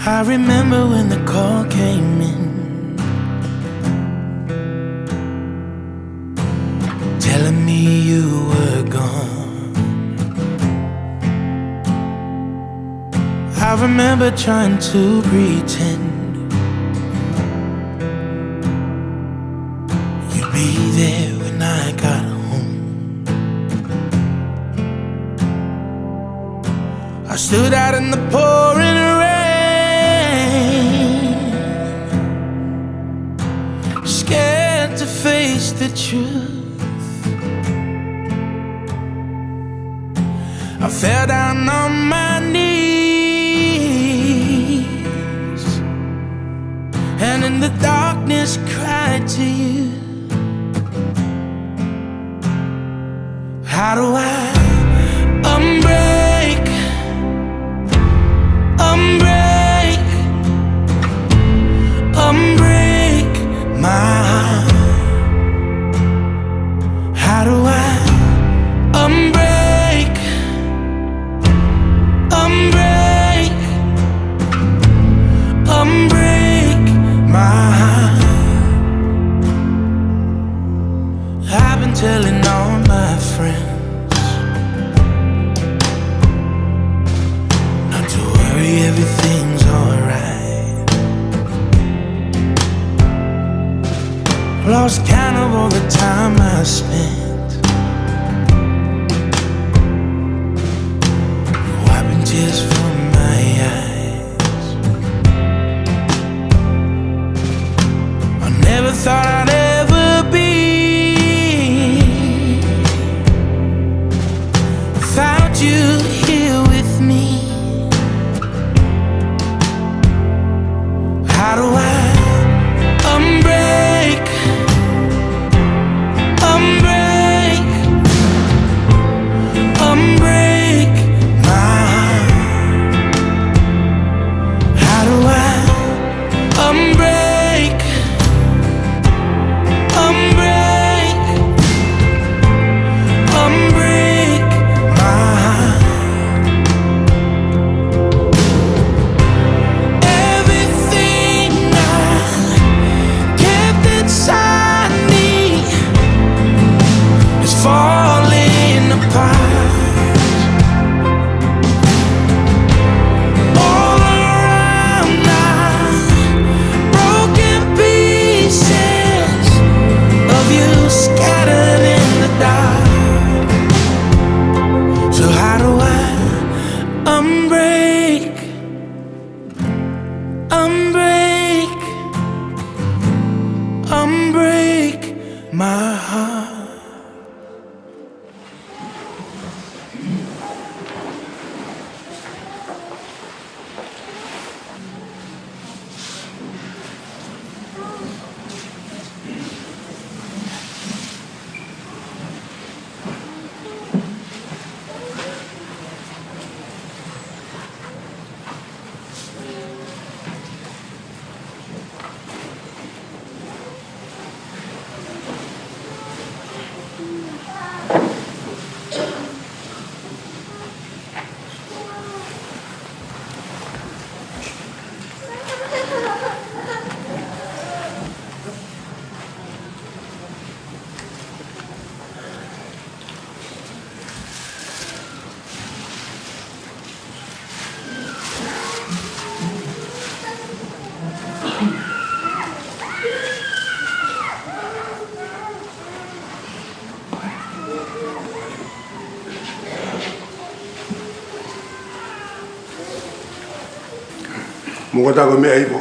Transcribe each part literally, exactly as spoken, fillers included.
I remember when the call came in, telling me you were gone. I remember trying to pretend you'd be there when I got home. I stood out in the pouring rain, scared to face the truth. I fell down on my knees and in the darkness cried to you. How do I unbreak, unbreak, unbreak my heart? How do I unbreak, unbreak, unbreak my heart? I've been telling all my friends not to worry, everything's alright. Lost count of all the time I spent wiping tears from my eyes. I never thought I'd ever be without you here with me. How do I unbreak, unbreak, unbreak my heart? How do I unbreak, unbreak, unbreak my heart? Everything I kept inside me is falling apart. All around now, broken pieces of you scattered in the dark. So how do I unbreak, unbreak, unbreak my heart? Mo ko e taha ko e meʻa ipo.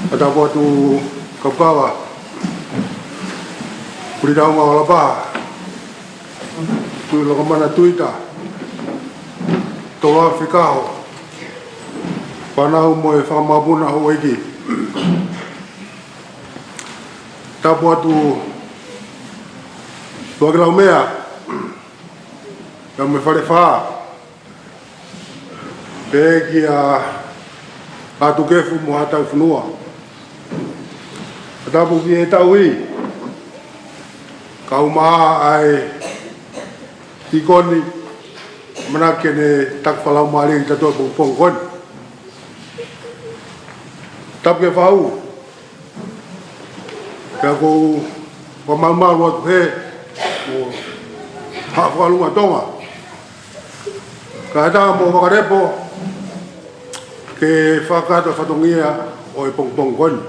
Ka tapu atu Kapukava, Kulitaunga ʻo Lapaha, Tuʻilokamana Tuita, Toloa Fikaho, fānau mo e fanga mokopuna houʻeiki. Tapu atu Tuʻakilaumea, pea mo e Falefā, pea kia Atukefu mo Hataufunua. Tapu ki he Tauhi, Kau mai ʻa e tīkoni, ʻamanaki ke ne taki fakalaumālie kitautolu he pongipongi ko eni. Tapu ke fau. Pea ʻoku ou fakamalumalu atu he ʻo ha fakalunga Tonga. Kae ʻatā mo fakalepo ke fakakakato e fatongia ʻo e pongipongi ko eni.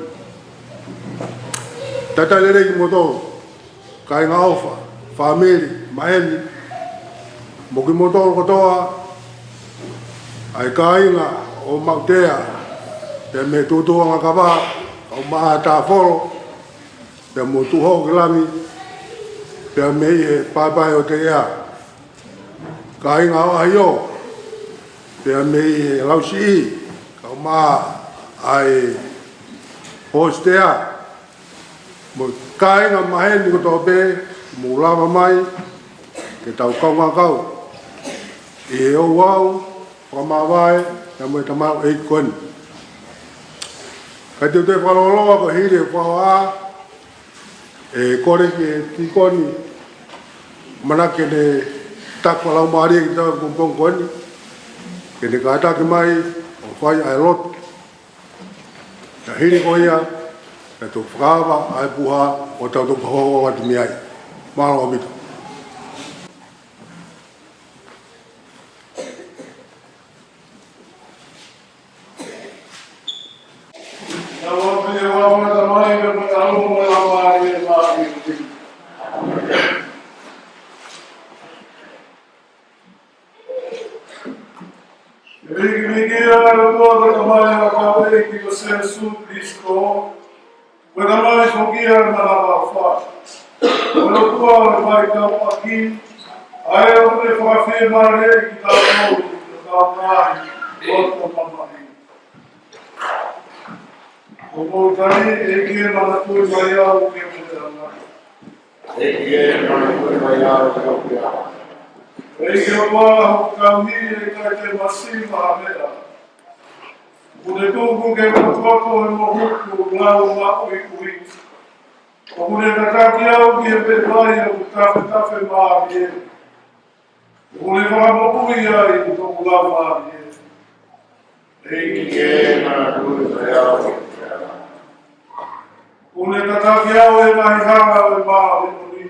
Talitali lelei kimoutolu, kāinga ʻofa, fāmili, maheni, mo kimoutolu kotoa ʻa e kāinga ʻo Mautea, pea mei he tuʻutuʻuni ʻo Ngakava, kau mai ʻa Tāfolo, pea mo Tuʻuhoʻo ki Langi, pea mei he Paepae ʻo Teʻea, kāinga ʻo ʻAhio, pea mei he Lausiʻi, kau mai ʻa e Hōsitea, mo e kāinga maheni kotoa pē, mou lava mai ke tau kaungā kau ʻi he ouau fakamāvae, pea mo e tamaioʻeiki ko eni. Kae teuteu fakalōloa, ko e hili e fakahoha, ʻe kole ki he tīkoni, ʻamanaki ke ne taki fakalaumālie kitautolu he pongipongi ko eni, ke ne kātaki mai ʻo fai ʻa e lotu. Ka hili ko ia, ka tau fakaava ʻa e puha ʻo tau toki hohoko atu mei ai. Mālō ʻaupito. ʻE vikiviki ʻa e ʻOtua ko e Tamai ʻo hotau ʻEiki ko Sīsū Kalaisi, ko e Tamai foki ʻa e manavaʻofa, ko e ʻOtua ʻo e faitauʻaki, ʻa ia ʻoku ne fakafiemālieʻi kitautolu ʻi hotau ngaahi loto mamahi. ʻOku ou tali, ʻEiki, ʻe manatuʻi mai au ki hoʻo puleʻanga. ʻEiki, ʻe manatuʻi mai au ki hoʻo puleʻanga. ʻEiki, ʻoku ʻaho kauni, ʻe ʻikai te u masiva ha meʻa. ʻOku ne tuku ke u fakatupu he mohuku lau maʻuiʻui. ʻOku ne tataki au ki he pepa ʻoku tafetafe mālie. ʻOku ne fakamoʻui ai hoku laumālie. ʻEiki, ʻe manatuʻi mai au. ʻOku ne tataki au ʻi he ngaahi hala ʻo e māʻoniʻoni,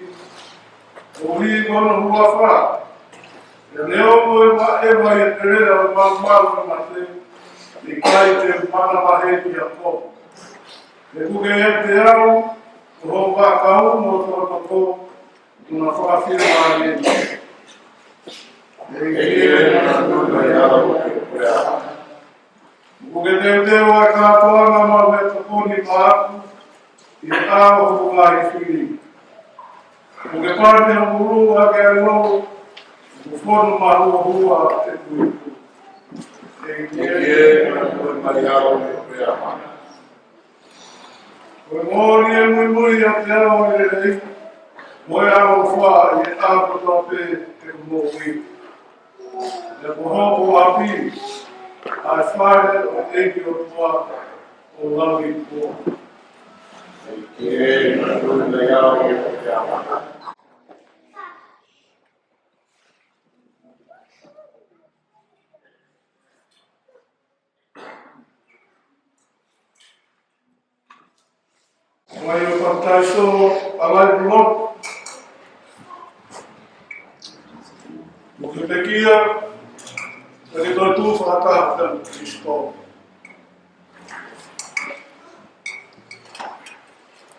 koeʻuhi ko hono huafa. Pea neongo ʻe vaeua ʻi he telea ʻo e malumalu ʻo e mate, ʻe ʻikai te u manavahē ki he ako. He ʻoku ke ʻiate au, ko ho vaʻakau mo ho tokotoko, ʻoku na fakafiemālieʻi. ʻEiki, ʻe manatuʻi mai au. ʻOku ke teuteu ʻa e kātoanga maʻa e meʻatokoni maʻaku ʻi he ʻao ʻo hoku ngaahi fili. ʻOku ke pane hoku ʻulu ʻaki ʻa e lolo, ʻoku fonu mahuohua ʻeku ipu. ʻEiki, ʻe manatuʻi mai au. Ko e moʻoni ʻe muimui ʻiate au ʻa e lelei, mo e ʻaloʻofa ʻi he ʻaho kotoa pē ʻeku moʻui. Pea ko hoku ʻapi ʻa e fale ʻo e ʻEiki ʻOtua ʻo lauikuonga. ʻEiki, ʻe manatuʻi mai au. Mai ʻo papitaiso ʻa e laibulot, mo ke pekia, pea ke toetuʻu fakataha pea mo Kalaisi.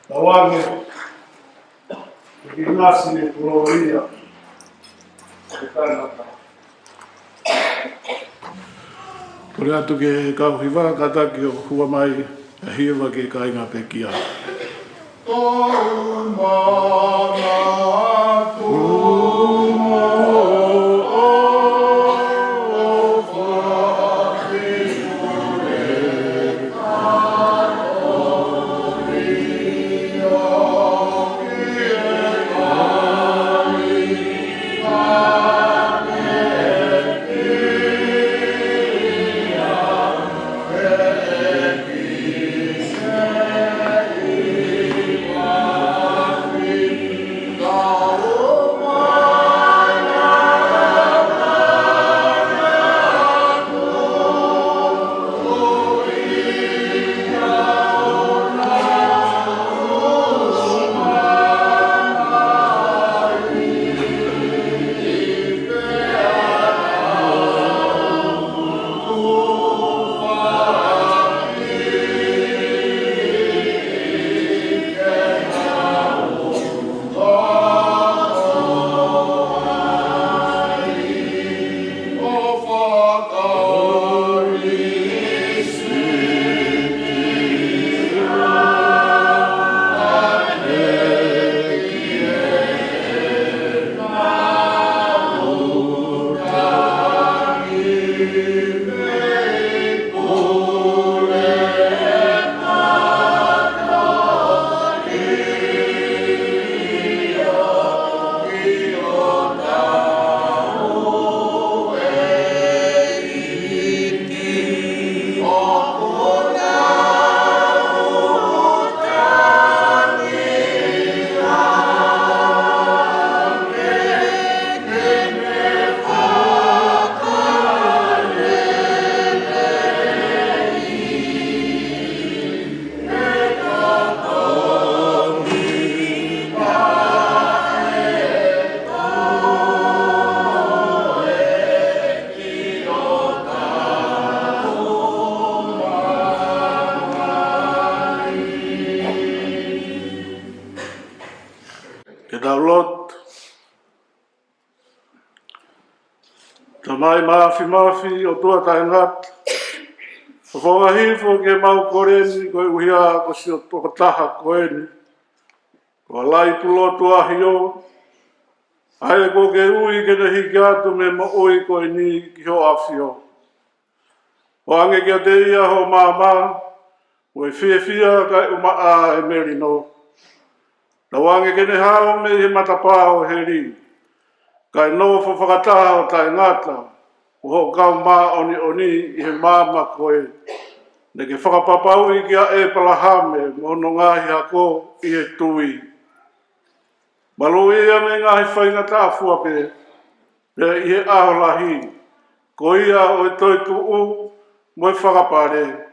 Tauange, ke ke ʻinasi ʻi he kolōlia ʻo e taʻengata. Kole atu ki he kau hiva, kātaki ʻo hua mai ʻa e hiva ki he kāinga pekia. Ke tau lotu. Tamai Māfimafi, ʻOtua taʻengata, ʻoku ʻofa hifo ke mau kole ni koeʻuhi ko siʻo tokotaha ko eni, ko Alaipulotu ʻAhio, ʻa ia kuo ke ui ke ne hiki atu mei he moʻui ko eni ki hoʻo ʻafio. ʻOange kiate ia hoʻo maama, mo e fiefia kae ʻumaʻā e melino. Tauange ke ne hao mei he matapā ʻo heli, kae nofo fakataha ʻo taʻengata mo hoʻo kau māʻoniʻoni ʻi he maama ko ē naʻa ke fakapapauʻi kia ʻĒpalahame mo hono ngaahi ako ʻi he tui. Maluʻi ia mei he ngaahi faingataʻa fua pē, pea ʻi he ʻaho lahi, ko ia ʻo e toetuʻu mo e fakapale,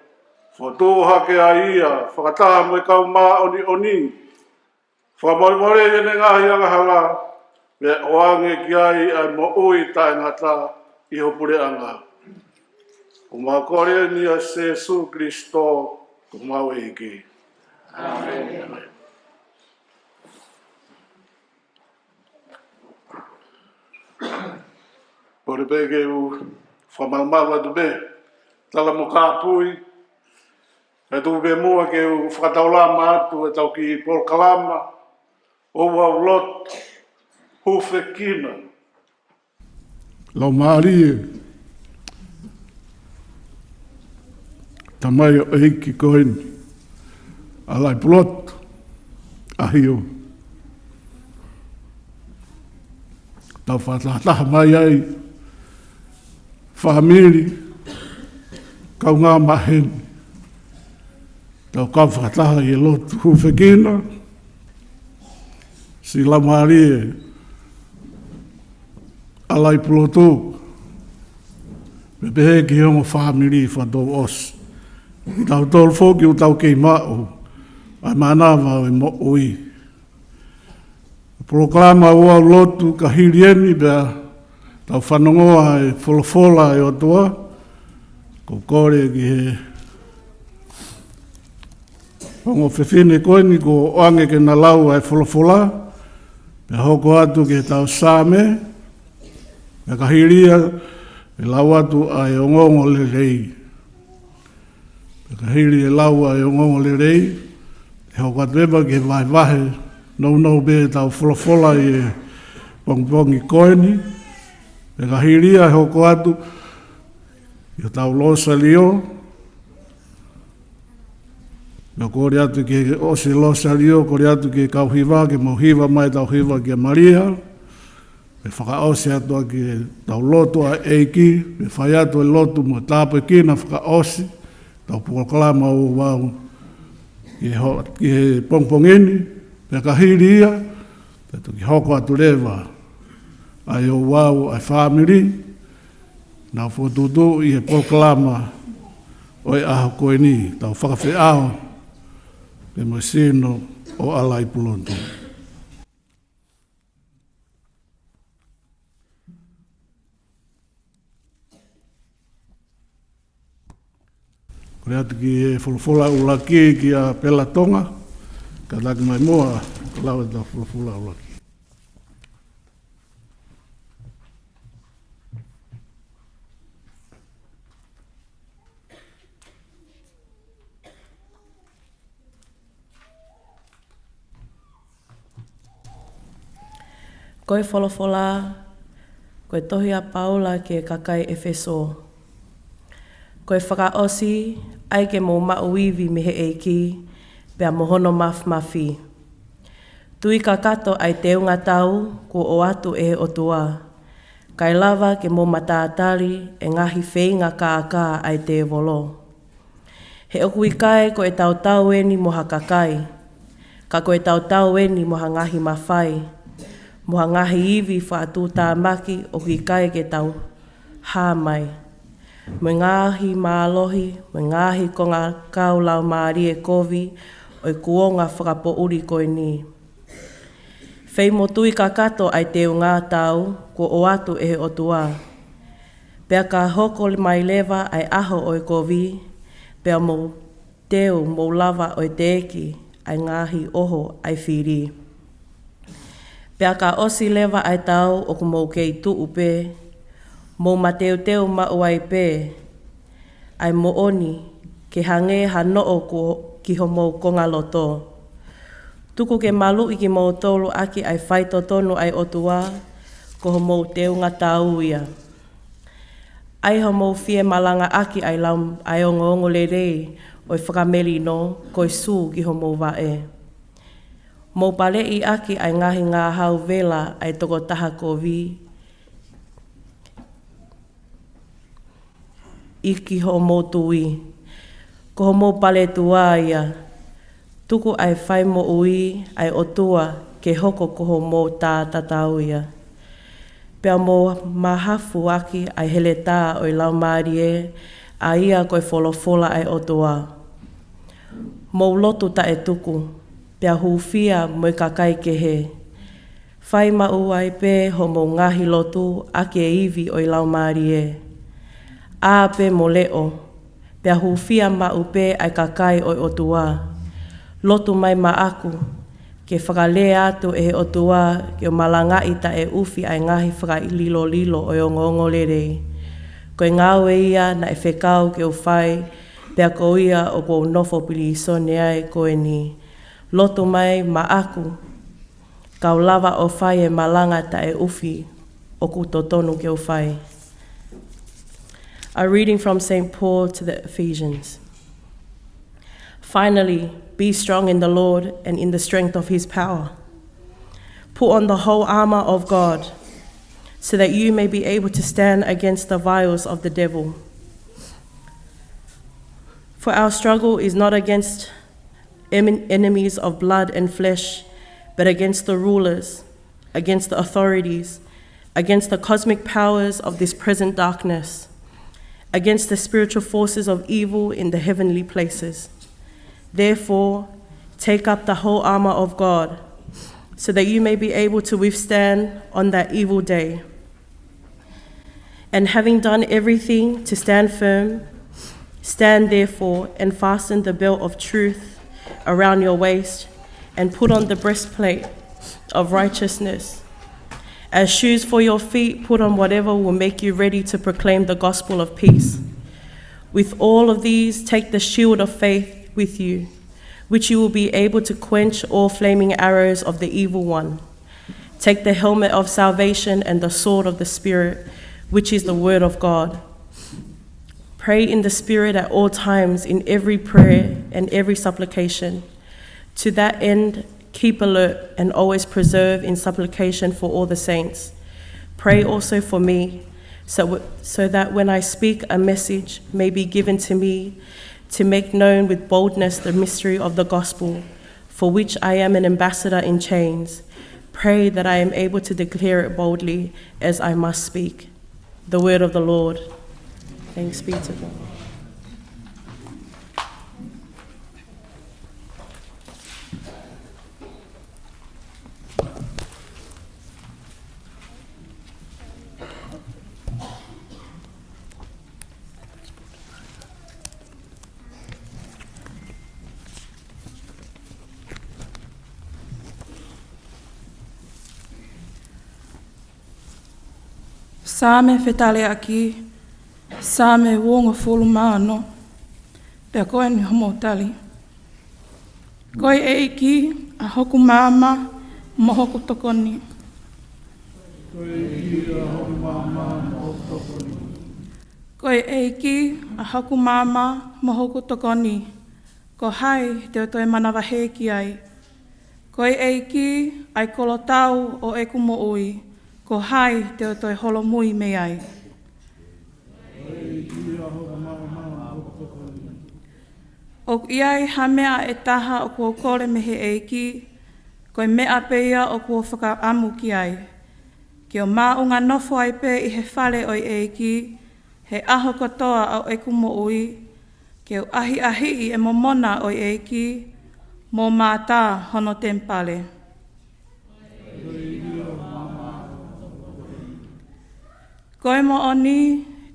fokotuʻu hake ai ia fakataha mo e kau māʻoniʻoni. Fakamolemole ʻi heʻene ngaahi angahala, pea ʻoange ki ai ʻa e moʻui taʻengata ʻi ho puleʻanga. ʻOku mau kole ni ʻia Sēsū Kilisitō ko homau ʻEiki. ʻĀmeni. Kole pē ke u fakamalumalu atu pē, tala mo kāpui, kae tuku pē muʻa ke u fakataulama atu ʻetau kiʻi polokalama, ʻOku ou lotu, hūfekina. Laumālie, tamai ʻo e ʻEiki ko eni, Alaipulotu ʻAhio. Tau fakatahataha mai ai, fāmili, kaungā maheni. Tau kau fakataha ʻi he lotu hūfekina, siʻi Laumālie Alaipulotu, pea pehē ki he ongo fāmili fakatouʻosi. Kitautolu foki ʻoku tau kei maʻu ʻa e mānava ʻo e moʻui. Polokalama ʻo ʻetau lotu ka hili eni pea tau fanongoa e folofola ʻa e ʻOtua. ʻOku ou kole ki he ongo fefine ko eni kuo ʻoange ke na lau ʻa e folofola, pea hoko atu ki heʻetau Saame, pea ka hili ia ʻe lau atu ʻa e ongoongolelei. Pea ka hili e lau ʻa e ongoongolelei, ʻe hoko atu leva ki he vahevahe nounou pē ʻetau folofola ʻi he pongipongi ko eni. Pea ka hili ia ʻe hoko atu ki heʻetau Lōsalio. Pea kole atu ke ʻosi e Lōsalio, kole atu ki he kau hiva ke mau hiva mai ʻetau hiva kia Malia. Pea fakaʻosi atu ʻaki ʻetau lotu ʻa e ʻEiki, pea fai atu e lotu mo e tāpuekina fakaʻosi ʻetau polokalama ʻo ʻoʻou ki he ho-, ki he pongipongi ni. Pea ka hili ia, pea toki hoko atu leva ʻa e ʻoʻou ʻa e fāmili, nau fokotuʻutuʻu ʻi he polokalama ʻo e ʻaho ko eni, ʻetau fakafeʻao pea mo e sino ʻo Alaipulotu. Kole atu ki he folofola ʻuluaki kia Pela Tonga, kātaki mai muʻa, lau ʻetau folofola ʻuluaki. Ko e folofola, ko e tohi ʻa Paula ki he kakai ʻEfesō. Ko e fakaʻosi, ʻai ke mou maʻu ivi mei he ʻEiki, pea mo hono māfimafi. Tui kakato ʻa e teunga tau kuo ʻoatu ʻe he ʻOtua, kae lava ke mou matātali e ngaahi feinga kākā ʻa e tēvolo. He ʻoku ʻikai ko ʻetau tau eni mo ha kakai, ka ko ʻetau tau eni mo ha ngaahi mafai, mo ha ngaahi ivi fakatuʻutāmaki ʻoku ʻikai ke tau hā mai, mo e ngaahi mālohi, mo e ngaahi kongakau laumālie kovi ʻo e kuonga fakapoʻuli ko eni. Fei mou tui kakato ʻa e teunga tau kuo ʻoatu ʻe he ʻOtua. Pea ka hoko mai leva ʻa e ʻaho ʻo e kovi, pea mou teu mou lava ʻo teʻeki ʻa e ngaahi ʻoho ʻa e fili. Pea ka ʻosi leva ʻa e tau ʻoku mou kei tuʻu pē, mou mateuteu maʻu ai pē ʻa e moʻoni ke hangē ha noʻo kuo ki homou konga loto. Tuku ke maluʻi kimoutolu ʻaki ʻa e faitotonu ʻa e ʻOtua, ko homou teunga tau ia. ʻAi homou fie malangaʻaki ʻa e lau ʻa e ongoongolelei ʻo e fakamelino ko e sū ki homou vaʻe. Mou paleʻi ʻaki ʻa e ngaahi ngahau vela ʻa e tokotaha kovi ʻi ki homou tui. Ko homou paletua ia. Tuku ʻa e fai moʻui ʻa e ʻOtua ke hoko ko homou tā tatau ia. Pea mou mahafu ʻaki ʻa e heletā ʻo e Laumālie, ʻa ia ko e folofola ʻa e ʻOtua. Mou lotu taʻetuku, pea hūfia mo e kakai kehe. Fai maʻu ai pē homou ngaahi lotu ʻaki e ivi ʻo e Laumālie. ʻĀ pē mo leʻo, pea hūfia maʻu pē ʻa e kakai ʻo e ʻOtua. Lotu mai maʻaku, ke fakalea atu ʻe he ʻOtua ke u malangaʻi taʻeʻufi ʻa e ngaahi fakalilolilo ʻo e ongoongolelei. Ko e ngāue ia naʻe fekau ke u fai, pea ko ia ʻoku ou nofo pilīsone ai ko eni. Lotu mai maʻaku, kau lava ʻo fai e malanga taʻeʻufi ʻoku totonu ke u fai. A reading from Saint Paul to the Ephesians. Finally, be strong in the Lord and in the strength of his power. Put on the whole armor of God, so that you may be able to stand against the wiles of the devil. For our struggle is not against em-, enemies of blood and flesh, but against the rulers, against the authorities, against the cosmic powers of this present darkness, against the spiritual forces of evil in the heavenly places. Therefore, take up the whole armor of God, so that you may be able to withstand on that evil day. And having done everything to stand firm, stand therefore and fasten the belt of truth around your waist, and put on the breastplate of righteousness. As shoes for your feet, put on whatever will make you ready to proclaim the gospel of peace. With all of these, take the shield of faith with you, which you will be able to quench all flaming arrows of the evil one. Take the helmet of salvation and the sword of the Spirit, which is the word of God. Pray in the Spirit at all times in every prayer and every supplication. To that end, keep alert and always persevere in supplication for all the saints. Pray also for me, so w-, so that when I speak, a message may be given to me to make known with boldness the mystery of the gospel, for which I am an ambassador in chains. Pray that I am able to declare it boldly as I must speak. The word of the Lord. Thanks be to God. Saame fetaleʻaki, Saame uongofulu mā ono, pea ko eni hoʻomou tali. Ko e ʻEiki ʻa hoku maama mo hoku tokoni. Ko e ʻEiki ʻa hoku maama mo hoku tokoni. Ko e ʻEiki ʻa hoku maama mo hoku tokoni. Ko hai te u toe manavahē ki ai? Ko e ʻEiki ʻa e kolotau ʻo ʻeku moʻui. Ko hai te u toe holomui mei ai? ʻOku ʻi ai ha meʻa ʻe taha ʻoku ou kole mei he ʻEiki, ko e meʻa pē ia ʻoku ou fakaʻamu ki ai, ke u māʻunga nofo ai pē ʻi he fale ʻo e ʻEiki he ʻaho kotoa ʻo ʻeku moʻui, ke u ʻahiʻahiʻi e momona ʻo e ʻEiki, mo mātā hono temipale. Ko e moʻoni,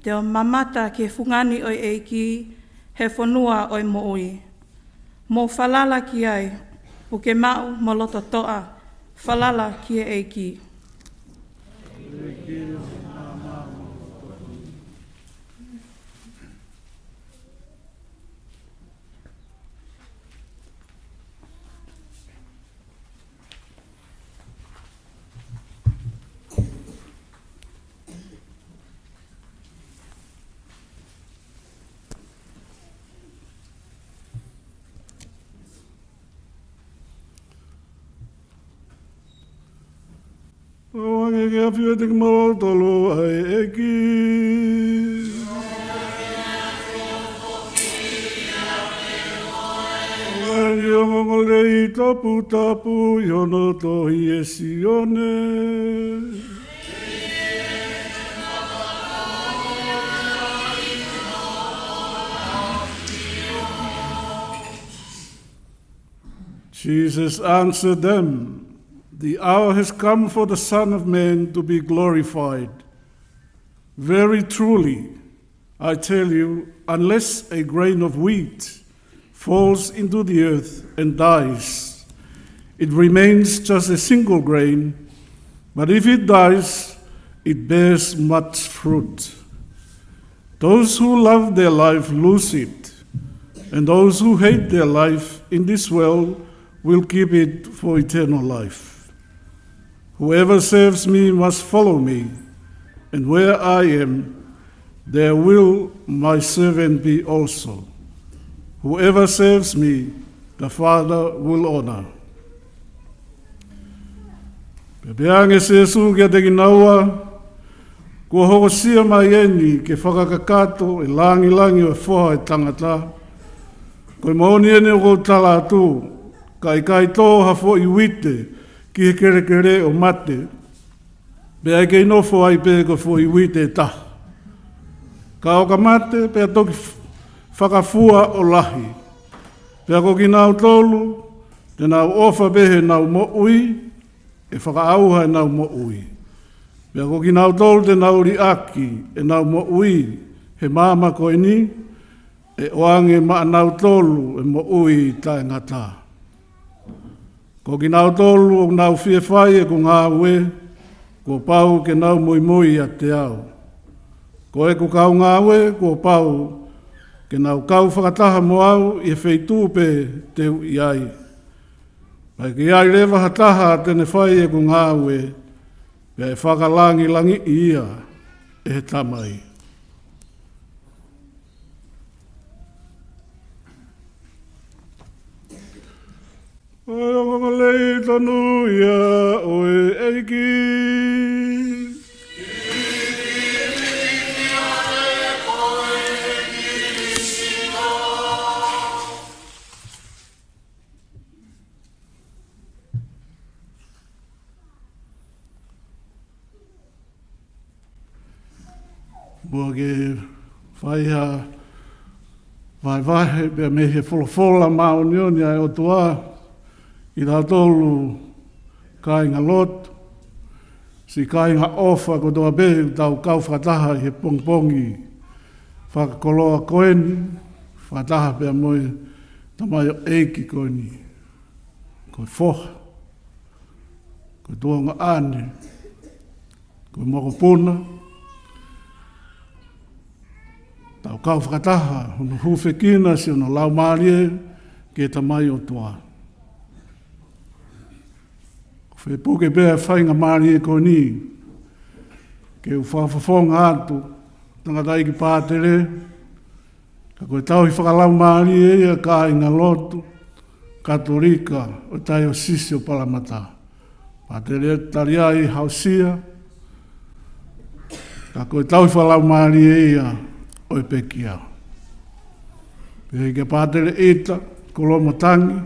te u mamata ki he fungani ʻo e ʻEiki he fonua ʻo e moʻui. Mou falala ki ai, puke maʻu mo loto toʻa, Falala ki he ʻEiki. ʻOange ke ʻafio ʻiate kimautolu ʻa e ʻEiki. ʻOange ʻa e ongoongolelei toputapu ʻi hono tohi ʻe Sione. Jesus answered them, "The hour has come for the Son of Man to be glorified. Very truly, I tell you, unless a grain of wheat falls into the earth and dies, it remains just a single grain, but if it dies, it bears much fruit. Those who love their life lose it, and those who hate their life in this world will keep it for eternal life. Whoever serves me must follow me, and where I am, there will my servant be also. Whoever serves me, the Father will honor." Pea pehē ange ʻe Sīsū kiate kinaua, "Kuo hokosia mai eni ke fakakakato e langilangi ʻo e Foha ʻo e Tangata. Ko e moʻoni eni ʻoku ou tala atu, ka ʻikai tō ha foʻi uite ki he kelekele ʻo mate, pea ʻe kei nofo ai pē ko e foʻi uite ʻe taha. Ka ʻo ka mate, pea toki f-, fakafua ʻo lahi. Pea ko kinautolu te nau ʻofa pē heʻenau moʻui, ʻe fakaʻauha ʻenau moʻui. Pea ko kinautolu te nau liʻaki ʻenau moʻui he māmani ko eni, ʻe ʻoange maʻanautolu e moʻui taʻengata. Ko kinautolu ʻoku nau fie fai ʻeku ngāue, kuo pau ke nau muimui ʻiate au. Ko ʻeku kau ngāue, kuo pau ke nau kau fakataha mo au ʻi he feituʻu pē te u ʻi ai. Pea ʻe ʻi ai leva ha taha te ne fai ʻeku ngāue, pea ʻe fakalangilangiʻi ia ʻe he Tamai." Ko e ongoongolelei tonu ia ʻo e ʻEiki. Muʻa ke fai ha vahevahe pea mei he folofola māʻoniʻoni ʻa e ʻOtua, kitautolu kāinga lotu, siʻi kāinga ʻofa kotoa pē ʻoku tau kau fakataha ʻi he pongipongi fakakoloa ko eni, fakataha pea mo e tamaioʻeiki ko eni, ko e foha, ko e tuongaʻane, ko e mokopuna, tau kau fakataha hono hūfekina siʻono laumālie ki he Tamai ʻOtua. ʻOku fie puke pē ʻa e faingamālie ko eni ke u fakafofonga atu, tangataʻeiki pātele, ka ko e tauhi fakalaumālie ia ʻa e kāinga lotu Katolika ʻo e Taiosisi ʻo Palamata, Pātele Taliai Hausia, ka ko e tauhi fakalaumālie ia ʻo e pekia. Pehē kia Pātele ʻIta Kolomotangi,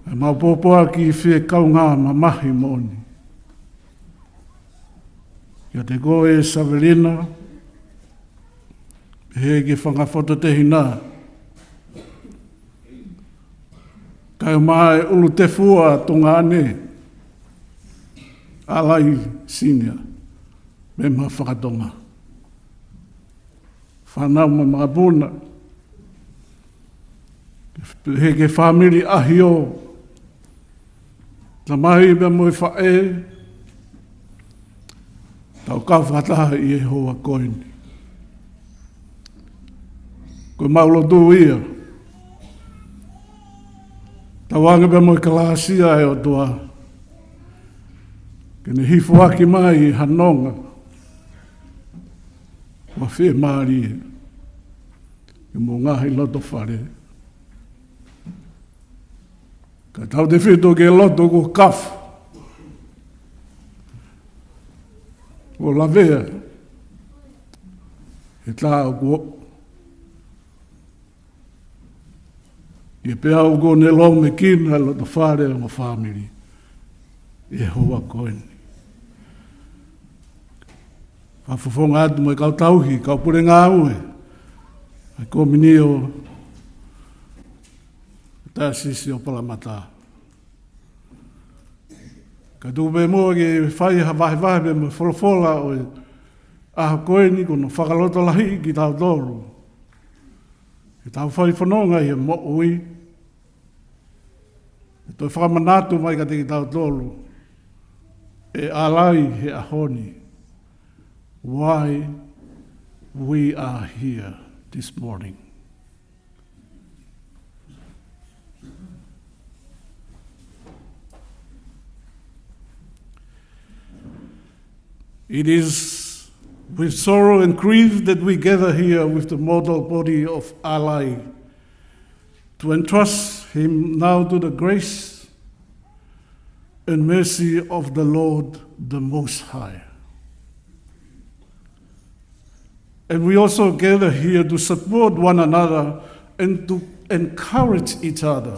ʻa e mau pōpoaki fie kaungā mamahi moʻoni. Kiate koe Savelina, pehē kia Fangafototehina, kae ʻumaʻā e ʻUlutefua Tongaʻane, ʻAlai Senior, mema fakatonga. Fānau mo e makapuna, pehē ki he fāmili ʻAhio, Tamai pea mo e faʻē, tau kau fakataha ʻi he houa ko eni. Ko ʻemau lotu ia, tauange pea mo e kalāsia ʻa e ʻOtua, ke ne hifoaki mai ha nonga ʻo e fiemālie ki homou ngaahi loto fale. Ka tautefito ki he loto kuo kafu, kuo lavea he tā ʻoku oʻo, ʻi he peau kuo ne lōmekina e loto fale ʻo e fāmili ʻi he houa ko eni. Fakafofonga atu mo e kau tauhi, kau pule ngāue ʻa e Kominio Taisisi ʻo Palamata. Ka tuku pē muʻa ke fai ha vahevahe pea mo e folofola ʻo e ʻaho ko eni, ko hono fakalotolahiʻi kitautolu ke tau fai fononga ʻi he moʻui, ʻe toe fakamanatu mai kiate kitautolu ʻe ʻAlai he ʻaho ni why we are here this morning. It is with sorrow and grief that we gather here with the mortal body of ʻAlai to entrust him now to the grace and mercy of the Lord the Most High. And we also gather here to support one another and to encourage each other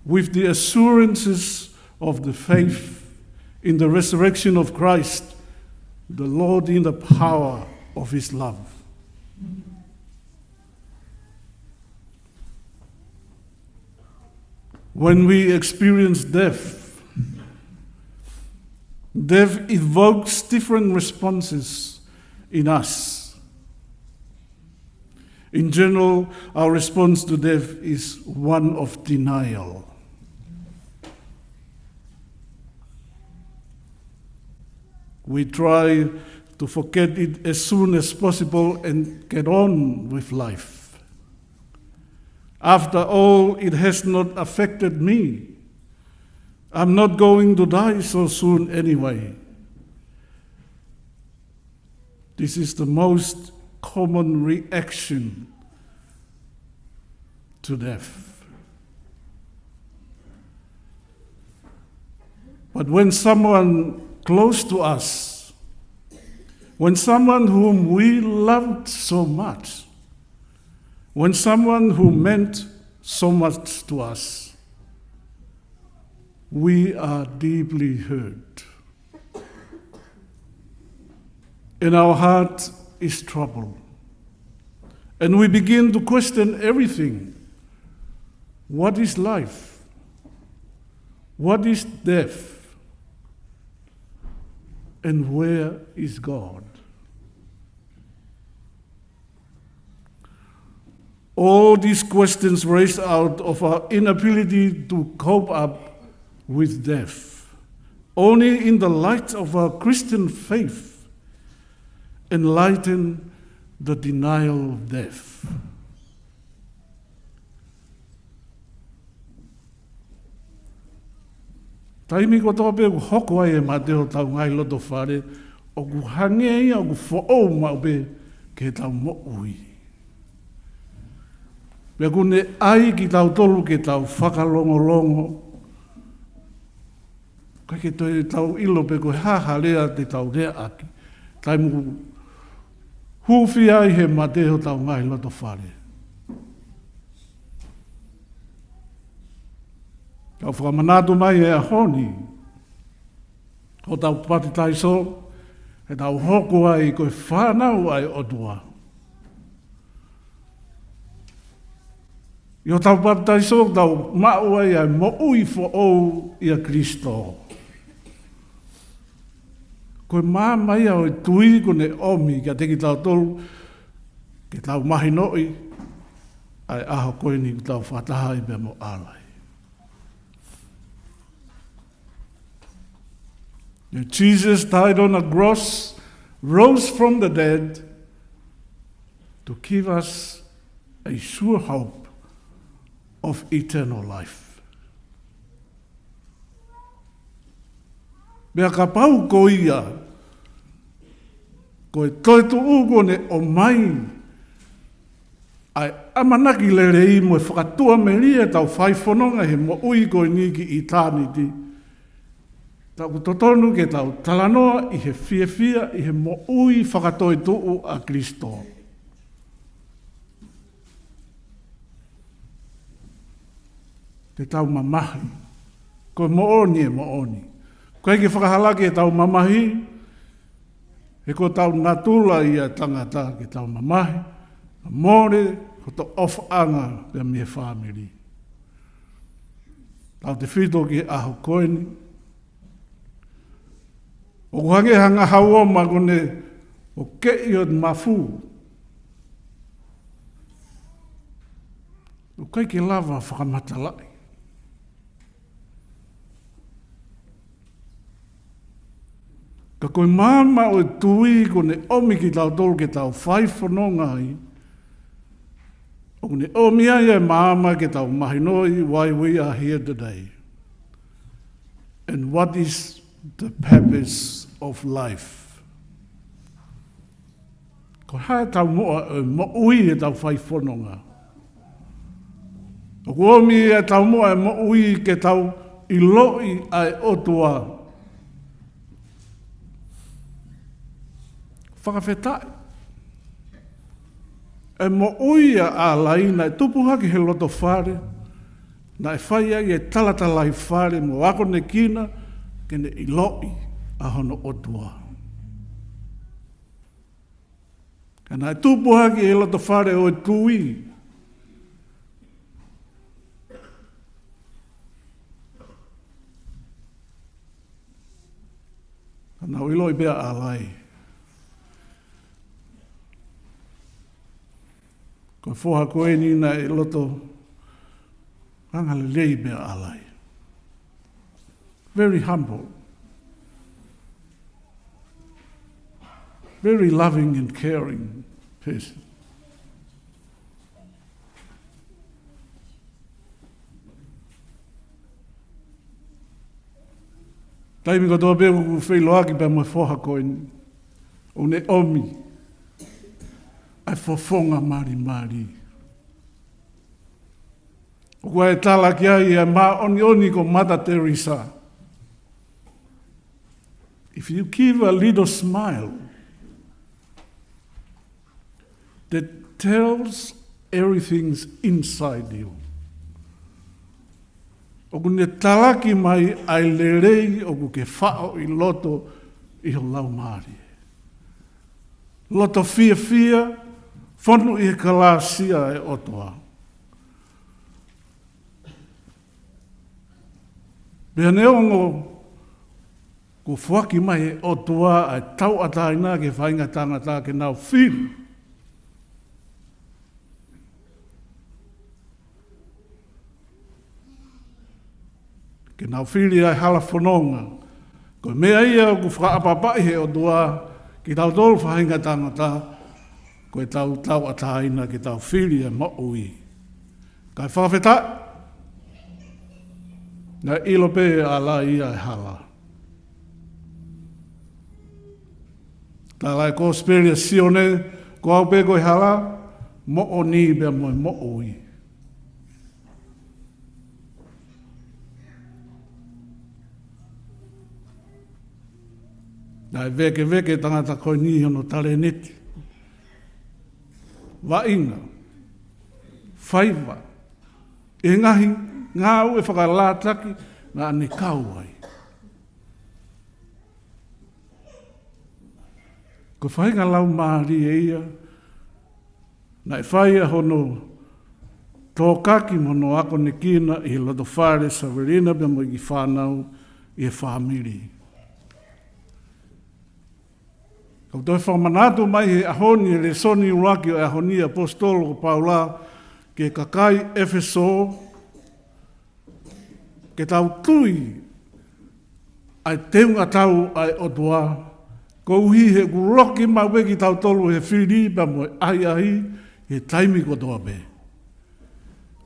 with the assurances of the faith in the resurrection of Christ, the Lord, in the power of his love. When we experience death, death evokes different responses in us. In general, our response to death is one of denial. We try to forget it as soon as possible and get on with life. After all, it has not affected me. I'm not going to die so soon anyway. This is the most common reaction to death. But when someone close to us, when someone whom we loved so much, when someone who meant so much to us, we are deeply hurt. And our heart is troubled. And we begin to question everything. What is life? What is death? And where is God? All these questions raise out of our inability to cope up with death. Only in the light of our Christian faith enlighten the denial of death. Taimi kotoa pē ʻoku hoko ai e mate ʻi hotau ngaahi loto fale, ʻoku hangē ia ʻoku foʻou maʻu pē ki heʻetau moʻui. Pea ʻoku ne ʻai kitautolu ke tau fakalongolongo, ʻikai ke toe tau ʻilo pe ko e hā ha lea te tau leaʻaki, taimi ʻoku hūfia ai he mate ʻi hotau ngaahi loto fale. Tau fakamanatu mai he ʻaho ni, ko hotau papitaiso, heʻetau hoko ai ko e fānau ʻa e ʻOtua. ʻI hotau papitaiso, tau maʻu ai ʻa e moʻui foʻou ʻia Kalaisi. Ko e maama ia ʻo e tui kuo ne ʻomi kiate kitautolu, ke tau mahinoʻi ʻa e ʻaho ko eni ʻoku tau fakataha ai pea mo ʻAlai. That Jesus died on a cross, rose from the dead to give us a sure hope of eternal life. Pea kapau ko ia, ko e toetuʻu kuo ne ʻomai ʻa e ʻamanaki lelei mo e fakatuʻamelie ʻetau fai fononga he moʻui ko eni ki ʻitāniti, ʻoku totonu ke tau talanoa ʻi he fiefia ʻi he moʻui fakatoetuʻu ʻa Kalaisi. Ke tau mamahi. Ko e moʻoni, ʻe moʻoni. ʻOku ʻikai ke fakahalaki ʻetau mamahi, he ko hotau natula ia ʻa e tangata ke tau mamahi, mole hoto ʻofaʻanga pea mei he fāmili. Tautefito ki he ʻaho ko eni, ʻoku hangē ha ngaahi haʻuoma kuo ne ʻokeʻi ʻo mafu. ʻOku ʻikai ke lava fakamatalaʻi. Ka ko e maama ʻo e tui kuo ne ʻomi kitautolu ke tau fai fononga ai, ʻoku ne ʻomi ai e maama ke tau mahinoʻi why we are here today. And what is the purpose of life? Ko e hā e taumuʻa ʻo e moʻui ʻetau fai fononga? ʻOku ʻomi e taumuʻa ʻo e moʻui ke tau ʻiloʻi ʻa e ʻOtua. Fakafetaʻi. ʻE moʻui ʻa ʻAlai naʻe tupu hake he loto fale, naʻe fai ai e talatalaifale mo akonekina ke ne ʻiloʻi ʻa hono ʻOtua. Ka naʻe tupu hake he loto fale ʻo e tui. Ka naʻe ʻiloʻi pē ʻa ʻAlai. Ko e foha ko eni naʻe loto angalelei pē ʻa ʻAlai. Very humble. Very loving and caring person. Taimi kotoa pē ʻoku feʻiloaki pea mo e foha ko eni, ʻoku ne ʻomi ʻa e fofonga malimali. ʻOku ʻi ai e tala ki ai ʻa e māʻoniʻoni ko Mother Teresa. If you give a little smile that tells everything's inside you. ʻOku ne talaki mai ʻa e lelei ʻoku ke faʻo ʻi loto ʻi ho laumālie. Loto fiefia, fonu ʻi he kalāsia ʻa e ʻOtua. Pea neongo kuo foaki mai ʻe he ʻOtua ʻa e tauʻatāina ki he faʻahinga tangata ke nau fili. Ke nau fili ʻa e hala fononga. Ko e meʻa ia ʻoku fakaʻapaʻapaʻi ʻe he ʻOtua kitautolu faʻahinga tangata, ko ʻetau tauʻatāina ke tau fili ʻa e moʻui. Kae fakafetaʻi, naʻe ʻilo pē ʻe ʻAlai ʻa e hala. Tala ʻe he Kosipeli ʻa Sione, ko au pē ko e hala, moʻoni pea mo e moʻui. Naʻe vēkeveke e tangata ko eni hono talēniti, vaʻinga, faiva, ʻi he ngaahi ngāue fakalātaki naʻa ne kau ai. Ko e faʻahinga laumālie ia, naʻe fai ʻa hono tōkaki mo hono akonekina ʻi he loto fale Savelina pea mo e kiʻi fānau ʻi he fāmili. Kau toe fakamanatu mai he ʻaho ni e lēsoni ʻuluaki ʻo e ʻaho ni ʻa e ʻaposetolo ko Paula ki he kakai ʻEfesō, ke tau tui ʻa e teunga tau ʻa e ʻOtua, koeʻuhi he ʻoku loki maʻu pē kitautolu he fili pea mo e ʻahiʻahi he taimi kotoa pē.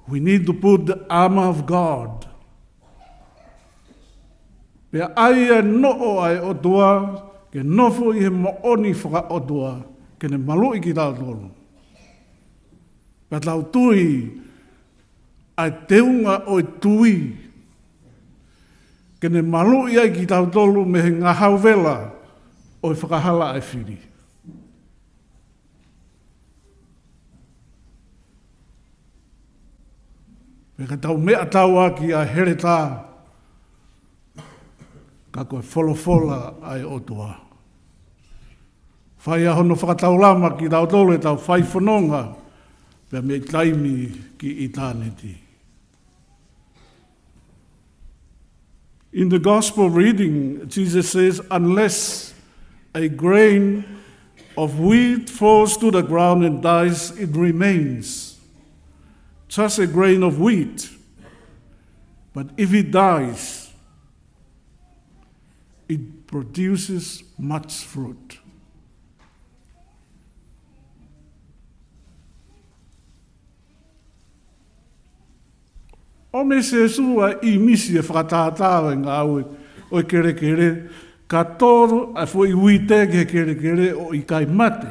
We need to put the armor of God. Pea ʻai ʻa e noʻo ʻa e ʻOtua, ke nofo ʻi he moʻoni fakaʻotua, ke ne maluʻi kitautolu. Pea tau tui ʻa e teunga ʻo e tui, ke ne maluʻi ai kitautolu mei he ngahau vela ʻo e fakahala ʻa e fili. Pea ka tau meʻa tau ʻaki ʻa e heletā, ka ko e folofola ʻa e ʻOtua. Fai ʻa hono fakataulama kitautolu ʻe tau fai fononga, pea mei taimi ki ʻitāniti. In the gospel reading, Jesus says, "Unless a grain of wheat falls to the ground and dies, it remains just a grain of wheat. But if it dies, it produces much fruit." ʻOmi ʻe Sēsū ʻa e ʻīmisi ʻe fakatātā ʻo e ngāue ʻo e kelekele, ka tō ʻa e foʻi uite ki he kelekele ʻo ʻikai mate,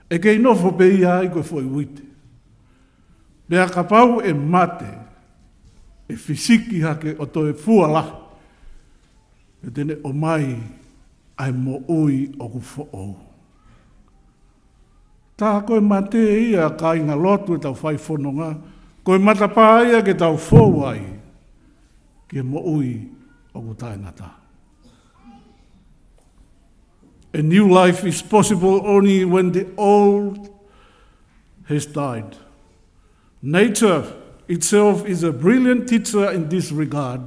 ʻe kei nofo pē ia ai ko e foʻi uite. Pea kapau ʻe mate, ʻe fisiki hake ʻo toe fua lahi, pea te ne ʻomai ʻa e moʻui ʻoku foʻou. Tā ko e mate ia, kāinga lotu, ʻetau fai fononga, ko e matapā ia ke tau fou ai ki he moʻui ʻoku taʻengata. A new life is possible only when the old has died. Nature itself is a brilliant teacher in this regard.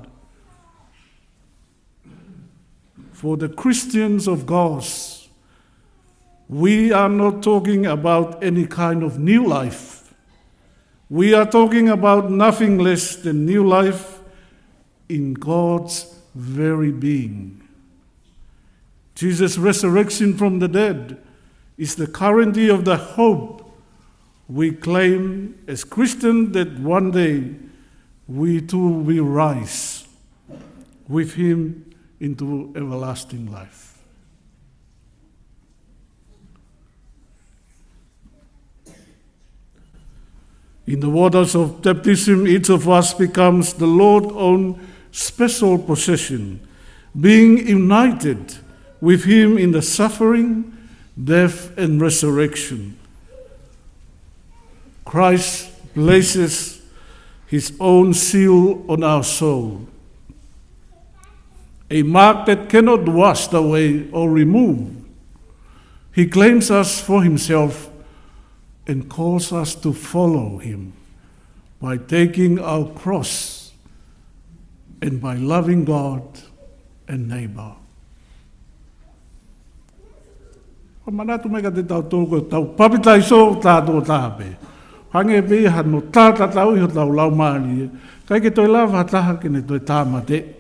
For the Christians of God, we are not talking about any kind of new life. We are talking about nothing less than new life in God's very being. Jesus' resurrection from the dead is the guarantee of the hope we claim as Christians, that one day we too will rise with him into everlasting life. In the waters of baptism, each of us becomes the Lord's own special possession, being united with him in the suffering, death, and resurrection. Christ places his own seal on our soul, a mark that cannot be washed away or removed. He claims us for himself and calls us to follow him by taking our cross and by loving God and neighbor. Ka manatu mai ka te tau tō ko tau papitaiso tātou tā pē. Hangē pē hano tātatau ʻi hotau laumālie. ʻIkai ke toe lava ha taha ke ne toe tāmateʻi.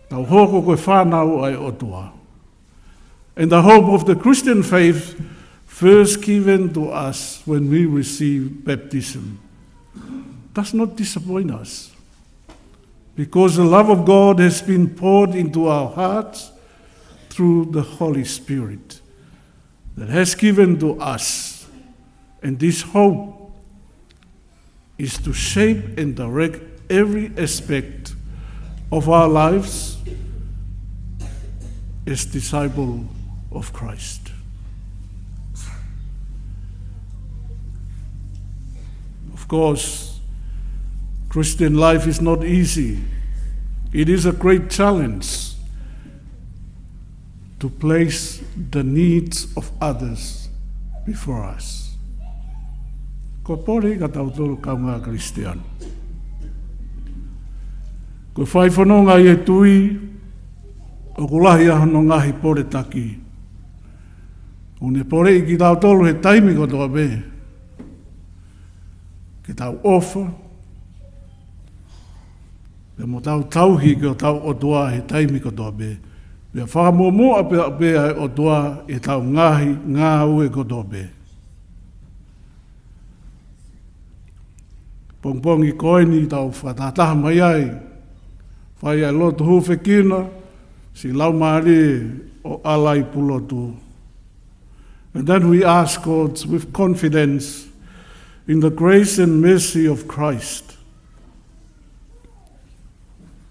Tau hoko ko e fānau ʻa e ʻOtua. And the hope of the Christian faith first given to us when we receive baptism does not disappoint us, because the love of God has been poured into our hearts through the Holy Spirit that has given to us. And this hope is to shape and direct every aspect of our lives as disciple of Christ. Of course, Christian life is not easy. It is a great challenge to place the needs of others before us. Ko e pole ia ka tautolu kaungā Kalisitiane. Ko e fai fononga ʻi he tui, ʻoku lahi ʻa hono ngaahi pole taki. ʻOku ne poleʻi kitautolu he taimi kotoa pē ke tau ʻofa, pea mo tau tauhi ki hotau ʻOtua he taimi kotoa pē, Pea fakamuʻomuʻa pē ʻa e ʻOtua ʻi heʻetau ngaahi ngāue kotoa pē. Pongipongi ko eni tau fakatahataha mai ai, fai ai e lotu hūfekina, siʻi Laumālie ʻo ʻAlai Pulotu. And then we ask God with confidence in the grace and mercy of Christ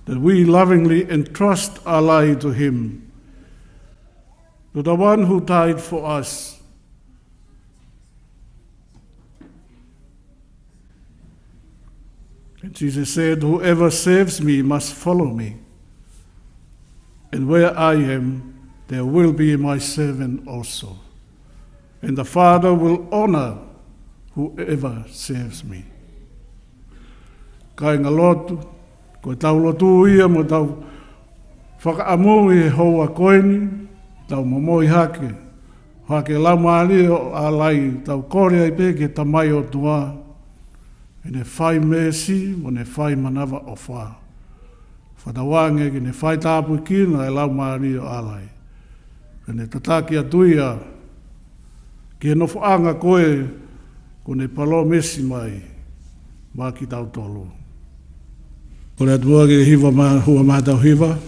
that we lovingly entrust ʻAlai to him, to the one who died for us. And Jesus said, "Whoever serves me must follow me. And where I am, there will be my servant also. And the Father will honor whoever serves me." Kāinga lotu, ko ʻetau lotu ia mo ʻetau fakaʻamu ʻi he houa ko eni, tau momoi hake, hake Laumālie ʻo ʻAlai, tau kole ai pē ki he Tamai ʻOtua, ke ne fai meesi, mo ne fai manavaʻofa. Fakatauange ke ne fai tāpuekina e Laumālie ʻo ʻAlai, ke ne tataki atu ia ki he nofoʻanga ko ē kuo ne palōmesi mai maʻa kitautolu. Kole atu muʻa ke hiva mai, hua mai ʻetau hiva.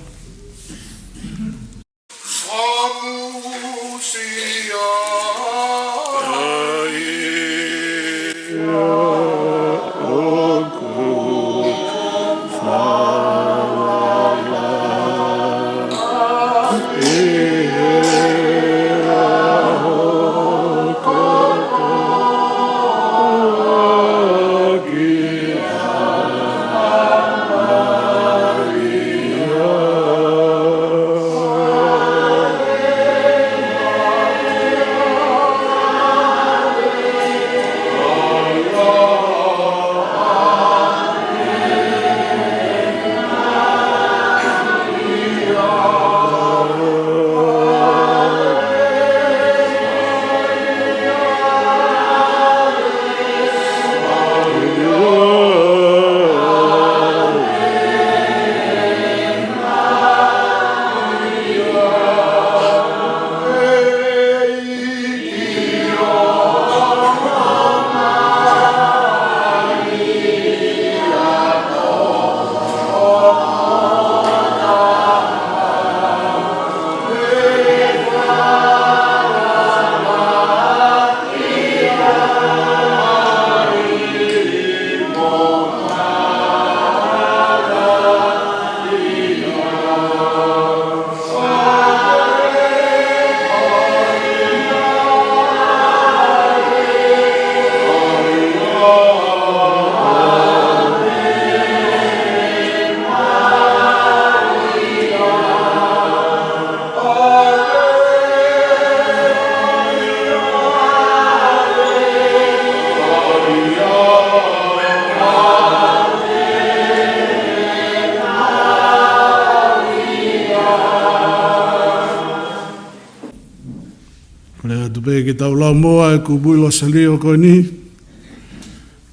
Kole atu pē ke tau lau muʻa e kupuʻi Losalio ko eni.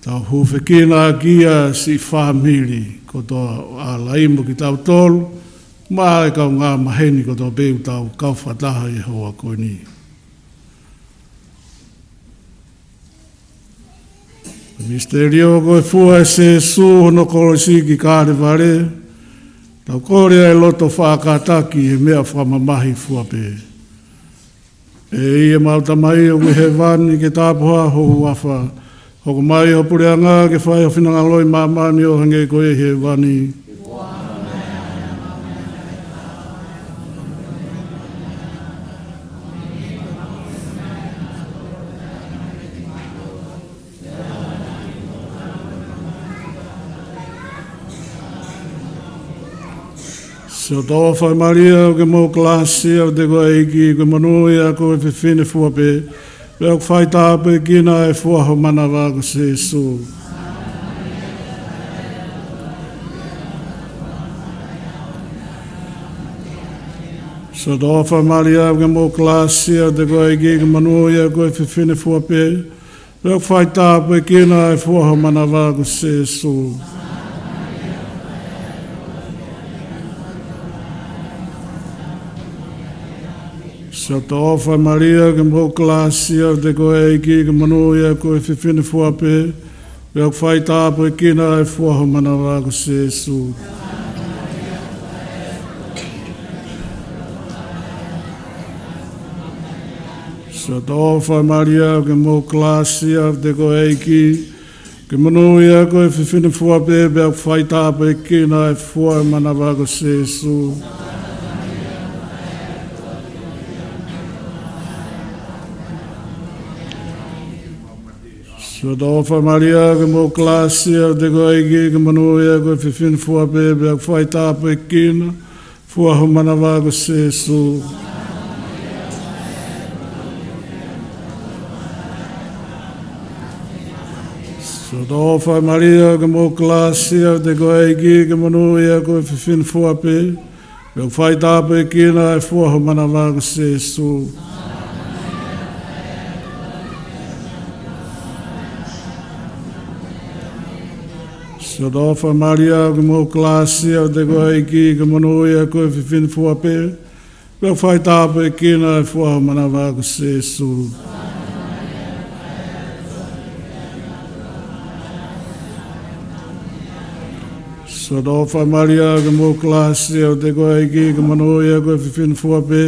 Tau hūfekina ʻaki ʻa e siʻi fāmili kotoa ʻo ʻAlai mo kitautolu, mo e kaungā maheni kotoa pē ʻoku tau kau fakataha ʻi he houa ko eni. Misiterio ko e fua ʻe Sīsū hono kolosi ki Kalevale, tau kole ʻa e loto fakakātaki he meʻa fakamamahi fua pē. ʻE ʻemau Tamai ʻoku ʻi hēvani, ke tāpuhā ho huafa. Hoko mai ho puleʻanga, ke fai ho finangalo ʻi māmani ʻo hangē ko ia ʻi hēvani. Siʻoto ʻofa Malia, ʻoku ke maʻu ʻa e kalasi, ʻoku ʻiate koe ʻa e ʻEiki, ʻoku ke monūʻia koe ʻi he fefine fua pē, pea ʻoku fai tāpuekina ʻa e fua ho manava ko Sīsū. Siʻoto ʻofa Malia, ʻoku ke maʻu ʻa e kalasi, ʻoku ʻiate koe ʻa e ʻEiki, ʻoku ke monūʻia koe ʻi he fefine fua pē, pea ʻoku fai tāpuekina ʻa e fua ho manava ko Sīsū. Siʻoto ʻofa Malia, ʻoku mo kalāsia, ʻoku ʻiate koe ʻa e ʻEiki, ʻoku monūʻia koe ʻi he fefine fua pē, pea ʻoku faitāpuekina ʻa e fua ho manava ko Sēsū. Siʻoto ʻofa Malia, ʻoku mo kalāsia, ʻoku ʻiate koe ʻa e ʻEiki, ʻoku monūʻia koe ʻi he fefine fua pē, pea ʻoku faitāpuekina ʻa e fua ho manava ko Sēsū. Siʻoto ʻofa Malia, ʻoku mo kalāsia, ʻoku ʻiate koe ʻa e ʻEiki, ʻoku monūʻia koe ʻi he fefine fua pē, pea ʻoku faitāpuekina ʻa e fua ho manava ko Sēsū. Siʻoto ʻofa Malia, ʻoku mo kalāsia, ʻoku ʻiate koe ʻa e ʻEiki, ʻoku monūʻia koe ʻi he fefine fua pē, pea ʻoku faitāpuekina ʻa e fua ho manava ko Sēsū. Siʻoto ʻofa Malia, ʻoku mo kalāsia, ʻoku ʻiate koe ʻa e ʻEiki, ʻoku monūʻia koe ʻi he fefine fua pē, pea ʻoku faitāpuekina ʻa e fua ho manava ko Sēsū. Siʻoto ʻofa Malia, ʻoku mo kalāsia, ʻoku ʻiate koe ʻa e ʻEiki, ʻoku monūʻia koe ʻi he fefine fua pē,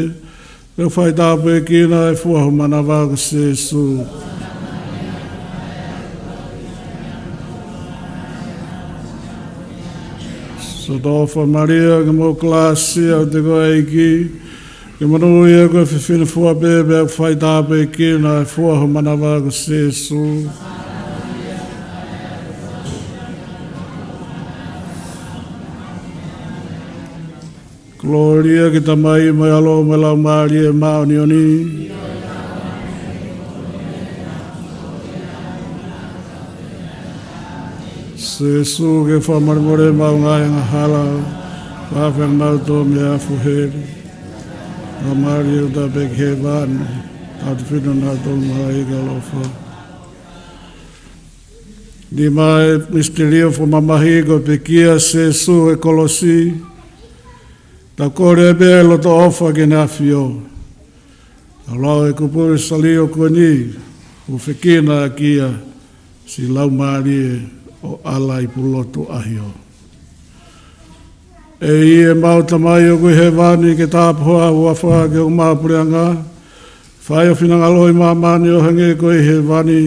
pea ʻoku faitāpuekina ʻa e fua ho manava ko Sēsū. Siʻoto ʻofa Malia, ʻoku mo kalāsia, ʻoku ʻiate koe ʻa e ʻEiki, ʻoku monūʻia koe ʻi he fefine fua pē, pea ʻoku faitāpuekina ʻa e fua ho manava ko Sēsū. Kolōlia ki he Tamai mo e ʻAlo mo e Laumālie Māʻoniʻoni. Sēsū, ke fakamolemole ʻemau ngaahi angahala, fakahaofi kimautolu mei he afu heli, mo e ngaahi tangata pē ki hēvani, tau tufino nautolu mo e malaʻia ʻoku ʻaloʻofa. Nima ʻo e misiteli fakamamahi, ko e pekia ʻa Sēsū he kolosi. Tau kole pē ʻa e loto ʻofa ki Heʻene ʻAfio. Tau lau e kupuʻi salio ko eni, ʻoku fekina ʻaki ia siʻi laumālie ʻo ʻAla ʻi Pulotu ʻAhio. ʻEiki ʻemau Tamai ʻoku ʻi hēvani, ke tāpuhā ho huafa, ke hoko mai ho puleʻanga, fai ho finangalo ʻi māmani ʻo hangē ko ia ʻi hēvani.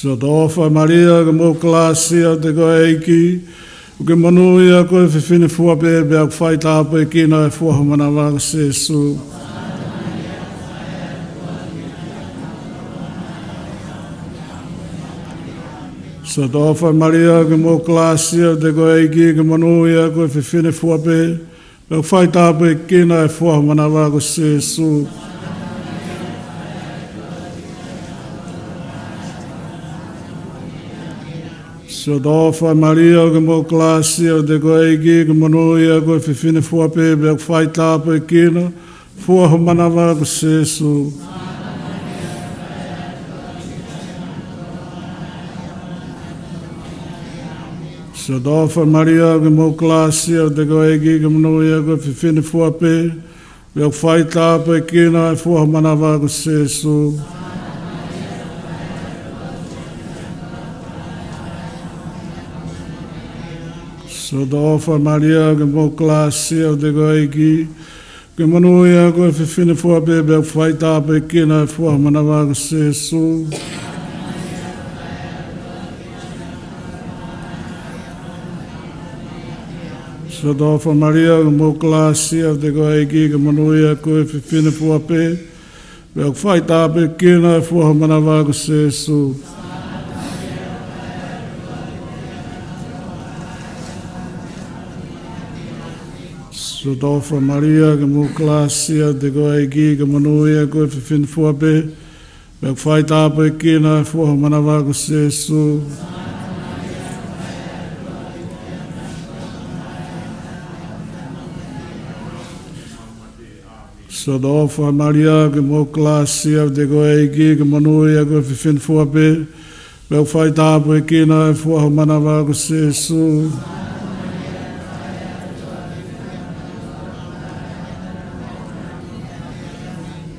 Siʻoto ʻofa Malia, ʻoku mo kalāsia, ʻoku ʻiate koe ʻa e ʻEiki, ʻoku monūʻia koe ʻi he fefine fua pē, pea ʻoku faitāpuekina ʻa e fua ho manava ko Sēsū. Siʻoto ʻofa Malia, ʻoku mo kalāsia, ʻoku ʻiate koe ʻa e ʻEiki, ʻoku monūʻia koe ʻi he fefine fua pē, pea ʻoku faitāpuekina ʻa e fua ho manava ko Sēsū. Siʻoto ʻofa Malia, ʻoku mo kalāsia, ʻoku ʻiate koe ʻa e ʻEiki, ʻoku monūʻia koe ʻi he fefine fua pē, pea ʻoku faitāpuekina ʻa e fua ho manava ko Sēsū. Siʻoto ʻofa Malia, ʻoku mo kalāsia, ʻoku ʻiate koe ʻa e ʻEiki, ʻoku monūʻia koe ʻi he fefine fua pē, pea ʻoku faitāpuekina ʻa e fua ho manava ko Sēsū. Siʻoto ʻofa Malia, ʻoku mo kalāsia, ʻoku ʻiate koe ʻa e ʻEiki, ʻoku monūʻia koe ʻi he fefine fua pē, pea ʻoku faitāpuekina ʻa e fua ho manava ko Sēsū. Siʻoto ʻofa Malia, ʻoku mo kalāsia, ʻoku ʻiate koe ʻa e ʻEiki, ʻoku monūʻia koe ʻi he fefine fua pē, pea ʻoku faitāpuekina ʻa e fua ho manava ko Sēsū. Siʻoto ʻofa Malia, ʻoku mo kalāsia, ʻoku ʻiate koe ʻa e ʻEiki, ʻoku monūʻia koe ʻi he fefine fua pē, pea ʻoku faitāpuekina ʻa e fua ho manava ko Sēsū. Siʻoto ʻofa Malia, ʻoku ke maʻu kalāsia ʻiate koe ʻa e ʻEiki, ʻoku ke monūʻia koe ʻi he fefine fua pē, pea ʻoku faitāpuekina ʻa e fua ho manava ko Sīsū.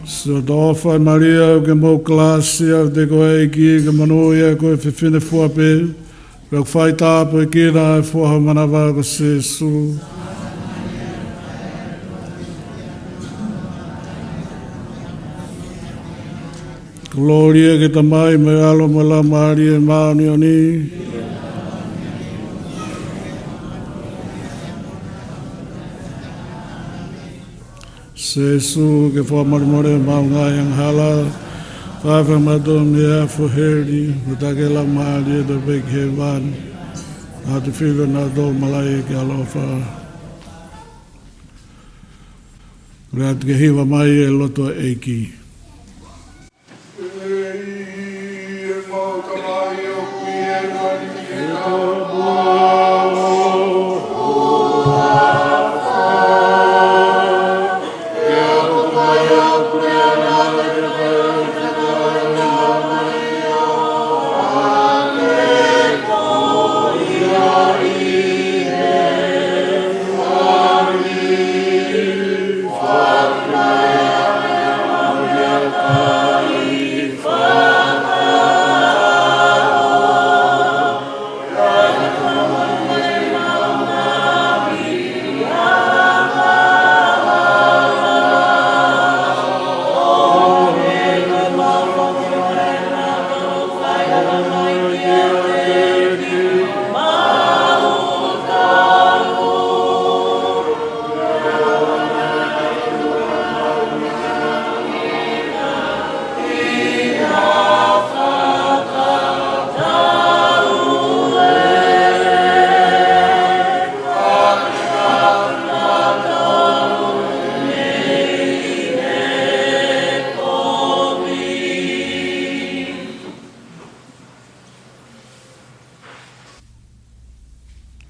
Siʻoto ʻofa Malia, ʻoku ke maʻu kalāsia ʻiate koe ʻa e ʻEiki, ʻoku ke monūʻia koe ʻi he fefine fua pē, pea ʻoku faitāpuekina ʻa e fua ho manava ko Sīsū. Kolōlia ki he Tamai mo e ʻAlo mo e Laumālie Māʻoniʻoni. Sīsū, ke fakamolemole homau ngaahi angahala, fakafakamātoa mei he ʻafu ʻo heli, mo taki e laumālie kotoa pē ki hēvani, ʻo ʻatu e fili ʻo kinautolu ʻoku malaʻia ki he ʻaloʻofa. Kole atu ke hiva mai e lotu ʻa e ʻEiki.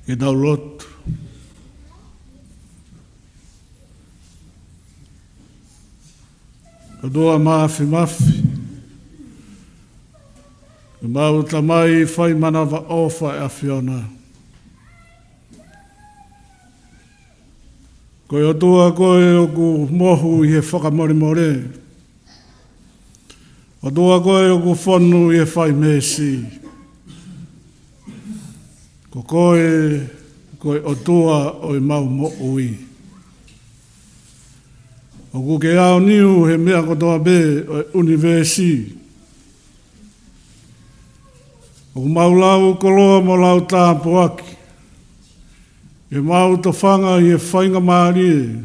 Ke tau lotu. ʻOtua Māfimafi, ʻemau Tamai fai manavaʻofa ʻa e ʻAfiona. Ko e ʻOtua koe ʻoku mohu ʻi he fakamolemole. ʻOtua koe ʻoku fonu ʻi he fai meesi. Ko koe, ko e ʻOtua ʻo ʻemau moʻui. ʻOku ke aoniu he meʻa kotoa pē ʻo e ʻunivēsi. ʻOku mau lau koloa mo lau tāpuaki ʻi heʻemau tofanga ʻi he faingamālie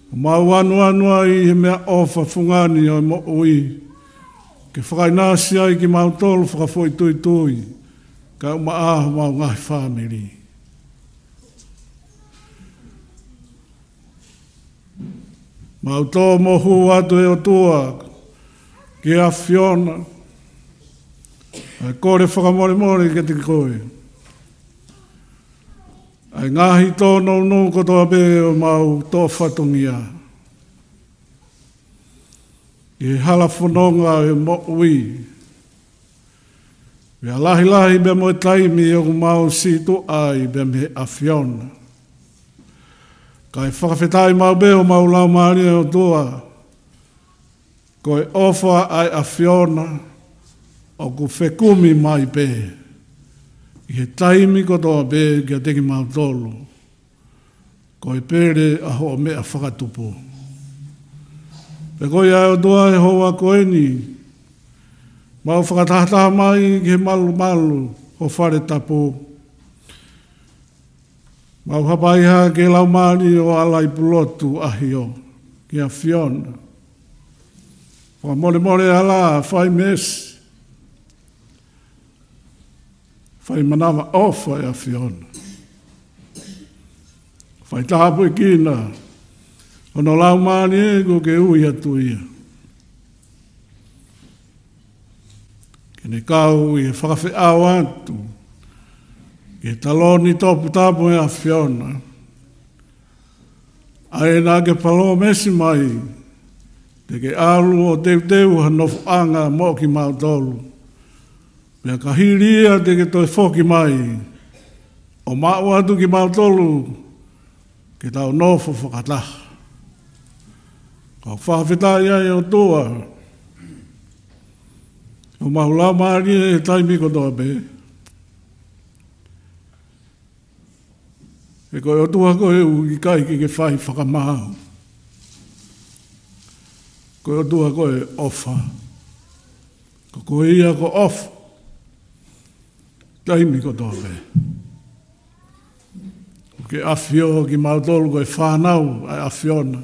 ʻoku mau ʻanuʻanu ai he meʻaʻofa fungani ʻo e moʻui, ke fakaʻinasi ai kimautolu fakafoʻituitui, kae ʻumaʻā homau ngaahi fāmili. Mau tō mohu atu ʻe ʻOtua ki he ʻAfiona, ʻa e kole fakamolemole kiate koe ʻa e ngaahi tōnounou kotoa pē ʻo ʻemau tō fatongia ʻi he hala fononga ʻo e moʻui. Meʻa lahilahi pea mo e taimi ʻoku mau sītuʻa ai pea mei he ʻAfiona. Kae fakafetaʻi maʻu pē homau laumālie ʻOtua, ko e ʻofa ʻa e ʻAfiona ʻoku fekumi mai pē ʻi he taimi kotoa pē kiate kimautolu. Ko e pele ʻa hoʻo meʻa fakatupu. Pea ko ia ʻe ʻOtua ʻi he houa ko eni, mau fakatahataha mai ki he malumalu ʻo e fale tapu. Mau hapai hake ki he laumālie ʻo Alaipulotu ʻAhio, ki he ʻAfiona. Fakamolemole ala, fai meesi. Fai manavaʻofa ʻa e ʻAfiona. Fai tāpuekina hono laumālie kuo ke ui atu ia, ke ne kau ʻi he fakafeʻao atu ki he taloni toputapu ʻo e ʻAfiona. ʻA ē naʻa ke palōmesi mai, te ke ʻalu ʻo teuteu ha nofoʻanga moʻo kimautolu. Pea ka hili ia te ke toe foki mai, ʻo maʻu atu kimautolu ke tau nofo fakataha. Ka ʻoku fakafetaʻi ai ʻOtua, ʻoku mau laumālie he taimi kotoa pē. He ko e ʻOtua koe ʻoku ʻikai ke ke fai fakamaau. Ko e ʻOtua koe ʻofa. Ko koe ia ko e ʻofa. Taimi kotoa pē. ʻOku ke ʻafio kimautolu ko e fānau ʻa e ʻAfiona.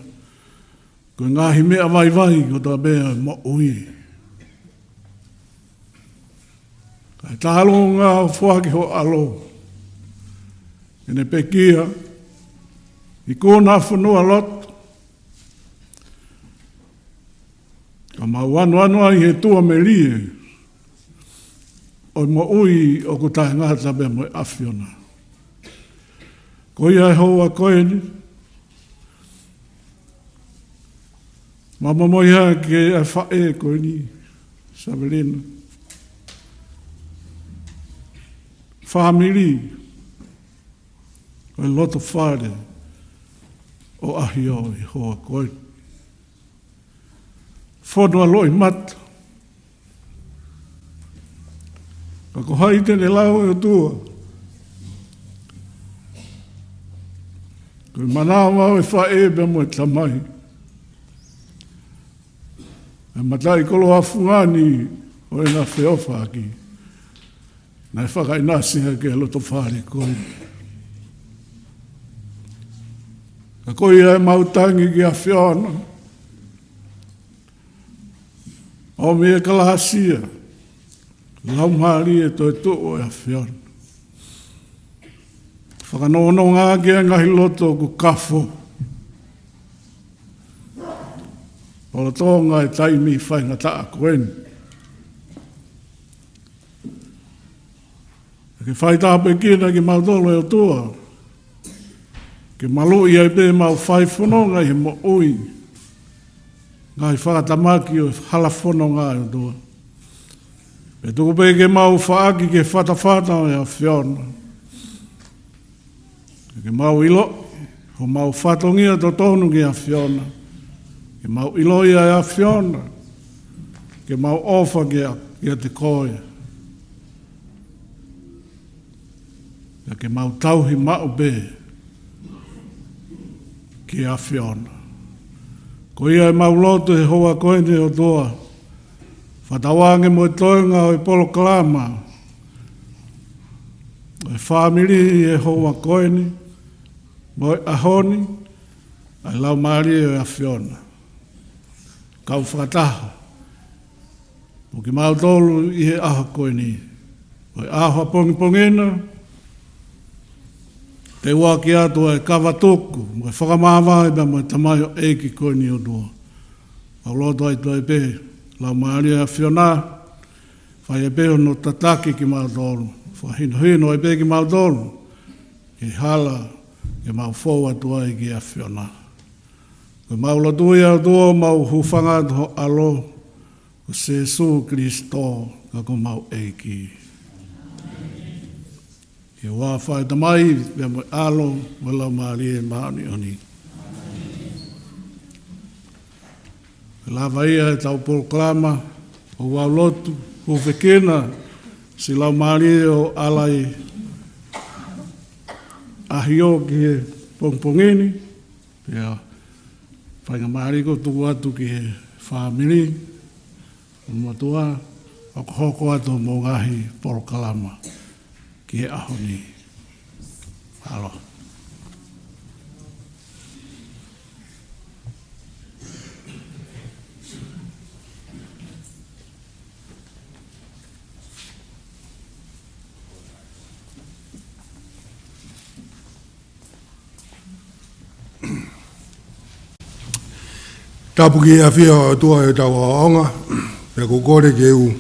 Ko e ngaahi meʻa vaivai kotoa pē ʻa e moʻui. Kae tālunga ʻo foaki ho ʻAlo ke ne pekia, ikuna, fonua, lotu, ka mau ʻanuʻanu ai he tuʻamelie ʻo e moʻui ʻoku taʻengata pea mo e ʻAfiona. Ko ia ʻa e houa ko eni, mau momoi hake ʻa e faʻē ko eni, Savelina. Fāmili, ʻo e loto fale ʻo ʻAhio ʻi he houa ko eni. Fonua loʻimata. Ka ko hai te ne lau, ʻOtua? Ko e manava ʻo e faʻē pea mo e tamai. ʻA e mataʻikoloa fungani ʻo ʻena feʻofaʻaki naʻe fakaʻinasi hake ʻa e loto fale ko eni. Ka ko ia ʻemau tangi ki he ʻAfiona, ʻomi e kalāsia, Laumālie Toetuʻu ʻo e ʻAfiona, fakanonga ʻaki ʻa e ngaahi loto ʻoku kafo, lolotonga e taimi faingataʻa ko eni. Ke fai tāpuekina kimautolu, ʻe ʻOtua, ke maluʻi ai pē ʻemau fai fononga ʻi he moʻui, ngaahi fakatamaki ʻo e hala fononga, ʻe ʻOtua. Pea tuku pē ke mau faʻaki ki he fatafata ʻo e ʻAfiona. Ke mau ʻilo homau fatongia totonu ki he ʻAfiona. Ke mau ʻilo ʻa e ʻAfiona. Ke mau ʻofa kia, kiate koe. Pea ke mau tauhi maʻu pē ki he ʻAfiona. Ko ia ʻemau lotu he houa ko eni, ʻe ʻOtua. Fakatauange mo e toenga ʻo e polokalama ʻo e fāmili ʻi he houa ko eni mo e ʻaho ni, ʻa e Laumālie ʻo e ʻAfiona kau fakataha mo kimautolu ʻi he ʻaho ko eni. Ko e ʻaho ʻapongipongi na, te u ʻoatu atu ʻa e kavatuku mo e fakamāvae pea mo e tamaioʻeiki ko eni, ʻe ʻOtua. Mau lotu atu ai pē, Laumālie ʻo e ʻAfiona, fai ai pē hono tataki kimautolu, fakahinohino ai pē kimautolu ki he hala ke mau fou atu ai ki he ʻAfiona. Ko ʻemau lotu ia, ʻe ʻOtua, mau hūfanga atu ho ʻAlo, ko Sīsū Kalaisi, ka ko homau ʻEiki. ʻI he huafa ʻo e Tamai, pea mo e ʻAlo, mo e Laumālie Māʻoniʻoni. Ke lava ia ʻetau polokalama ʻo e lotu hūfekina, siʻi laumālie ʻo ʻAlai ʻAhio ki he pongipongi ni, pea faingamālie ke u tuku atu ki he fāmili, mo e mātuʻa, ʻo hokohoko atu mo e ngaahi polokalama ki he ʻaho ni. Mālō. Tapu ki he ʻafio ʻa e ʻOtua ʻi hotau ʻaonga, pea ʻoku ou kole ke u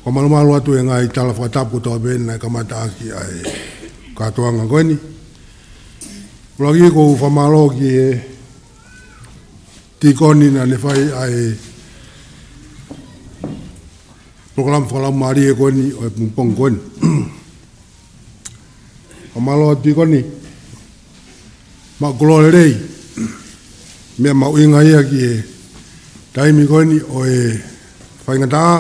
fakamalumalu atu he ngaahi tala fakatapu kotoa pē naʻe kamata ʻaki ʻa e kātoanga ko eni. Ua ki, ʻoku ou fakamālō ki he tīkoni naʻa ne fai ʻa e polokalama fakalaumālie ko eni ʻo e pongipongi ko eni. Fakamālō atu tīkoni, maʻu koloa lelei, meʻa mahuʻinga ia ki he taimi ko eni ʻo e faingataʻa.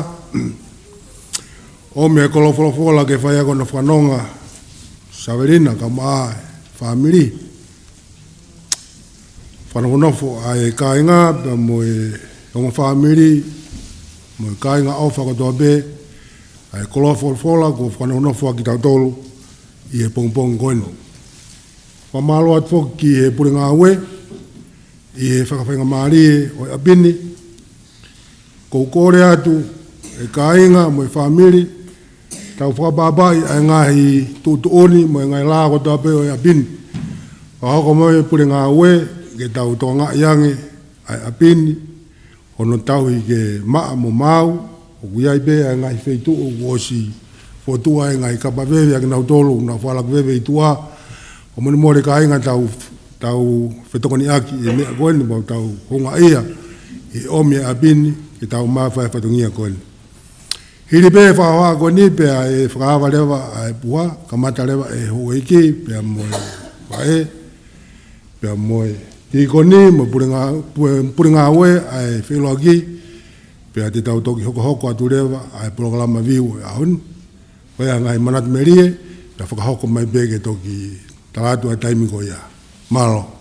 ʻOmi e koloa folofola ke fai ʻaki hono fakanonga Savelina kae ʻumaʻā e fāmili. Fakanofonofo ʻa e kāinga pea mo e ongo fāmili, mo e kāinga ʻofa kotoa pē, ʻa e koloa folofola kuo fakanofonofo ʻaki kitautolu ʻi he pongipongi ko eni. Fakamālō atu foki ki he pule ngāue ʻi he fakafaingamālie ʻo e ʻapi ni. ʻOku ou kole atu e kāinga mo e fāmili, tau fakapapauʻi ʻa e ngaahi tuʻutuʻuni mo e ngaahi lao kotoa pē ʻo e ʻapi ni. Fakahoko mai e pule ngāue ke tau tokangaʻi ange ʻa e ʻapi ni, hono tauhi ke maʻa mo maau. ʻOku ʻi ai pē ʻa e ngaahi feituʻu kuo ʻosi fokotuʻu ai e ngaahi kapa veve ʻa kinautolu naʻa nau fakalaka veve ʻi tuʻa. ʻOku molemole kāinga tau, tau fetokoniʻaki e meʻa ko eni mo tau houngaʻia ʻi he ʻomi e ʻapi ni ke tau maʻu e fatongia ko eni. Hili pē fakahoha ko eni pea ʻe fakaava leva ʻa e puha, kamata leva ʻe he houʻeiki pea mo e faʻē, pea mo e tīkoni mo e pule ngā-, pule, pule ngāue ʻa e feʻiloaki, pea te tau toki hokohoko atu leva ʻa e polokalama viu ʻo e ʻaho ni. Ko ia e ngaahi manatu melie, pea fakahoko mai pē ke toki tala atu ʻa e taimi ko ia. Mālō.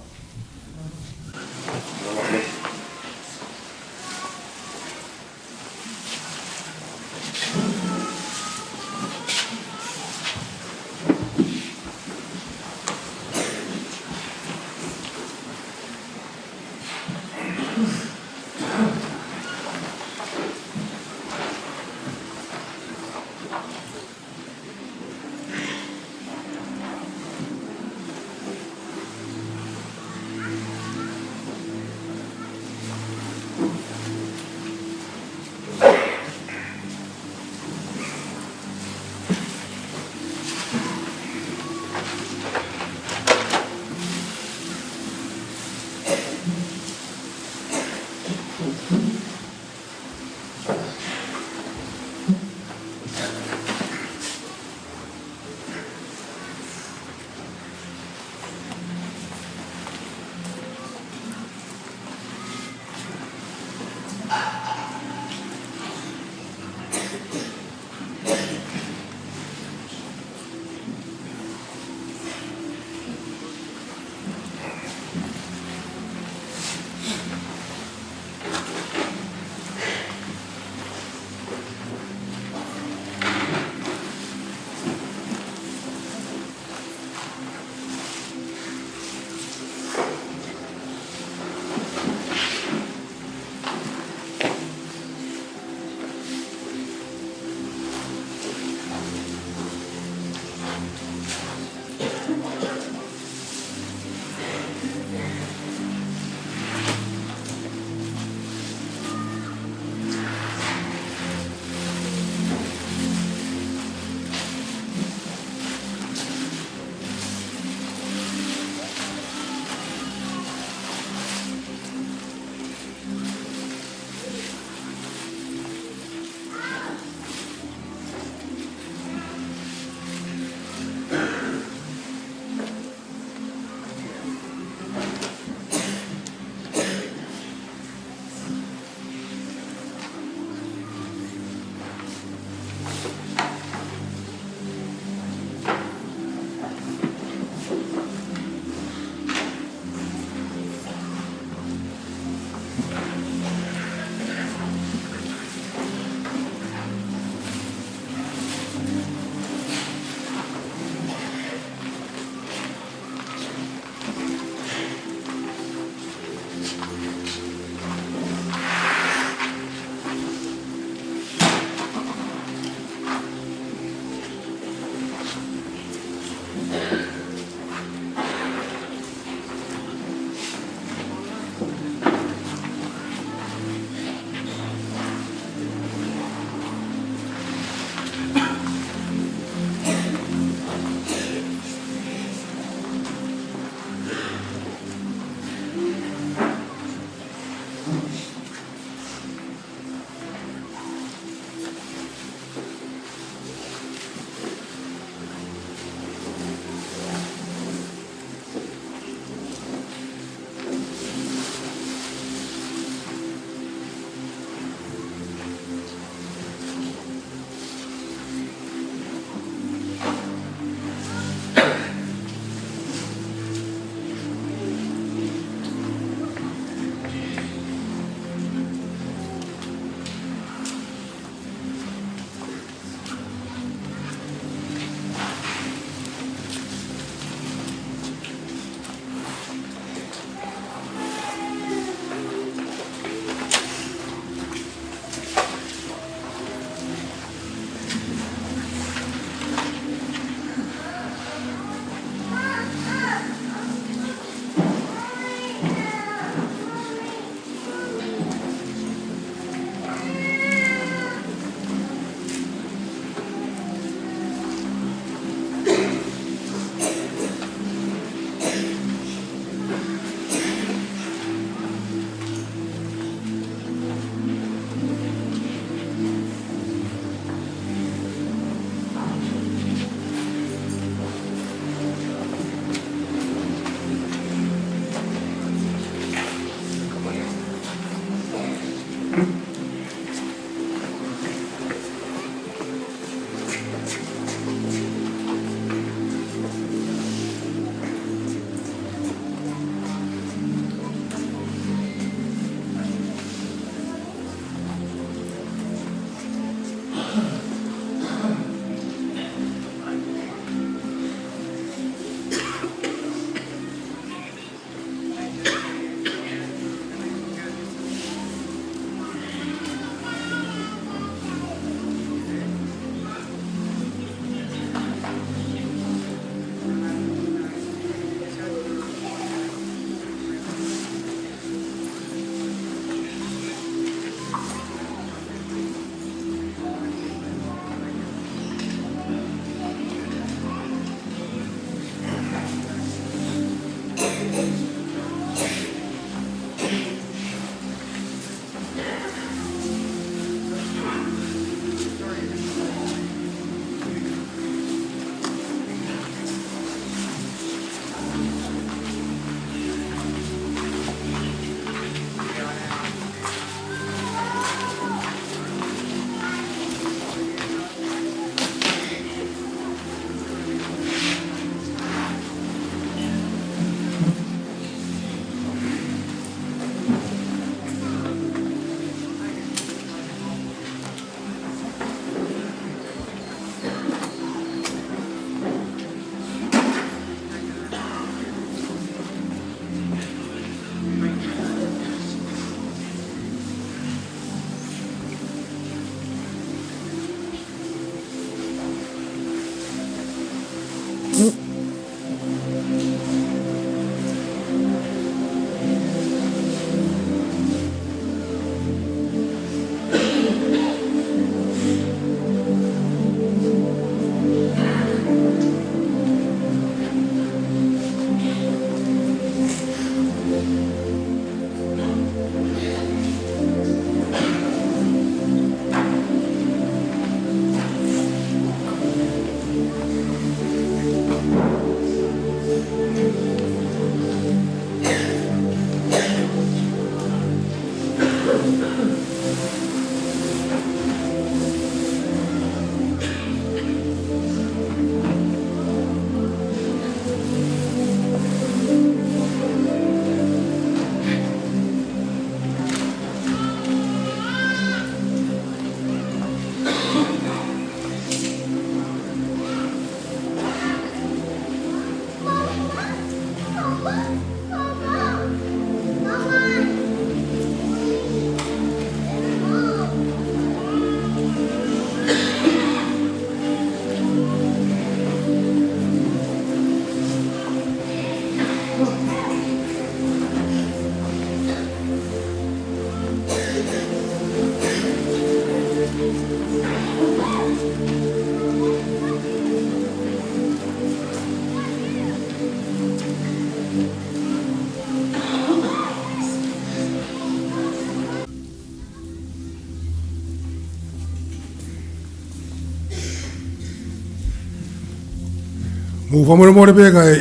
ʻOku fakamolemole pē kae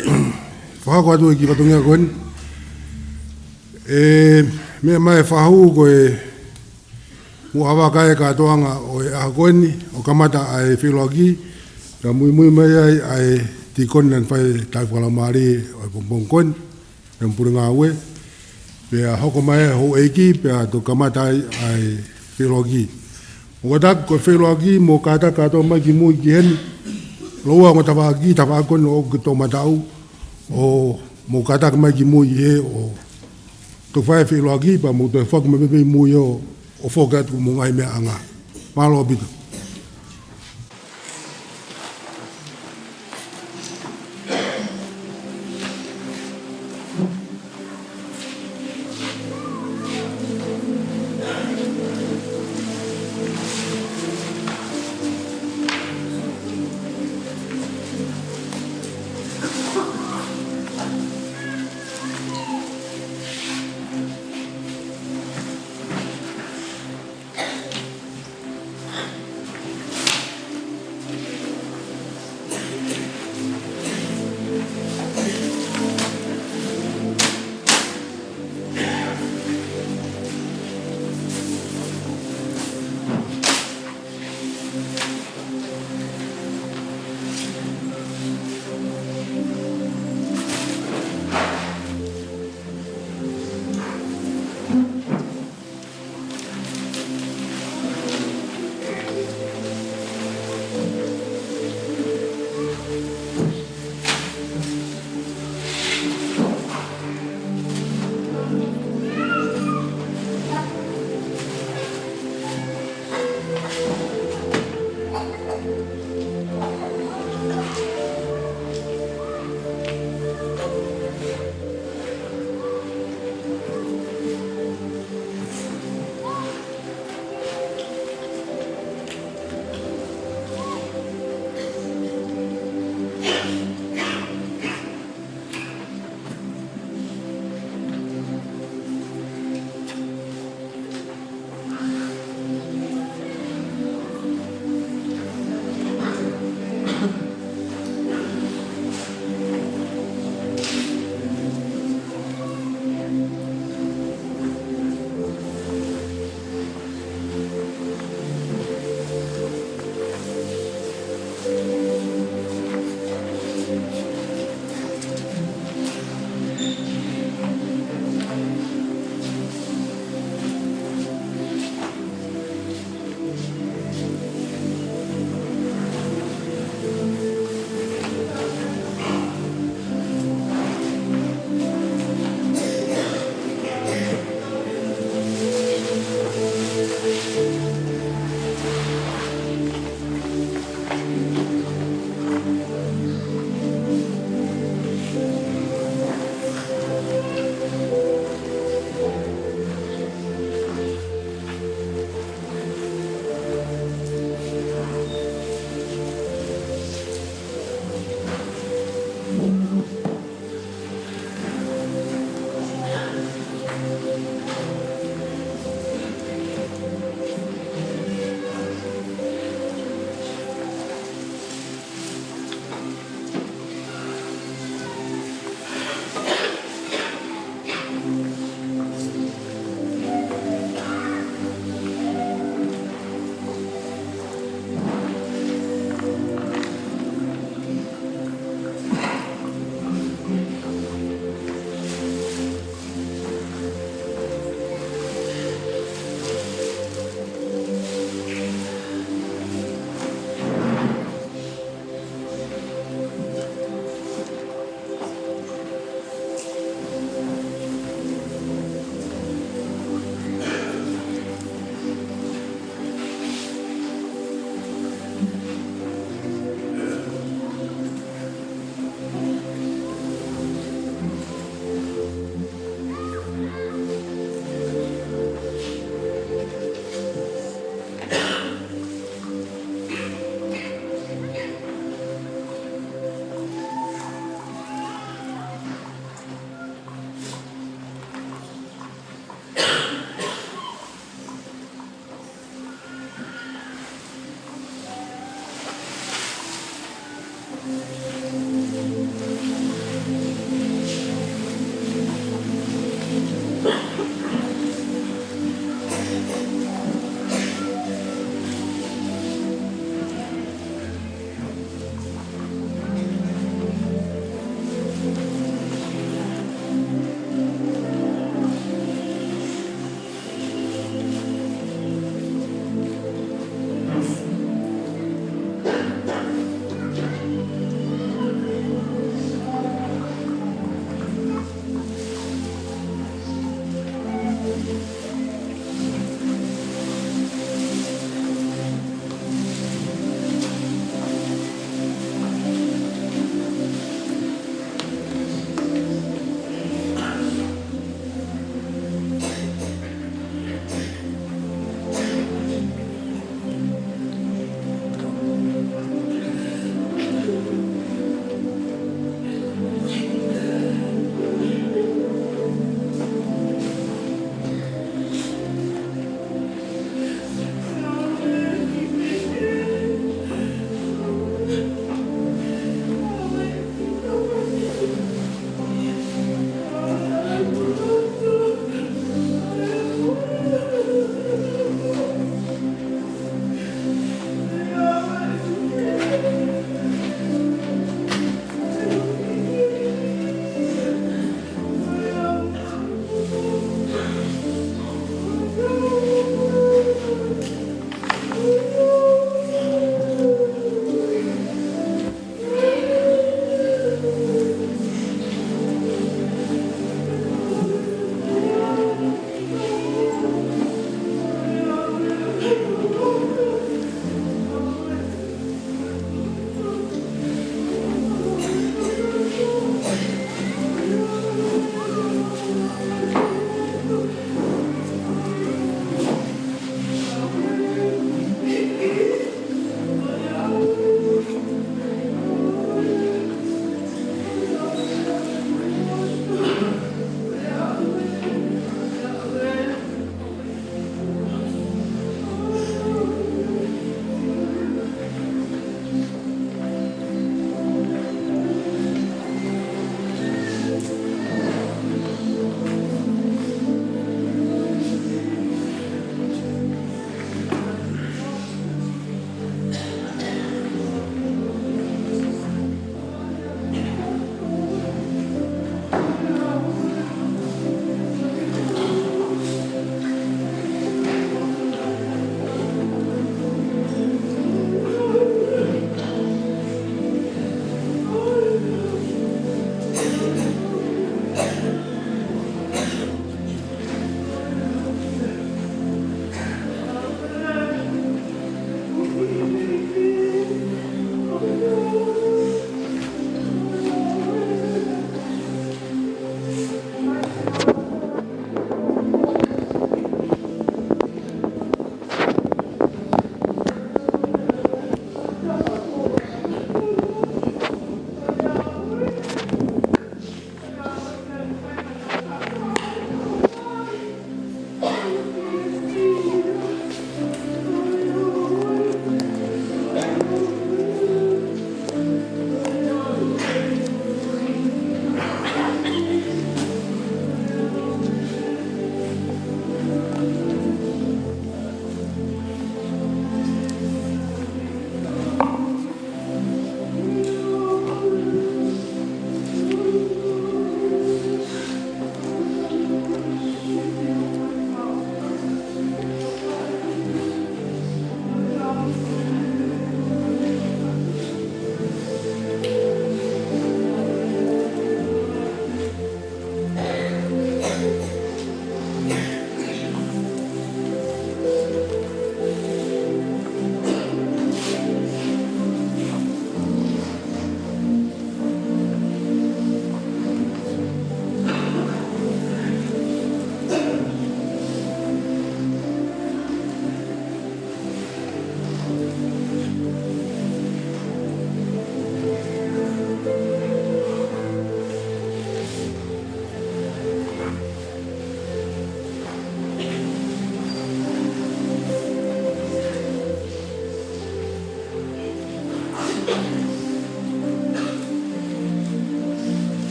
fakahoko atu e kiʻi fatongia ko eni. ʻE, meʻa mai e fahu ko e muʻa vaka e kātoanga ʻo e ʻaho ko eni, ʻo kamata ʻa e feʻiloaki, pea muimui mai ai ʻa e tīkoni naʻa ne fai e tauhi fakalaumālie ʻo e pongipongi ko eni, pea mo e pule ngāue, pea hoko mai e houʻeiki, pea toki kamata ai ʻa e feʻiloaki. Mou kātaki, ko e feʻiloaki, mou kātaki kātoa mai ki mui ki heni, lōua ongo tafaʻaki, tafaʻaki ko eni ʻoku toʻomataʻu, ʻo mou kātaki mai ki mui he ʻo toki fai e feʻiloaki, pea mou toe foki mai pē mui ʻo, ʻo foki atu mo e ngaahi meʻaʻanga. Mālō ʻaupito.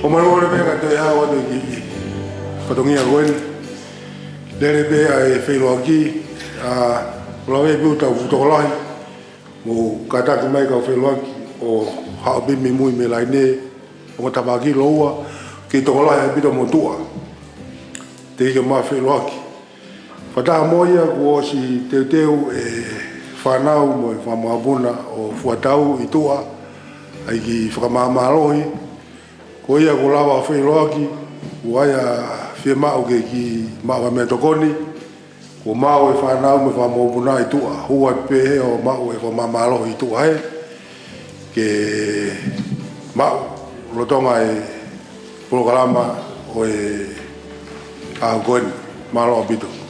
ʻOku mālō pē ka toe ʻalu atu ki he fatongia ko eni. Lele pē ʻa e feʻiloaki, ʻa, lave pē ʻetau fuʻu tokolahi. Mou kātaki mai kau feʻiloaki ʻo haʻu pē mei mui mei Laine, ʻo mo tapaʻaki lōua, kei tokolahi ʻaupito mo Tuʻa. Teʻeki ke mou feʻiloaki. Fakataha mo ia kuo ʻosi teuteu e fānau mo e fanga mokopuna ʻo Fuatau ʻi Tuʻa, ʻa e kiʻi fakamāmālohi. Ko ia kuo lava feʻiloaki, kuo ʻai ʻa e fiemaʻu ke kiʻi maʻu ha meʻatokoni, kuo maʻu e fānau mo e fanga mokopuna ʻi Tuʻa, hū atu pē ʻo maʻu e fakamāmālohi ʻi Tuʻa hē, ke maʻu lolotonga e polokalama ʻo e ʻaho ko eni. Mālō ʻaupito.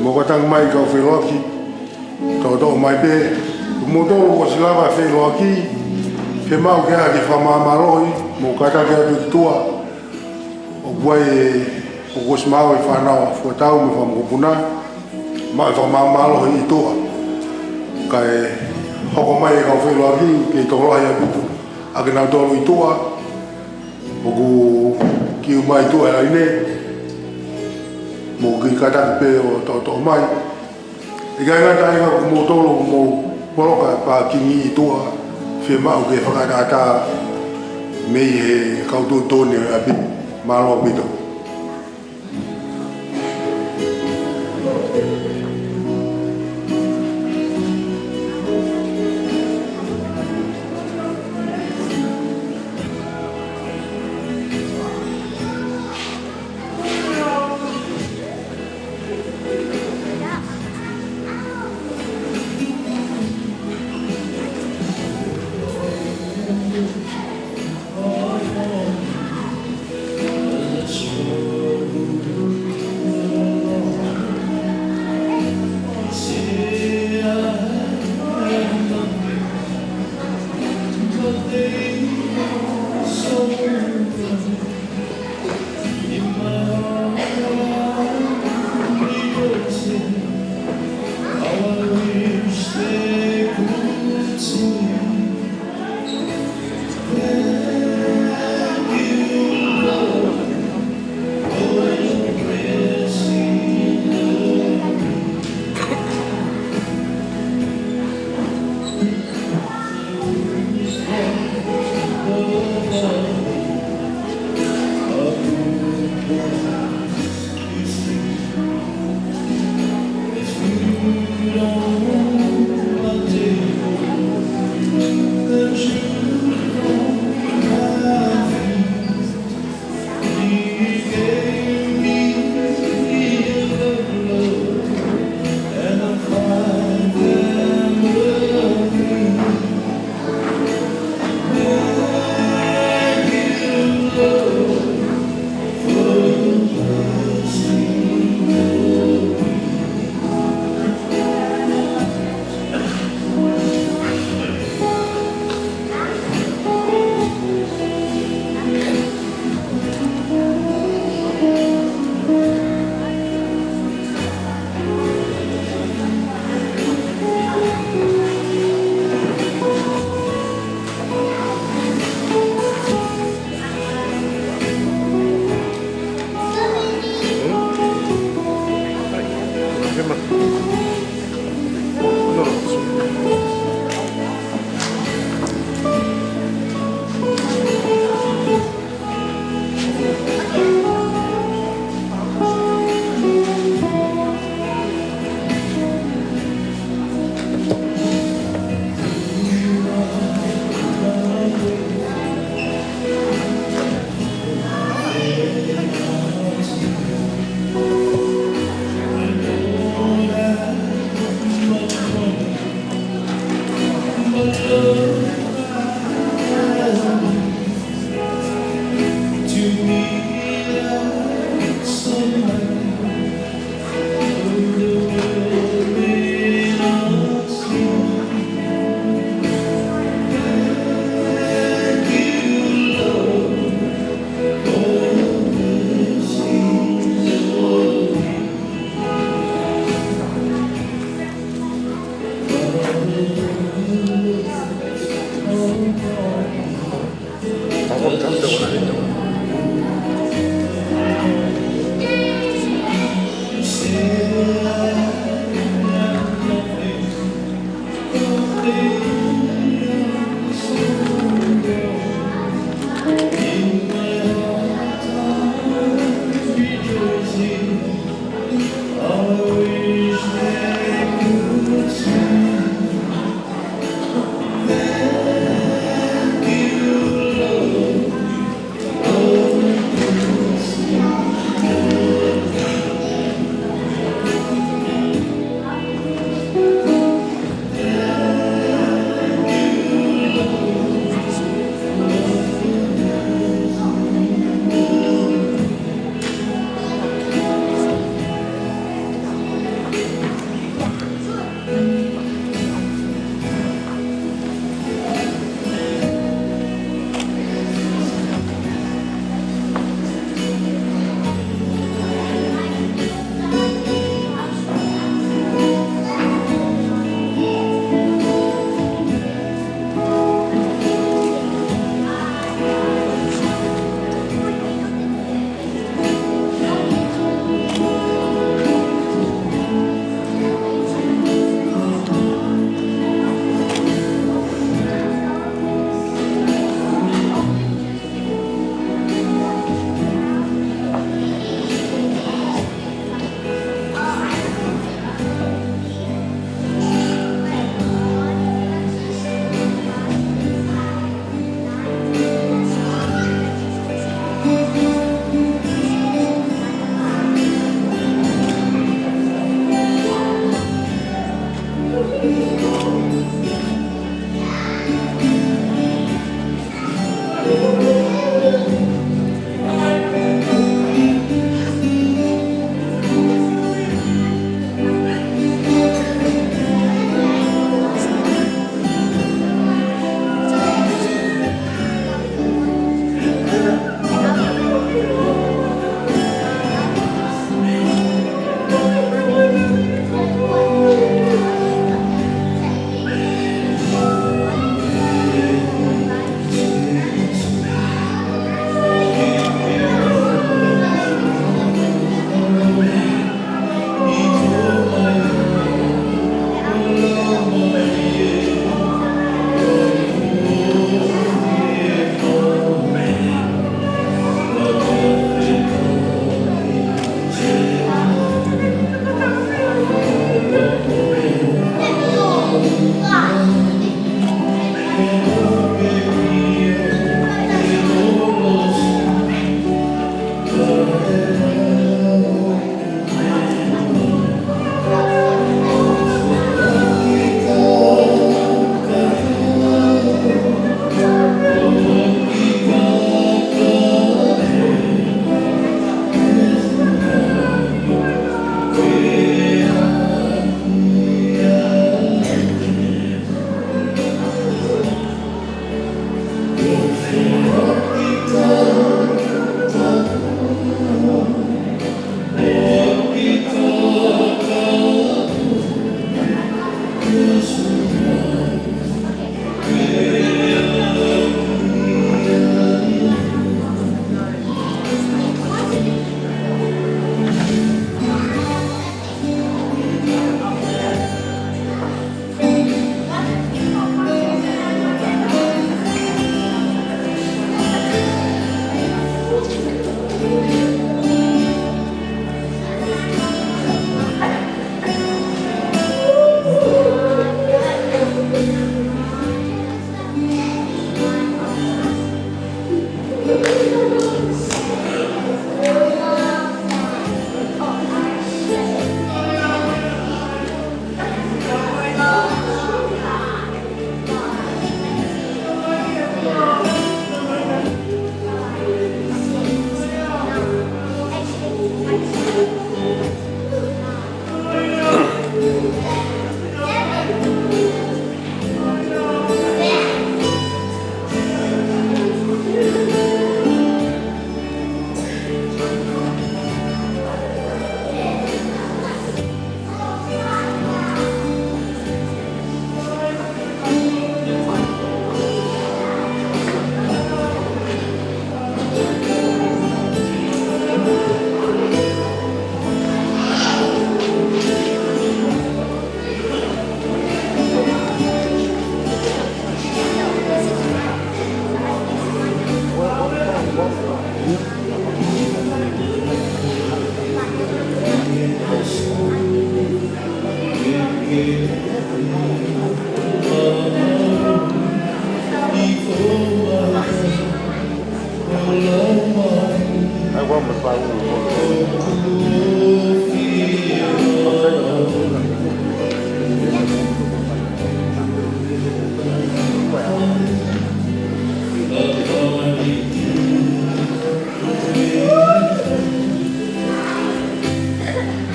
Mou kātaki mai kau feʻiloaki, toʻotoʻo mai pē, kimoutolu ʻoku ʻosi lava feʻiloaki, ke maʻu ke ʻai ke fakamāmālohi, mou kātaki atu ki tuʻa, ʻoku ʻi ai, ʻoku ʻosi maʻu e fānau ʻa Fuatau mo e fanga mokopuna, maʻu e fakamāmālohi ʻi tuʻa. Kae hoko mai e kau feʻiloaki, ke tokolahi ʻaupito ʻa kinautolu ʻi tuʻa, ʻoku kiʻi ʻomai tuʻa e laine, mou kiʻi kātaki pē ʻo toʻotoʻo mai. ʻIkai ngata ai ka ko kimoutolu ʻoku mou poloka pākingi ʻi tuʻa, fiemaʻu ke fakaʻataʻatā mei he kau tuʻutuʻuni ʻo e ʻapi. Mālō ʻaupito.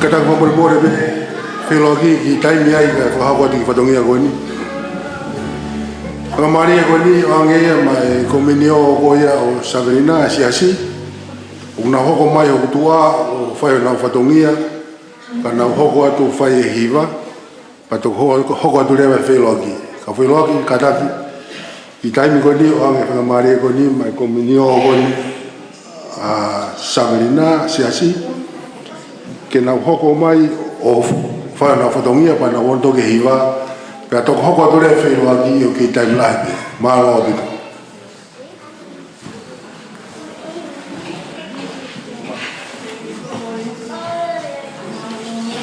Kātaki fakamolemole pē, feʻiloaki ki he taimi ʻa ia ʻoku fakahoko atu e kiʻi fatongia ko eni. Fakamālie ko eni ʻoange ia maʻa e komiunio ko ia ʻo Savelina Siasi. ʻOku nau hoko mai hoku tuʻa ʻo fai honau fatongia, ka nau hoko atu ʻo fai e hiva. Pea toki hoko, hoko atu leva e feʻiloaki. Ka feʻiloaki kātaki, ʻi he taimi ko eni ʻoange e fakamālie ko eni maʻa e komiunio ko eni ʻa Savelina Siasi, ke nau hoko mai ʻo fai honau fatongia pea nau ō atu ki he hiva, pea toki hoko atu leva e feʻiloaki ʻo kei taimi lahi pē. Mālō ʻaupito.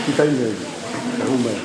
Kitai mei, kahu mei.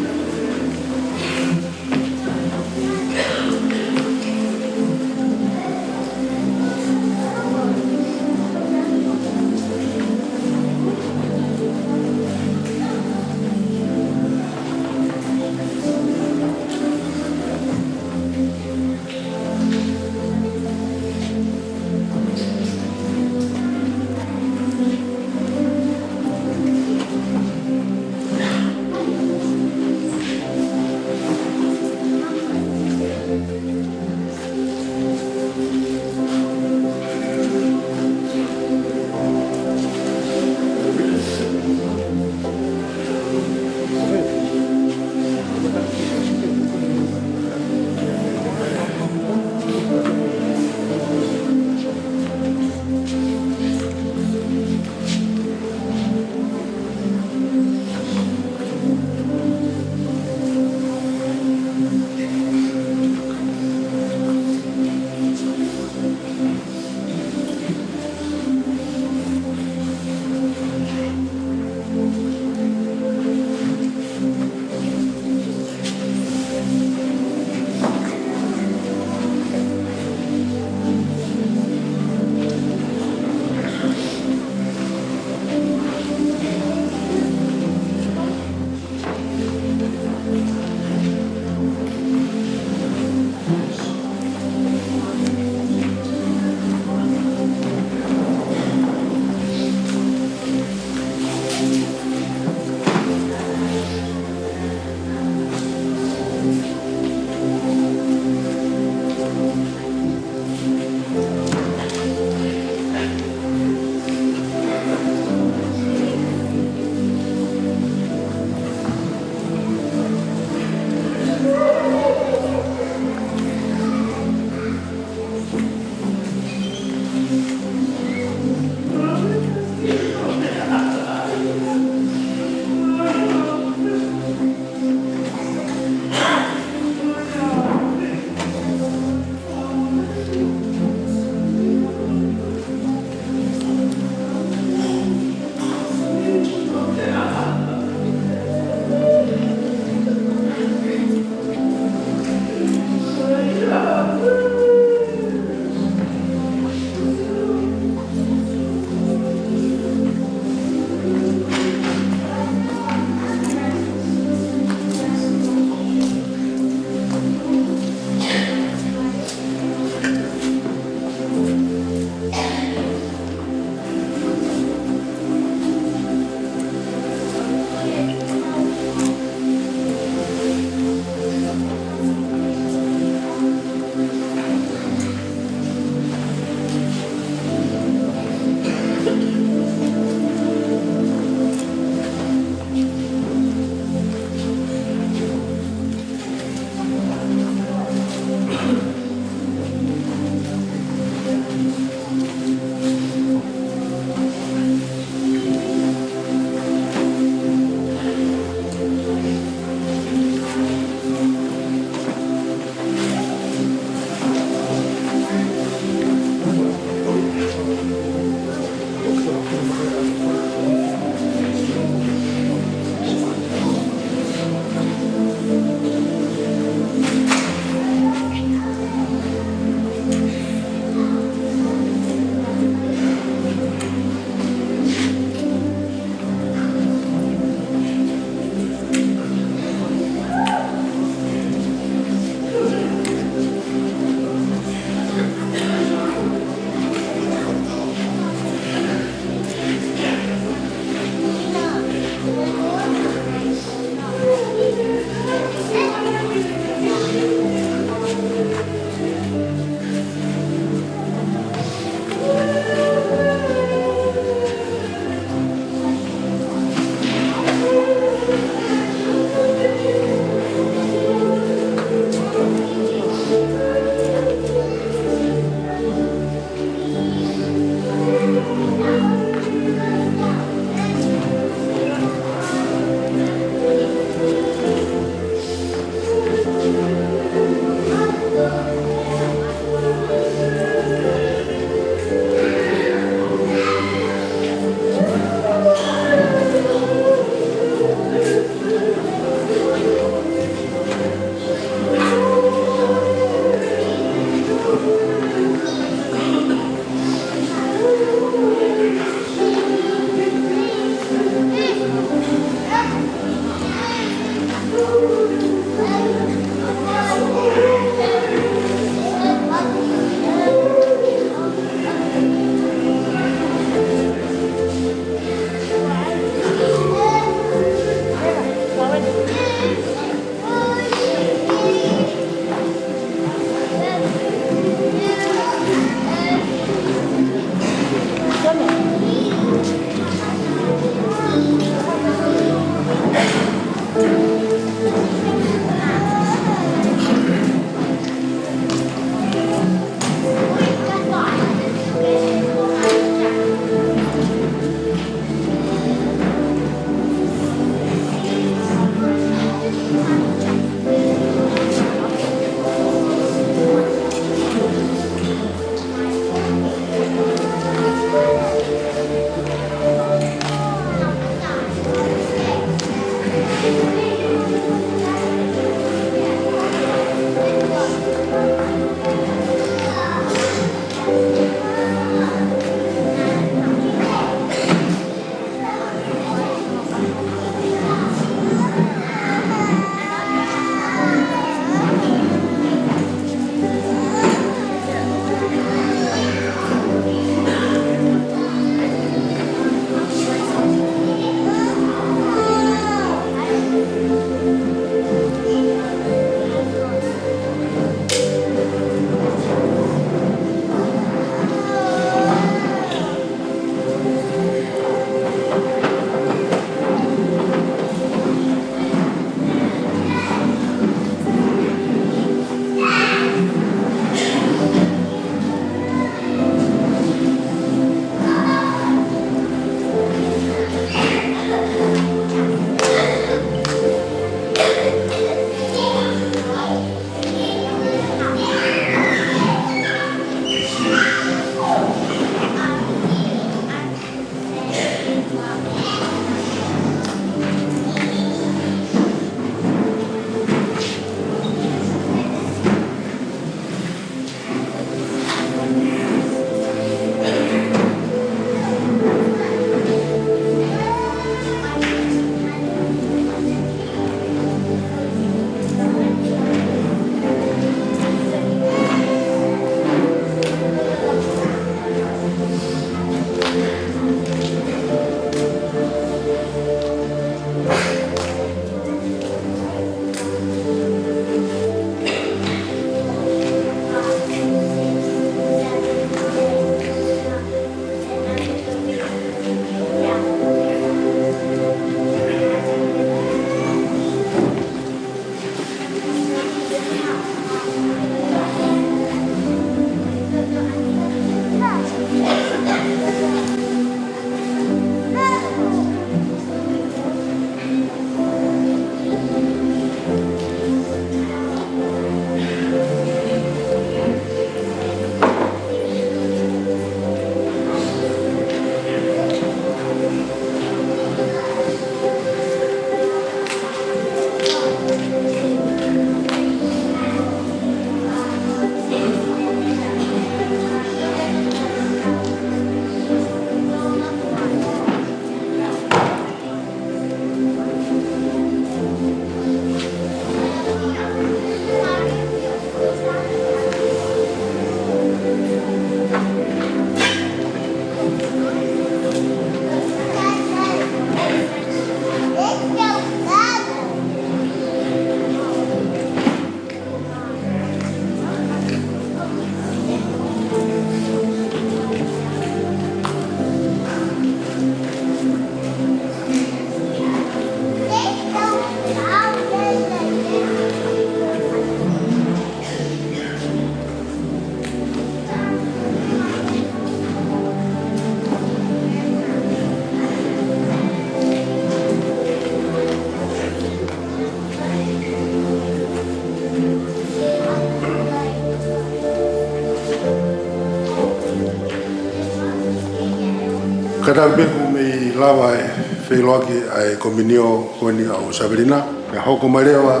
Kātaki pē kuo mei lava e feʻiloaki ʻa e kominio ko eni ʻa ʻo Savelina. Pea hoko mai leva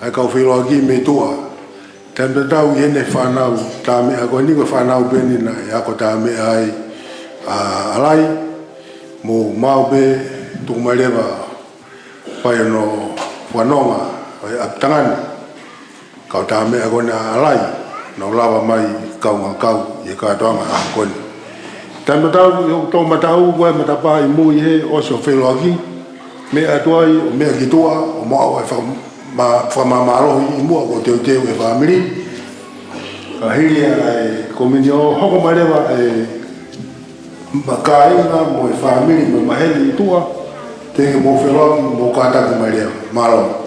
ʻa e kau feʻiloaki mei tuʻa. Taimi tatau ʻi heʻene fānau tā meʻa ko eni, ko e fānau pē eni naʻe ako tā meʻa ai ʻa ʻAlai. Mou maʻu pē, tuku mai leva fai hono fanongo ʻa e ʻapitangani. Kau tā meʻa ko eni ʻa ʻAlai, nau lava mai kaungā kau ʻi he kātoanga ʻaho ko eni. Taimi tatau ʻi hoku toʻomataʻu, ko e matapā ʻi mui he ʻosi ʻo feʻiloaki, meʻa atu ai ʻo meʻa ki tuʻa, ʻo maʻu ai e fakama-, fakamāmālohi ʻi muʻa kuo teuteu e fāmili. Ka hili ʻa e kominio, hoko mai leva e kāinga mo e fāmili mo e maheni ʻi tuʻa, teʻeki ke mou feʻiloaki, mou kātaki mai leva. Mālō.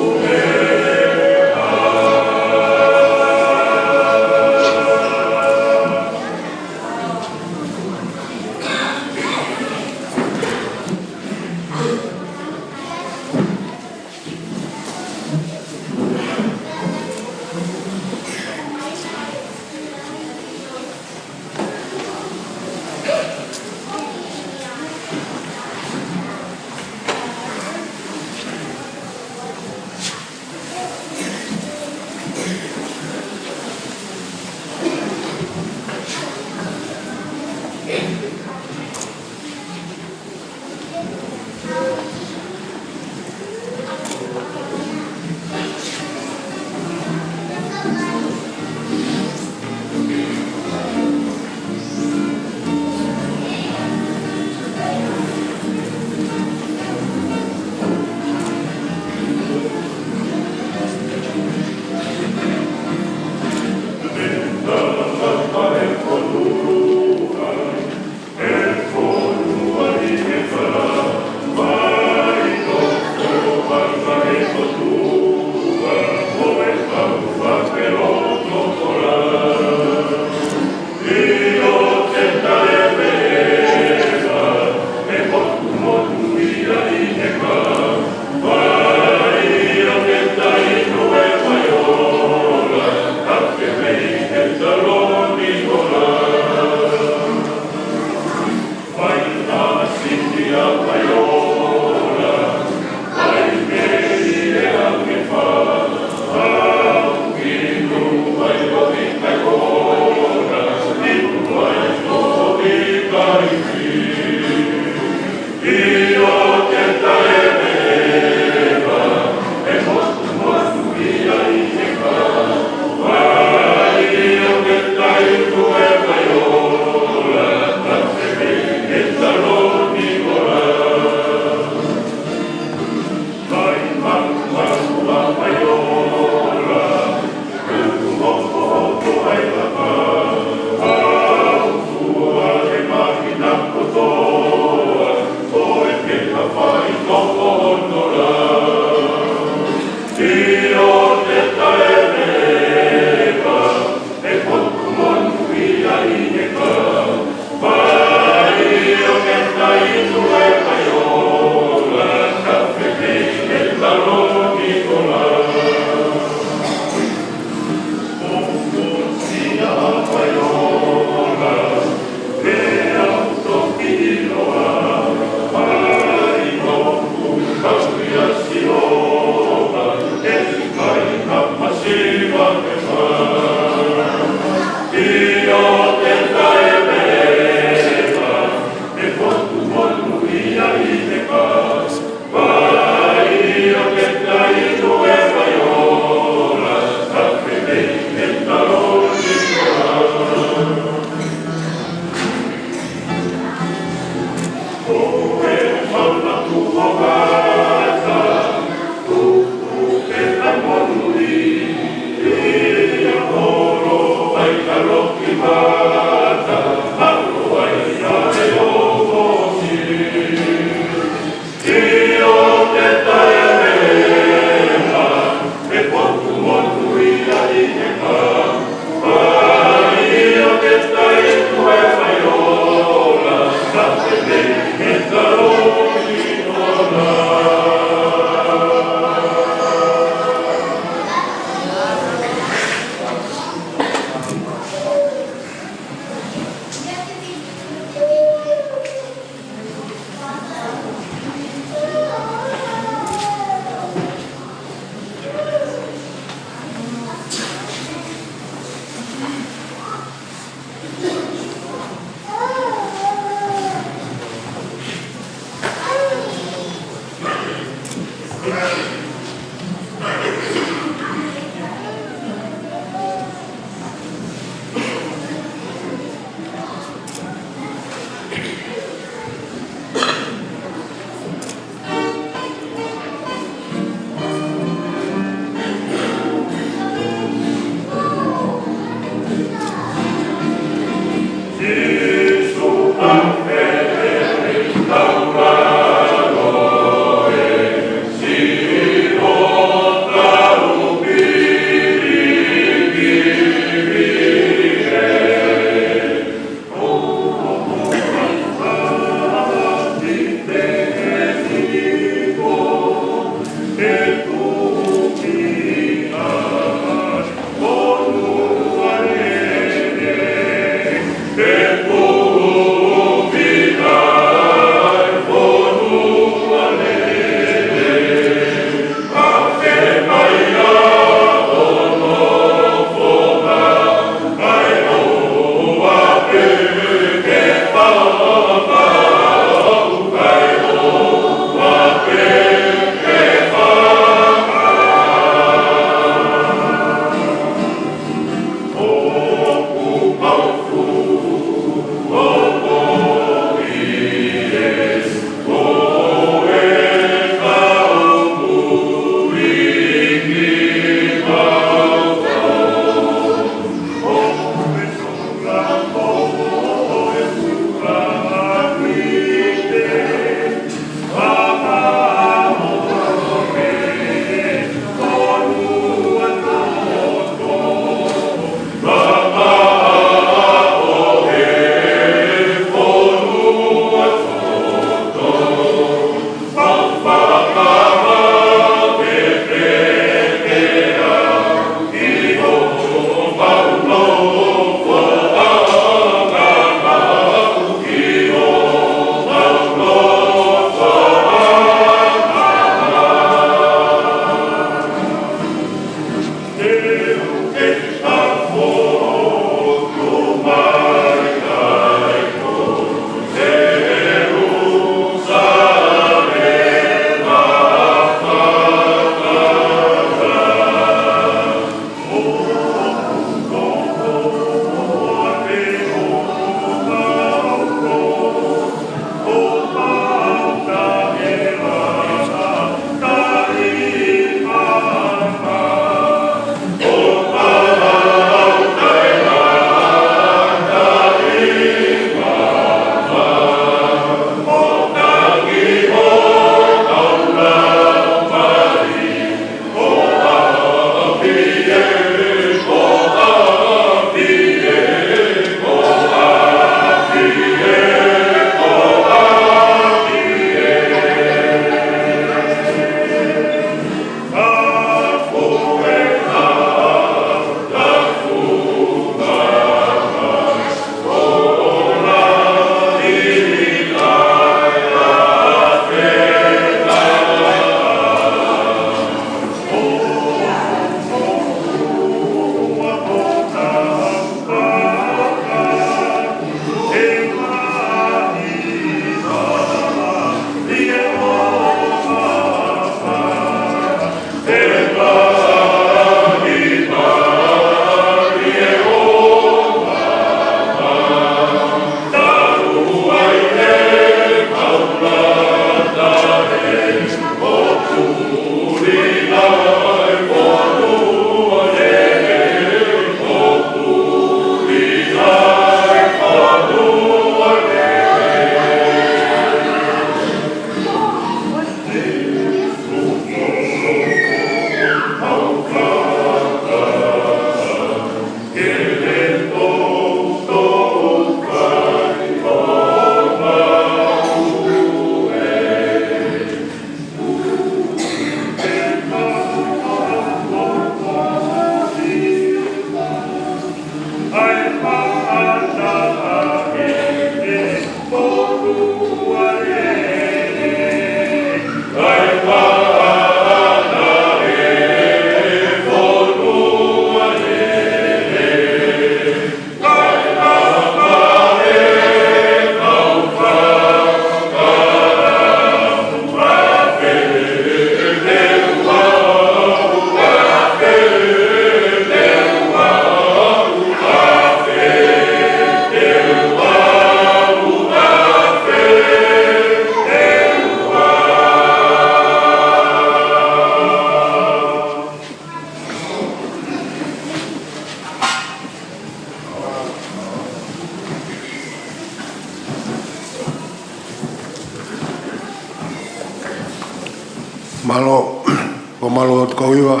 Kau hiva,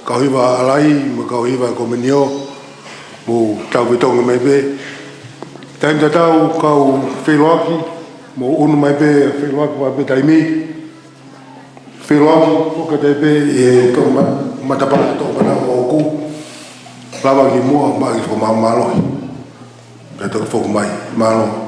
kau hiva ʻalai, mo e kau hiva komenio, mou tau fetongi mai pē. Taimi tatau kau feʻiloaki, mou ʻunu mai pē, feʻiloaki mai pē taimi. Feʻiloaki, ʻo ka te pē, ʻe tō ma-, matapā tō mana ʻoku. Lava ki muʻa, maʻa ki fakamāmālohi. Pea toki foki mai. Mālō.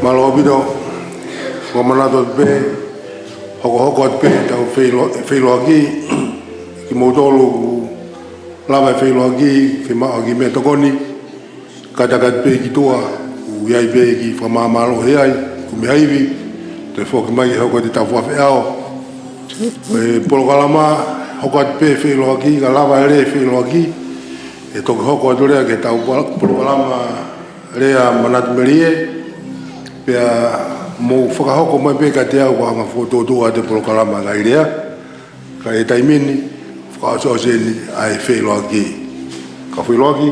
Mālō ʻaupito. Fakamanatu atu pē, hokohoko atu pē ʻetau feʻilo-, feʻiloaki, kimoutolu ʻoku lava e feʻiloaki, ke maʻu ha kiʻi meʻatokoni, kātaki atu pē ki tuʻa, ʻoku ʻi ai pē e kiʻi fakamāmālohi ai, ʻoku meʻa ivi, toe foki mai ke hoko atu ʻetau fakaʻaho. Ko e polokalama, hoko atu pē feʻiloaki, ka lava e lea feʻiloaki, ʻe toki hoko atu leva ki heʻetau polo-, polokalama lea manatu melie, pea mou fakahoko mai pē kiate au ko e anga fokotuʻutuʻu atu e polokalama ngaahi lea, ka ʻi he taimi ni, fakaʻosiʻosi eni ʻa e feʻiloaki. Ka feʻiloaki,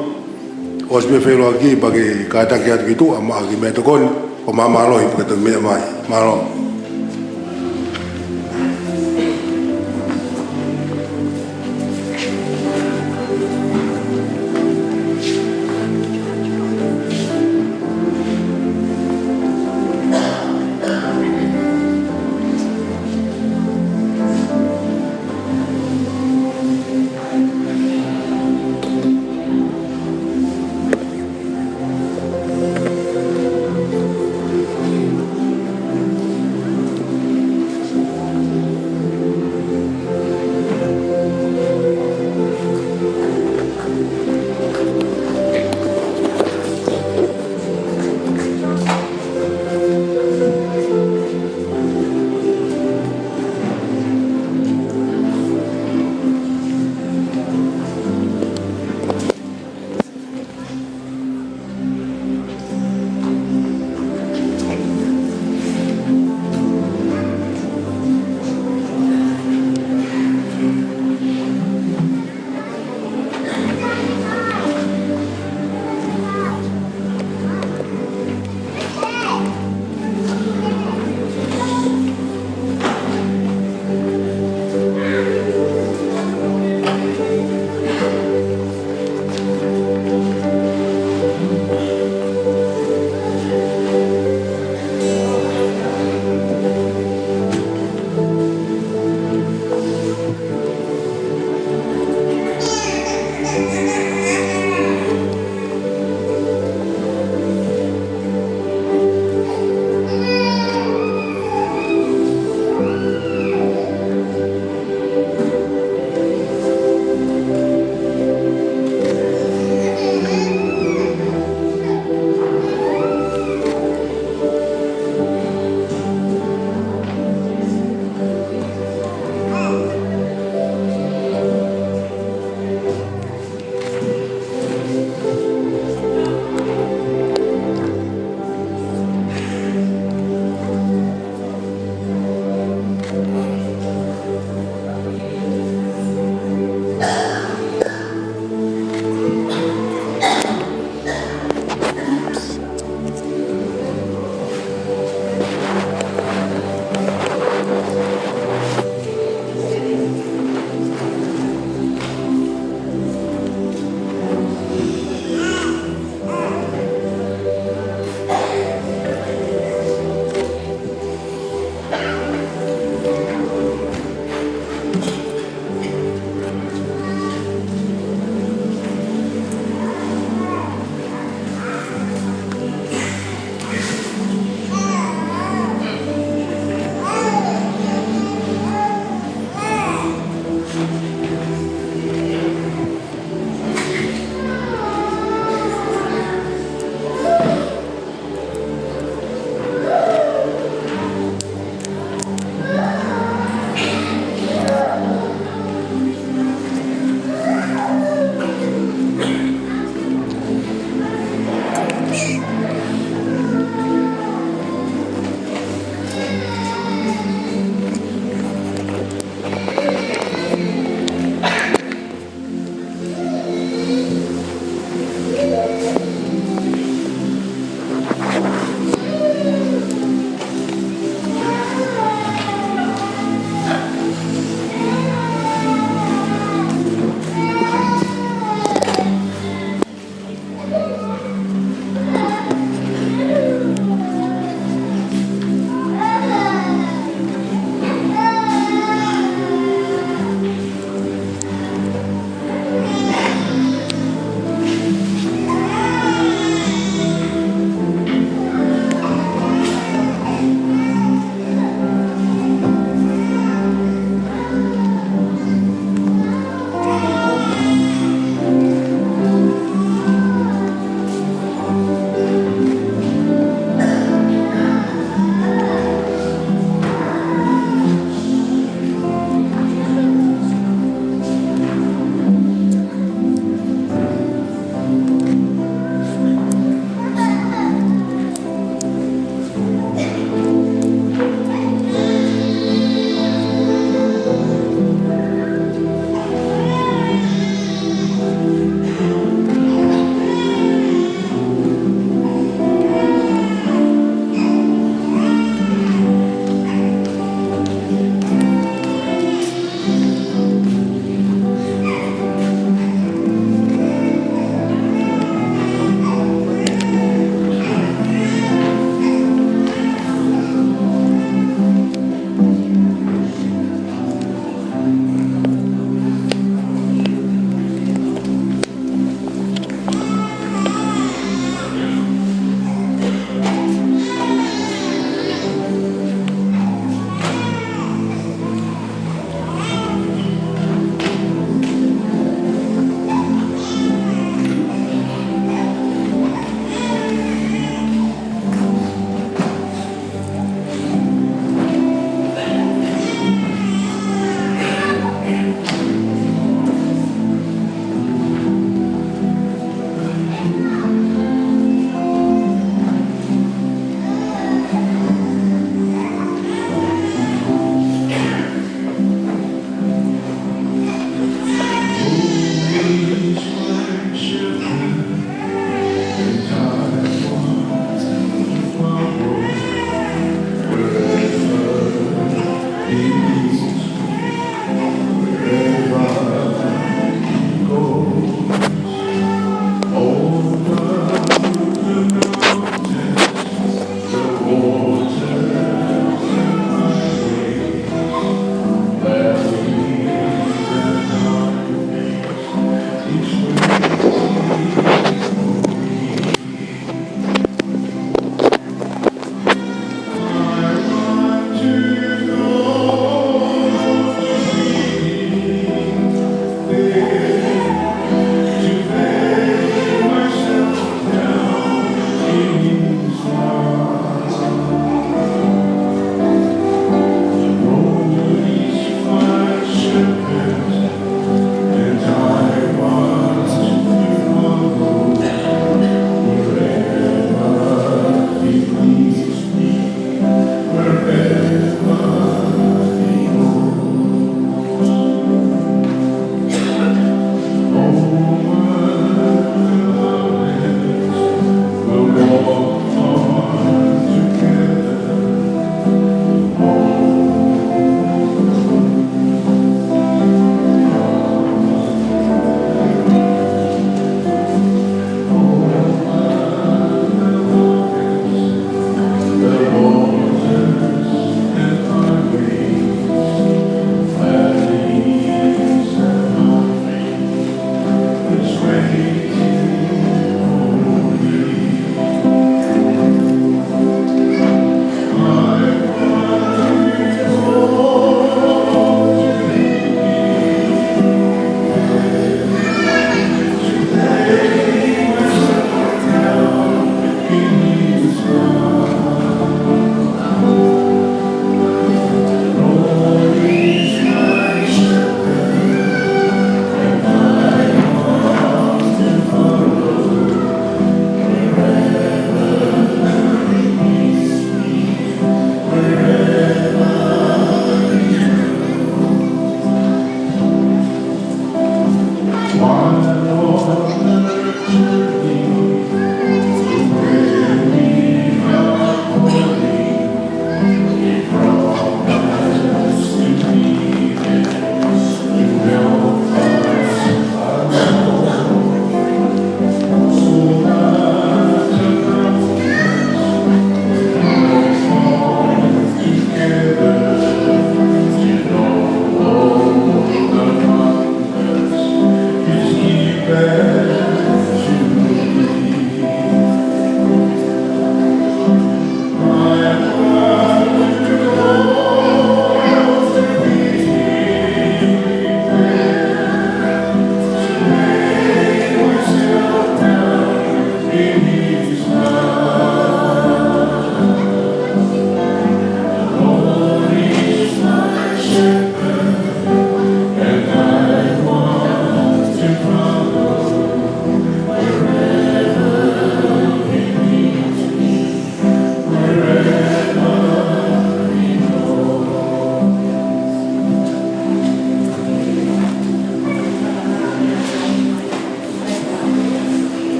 ʻosi pē feʻiloaki, pea ke kātaki atu ki tuʻa, maʻu ha kiʻi meʻatokoni, ʻo māmālohi pea ke toki meʻa mai. Mālō.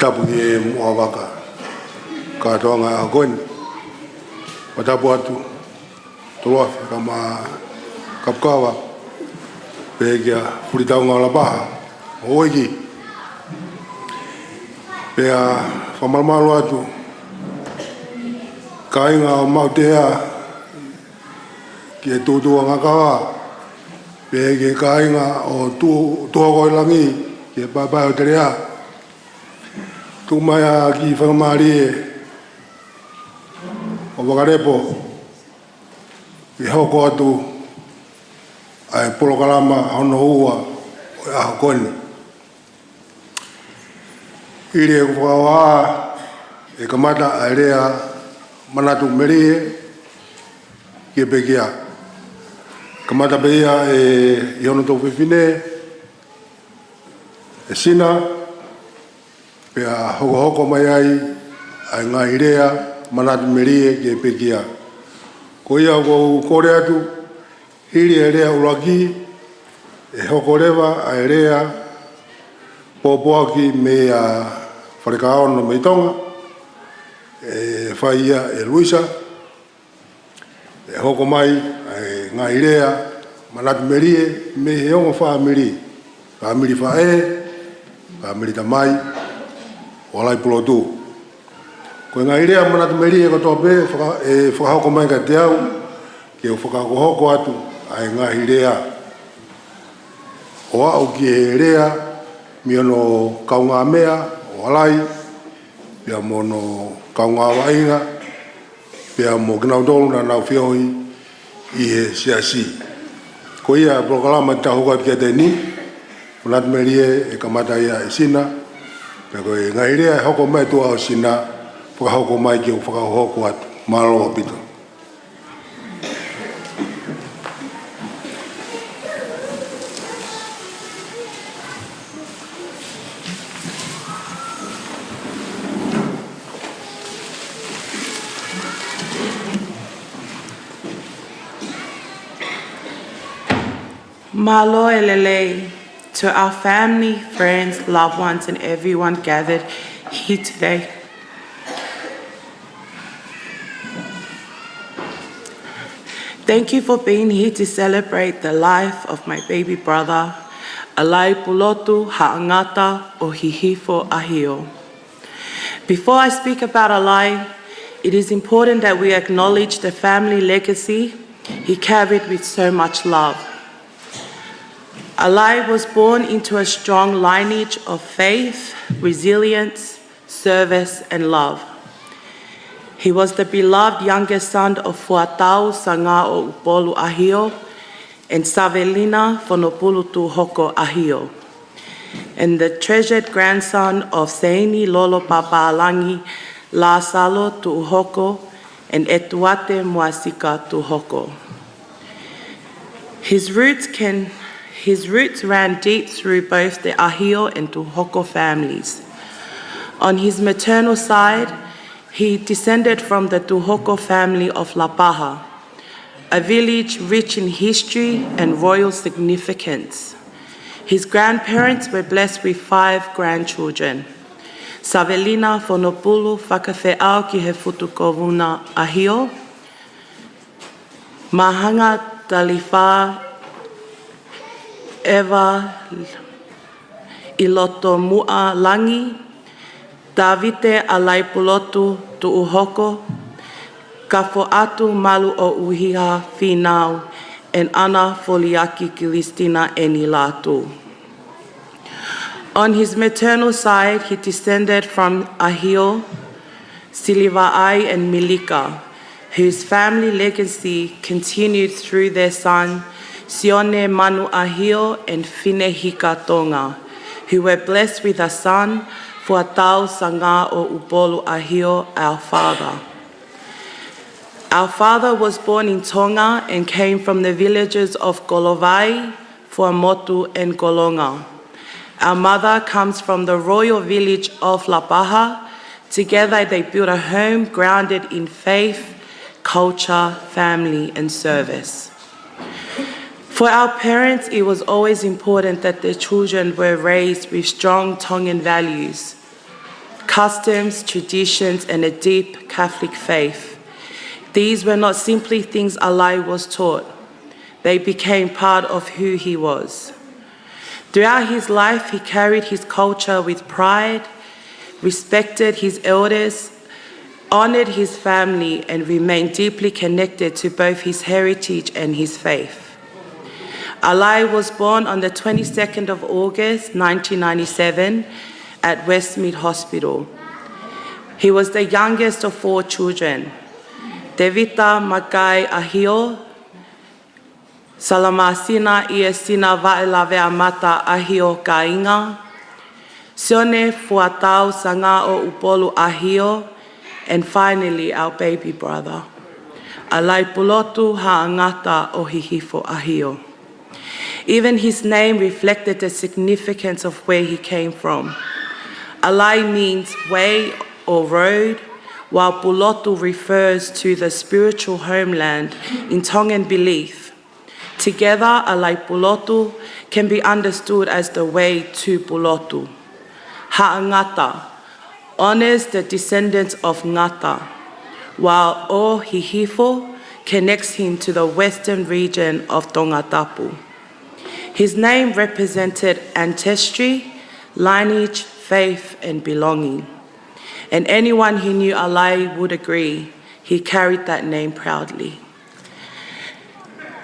Tapu ki he muʻa vaka kātoanga ʻa Koeni. Fakatapu atu, Toloafi, kae ʻumaʻā Kapukava, pehē kia Fulitaunga ʻo Lapaha, ʻo ʻEiki. Pea fakamalumalu atu, kāinga ʻo Mautea, ki he Tuʻutuʻu ʻa Ngakawa, pehē ki he kāinga ʻo Tu-, Tuʻuhokolangi, ki he Paepae ʻo Telea. Tuku mai ʻa e kiʻi faingamālie ʻo fakalepo ke hoko atu ʻa e polokalama hono ua ʻo e ʻaho ko eni. Hili ʻeku fakahohaʻa, ʻe kamata ʻa e lea Manatu Melie ki he pekia. Kamata pē ia ʻe, ʻi hono tuofefine, ʻe Sina, pea hokohoko mai ai ʻa e ngaahi lea Manatu Melie ki he pekia. Ko ia ʻoku ou kole atu, hili e lea ʻuluaki, ʻe hoko leva ʻa e lea pōpoaki meia Falekaono mei Tonga, ʻe fai ia ʻe Luisa, ʻe hoko mai ʻa e ngaahi lea Manatu Melie mei he ongo fāmili, fāmili faʻē, fāmili tamai, ʻo Alaipulotu. Ko e ngaahi lea Manatu Melie kotoa pē faka-, ʻe fakahoko mai kiate au, ke u fakahokohoko atu ʻa e ngaahi lea ʻo aʻu ki he lea mei hono kaungāmeʻa ʻo Alai, pea mo hono kaungāvaʻinga, pea mo kinautolu naʻa nau feohi ʻi he siasi. Ko ia polokalama te tau hoko atu ki ai he taimi ni, Manatu Melie, ʻe kamata ia ʻe Sina, pea ko e ngaahi lea ʻe hoko mai tuʻa ʻo Sina, fakahoko mai ke u fakahokohoko atu. Mālō ʻaupito. Mālō e lelei to our family, friends, loved ones, and everyone gathered here today. Thank you for being here to celebrate the life of my baby brother, Alaipulotu Haʻangata ʻo Hihifo ʻAhio. Before I speak about Alai, it is important that we acknowledge the family legacy he carried with so much love. Alai was born into a strong lineage of faith, resilience, service, and love. He was the beloved youngest son of Fuatau Sangaʻo Upolu ʻAhio and Savelina Fonopulu Tuhoko ʻAhio, and the treasured grandson of Seini Lolo Papālangi Lāsalo Tuhoko and Etuate Muasika Tuhoko. His roots can, his roots ran deep through both the ʻAhio and Tuhoko families. On his maternal side, he descended from the Tuhoko family of Lapaha, a village rich in history and royal significance. His grandparents were blessed with five grandchildren: Savelina Fonopulu Fakafeʻaokihefutukōvuna ʻAhio, Mahanga Talifā ʻEva ʻIlotomuʻa Langi, Tavite Alaipulotu Tuʻuhoko, Kafoʻatu Malu ʻo ʻUhiha Fīnau, and Ana Foliaki Kilisitina ʻEni Lātū. On his maternal side, he descended from ʻAhio, Silivaʻai, and Milika, whose family legacy continued through their son, Sione Manu ʻAhio and Fine Hika Tonga, who were blessed with a son, Fuatau Sangaʻo Upolu ʻAhio, our father. Our father was born in Tonga and came from the villages of Kolovai, Fuaʻamotu, and Kolonga. Our mother comes from the royal village of Lapaha. Together they built a home grounded in faith, culture, family, and service. For our parents, it was always important that their children were raised with strong Tongan values, customs, traditions, and a deep Catholic faith. These were not simply things Alai was taught. They became part of who he was. Throughout his life, he carried his culture with pride, respected his elders, honored his family, and remained deeply connected to both his heritage and his faith. Alai was born on the twenty-second of August, nineteen ninety-seven, at Westmead Hospital. He was the youngest of four children. Tevita Makai ʻAhio, Salamasina Iesina Vaʻelaveamata ʻAhio Kāinga, Sione Fuatau Sangaʻo Upolu ʻAhio, and finally our baby brother, Alai Pulotu Haʻangata ʻo Hihifo ʻAhio. Even his name reflected the significance of where he came from. Alai means way or road, while Pulotu refers to the spiritual homeland in Tongan belief. Together, Alai Pulotu can be understood as the way to Pulotu. Haʻangata honors the descendants of Ngata, while ʻo Hihifo connects him to the western region of Tongatapu. His name represented ancestry, lineage, faith, and belonging. And anyone who knew Alai would agree he carried that name proudly.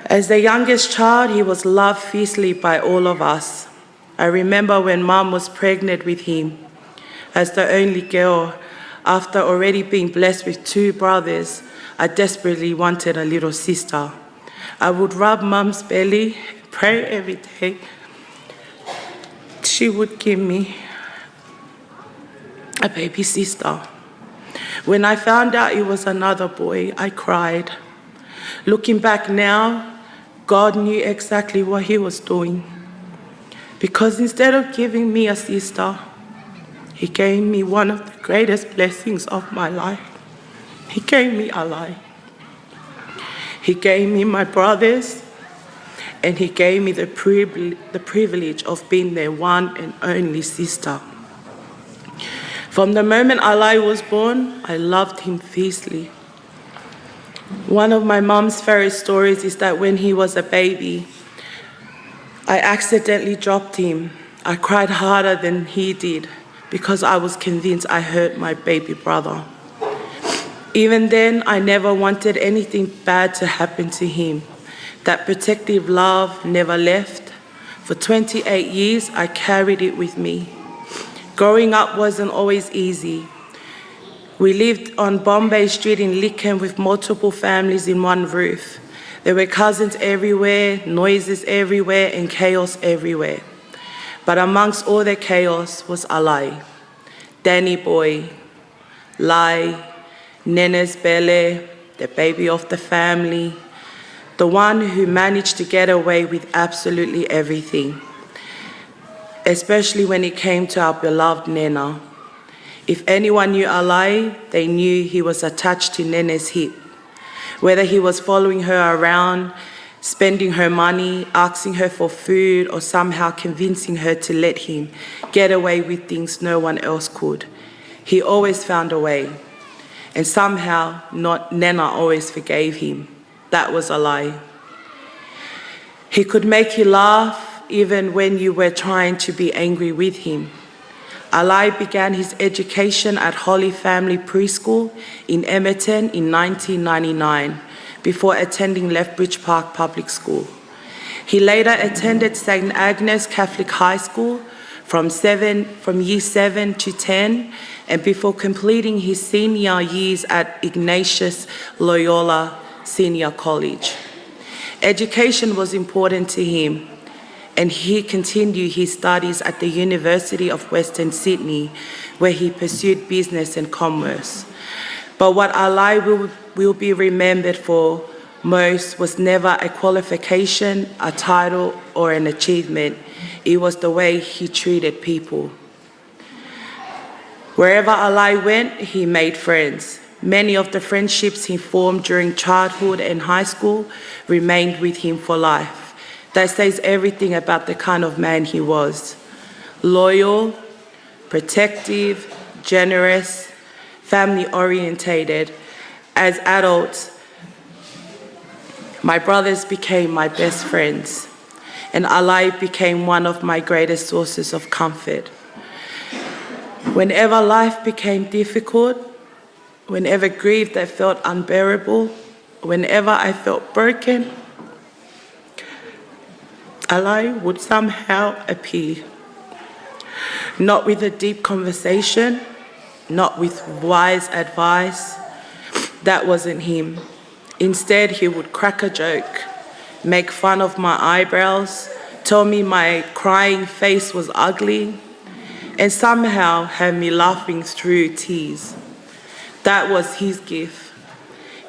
As the youngest child, he was loved fiercely by all of us. I remember when Mum was pregnant with him, as the only girl, after already being blessed with two brothers, I desperately wanted a little sister. I would rub Mum's belly, pray every day she would give me a baby sister. When I found out it was another boy, I cried. Looking back now, God knew exactly what he was doing. Because instead of giving me a sister, he gave me one of the greatest blessings of my life. He gave me Alai. He gave me my brothers, and he gave me the privile-, the privilege of being their one and only sister. From the moment Alai was born, I loved him fiercely. One of my mum's favorite stories is that when he was a baby, I accidentally dropped him. I cried harder than he did because I was convinced I hurt my baby brother. Even then, I never wanted anything bad to happen to him. That protective love never left. For twenty-eight years, I carried it with me. Growing up wasn't always easy. We lived on Bombay Street in Lidcombe with multiple families in one roof. There were cousins everywhere, noises everywhere, and chaos everywhere. But amongst all the chaos was Alai, Danny boy, Lai, Nene's bele, the baby of the family, the one who managed to get away with absolutely everything, especially when it came to our beloved Nena. If anyone knew Alai, they knew he was attached to Nene's hip. Whether he was following her around, spending her money, asking her for food, or somehow convincing her to let him get away with things no one else could, he always found a way. And somehow, not, Nena always forgave him. That was Alai. He could make you laugh even when you were trying to be angry with him. Alai began his education at Holy Family Preschool in Emerton in nineteen ninety-nine before attending Lethbridge Park Public School. He later attended Saint Agnes Catholic High School from seven, from year seven to ten, and before completing his senior years at Ignatius Loyola Senior College. Education was important to him, and he continued his studies at the University of Western Sydney, where he pursued business and commerce. But what Alai will, will be remembered for most was never a qualification, a title, or an achievement. It was the way he treated people. Wherever Alai went, he made friends. Many of the friendships he formed during childhood and high school remained with him for life. That says everything about the kind of man he was. Loyal, protective, generous, family orientated. As adults, my brothers became my best friends, and Alai became one of my greatest sources of comfort. Whenever life became difficult, whenever grief that felt unbearable, whenever I felt broken, Alai would somehow appear. Not with a deep conversation, not with wise advice. That wasn't him. Instead, he would crack a joke, make fun of my eyebrows, tell me my crying face was ugly, and somehow have me laughing through tears. That was his gift.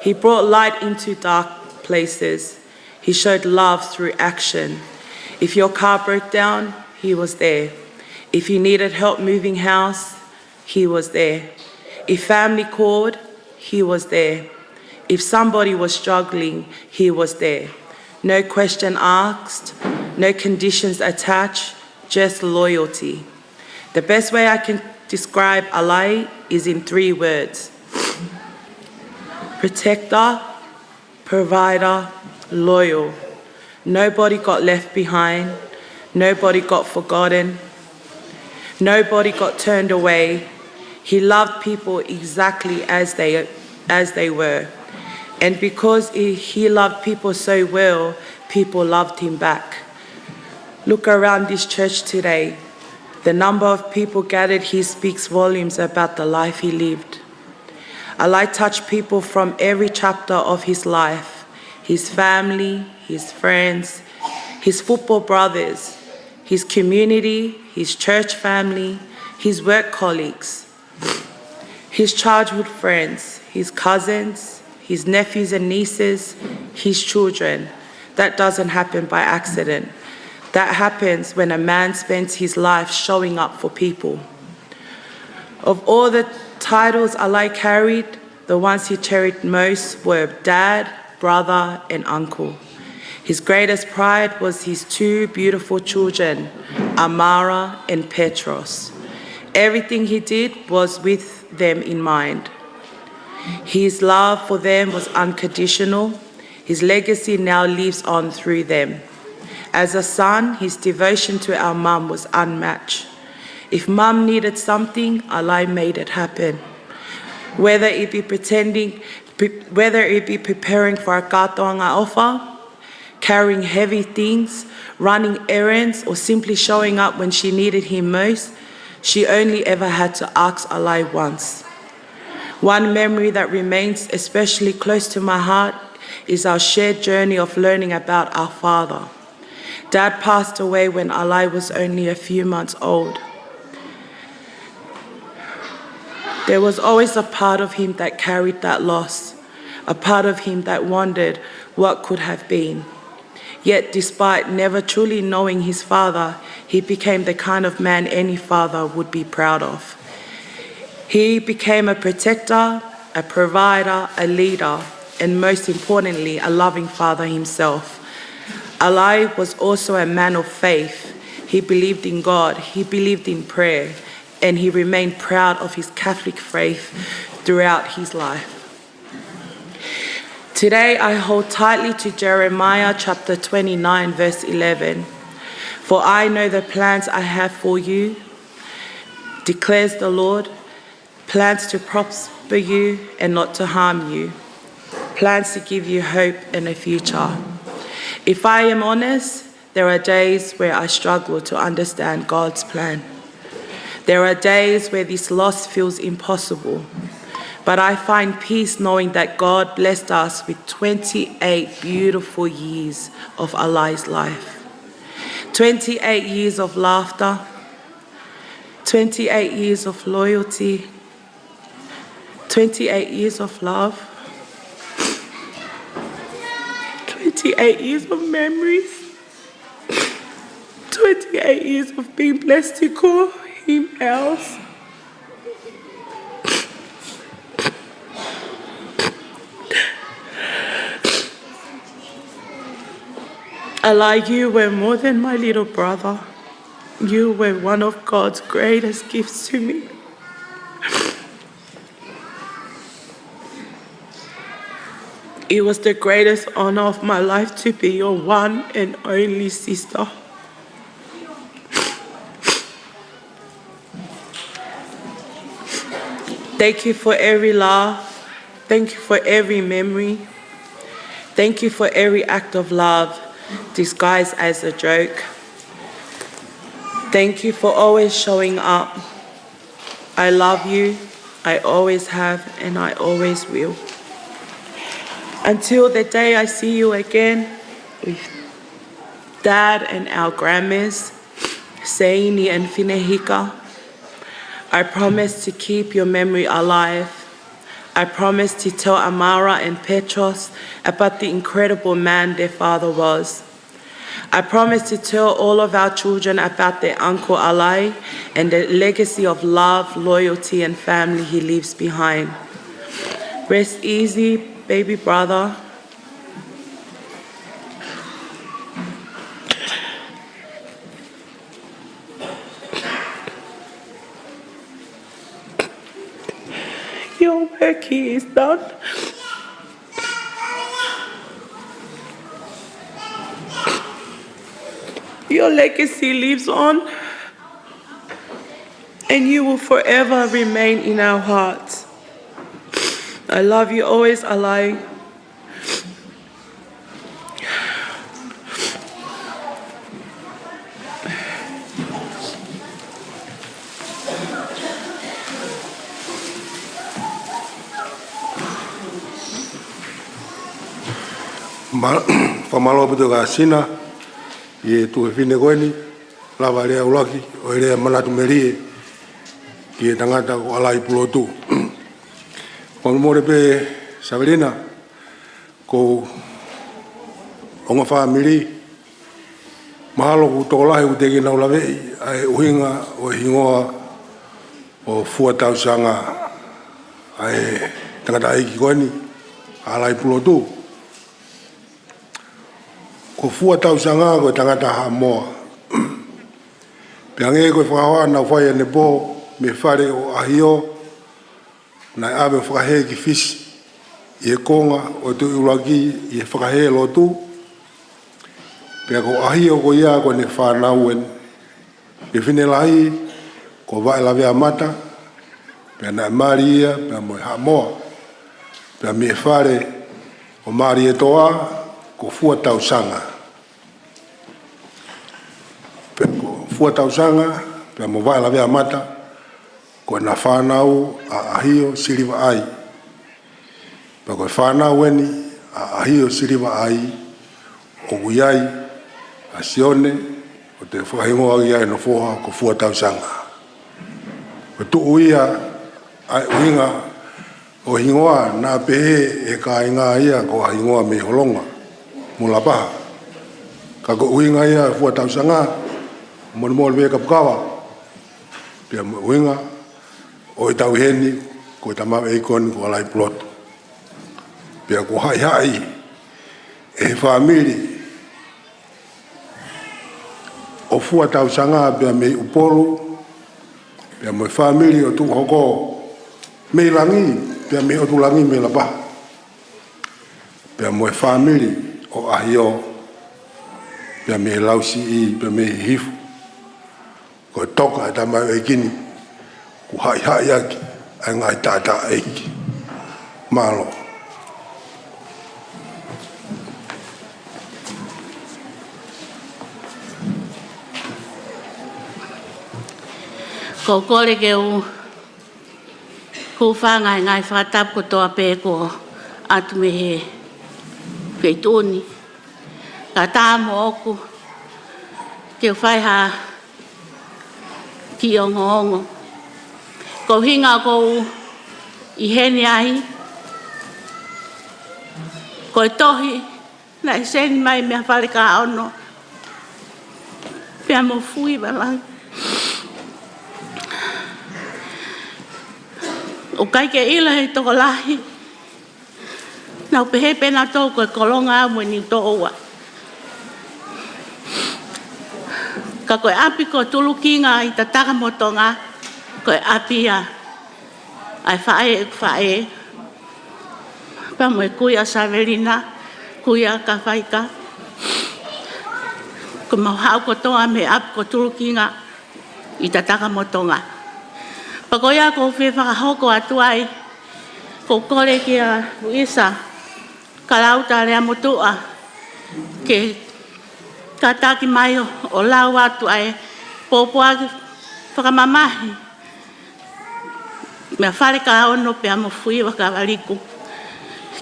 He brought light into dark places. He showed love through action. If your car broke down, he was there. If you needed help moving house, he was there. If family called, he was there. If somebody was struggling, he was there. No question asked, no conditions attached, just loyalty. The best way I can describe Alai is in three words: protector, provider, loyal. Nobody got left behind. Nobody got forgotten. Nobody got turned away. He loved people exactly as they, as they were. And because he, he loved people so well, people loved him back. Look around this church today. The number of people gathered here speaks volumes about the life he lived. Alai touched people from every chapter of his life: his family, his friends, his football brothers, his community, his church family, his work colleagues, his childhood friends, his cousins, his nephews and nieces, his children. That doesn't happen by accident. That happens when a man spends his life showing up for people. Of all the titles Alai carried, the ones he cherished most were dad, brother, and uncle. His greatest pride was his two beautiful children, Amara and Petros. Everything he did was with them in mind. His love for them was unconditional. His legacy now lives on through them. As a son, his devotion to our mum was unmatched. If mum needed something, Alai made it happen. Whether it be pretending, pre-, whether it be preparing for a kātoanga ʻofa, carrying heavy things, running errands, or simply showing up when she needed him most, she only ever had to ask Alai once. One memory that remains especially close to my heart is our shared journey of learning about our father. Dad passed away when Alai was only a few months old. There was always a part of him that carried that loss, a part of him that wondered what could have been. Yet, despite never truly knowing his father, he became the kind of man any father would be proud of. He became a protector, a provider, a leader, and most importantly, a loving father himself. Alai was also a man of faith. He believed in God, he believed in prayer, and he remained proud of his Catholic faith throughout his life. Today, I hold tightly to Jeremiah chapter twenty-nine, verse eleven. "For I know the plans I have for you, declares the Lord, plans to prosper you and not to harm you, plans to give you hope and a future." If I am honest, there are days where I struggle to understand God's plan. There are days where this loss feels impossible, but I find peace knowing that God blessed us with twenty-eight beautiful years of Alai's life. Twenty-eight years of laughter, twenty-eight years of loyalty, Twenty-eight years of love. Twenty-eight years of memories. Twenty-eight years of being blessed to call him ours. Alai, you were more than my little brother. You were one of God's greatest gifts to me. It was the greatest honor of my life to be your one and only sister. Thank you for every laugh. Thank you for every memory. Thank you for every act of love disguised as a joke. Thank you for always showing up. I love you. I always have, and I always will. Until the day I see you again with Dad and our grandmas, Seini and Finehika, I promise to keep your memory alive. I promise to tell Amara and Petros about the incredible man their father was. I promise to tell all of our children about their Uncle Alai and the legacy of love, loyalty, and family he leaves behind. Rest easy, baby brother. Your work here is done. Your legacy lives on, and you will forever remain in our hearts. I love you always, Alai. Ma-, fakamālō ʻaupito kia Sina, ʻi he tuʻu he fefine ko eni, lava e lea ʻuluaki, ʻo e lea manatu melie, ki he tangata ko Alai Pulotu. Fakamolemole pē Savelina, ko e ongo fāmili, mahalo ʻoku tokolahi ʻoku teʻeki ke nau laveʻi ʻa e ʻuhinga ʻo e hingoa ʻo Fua Tausaga ʻa e tangataʻeiki ko eni, Alai Pulotu. Ko Fua Tausaga ko e tangata Haʻamoa. Pea hangē ko e fakahohaʻa naʻa ku fai ʻanepō mei he fale ʻo ʻAhio, naʻe ʻave ʻo fakahē ki Fisi ʻi he konga ʻo e Tuʻi ʻUluaki ʻi he fakahē lotu. Pea ko ʻAhio ko ia ko ʻene fānau eni. Ko e fefine lahi ko Vaʻelaveamata, pea naʻe mali ia pea mo e Haʻamoa. Pea mei he fale ʻo Malietoa ko Fua Tausaga. Pea ko Fua Tausaga pea mo Vaʻelaveamata, ko ʻena fānau ʻa ʻAhio Silivaʻai. Pea ko e fānau eni ʻa ʻAhio Silivaʻai, ʻoku ʻi ai ʻa Sione, ʻo toe fakahingoa ki ai ʻene foha ko Fua Tausaga. Ko e tuʻu ia ʻa e ʻuhinga ʻo e hingoa, naʻa pehē ʻe he kāinga ia ko ha hingoa mei Holonga mo Lapaha. Ka ko e ʻuhinga ia ʻo Fua Tausaga, molemole pē Kapukava. Pea mo e ʻuhinga ʻo e tauhi heni, ko e tamaioʻeiki ko eni ko Alai Pulotu. Pea kuo haʻihaʻi ʻe he fāmili ʻo Fua Tausaga pea mei ʻUpolu, pea mo e fāmili ʻo Tuʻuhoko mei langi, pea mei ʻOtu Langi mei Lapaha, pea mo e fāmili ʻo ʻAhio, pea mei Lausiʻi, pea mei Hihifo. Ko e toka e tamaioʻeiki ni, kuo haʻihaʻi ʻaki ʻa e ngaahi taʻataʻeiki. Mālō. Ko e kole ke u hūfanga he ngaahi fakatapu kotoa pē kuo ʻatu mei he feituʻu ni. Kae ʻatā moʻoku ke u fai ha kiʻi ongoongo. Ko e ʻuhinga ʻoku ou ʻI heni ai, ko e tohi naʻe seni mai mei Falekāono pea mo Fuivalangi. ʻOku ʻikai ke ʻilo ʻe he tokolahi, nau pehē pē nautolu ko e Kolonga mo Niutōua. Ka ko e ʻapi ko Tulukinga ʻi Tatakamotonga, ko e ʻapi ia ʻa e faʻē ʻeku faʻē, pea mo e kui ʻa Savelina, kui ʻa Kafaika. Ko mau haʻu kotoa mei he ʻapi ko Tulukinga ʻi Tatakamotonga. Pea ko ia ʻoku ou fie fakahoko atu ai, ʻoku ou kole kia Luisa Kalauta Leamotuʻa ke kātaki mai ʻo, ʻo lau atu ʻa e pōpoaki fakamamahi mei Falekāono pea mo Fuivakavaliku,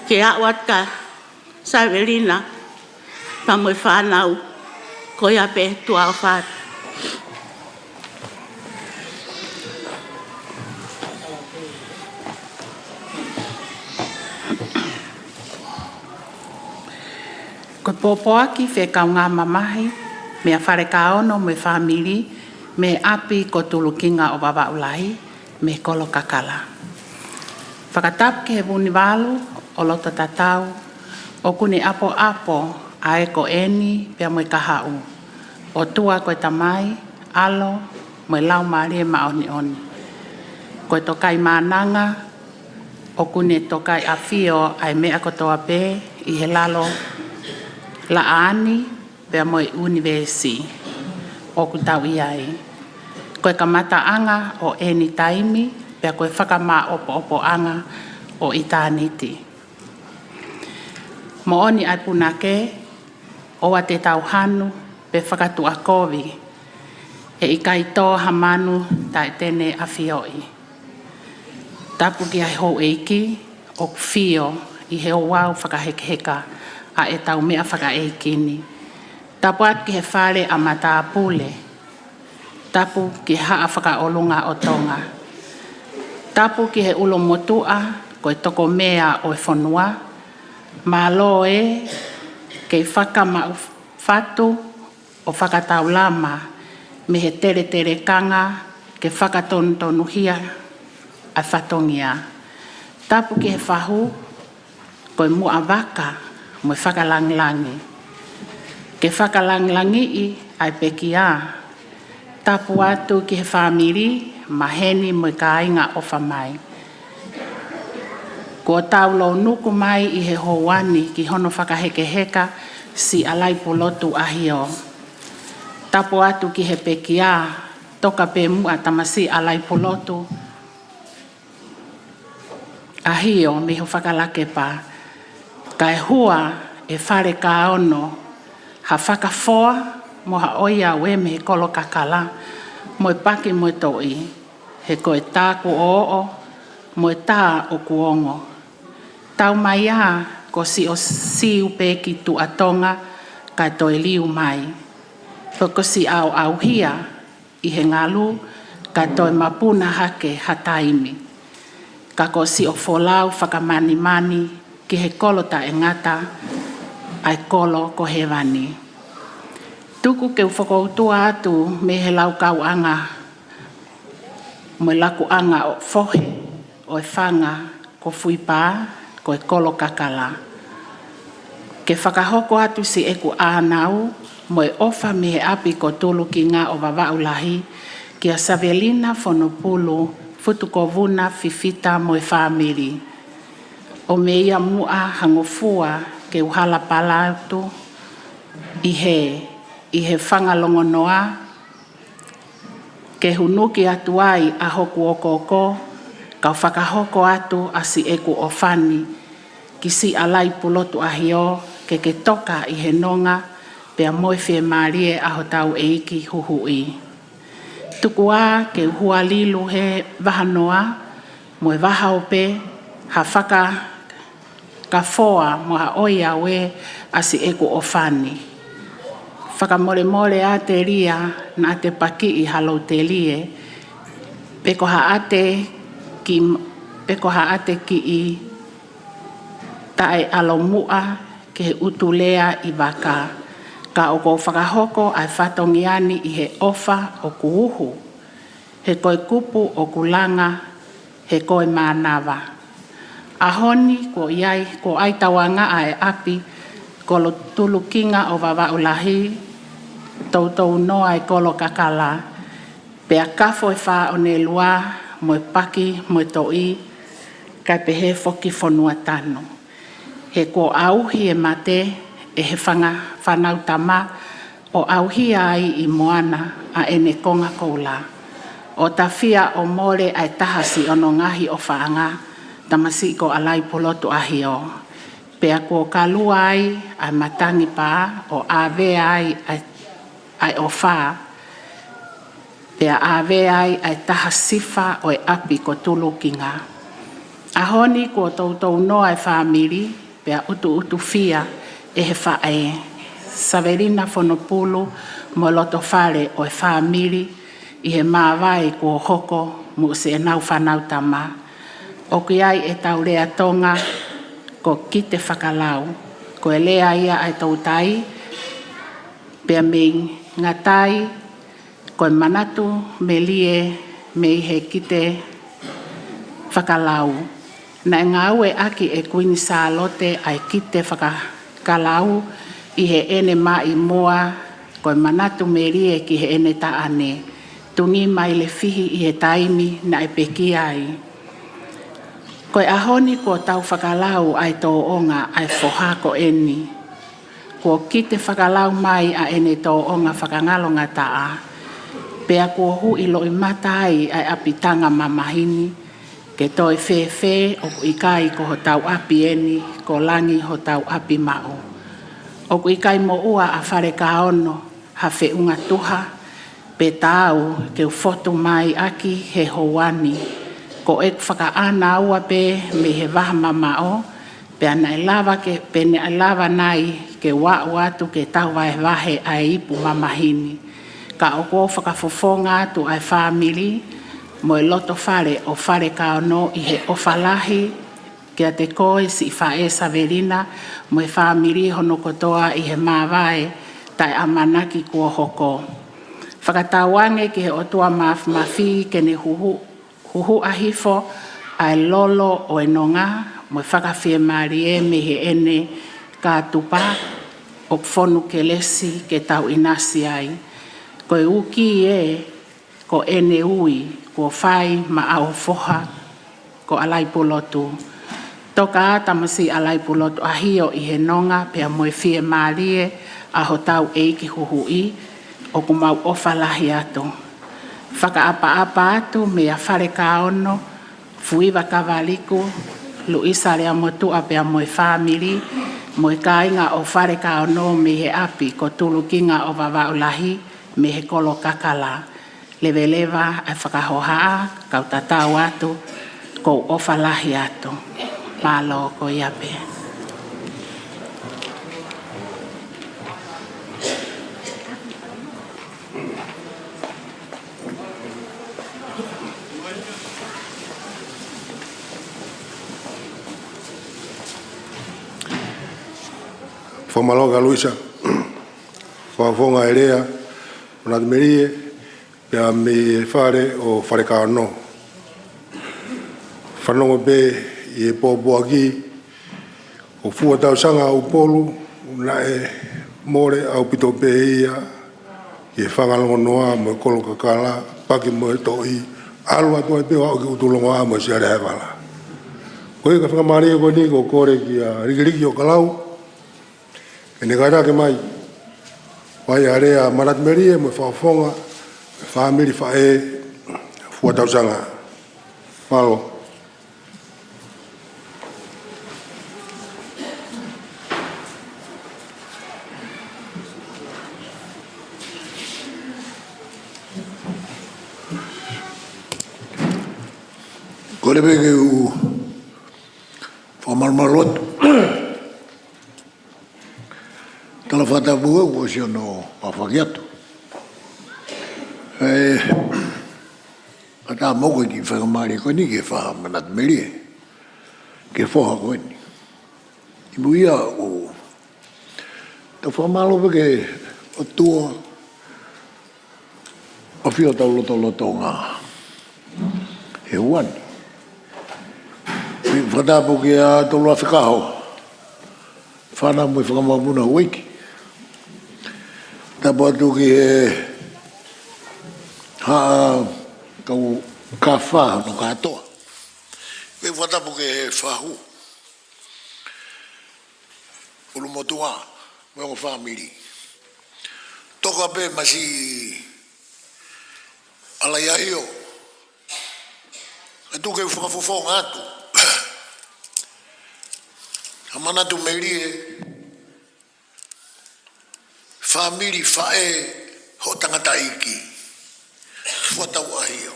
ke aʻu atu kia Savelina pea mo e fānau. Ko ia pē, tuʻa ʻofa atu. Ko e pōpoaki fekaungāmamahi mei Falekāono mo e fāmili, mei he ʻapi ko Tulukinga ʻo Vavaʻu Lahi, mei he Kolo Kakala. Fakatapu ki he Vunivalu ʻo loto tatau, ʻoku ne ʻapoʻapo ʻa e ko eni pea mo e kahaʻu. ʻOtua ko e Tamai, ʻAlo, mo e Laumālie Māʻoniʻoni. Ko e Tokaimaʻananga, ʻoku ne tokaiʻafio ʻa e meʻa kotoa pē ʻi he lalo laʻā ni pea mo e ʻunivēsi ʻoku tau ʻi ai. Ko e kamataʻanga ʻo eni taimi, pea ko e fakamaʻopoʻopoʻanga ʻo ʻitāniti. Moʻoni ʻa e punake, ʻoua te tau hanu pe fakatuʻakovi, ʻe ʻikai tō ha manu taʻe te ne ʻafioʻi. Tapu ki he houʻeiki ʻoku fio ʻi he ouau fakahekeheka ʻa ʻetau meʻa fakaʻeiki ni. Tapu atu ki he fale ʻa matāpule. Tapu ki he Haʻa Fakaʻolunga ʻo Tonga. Tapu ki he ʻulumotuʻa ko e tokomea ʻo e fonua. Mālō e kei fakamaʻu fatu ʻo fakataulama mei he telekanga ke fakatonutonuhia ʻa e fatongia. Tapu ki he fahu ko e muʻa vaka mo e fakalangilangi. Ke fakalangilangiʻi ʻa e pekia. Tapu atu ki he fāmili, maheni mo e kāinga ʻofa mai. Kuo tau lounuku mai ʻi he houa ni ki hono fakahekeheka siʻa Laipulotu ʻAhio. Tapu atu ki he pekia, toka pē muʻa tamasiʻi ʻa Laipulotu ʻAhio mei ho fakalakepa, kae hua ʻe Falekāono ha fakafoa mo ha ʻoiauē mei he Kolo Kakala, mo e Paki mo e Toʻi, he ko e tā kuo ʻoʻo, mo e tā ʻoku ongo. Tau mai ā, ko siʻo siu pē ki Tuʻa Tonga, kae toe liu mai. Pe ko siʻo ʻauhia ʻi he ngalu, kae toe mapuna hake ha taimi. Ka ko siʻo folau fakamanimani ki he kolo taʻengata, ʻa e kolo ko Hēvani. Tuku ke u fokoutua atu mei he laukauʻanga mo e lakuʻanga ʻo e fohe ʻo e fanga ko Fuipā, ko e Kolo Kakala. Ke fakahoko atu siʻeku ʻānau mo e ʻofa mei he ʻapi ko Tulukinga ʻo Vavaʻu Lahi, kia Savelina Fonopulu Futukovuna Fifita mo e fāmili. ʻO meia muʻa ha ngofua ke u hala pala atu ʻi he, ʻi he fanga longonoa, ke hunuki atu ai ʻa hoku okooko, kau fakahoko atu ʻa siʻeku ʻofa ni ki siʻa Laipulotu ʻAhio, ke ke toka ʻi he nonga pea mo e fiemālie ʻa hotau ʻEiki Huhuʻi. Tuku ā ke u hua lilu he vahanoa mo e vahaope ha faka kafoa mo ha ʻoiauē ʻa siʻeku ʻofa ni. Fakamolemole ā telia naʻa te pakiʻi ha loutelie, pe ko ha ʻate ki, pe ko ha ʻatekiʻi taʻeʻalomuʻa ki he ʻutu lea ʻi vaka. Ka ʻoku ou fakahoko ʻa e fatongia ni ʻi he ʻofa ʻoku uhu, he ko e kupu ʻoku langa, he ko e mānava. ʻAho ni kuo ʻi ai, kuo ʻai tauangaʻa e ʻapi Kolo Tulukinga ʻo Vavaʻu Lahi, toutou noa e kolo kakala, pea kafo e fā ʻo Nelua, mo e paki, mo e toʻi, kae pehē foki fonua tanu. He kuo ʻauhi e mate ʻe he fanga fānau tama, ʻo ʻauhia ai ʻi moana ʻa ʻene konga koula, ʻo tafia ʻo mole ʻa e taha siʻono ngaahi ʻofaʻanga, tamasiʻi ko ʻAlaipulotu ʻAhio. Pea kuo kalua ai ʻa e matangi pā, ʻo ʻāvea ai ʻa e, ʻa e ʻofa, pea ʻāvea ai ʻa e taha sifa ʻo e ʻapi ko Tulukinga. ʻAho ni kuo toutou noa e fāmili, pea ʻutuʻutufia ʻe he faʻē, Savelina Fonopulu, mo e lotofale ʻo e fāmili ʻi he māvae kuo hoko, mo siʻenau fānau tama. ʻOku ʻi ai ʻetau lea Tonga ko kite fakalau, ko e lea ia ʻa e toutai, pea mei Ngatai, ko e manatu melie mei he kite fakalau. Naʻe ngāueʻaki ʻe Kuini Sālote ʻa e kite fakakalau ʻi heʻene maʻimoa, ko e manatu melie ki heʻene taʻane, Tungimailefihi, ʻi he taimi naʻe pekia ai. Ko e ʻaho ni kuo tau fakalau ʻa e tōʻonga ʻa e foha ko eni. Kuo kite fakalau mai ʻa ʻene tōʻonga fakangalongataʻa, pea kuo huʻi loʻimata ai ʻa e ʻapitanga mamahi ni, ke toe fēfē ʻoku ʻikai ko hotau ʻapi eni, ko langi hotau ʻapi maʻu. ʻOku ʻikai moʻua ʻa Falekaono ha feʻunga tuha, pe taau ke u fotu mai ʻaki he houa ni. Ko ʻeku fakaʻānaua pē mei he vaha mamaʻo, pea naʻe lava ke, pe naʻe lava nai ke u aʻu atu ke tau vahevahe ʻa e ipu mamahi ni. Ka ʻoku ou fakafofonga atu ʻa e fāmili mo e lotofale ʻo Falekaono ʻi he ʻofa lahi kiate koe siʻi faʻē Savelina mo e fāmili hono kotoa ʻi he māvae taʻeʻamanaki kuo hoko. Fakatauange ki he ʻOtua Māfimafi ke ne huhu, huhuʻa hifo ʻa e lolo ʻo e nonga mo e fakafiemālie mei heʻene kātupa ʻoku fonu kelesi ke tau ʻinasi ai. Ko e uki ē, ko ʻene ui kuo fai maʻa ho foha ko ʻAlaipulotu. Toka ā tamasiʻi ʻAlaipulotu ʻAhio ʻi he nonga pea mo e fiemālie ʻa hotau ʻEiki Huhuʻi, ʻoku mau ʻofa lahi atu. Fakaʻapaʻapa atu meia Falekaono, Fuiva Kavaliku, Luisa Leamotuʻa pea mo e fāmili, mo e kāinga ʻo Falekaono mei he ʻapi ko Tulukinga ʻo Vavaʻu Lahi, mei he kolo kakala. Leveleva ʻa e fakahohaʻa, kau tatau atu, ʻoku ou ʻofa lahi atu. Mālō, ko ia pē. Fakamālō kia Luisa. Fakafofonga e lea, ʻo Nātimelie, pea mei he fale ʻo Falekaono. Fanongo pē ʻi he pōpoaki, ko Fuatausanga ʻa Upolu, naʻe mole ʻaupito pē ia ʻi he fanga longonoa mo e kolo kakala, paki mo e toʻi, ʻalu atu ai pē ʻo aʻu ki ʻUtulongoaʻa mo Siale Haevala. Ko ia ka fakamālie ko eni, ko e kole kia Likiliki ʻo Kalau, ke ne kātaki mai ʻo fai ʻa e lea maʻa Nātimelie mo e fakafofonga, fāmili faʻē Fuatausanga. Mālō. Kole pē ke u fakamalumalu atu. Tala fakatapu ʻoku ʻosi hono aofaki atu. ʻE, Ka tā mo ko e kiʻi faingamālie ko eni ke fakamanatu melie ki he foha ko eni. ʻI muʻa ia ʻoku tau fakamālō pē ki he ʻOtua ʻoku ʻafio ʻi hotau lotolotonga he ʻaho ni. Pea fakatapu ki he tolu afe kaho fānau mo e fanga mokopuna houʻeiki. Tapu atu ki he haʻa kau kafa hono kātoa. Pea fakatapu ki he fahu ʻulumotuʻa mo e ongo fāmili. Toka pē Masiʻi ʻAlaiahio. ʻE tuku ke u fakafofonga atu ha manatu melie, fāmili, faʻē hoʻo tangataʻeiki, Fuatau ʻAhio.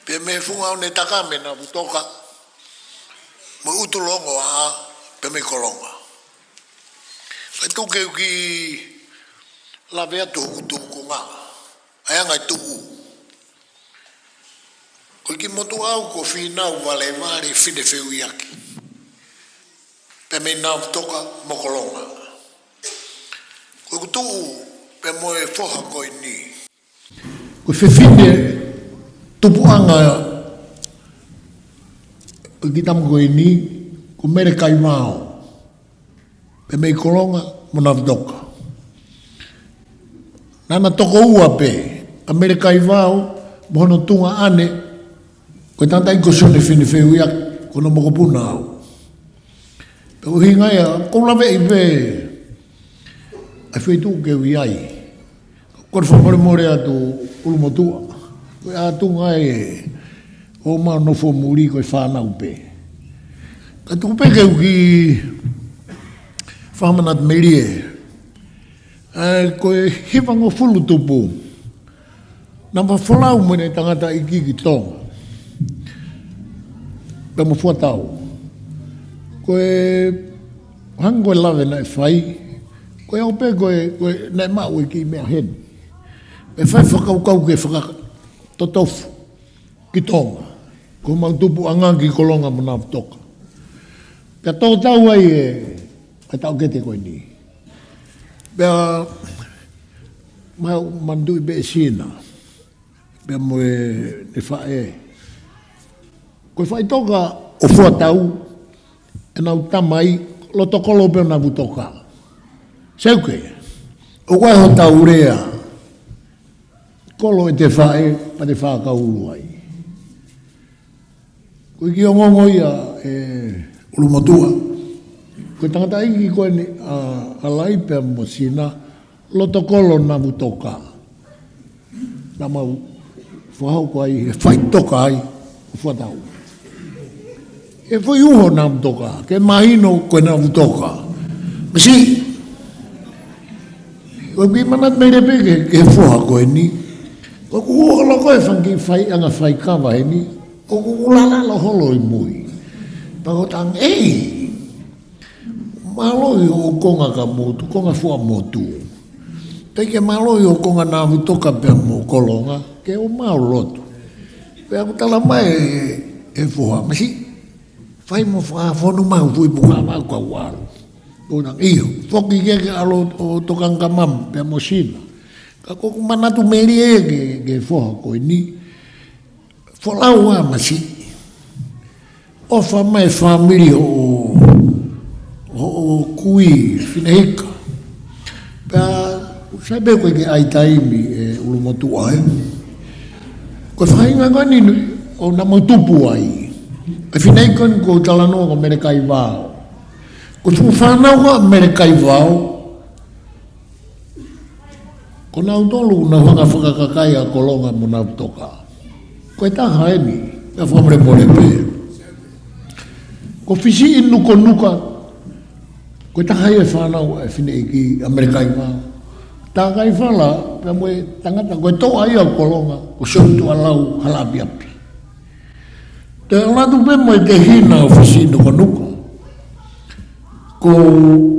Pea mei he funga ʻo Netaka mo Navutoka, mo e ʻUtulongoaʻa, pea mei Kolonga. ʻE tuku ke u kiʻi lave atu hoku tuʻunga, ʻa e anga e tuʻu. Ko e kiʻi motuʻa au ko Fīnau Valevale Finefeuiaki, pea mei Navutoka mo Kolonga. Ko ʻeku tuʻu pea mo e foha ko eni. Ko e fefine tupuʻanga ʻo e kiʻi tama ko eni, ko Mele Kaivao, pea mei Kolonga mo Navutoka. Naʻá na tokoua pē, ʻa Mele Kaivao mo hono tuongaʻane, ko e tangataʻeiki ko Sione Finefeuiaki, ko hono mokopuna au. Pea ko e ʻuhinga ia ʻoku ou laveʻi pē ʻa e feituʻu ke u ʻi ai. Ko e fakamolemole atu ʻulumotuʻa, ko e ʻatunga ē ʻo ʻemau nofo muli ko e fānau pē. Ka tuku pē ke u kiʻi fakamanatu melie. ʻE, ko e hivangofulu tupu naʻá ma folau mo ʻene tangataʻeiki ki Tonga, pea mo Fuatau. Ko e hangē ko e lave naʻe fai, ko e ʻoku pehē ko e, ko e naʻe maʻu e kiʻi meʻa heni. Pea fai fakakaukau ke fakatotofu ki Tonga, ko ʻemau tupuʻanga ki Kolonga mo Navutoka. Pea tō tau ai e, e taʻokete ko eni. Pea ma, manatuʻi pē ʻe Sina, pea mo ʻene faʻē. Ko e faʻitoka ʻo Fuatau, ʻenau tamai, loto kolo pē ʻo Navutoka. Seuke, ʻoku ʻi ai hotau lea, kolo ʻete faʻē, pea te fakakaukau ai. Ko e kiʻi ongoongo ia ʻe ʻulumotuʻa. Ko e tangataʻeiki ko eni ʻa, ʻa Lai pea mo Sina, loto kolo Navutoka. Naʻa mau fakahoko ai, he faʻitoka ai ʻo Fuatau. ʻE foʻi uho Navutoka, ke mahino ko e Navutoka. Masiʻi, ʻoku ou kiʻi manatu melie pē ki he, ki he foha ko eni. ʻOku ou ʻalu ko e fanga kiʻi faiʻanga faikava heni, ʻoku ou lālā holo ʻi mui. Pea ko e tangi, ʻei, mālō hoʻo konga ka motu, konga Fuamotu. Pea ke mālō hoʻo konga Navutoka pea mo Kolonga, ke ʻomai ʻo lotu. Pea ʻoku talamai ʻe he foha, masiʻi, fai mo fakafonu mai hoʻo fuʻu puka maʻu kau ʻalu. Ko e tangi, ʻio, foki ke ke ʻalu ʻo tokanga kia Mama pea mo Sina. Ka ʻoku ou manatu melie ki he, ki he foha ko eni. Folau ā, masiʻi. ʻOfa mai e fāmili ʻo, ʻo, ʻo kui Finehika. Pea, sai pē ko e ke ʻai taimi ʻe ʻulumotuʻa ē. Ko e faʻahinga ko eni ʻo naʻa mau tupu ai. ʻE Finehika eni ko e talanoa ko Mele Kaivao. Ko e fuʻu fānau ʻa Mele Kaivao, ko nautolu naʻa nau hanga ʻo fakakakai ʻa Kolonga mo Navutoka. Ko e taha eni, pea fakamolemole pē. Ko Fisiʻinukanuka, ko e taha ia e fānau ʻa e fineʻeiki ʻa Mele Kaivao. Tākaifala, pea mo e tangata, ko e toʻa ia ʻo Kolonga, ko Sione Tuʻalau Halaʻapiʻapi. Toe ʻalu atu pē mo e tehina ʻo Fisiʻinukanuka, ko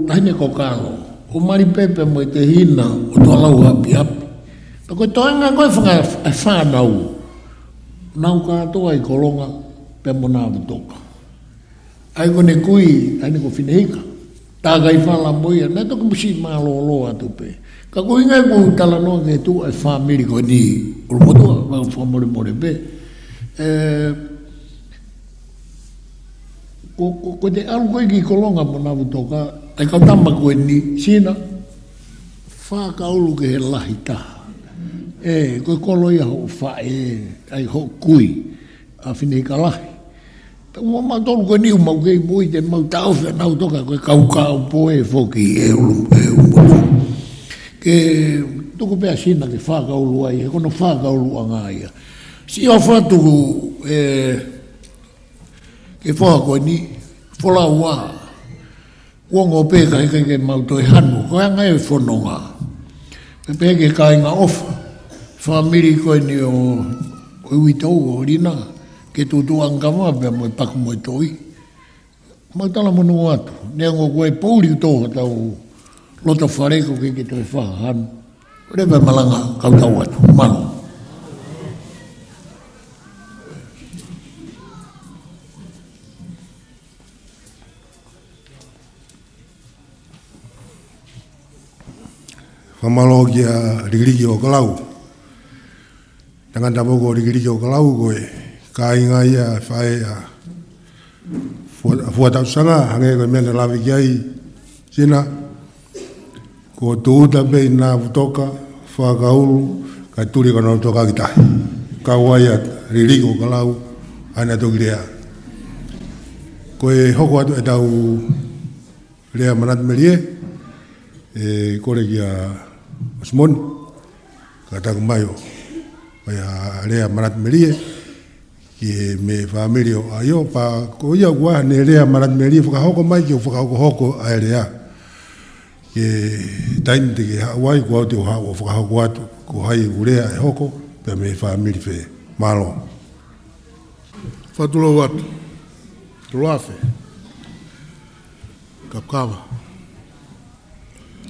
Taʻahine Kokalo, ʻo mali pē pea mo e tehina ʻo Tuʻalau Halaʻapiʻapi. Pea ko e toenga ko e fanga, e fānau, Nau kātoa ʻi Kolonga pea mo Navutoka. ʻA ia ko ʻene kui, ʻa ʻene ko Finehika. Takai fala mo ia, naʻe toki musi mālōlō atu pē. Ka ko e ʻuhinga ia ʻeku talanoa ki he tuʻu ʻa e fāmili ko eni, ʻulumotuʻa, mau fakamolemole pē. ʻE, ko, ko, ko ʻete ʻalu ko ē ki Kolonga mo Navutoka, ʻa e kau tama ko eni, Sina, Fakaulu ki he lahi taha. ʻE, ko e kolo ia hoʻo faʻē, ʻa ia hoʻo kui, ʻa Finehika lahi. Pea ʻoku mau tolu ko eni ʻoku mau kei moʻui, te mau taʻofi ʻa Navutoka, ko e kau kaupoe foki ʻe ʻulu, ʻe ʻulu. Ke tuku pē ʻa Sina ke fakaulu ai, he ko hono fakauluʻanga ia. Siʻi ʻofa atu, ʻe, ki he foha ko eni, folau ā. Kuo ongo pē ka heʻikai ke mau toe hanu, ko e anga e fononga. Pea pehē ki he kāinga ʻofa, fāmili ko eni ʻo, ʻo e uitou ʻo Lina, ki he tuʻutuʻuʻanga kava pea mo e paku mo e toi. Mau talamonū atu, neongo ko e poʻuli ʻoku tō hotau loto fale ko ē ke, ke toe fakahanu. Leva e malanga, kau tau atu. Mālō. Fakamālō kia Rikiriki ʻo Kalau. Tangata pē ko Rikiriki ʻo Kalau ko e kāinga ia faʻē ʻa Fua-, Fuatausanga, hangē ko e meʻa naʻe lave ki ai Sina. Ko e tūʻuta pē ʻi Navutoka, Fakaulu, kae tuli ko Navutoka ki tahi. Kau ai ʻa Rikiriki ʻo Kalau, ʻa ia naʻe toki lea. Ko e hoko atu ʻetau lea manatu melie, ʻe kole kia Simoni, ka taku mai ʻo, ʻo ia lea manatu melie, ki he mei he fāmili ʻo ʻAhio, pea ko ia kuo ne lea manatu melie fakahoko mai ke u fakahokohoko ʻa e lea. Ki he taimi te ke haʻu ai, kuo u te u haʻu ʻo fakahoko atu, ko hai ʻoku lea ʻe hoko, pea mei he fāmili fē. Mālō. Fakatulou atu. Tuluafe. Kapukava.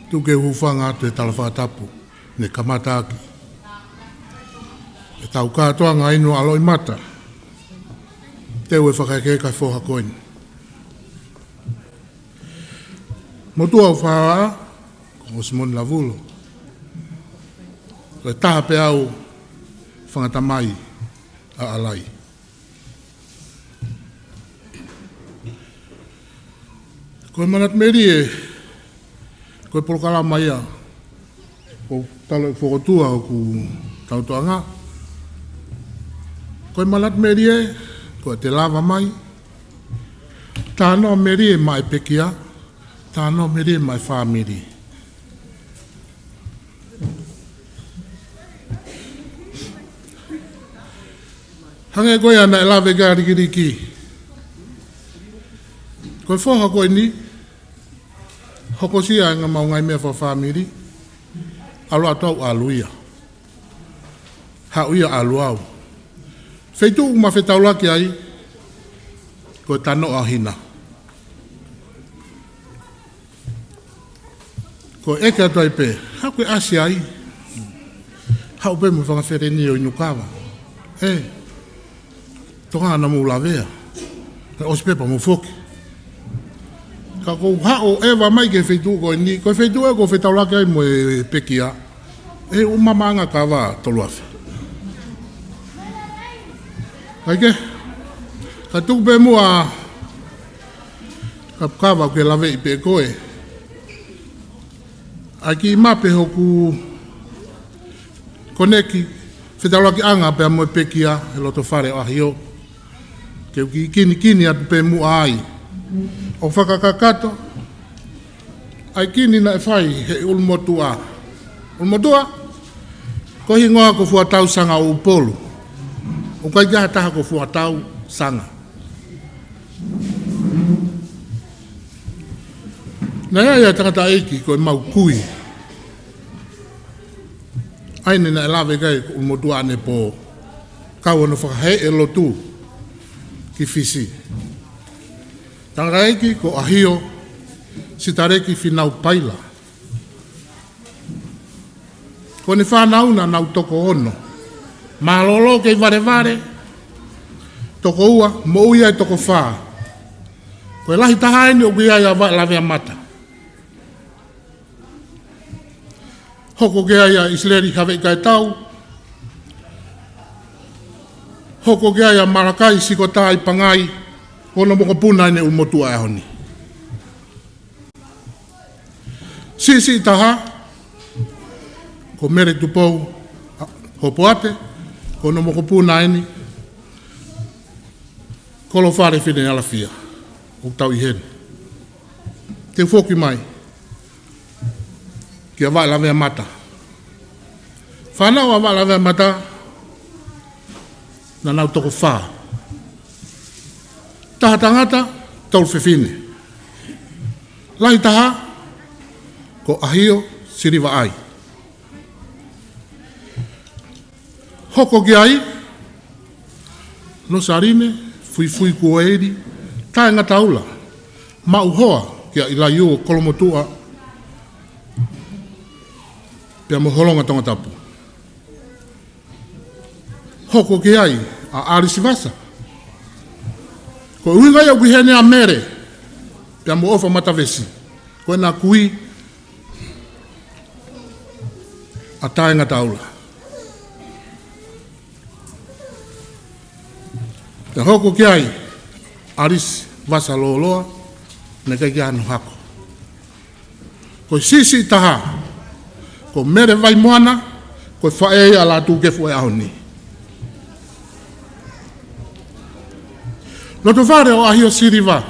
Tuku ke u hūfanga atu he tala fakatapu, ne kamata ʻaki ʻetau kātoanga inu ʻa loʻimata. Te u ʻe fakaekeeka he foha ko eni. Motuʻa ʻo Fā, ko Simoni Lavulo. Ko e taha pē au fanga tamai ʻa ʻAlai. Ko e manatu melie, ko e polokalama ia, ko e tala fokotuʻu ʻoku tau toʻanga. Ko e manatu melie, ko ʻete lava mai. Talanoa melie maʻa e pekia, talanoa melie maʻa e fāmili. Hangē ko ia naʻe lave ki ai Rikiriki. Ko e foha ko eni, hokosia ʻa e ngaahi maʻu ngaahi meʻa fakafāmili, ʻalu atu au ʻalu ia. Haʻu ia ʻalu au. Feituʻu ma fetaulaki ai, ko e tanoʻa hina. Ko e ʻeke atu ai pē, haʻu ke ʻasi ai. Haʻu pē mo e fanga feleni ʻo inu kava. ʻE, toka naʻa mou lavea. Ka ʻosi pē pea mou foki. Ka ko u haʻu ʻeva mai ki he feituʻu ko eni, ko e feituʻu ē ko u fetaulaki ai mo e pekia. ʻE ʻū mamaʻanga kava tolu afe. ʻAi ke, ka tuku pē muʻa Kapukava ke laveʻi pē koe. ʻAi ke mape hoku koneki, fetaulakiʻanga pea mo e pekia he loto fale ʻo ʻAhio. Ke u kiʻi kinikini atu pē muʻa ai. ʻO fakakakato, ʻa e kini naʻe fai he ʻulumotuʻa. ʻUlumotuʻa, ko e hingoa ko Fuatausanga ʻo Upolu. ʻOku ʻikai ke ʻi ai ha taha ko Fuatausanga. Naʻe ʻi ai ʻa e tangataʻeiki ko e mau kui. ʻA ia naʻe lave ki ai ko ʻUlumotuʻa ʻanepō. Kau hono fakaheeʻi e lotu ki Fisi. Tangataʻeiki ko ʻAhio Sitaleki Finaupaila. Ko ʻene fānau naʻa nau toko ono. Mālōlō kei valevale, Toko ua, moʻui ai toko fā. Ko e lahi taha eni ʻoku ʻi ai ʻa Vaʻe Laveamata. Hoko ki ai ʻa ʻIsileli Havei Kaetau. Hoko ki ai ʻa Malakai Sikota ʻi Pangai, ko hono mokopuna eni ʻulumotuʻa ʻo e ʻaho ni. Siʻisiʻi taha, ko Mele Tupou Hopoate, ko hono mokopuna eni, Kolofale Finealafia, ʻoku tau ʻi heni. Te u foki mai kia Vaʻe Laveamata. Fānau ʻa Vaʻe Laveamata, naʻa nau toko fā. Taha tangata, tolu fefine. Lahi taha, ko ʻAhio Siliva ʻAi. Hoko ki ai, Losaline Fuifui Kuoeili Taʻengataula, maʻu hoa kia ʻIlaiū ʻo Kolomotuʻa, pea mo Holonga Tongatapu. Hoko ki ai ʻa ʻAlisi Vasa. Ko e ʻuhinga ia ʻoku ʻi heni ʻa Mele, pea mo ʻOfa Matavesi. Ko ʻena kui ʻa Taʻengataula. Pea hoko ki ai ʻAlisi Vasa Lōloa, naʻe ʻikai ke ʻi ai hano hako. Ko e siʻisiʻi taha, ko Mele Vaimoana, ko e faʻē ia ʻa Lātūkefu ʻo e ʻaho ni. Lotofale ʻo ʻAhio Siliva,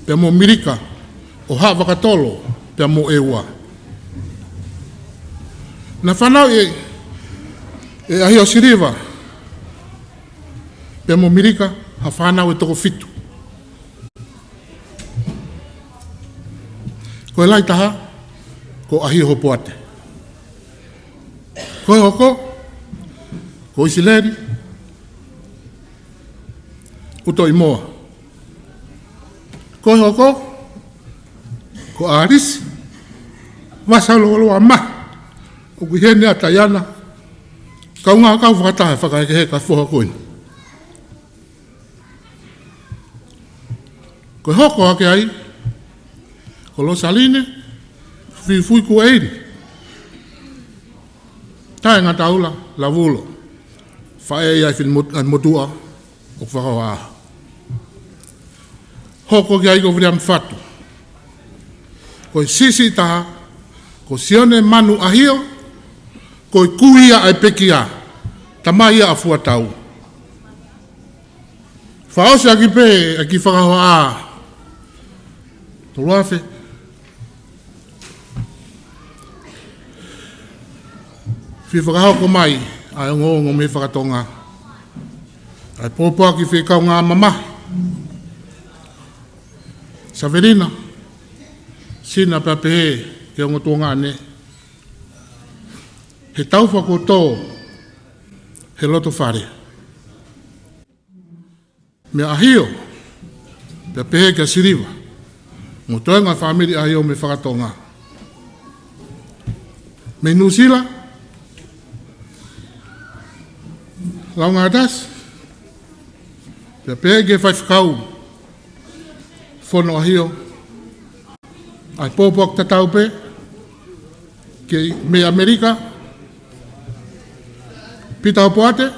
pea mo Milika ʻo Haʻavakatolo, pea mo ʻEua. Naʻe fānau ʻe, ʻe ʻAhio Siliva, pea mo Milika, ha fānau ʻe toko fitu. Ko e lahi taha, ko ʻAhio Hopoate. Ko e hoko, ko ʻIsileli ʻUtoʻimoa. Ko e hoko, ko ʻAlisi Vasa Lōloa Mahi. ʻOku ʻi heni ʻa Taiana, kaungā kau fakataha ʻi he fakahekeheka ʻo e foha ko eni. Ko e hoko hake ai, ko Losaline Fuifui Kuoeili Taʻengataula Lavulo, faʻē ia ʻa e finemotuʻa ʻoku fakahohaʻa. Hoko ki ai ko Viliami Fatu. Ko e siʻisiʻi taha, ko Sione Manu ʻAhio, ko e kui ia ʻa e pekia, tamai ia ʻa Fuatau. Fakaʻosi ʻaki pē ʻa e kiʻi fakahohaʻa. Tolu afe. Fie fakahoko mai ʻa e ongoongo mei fakatonga ʻa e pōpoaki fekau ngā mamahi. Savelina, Sina pea pehē ki he ongo tuongaʻane. He tau fakotō he loto fale. Meia ʻAhio, pea pehē kia Siliva, mo e toenga fāmili ʻAhio mei fakatonga. Mei Nuʻusila, Laungatasi, pea pehē ki he faifekau Fono ʻAhio, ʻa e pōpoaki tatau pē, ki mei ʻAmelika, Pita Hopoate,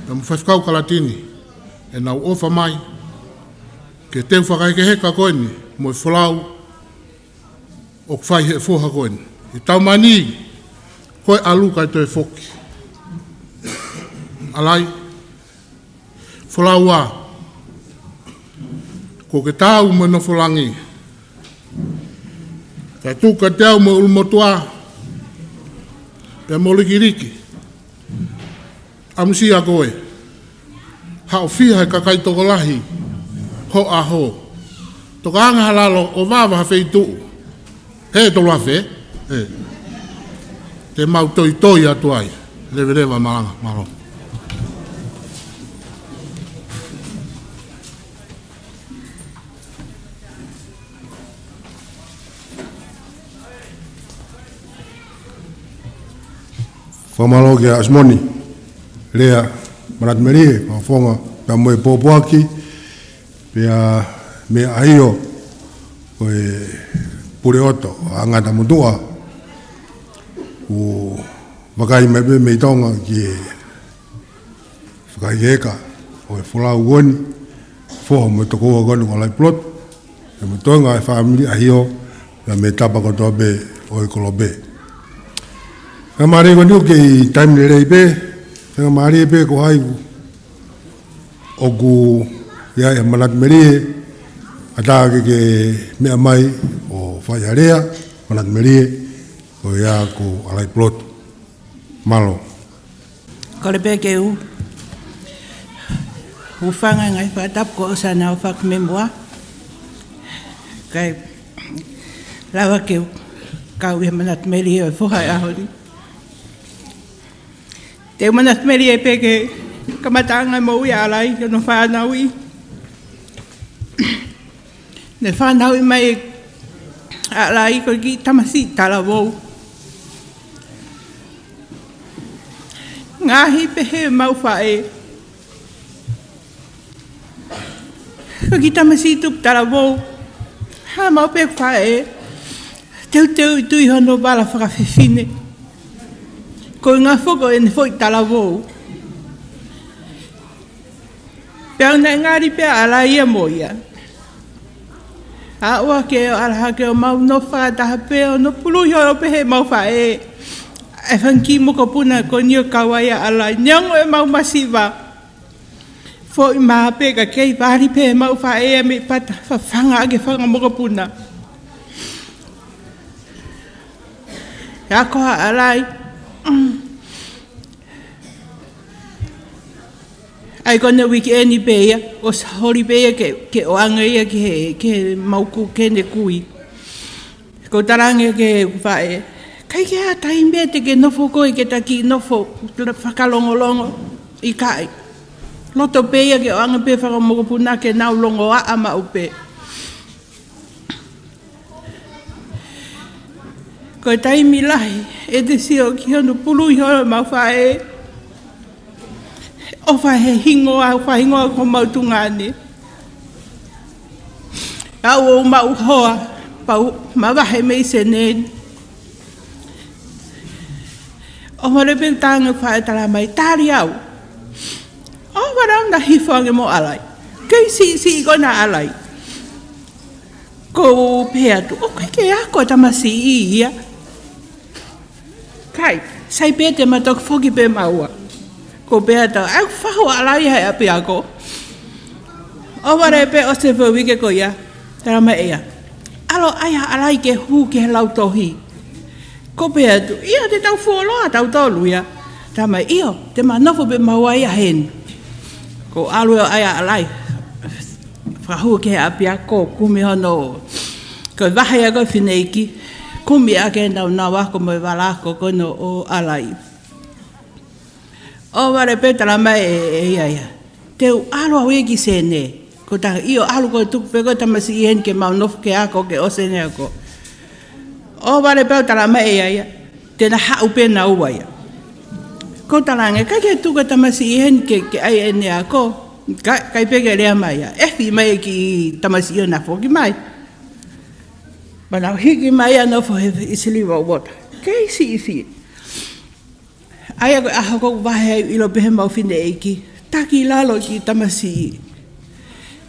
pea mo Faifekau Kalatini, ʻenau ʻofa mai, ki he teu fakahekeheka ko eni, mo e folau, ʻoku fai he foha ko eni. ʻI he taumaiā ni, ko e ʻalu kae toe foki. ʻAlai, folau ā, kuo ke taau mo e nofo langi. Kae tuku kiate au mo e ʻulumotuʻa, pea mo Likiliki. ʻAmusia koe. Haʻofia he kakai tokolahi ho ʻaho. Toka anga ha lalo ʻo vava ha feituʻu. He Tolu Afe, ē. Te mau toitoi atu ai. Leveleva malanga, mālō. Fakamālō kia ʻAsimoni. Lea Manatumelie, Fakafofonga, pea mo e pōpoaki, pea mo e ʻaho, ko e Puleʻoto ʻa Ngata Motuʻa, ʻoku vakai mai pē mei Tonga ki he fakaʻikeka ʻo e folau ko eni, foha mo e tokoua ko eni ko Alai Pulotu, pea mo e toenga e fāmili ʻaho, pea mo e tapa kotoa pē ʻo e kolope. Faingamālie ko eni ʻoku kei taimi lelei pē, faingamālie pē ko hai ʻoku ʻi ai ha manatu melie, ʻatā ke ke meʻa mai ʻo fai ha lea, manatu melie, ko ia ko Alai Pulotu. Mālō. Kole pē ke u hūfanga he ngaahi fakatapu kuo ʻosi ʻanenai ʻo fakamemoa. Kae lava ke u kau ʻi he manatu melie ʻo e foha ʻo e ʻaho ni. Te u manatu melie pē ki he kamataʻanga e moʻui ʻa Alai, ki hono fānauʻi. Ne fānauʻi mai ʻa Alai ko e kiʻi tamasiʻi talavou. Ngaohi pē ʻe heʻemau faʻē. Ko e kiʻi tamasiʻi tupu talavou. Haʻamau pē faʻē. Teuteu ʻi tuʻi hono vala fakafefine. Ko e ngaahi foʻi ko ʻene foʻi talavou. Pea ʻoku ne ngali pē ʻa Alai ia mo ia. ʻA ʻoua ke ʻalu hake ʻo mau nofo fakataha pē ʻo nofo pulu holo pē heʻemau faʻē. ʻE fanga kiʻi mokopuna ko eni ʻoku kau ai ʻa Alai. Neongo ʻemau masiva. Foʻi mā pē ka kei vali pē heʻemau faʻē mei pata fafanga ʻaki e fanga mokopuna. Ako ʻa Alai. ʻAi ko ʻene uike eni pē ia, ʻosi holi pē ia ke, ke ʻoange ia ki he, ki heʻemau kū, ki heʻene kui. Ko e talaange ki heʻeku faʻē, ʻikai ke ʻi ai ha taimi ia te ke nofo koe ke ta kiʻi nofo fakalongolongo, ʻikai. Loto pē ia ke ʻoange pē fanga mokopuna ke nau longoaʻa maʻu pē. Ko e taimi lahi ʻete sio ki hono pulu holo ʻemau faʻē. ʻOfa he hingoa, ʻofa hingoa ko homau tuongaʻane. ʻA ʻoua ʻe maʻu hoa, pea u mavahe mei Senē ni. ʻOfa leva pē ʻeku talaange ki he faʻē, talamai, tali au. ʻOfa leva au naʻa hifo ange mo Alai. Kei siʻisiʻi ko ena ʻa Alai. Ko u pehē atu, ʻoku ʻikai ke ako e tamasiʻi ia. ʻIkai, sai pē te ma toki foki pē maua. Ko u pehē atu, ʻai ke fahu ʻa Alai he ʻapiako. ʻOfa leva pē ʻosi e foʻi uike ko ia, talamai ʻe ia, ʻalu ʻai ʻa Alai ke hū ki he lautohi. Ko u pehē atu, ʻio te tau fuoloa tautolu ia. Talamai, ʻio, te ma nofo pē maua ia heni. Ko u ʻalu ʻo ʻai ʻa Alai. Fakahū ki he ʻapiako, kumi hono, ko e vahe ia ko e fineʻeiki, kumi ʻaki ʻenau nau ako mo e vala ako ko ena ʻo Alai. ʻOfa leva pē talamai ʻe, ʻe ia ia, te u ʻalu au ia ki Senē. Ko u talaange, ʻio ʻalu koe, tuku pē koe tamasiʻi heni ke mau nofo ke ako ke ʻosi ʻene ako. ʻOfa leva pē au, talamai ʻe ia ia, te na haʻu pē naua ia. Ko u talaange, ʻikai ke tuku e tamasiʻi heni ke, ke ʻai ʻene ako, ka, ʻikai pē ke lea mai ia. ʻEfi mai e kiʻi tamasiʻi ʻo na foki mai. Pea nau hiki mai ia ʻo nofo he ʻi Siliva Uota. Kei siʻisiʻi. ʻAi ia ko e ʻaho ko u vahe ai ʻilo pē heʻemau fineʻeiki. Taki lalo e kiʻi tamasiʻi.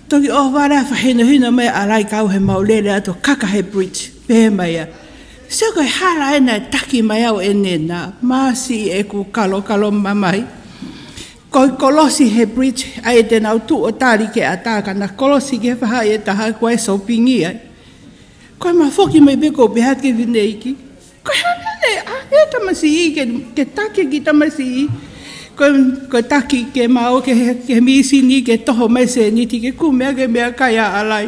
Toki ʻohovale ʻa e fakahinohino mai ʻa Alai kau heʻemau lele atu ʻo kaka he bridge. Pehē mai ia, sio ko e hala ena ʻe taki mai au ʻene na. Māsiʻi ʻeku kalokalo mamahi. Ko e kolosi he bridge, ʻai te nau tuʻu ʻo tali ke ʻatā ka na kolosi ki he faʻahi ʻe taha ko e sopingi ai. Ko e ma foki mai pē ko u pehē atu ki he fineʻeiki. Ko e hā pē ʻene ʻai e tamasiʻi ke, ke taki e kiʻi tamasiʻi. Ko, ko e taki ke maʻu ki he, ki he mīsini ke toho mai e sēniti ke kumi ʻaki e meʻakai ʻa Alai.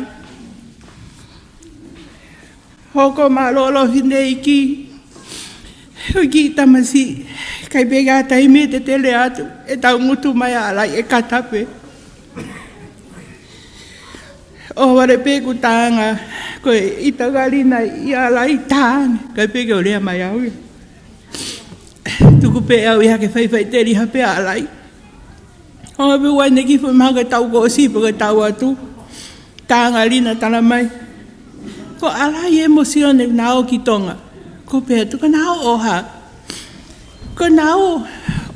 Hoko mālōlō fineʻeiki. Ko e kiʻi tamasiʻi. ʻIkai pē ke ʻi ai ha taimi te te lea atu. ʻE tau ngutu mai ʻa Alai ʻe kata pē. ʻOhovale pē ʻeku talaange, ko e ʻita ngali na ia Alai taange, ʻikai pē ke u lea mai au ia. Tuku pē au ia ke faifaiteliha pē ʻa Alai. Hangē pē ʻoku ʻi ai ʻene kiʻi foʻi mahaki, tau kuo ʻosi pe ko e tau atu. Tangata Lina, tala mai, ko ʻAlai mo Sione nau ō ki Tonga. ʻOku ou pehē atu, ko nau ō ʻo hā? Ko nau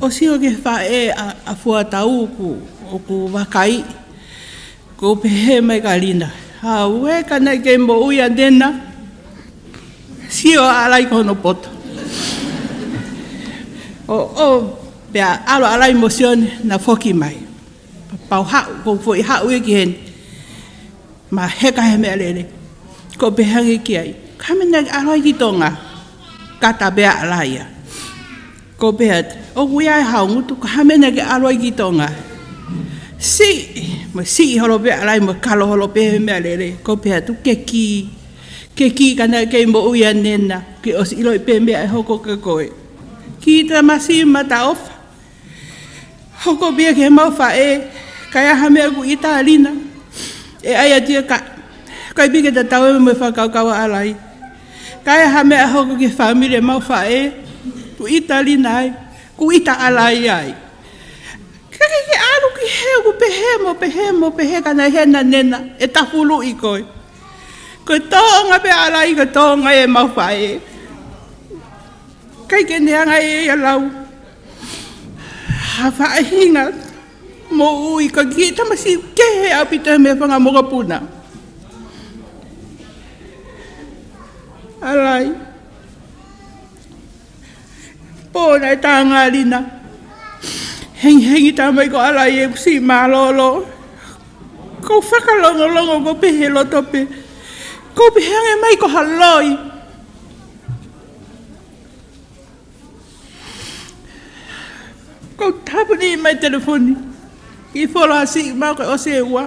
ō ʻo sio ki he faʻē ʻa, ʻa Fuatau ʻoku, ʻoku vakai. ʻOku ou pehē mai kia Lina, ʻauē, ka naʻe kei moʻui ʻa Nena, sio ʻa ʻAlai ki hono poto. ʻO, ʻo, pea ʻalu ʻa ʻAlai mo Sione, na foki mai. Pau haʻu, ʻoku ou foʻi haʻu ia ki heni. Ma heka he meʻalele. ʻOku ou pehē ange ki ai, ko e hā e meʻa naʻe ʻalu ai ki Tonga? Kata pē ʻa ʻAlai ia. ʻOku ou pehē atu, ʻoku ʻi ai haʻo ngutu, ko e hā e meʻa naʻe ʻalu ai ki Tonga? Siʻi, mo siʻi holo pē ʻa ʻAlai mo kalo holo pē he meʻalele. ʻOku ou pehē atu, ke kī, ke kī ka naʻe kei moʻui ʻa Nena, ke ʻosi ʻiloʻi pē meʻa ʻe hoko kia koe. Kiʻi tamasiʻi mataʻofa. Hoko pē ia ki heʻemau faʻē, ka ʻi ai ha meʻa ʻoku ʻita ʻa Lina, ʻe ʻai atu ia ka, ʻikai pē ke tatau ia mo e fakakaukau ʻa ʻAlai. Ka ʻi ai ha meʻa ʻe hoko ki he fāmili ʻemau faʻē, ʻoku ʻita ʻa Lina ai, ʻoku ʻita ʻa ʻAlai ai. Ka ke, ke ʻalu ki hē ʻoku pehē mo pehē mo pehē ka naʻe hē ʻa Nena, ʻe tafuluʻi koe. Ko e tōʻonga pē ʻa ʻAlai, ko e tōʻonga ʻemau faʻē. ʻIkai ke ne hanga ʻe ia ʻo lau ha faʻahinga moʻui, ka ko e kiʻi tamasiʻi kehe ʻaupito he meʻa fanga mokopuna. ʻAlai. Pō naʻe tangata Lina. Hengihengi tā mai ko ʻAlai ʻeku siʻi mālōlō. ʻOku ou fakalongolongo ʻoku ou pehē loto pē. ʻOku ou pehē ange mai ko ha loi. ʻOku ou tāpuni mai telefoni. ʻI foloa siʻi mau ke ʻosi e ua.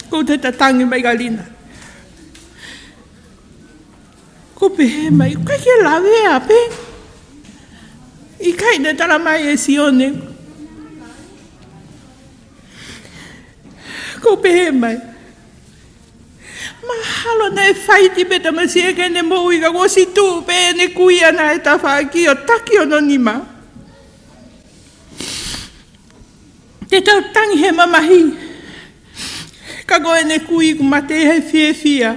ʻOku ou toe tatangi mai kia Lina. ʻOku ou pehē mai, ʻikai ke lavea pē. ʻIkai, ne tala mai ʻe Sione. ʻOku ou pehē mai, mahalo naʻe faiti pē tamasiʻi ke ne moʻui ka kuo ʻosi tuʻu pē ʻene kui ʻana he tafaʻaki ʻo taki hono nima. Te tau tangi he mamahi. Ka ko ʻene kui ʻoku mate he fiefia.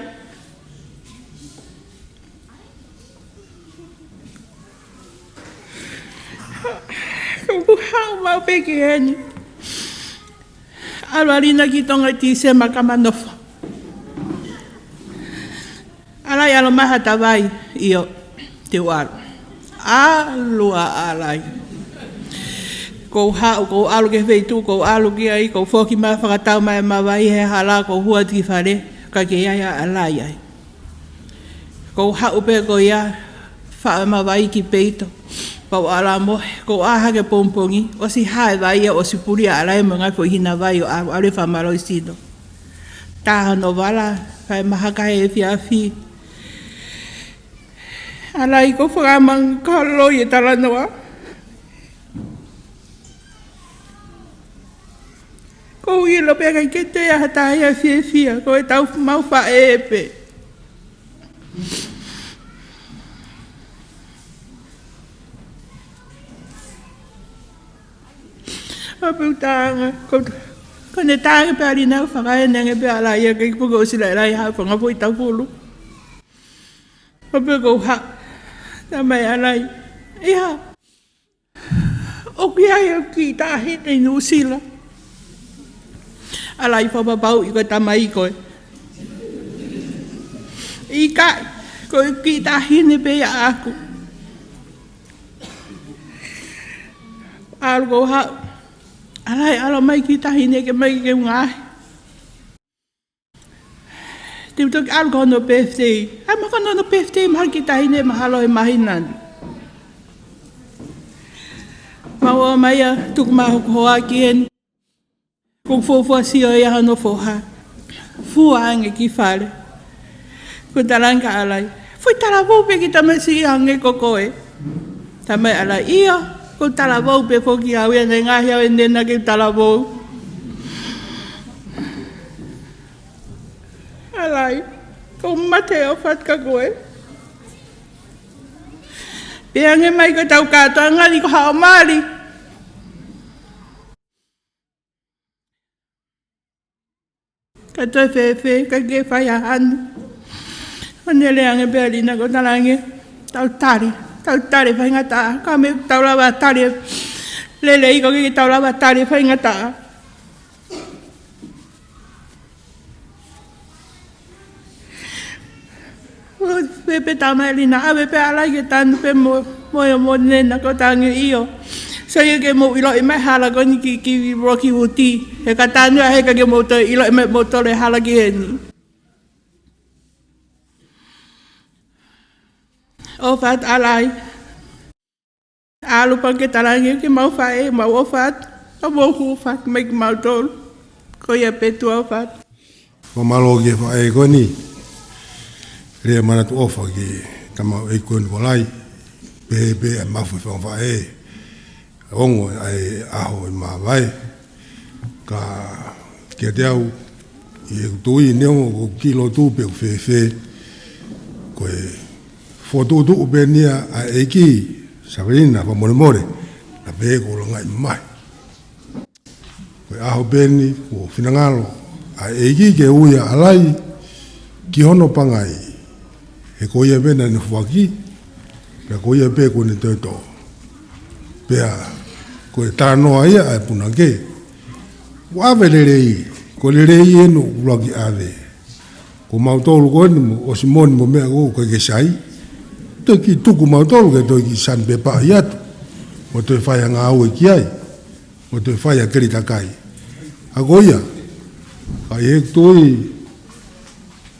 ʻOku ou haʻu maʻu pē ki heni. ʻAlu ʻa Lina ki Tonga ʻi Tīsema ka ma nofo. ʻAlai, ʻalu mai ha tavai, ʻio, te u ʻalu. ʻAlu ʻa ʻAlai. ʻOku ou haʻu, ʻoku ou ʻalu ki he feituʻu, ʻoku ou ʻalu ki ai, ʻoku ou foki mai fakatau mai e mavae he hala, ʻoku ou hū atu ki fale, ʻikai ke ʻi ai ʻa ʻAlai ai. ʻOku ou haʻu pē ko ia, faʻu e mavae ki peito. Pea u ʻalu mo, ʻoku ou ʻā hake pongipongi, ʻosi hā e vai ia, ʻosi puli ʻa ʻAlai mo e ngaahi foʻi hina vai ʻo ʻalu, ʻalu ʻo fakamālohisino. Tā hono vala, fai mahaki he efiafi. ʻAlai, ʻoku ou fakamālō ʻi he talanoa. ʻOku ou ʻilo pē ʻikai ke toe ʻi ai ha taha ia ʻe fiefia, ko ʻetau mau faʻē pē. ʻA pē u taʻanga, ko, ko ʻene taʻanga pē ʻa Lina ʻoku fakaenenga pē ʻa ʻAlai ia ke puke ʻosi lailai ha fanga foʻi tafulu. ʻA pē ʻoku ou haʻu, tā mai ʻAlai. ʻIo. ʻOku ʻi ai ʻeku kiʻi taʻahine ʻi Nuʻusila. ʻAlai, fakapapauʻi ko e tamai koe. ʻIkai, ko e kiʻi taʻahine pē ia ʻaʻaku. ʻAlu ʻoku ou haʻu. ʻAlai, ʻalu mai kiʻi taʻahine ke mai ke u ngaahi. Te u toki ʻalu ki hono birthday. ʻAi mai ki hono birthday, mahalo kiʻi taʻahine mahalo he māhina ni. Mau ō mai ʻo tuku mai hoku hoa ki heni. ʻOku ou fuofua sio ia hono foha. Fua ange ki fale. ʻOku ou talaange kia ʻAlai, foʻi talavou pē kiʻi tamasiʻi hangē ko koe. Tā mai ʻAlai, ʻio, ʻoku ou talavou pē foki au ia, naʻe ngaohi au ʻe Nena ke u talavou. ʻAlai, ʻoku ou mate ʻofa atu kia koe. Pehē ange mai ko ʻetau kātoanga ni ko haʻo mali. ʻE toe fēfē, ʻikai ke fai ha hanu. ʻO ne lea ange pē ʻa Lina ko e talaange, tau tali, tau tali faingataʻa. Ka mei tau lava tali, lele ʻikai ke tau lava tali faingataʻa. ʻO pehē pē tama ʻe Lina, ʻave pē ʻa ʻAlai ke tanu pē mo, mo ia mo Nena ko e talaange ʻio. Sai ke mou ʻiloʻi mai hala ko eni ki, ki Rocky Wood. He ka tanu ʻa ia he ʻikai ke mou toe ʻiloʻi mai moutolu e hala ki heni. ʻOfa atu ʻAlai. ʻAlu pē ke talaange ke mau faʻē, mau ʻofa atu. Ka mou hūfaki mai kimautolu. Ko ia pē, tuʻa ʻofa atu. Fakamālō ki he faʻē ko eni. Lea manatu ʻofa ki he tamaioʻeiki ko eni ko ʻAlai. Pehē pē ʻa e mafu ʻa e fanga faʻē. Ongo ʻa e ʻaho ʻe māvae. Ka kiate au, ʻi heʻeku tui, neongo ʻoku ou kiʻi lotu pe ʻoku fēfē, ko e fokotuʻutuʻu pē eni ia ʻa e ʻEiki, Savelina, fakamolemole, naʻa pehē ʻoku ou langaʻi mai. Ko e ʻaho pē eni, kuo finangalo ʻa e ʻEiki ke ui ʻa ʻAlai ki hono pangai. He ko ia pē naʻa ne foaki, pea ko ia pē kuo ne toe tō. Pea ko e talanoa ia ʻa e punake. ʻOku ʻave lelei, ko e lelei eni ʻoku ʻuluaki ʻave. Ko mautolu ko eni mo ʻosi moni mo meʻa ko ē ʻoku ʻikai ke sai. Toe kiʻi tuku mautolu ke toe kiʻi sandpaper atu. ʻO toe fai ha ngāue ki ai. ʻO toe fai ha keli takai. ʻA ko ia, ka ʻi heʻeku tui,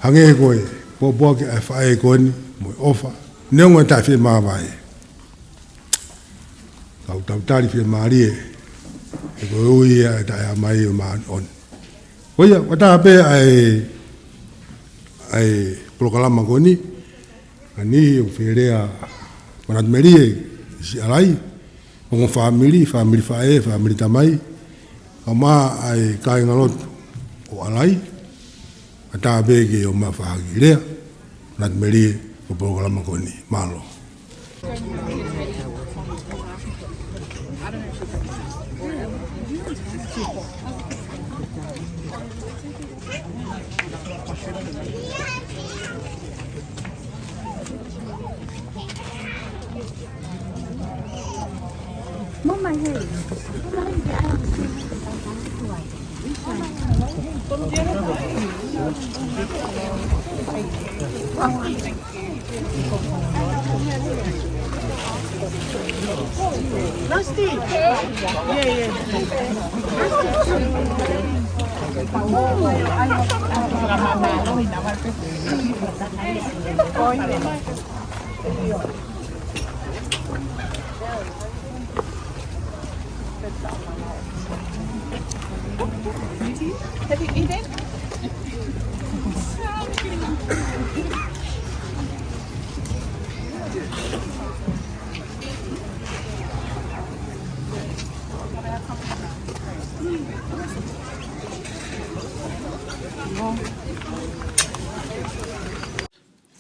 hangē ko e pōpoaki ʻa e faʻē ko eni mo e ʻofa, neongo e taʻefiemāvae, ka ʻoku tau tali fiemālie, he ko e ui ia ʻa e taʻehāmai ʻo māʻoniʻoni. Ko ia, ʻoku ʻatā pē ʻa e, ʻa e polokalama ko eni, ʻa eni ʻoku fie lea manatu melie siʻi ʻAlai, ongo fāmili, fāmili faʻē, fāmili tamai, kae ʻumaʻā ʻa e kāingalotu ʻo ʻAlai, ʻatā pē ke ʻomai ha faʻahinga lea manatu melie ʻo e polokalama ko eni. Mālō. ʻOku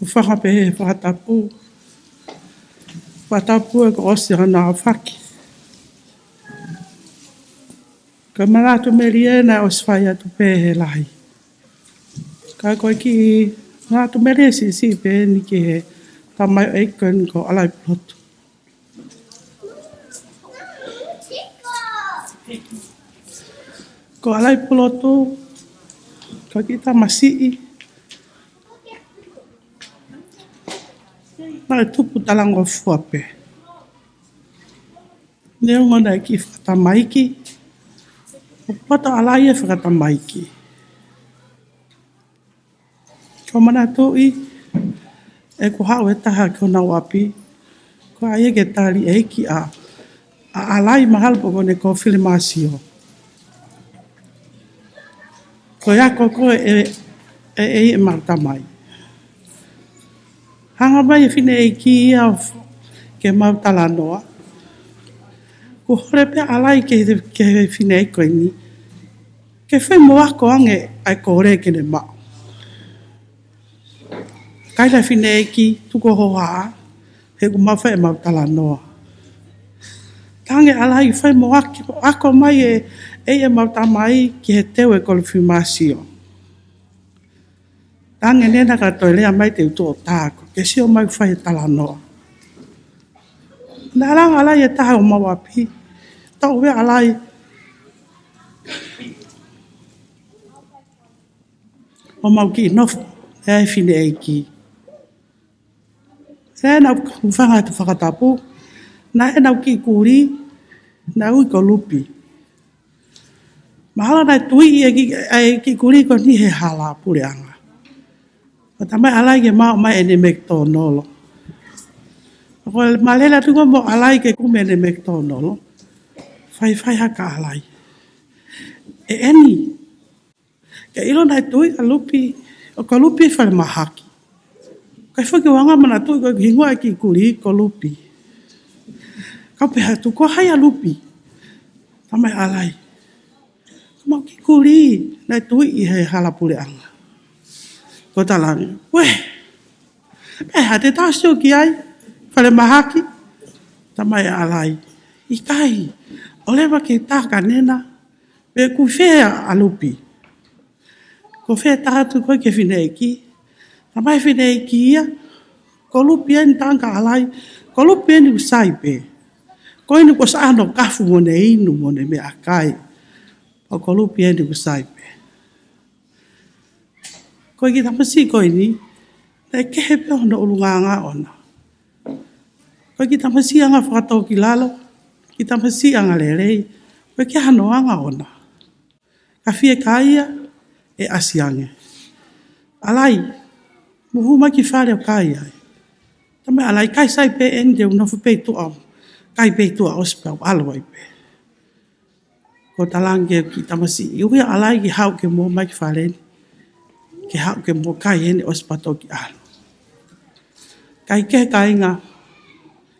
ou fakapehē fakatapu. Fakatapu ʻeku ʻosi ʻaneafi. Ko e manatu melie naʻe ʻosi fai atu pē he lahi. Ka ko e kiʻi manatu melie siʻisiʻi pē eni ki he tamaioʻeiki ko eni ko ʻAlai Pulotu. Ko ʻAlai Pulotu, ko e kiʻi tamasiʻi naʻe tupu talangofua pē. Neongo naʻe kiʻi fakatamaiki, ʻoku poto ʻa ʻAlai he fakatamaiki. Ko e manatuʻi, ʻeku haʻu ʻe taha ki honau ʻapi, ko ia ke tali ʻe he ʻEiki ʻa, ʻa ʻAlai mahalo pē ko ʻene kofilimasio. Ko e ako ko ē ʻe, ʻe, ʻe, ʻemau tamai. Hanga mai e fineʻeiki ia ʻo f-, ke mau talanoa. Kuo holi pē ʻa ʻAlai ki he, ki he fineʻeiki ko eni. Ke fai mo ako ange ʻa e kole ke ne maʻu. Kaila fineʻeiki tuku hohaʻa, he ʻoku mau fai ʻemau talanoa. Talaange ʻe ʻAlai fai mo ako, ako mai e, ʻe ʻemau tamai ki he teu e kofilimasio. Tange nena ka toe lea mai te u tuʻo tāku, ke sio mai fai e talanoa. Naʻe langa ʻa Alai e taha ʻo mau ʻapi, tau vea ʻa Alai. ʻO mau kiʻi nofo, ʻe ai fineʻeiki. Naʻe nau hūfanga atu fakatapu, naʻe nau kiʻi kulī, naʻe ui ko Lupi. Mahalo naʻe tuiʻi e kiʻi, e kiʻi kulī ko eni he hala puleʻanga. Ko e tamai ʻa Alai ke maʻu mai ʻene McDonald. Ko e malele atu ko mo Alai ke kumi ʻene McDonald. Faifai hake ʻa Alai. ʻE ʻeni. Ke ʻilo naʻe tuiʻi ʻa Lupi, ʻo ko Lupi falemahaki. Ko e foki ʻuhinga manatuʻi ko e hingoa e kiʻi kulī ko Lupi. Kau pehē atu ko hai ʻa Lupi. Tamai ʻa Alai. Ko mau kiʻi kulī, naʻe tuiʻi he hala puleʻanga. Ko Talange, uē, pehē te tau sio ki ai, falemahaki, tamai ʻa Alai. ʻIkai, ʻoleva ke tā ka nena, pe ʻoku fē ʻa Lupi. Ko fē tā atu ko ē ki he fineʻeiki, tamai fineʻeiki ia, ko Lupi ʻeni tange kia Alai, ko Lupi ʻeni ʻoku sai pē. Ko ʻeni ʻoku ʻosi ʻi ai hono kafu mo ʻene inu mo ʻene meʻakai. ʻO ko Lupi ʻeni ʻoku sai pē. Ko e kiʻi tamasiʻi ko ʻeni, naʻe kehe pē hono ʻulungaanga ʻoʻona. Ko e kiʻi tamasiʻi anga fakatōkilalo, kiʻi tamasiʻi anga lelei, ko e kehe hono anga ʻoʻona. Ka fiekaia, ʻe ʻasi ange. Alai, mou hū mai ki fale ʻo kai ai. Tamai ʻa Alai, ʻikai, sai pē ʻeni, te u nofo pē ʻi tuʻa, kai pē ʻi tuʻa ʻosi pē ʻalu ai pē. Ko Talange kiʻi tamasiʻi, ui ʻa Alai ke haʻu ke mou ō mai ki fale ni. Ke haʻu ke mou kai ʻeni ʻosi pea toki ʻalu. Kae kehe kāinga,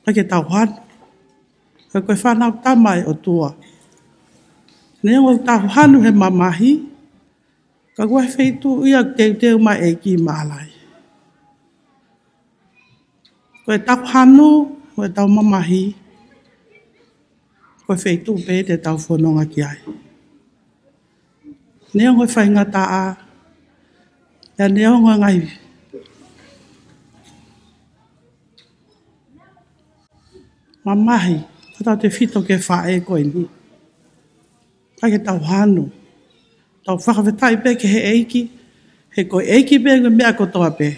ʻikai ke tau hanu. Ka ko e fānau tama ʻa e ʻOtua. Neongo ʻetau hanu he mamahi, ka ko e feituʻu ia ʻoku teuteu mai ʻe he ʻEiki maʻa Alai. Ko ʻetau hanu, ko ʻetau mamahi, ko e feituʻu pē te tau fononga ki ai. Neongo e faingataʻa, pea neongo e ngaahi mamahi, ko ʻetau tefito ki he faʻē ko ʻeni. ʻIkai ke tau hanu. Tau fakafetaʻi pē ki he ʻEiki, he ko e ʻEiki pē ko e meʻa kotoa pē.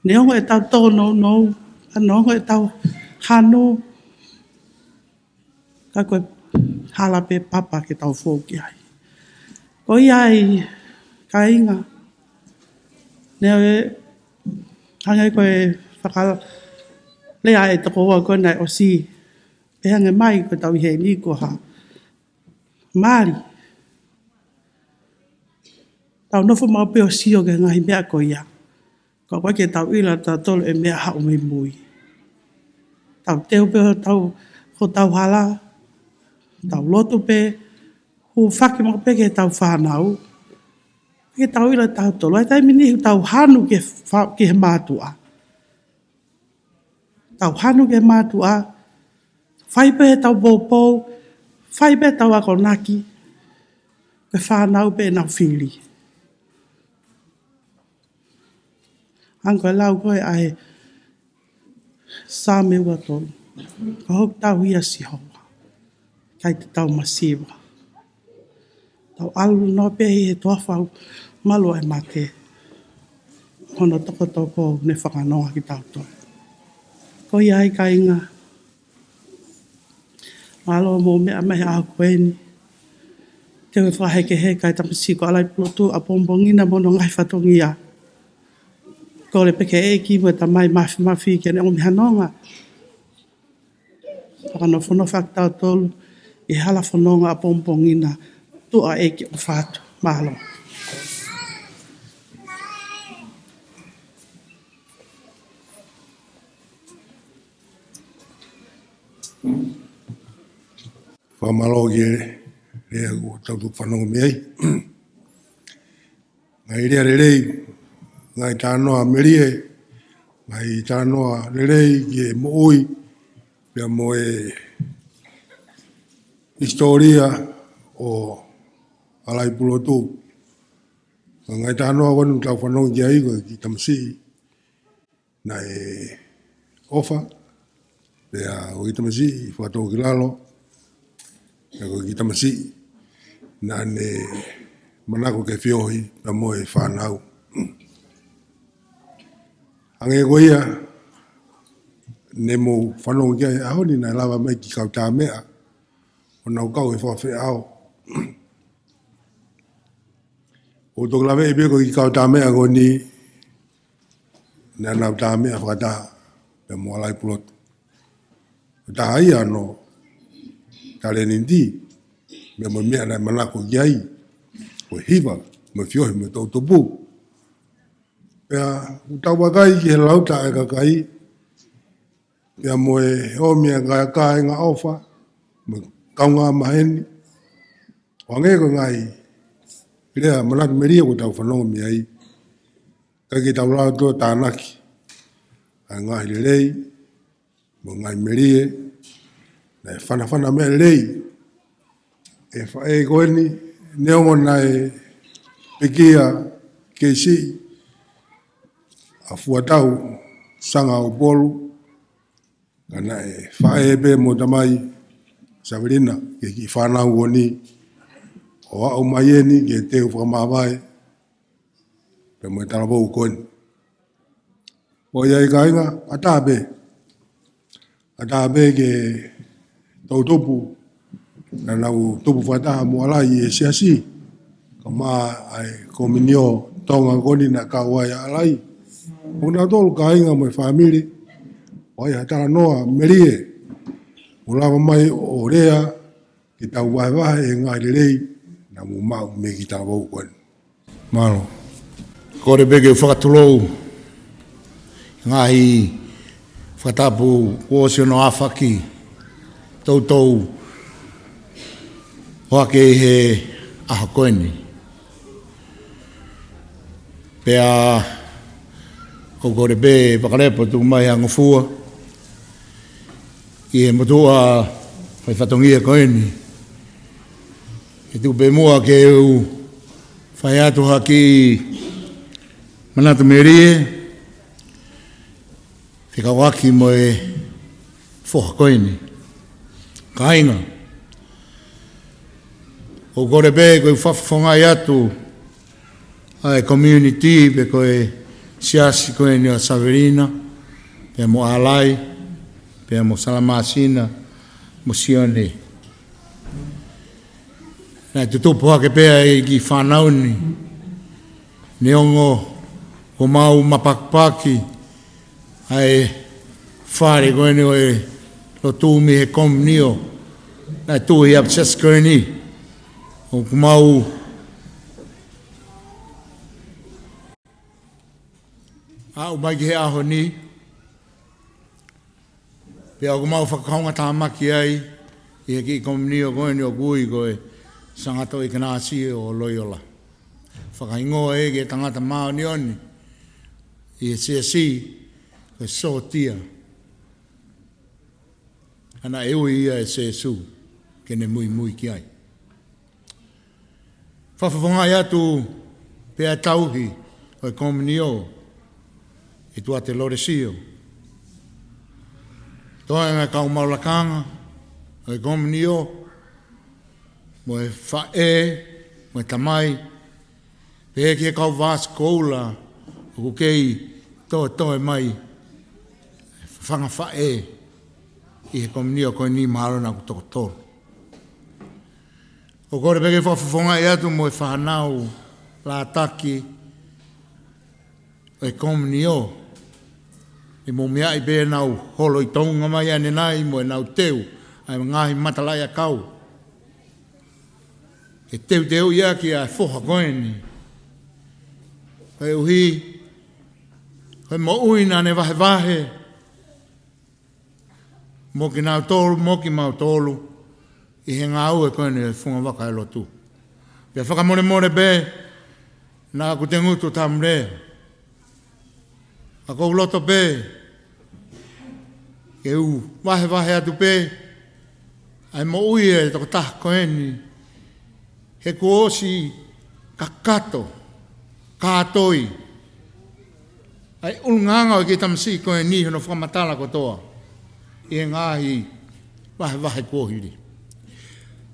Neongo ʻetau tōnounou, neongo ʻetau hanu, ka ko e hala pē papa ke tau fou ki ai. Ko ia ai, kāinga, neongo e, hangē ko e fakalea ʻa e tokoua ko ē naʻe ʻosi, pehē ange mai ko ʻetau ʻi heni ko ha mali. Tau nofo maʻu pē ʻo sio ki he ngaahi meʻa ko ia. Ka ʻoku ʻikai ke tau ʻilo ʻe tautolu e meʻa haʻu mei mui. Tau teu pē hotau, hotau hala, tau lotu pē, hūfaki maʻu pē ki heʻetau fānau. ʻIkai ke tau ʻilo ʻe tautolu, ʻi he taimi ni ʻoku tau hanu ki he fa-, ki he mātuʻa. Tau hanu ki he mātuʻa, fai pē ʻetau poupou, fai pē ʻetau akonaki, ko e fānau pē ʻenau fili. Hangē ko e lau ko ē ʻa e Saame ua tolu. Ko hoku tauhi ʻa Sihova, ʻikai te tau masiva. Tau ʻalu noa pē ʻi he toafa ʻoku malu ai e mate. Hono tokotoko ne fakanoa kitautolu. Ko ia ai kāinga. Mālō hoʻomou meʻa mai he ʻaho ko eni. Te u fakahekeheka e tamasiʻi ko Alai Pulotu ʻapongipongi na mo hono ngaahi fatongia. Kole pē ki he ʻEiki mo e Tamai Mafimafi ke ne ʻomi ha nonga fakanofonofo ʻaki kitautolu ʻi he hala fononga ʻapongipongi na. Tuʻa ʻEiki ʻofa atu. Mālō. Fakamālō ki he lea kuo tau toki fanongo mei ai. Ngaahi lea lelei, ngaahi talanoa melie, ngaahi talanoa lelei ki he moʻui, pea mo e hisitōlia ʻo Alai Pulotu. Ko e ngaahi talanoa ko eni ʻoku tau fanongo ki ai, ko e kiʻi tamasiʻi naʻe ʻofa, pea ko e kiʻi tamasiʻi fakatōkilalo, pea ko e kiʻi tamasiʻi naʻa ne manako ke feohi pea mo e fānau. Hangē ko ia ne mou fanongo ki ai he ʻaho ni, naʻe lava mai e kiʻi kautaha meʻa ʻo nau kau he fakafeʻao. ʻOku toki laveʻi pē ko e kiʻi kautaha meʻa ko eni, naʻa nau tā meʻa fakataha pea mo Alai Pulotu. Ko e taha ia hono talēniti, pea mo e meʻa naʻe manako ki ai, ko e hiva, mo e feohi, mo e toʻutupu. Pea ʻoku tau vakai ki he lauta ʻa e kakai, pea mo e ʻomi ʻa e kāinga ʻofa, mo e kaungā maheni. ʻO hangē ko e ngaahi lea manatu melie ʻoku tau fanongo mei ai, ka ʻikai ke tau lava ʻo tānaki ʻa e ngaahi lelei, mo e ngaahi melie, naʻe fanafana meʻa lelei ʻe he faʻē ko eni, neongo naʻe pekia kei siʻi ʻa Fuatau Sangaupolu, ka naʻe faʻē pē mo tamai Savelina ki he kiʻi fānau ko eni, ʻo aʻu mai eni ki he teu fakamāvae pea mo e talavou ko eni. ʻOku ʻi ai kāinga, ʻatā pē. ʻAtā pē ki he toʻutupu naʻa nau tupu fakataha mo Alai ʻi he siasi, kae ʻumaʻā ʻa e kominio Tonga ko eni naʻe kau ai ʻa Alai. ʻOku nau tolu kāinga mo e fāmili, ʻoku ʻi ai ha talanoa melie ʻoku lava mai ʻo lea, ke tau vahevahe e ngaahi lelei naʻa mou maʻu mei he kiʻi talavou ko eni. Mālō. Kole pē ke u fakatulou ngaahi fakatapu kuo ʻosi hono ʻafaki toutou ʻo hake ʻi he ʻaho ko eni. Pea ʻoku ou kole pē fakalepo tuku mai ha ngofua ki he motuʻa fai fatongia ko eni. ʻE tuku pē muʻa ke u fai atu ha kiʻi manatu melie fekauʻaki mo e foha ko eni. Kāinga, ʻoku ou kole pē ke u fakafofongaʻi atu ʻa e community pe ko e siasi ko eni ʻo Savelina, pea mo Alai, pea mo Salamasina, mo Sione. Naʻe tutupu hake pē ʻa e kiʻi fānau ni, neongo kuo mau mapakipaki ʻa e fale ko eni ʻo e lotu mei he kominio naʻe tuʻu ʻi he ʻapisiasi ko eni. ʻOku mau aʻu mai ki he ʻaho ni, pea ʻoku mau fakakaungatāmaki ai ʻi he kiʻi kominio ko eni ʻoku ui ko e Sangato ʻIkanasio ʻo Loiola. Fakahingoa ʻe ia ki he tangata māʻoniʻoni ʻi he siasi ko e sōtia, ʻa ia naʻe ui ia ʻe Sēsū ke ne muimui ki ai. Fakafofongaʻi atu pē ʻa e tauhi ʻo e kominio ʻe Tuate Lolesio. Toenga kau maʻu lakanga ʻo e kominio, mo e faʻē, mo e tamai, pehē ki he kau vāsi koula ʻoku kei toetoe mai fanga faʻē ʻi he kominio ko eni, mahalo naʻa ku toko tolu. ʻOku ou kole pē ke fakafofongaʻi atu mo e fānau lātaki ʻo e kominio, ʻi he meʻa pē ʻenau holo ʻi Tonga mai ʻanenai mo ʻenau teu ʻa e ngaahi matalaʻiʻakau ke teuteuʻi ʻaki ʻa e foha ko eni. Koeʻuhi ko e moʻui naʻa ne vahevahe mo kinautolu, mo kimautolu, ʻi he ngāue ko eni ʻo e fungavaka ʻo e lotu. Pea fakamolemole pē naʻa ku tengutu tamulea. Ka ʻoku ou loto pē ke u vahevahe atu pē ʻa e moʻui ʻa e tokotaha ko eni, he kuo ʻosi kakato kātoi ʻa e ʻulungaanga ʻo e kiʻi tamasiʻi ko eni hono fakamatala kotoa ʻi he ngaahi vahevahe kuo hili.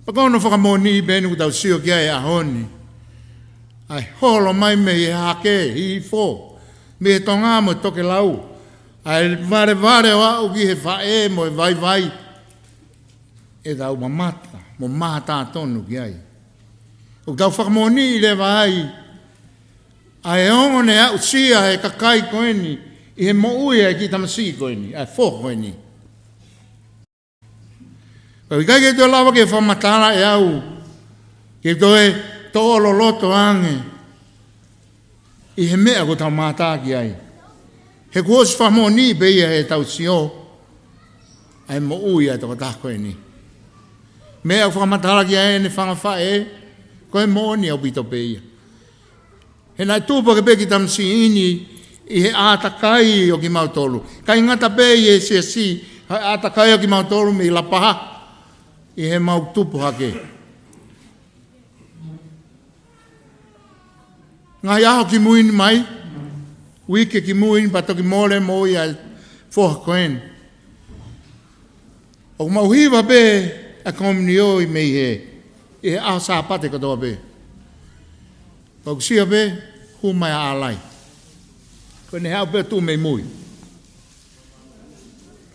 Pea ko hono fakamoʻoni pē eni ʻoku tau sio ki ai he ʻaho ni, ʻa e holo mai mei he Hahake, Hihifo, mei he Tonga mo e Tokelau, ʻa e valevale ʻo aʻu ki he faʻē mo e vaivai, ʻe tau mamata mo mātā tonu ki ai. ʻOku tau fakamoʻoniʻi leva ai ʻa e ongo naʻe aʻusia ʻe he kakai ko eni ʻi he moʻui ʻa e kiʻi tamasiʻi ko eni, ʻa e foha ko eni. Pea ʻoku ʻikai ke toe lava ke fakamatala ʻe au, ke toe toʻo loloto ange ʻi he meʻa ʻoku tau mātā ki ai. He kuo ʻosi fakamoʻoniʻi pē ia heʻetau sio ʻa e moʻui ʻa e tokotaha ko eni. Meʻa ʻoku fakamatala ki ai ʻene fanga faʻē, ko e moʻoni ʻaupito pē ia. He naʻe tupu hake pē kiʻi tamasiʻi ni ʻi he ʻātakai ʻo kimautolu. ʻIkai ngata pē ʻi he siasi, he ʻātakai ʻo kimautolu mei Lapaha, ʻi heʻemau tupu hake. Ngaahi ʻaho kimui ni mai, uike kimui ni pea toki mole moʻui ʻa e foha ko eni. ʻOku mau hiva pē ʻa e komiunio ʻi mei hē, ʻi he ʻaho Sāpate kotoa pē. Pea ʻoku sio pē, hū mai ʻa ʻAlai. Ko ʻene haʻu pē ʻo tuʻu mei mui.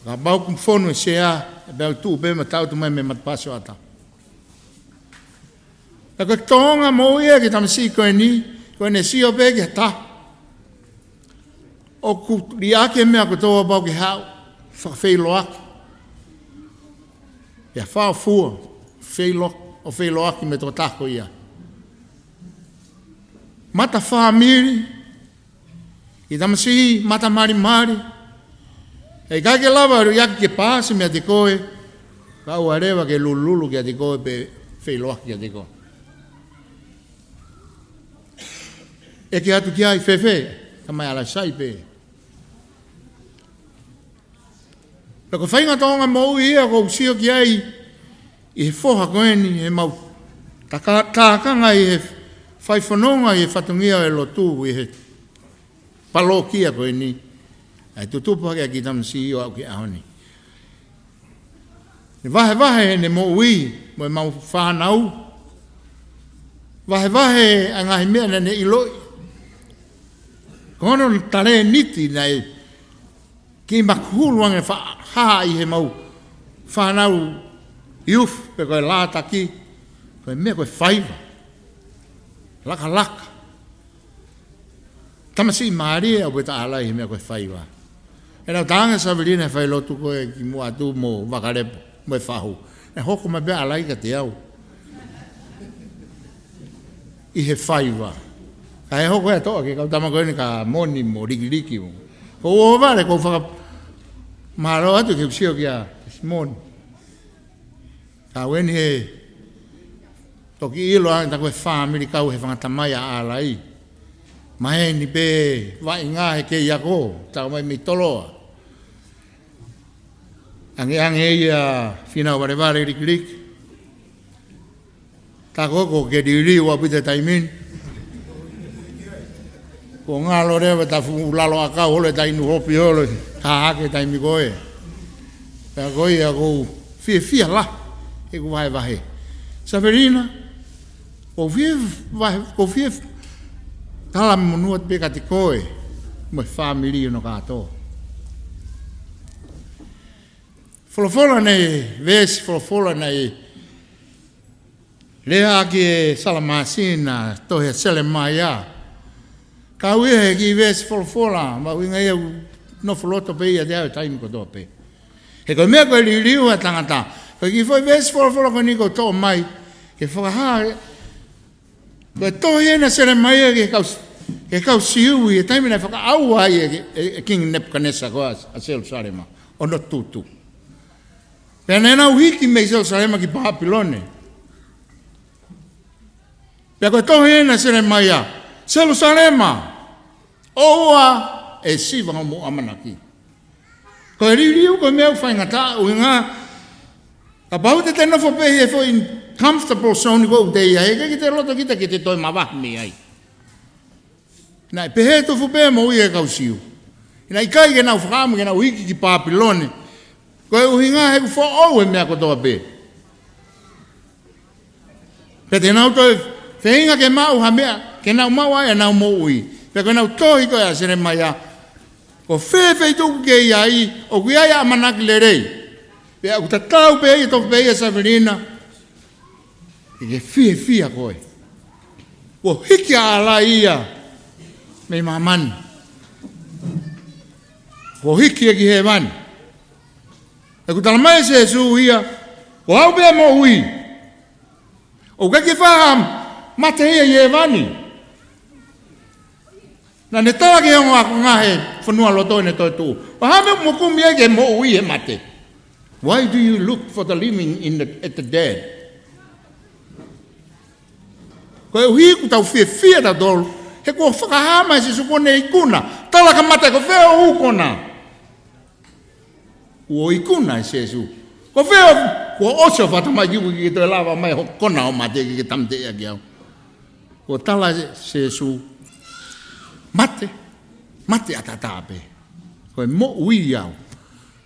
Kapau ʻoku fonu e sea, pea u tuʻu pē mo tautu mai mei matapā sioʻata. Pea ko e tōʻonga moʻui ʻa e kiʻi tamasiʻi ko eni, ko ʻene sio pē ki ha taha ʻoku liʻaki e meʻa kotoa pau ke haʻu, fakafeʻiloaki. Pea faʻo fua, feʻilo-, ʻo feʻiloaki mo e tokotaha ko ia. Mata fāmili, kiʻi tamasiʻi, mata malimali. ʻE ʻikai ke lava ʻo liʻaki ke paasi meiate koe, kae ʻoua leva ke lulululu kiate koe pe feʻiloaki kiate koe. ʻEke atu ki ai, fēfē, tamai ʻAlai, sai pē. Pea ko e faʻahinga tōʻonga moʻui ia ʻoku ou sio ki ai ʻi he foha ko eni, heʻemau taka-, tākanga ʻi he fai fononga ʻi he fatongia ʻo e lotu ʻi he palōkia ko eni, ʻa e tutupu hake ʻa e kiʻi tamasiʻi ʻo aʻu ki he ʻaho ni. Ne vahevahe ʻene moʻui mo ʻemau fānau. Vahevahe ʻa e ngaahi meʻa naʻa ne ʻiloʻi. Ko hono talēniti naʻe kiʻi makahulu ange fakahā ʻi heʻemau fānau youth pe ko e lātaki, ko e meʻa ko e faiva. Lakalaka. Tamasiʻi mālie ʻaupito ʻa ʻAlai he meʻa ko e faiva. ʻE nau tānge Savelina he failotu ko ē kimuʻa atu mo Vakalepo mo e fahu. ʻE hoko mai pē ʻa ʻAlai kiate au ʻi he faiva. Kae hoko ʻe toʻa ke kau tama ko eni ka Moni mo Likiliki mo. Ko u ō vale, ko u fakamālō atu ke u sio kia Moni. Ka ʻoku eni he toki ʻilo ange ta ko e fāmili kau he fanga tamai ʻa ʻAlai. Maheni pē vaʻinga he kei ako, tau mai mei Toloa. Angeange ia Fīnau Valevale Likiliki. Ta ko ko ke liliu ʻaupito he taimi ni. Ko ngalo leva ta fuʻu lalo ʻakau holo he tainu hopi holo, ka hake taimi ko ē. Pea ko ia ʻoku ou fiefia lahi heʻeku vahevahe. Savelina, ʻoku ou fie vahe, ʻoku ou fie talamonū atu pē kiate koe mo e fāmili hono kātoa. Folofola naʻe, veesi folofola naʻe lea ʻaki ʻe Salamasi na tohi ʻa Selemaia. Kau ia he kiʻi veesi folofola, mahuʻinga ia ʻoku nofo loto pē ia ʻiate au he taimi kotoa pē. He ko e meʻa ko e liliu ʻa e tangata. Ko e kiʻi foʻi veesi folofola ko eni ʻoku toʻo mai ke fakahā, ko e tohi eni ʻa Selemaia ki he kau, ki he kau Siu ʻi he taimi naʻe fakaʻauha ai ʻe, ʻe, ʻe Kingi Nepukanesa ko ē ʻa, ʻa Selusalema ʻo hono tutu. Pea naʻa nau hiki mei Selusalema ki Pāpilone. Pea ko e tohi eni ʻa Selemaia, Selusalema, ʻoua ʻe siva hoʻomo ʻamanaki. Ko e liliu ko e meʻa ʻoku faingataʻa, ʻuhinga kapau te te nofo pē he foʻi comfortable zone ko ē ʻoku te ʻi ai, he ʻikai ke te loto kita ke te toe mavahe mei ai. Naʻe pehē tofu pē moʻui e kau Siu. Naʻe ʻikai ke nau fakaʻamu ke nau hiki ki Papilone. Ko e ʻuhinga he ʻoku foʻou e meʻa kotoa pē. Pea te nau toe feinga ke maʻu ha meʻa, ke nau maʻu ai ʻenau moʻui. Pea ko ʻenau tohi ko ē ʻa Selemaia, ko fē feituʻu ʻoku ke ʻi ai, ʻoku ʻi ai ʻa e ʻamanaki lelei. Pea ʻoku tatau pē ia, tofu pē ia Savelina, ke ke fiefia koe. Kuo hiki ʻa ʻAlai ia mei māmani. Kuo hiki ia ki hēvani. ʻOku talamai ʻe Sīsū ia, ko au pē moʻui. ʻOku ʻikai ke faʻa mate ia ʻi hēvani. Naʻa ne tala ki he ongo ākonga he fonualoto ʻene toetuʻu, ʻo hā e meʻa ʻoku mo kumi ai ki he moʻui he mate? Why do you look for the living in the, at the dead? Koeʻuhi ʻoku tau fiefia tautolu he kuo fakahā mai ʻe Sīsū kuo ne ikuna. Tala ka mate, ko fē hoʻo kona? Kuo ikuna ʻe Sīsū. Ko fē hoʻo, kuo ʻosi hoʻo faʻa tamaiki, ʻoku ʻikai ke toe lava mai hoʻo kona ʻo mate ke ke tāmateʻi ʻaki au? Kuo tala ʻe Sīsū, mate, mate ʻataʻatā pē. Ko e moʻui au.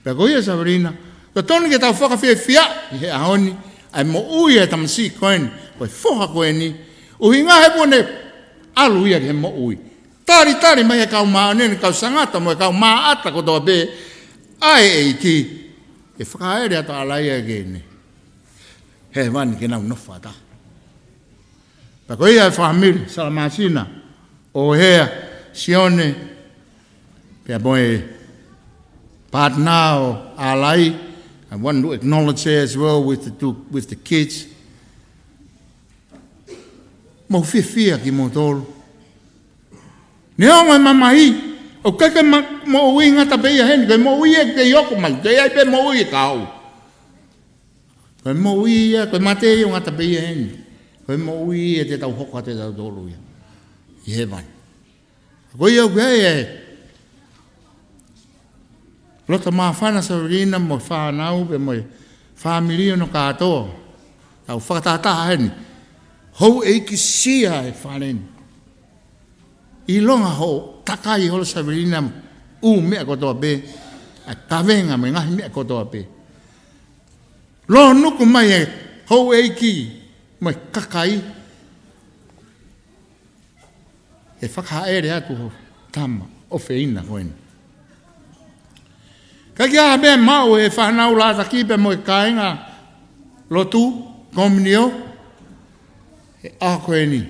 Pea ko ia Savelina, totonu ke tau fakafiefia ʻi he ʻaho ni ʻa e moʻui ʻa e tamasiʻi ko eni, ko e foha ko eni, ʻuhinga he kuo ne ʻalu ia ki he moʻui. Talitali mai e kau māʻoniʻoni, kau sangata mo e kau māʻata kotoa pē ʻa e ʻEiki, ke fakaʻaʻele atu ʻa ʻAlai ia ki heʻene hēvani ke nau nofo fakataha. Pea ko ia e fāmili, Salamasina, ʻo Hea, Sione, pea mo e partner ʻo ʻAlai, I want to acknowledge her as well with the two, with the kids. Mou fiefia kimoutolu. Neongo e mamahi, ʻoku ʻikai ke ma-, moʻui ngata pē ia heni, ko e moʻui ʻe kei hoko mai, ʻoku ʻi ai pē moʻui ʻe kahaʻu. Ko e moʻui ia, ko e mate ia ʻoku ngata pē ia heni. Ko e moʻui ia te tau hoko atu ʻe tautolu ia ʻi hēvani. Ko ia ʻoku ʻi ai e loto māfana Savelina mo e fānau pea mo e fāmili hono kātoa. Tau fakatahataha heni. Houʻeiki sia e fale ni. ʻIlonga hoʻo takai holo Savelina ʻū meʻa kotoa pē, ʻa e kavenga mo e ngaahi meʻa kotoa pē. Lōnuku mai e houʻeiki mo e kakai. ʻE fakaʻaʻele atu ho tama ʻofeina ko eni. Ka ʻi ai ha meʻa maʻu ʻe he fānau Lātaki pea mo e kāingalotu Kominio he ʻaho ko eni,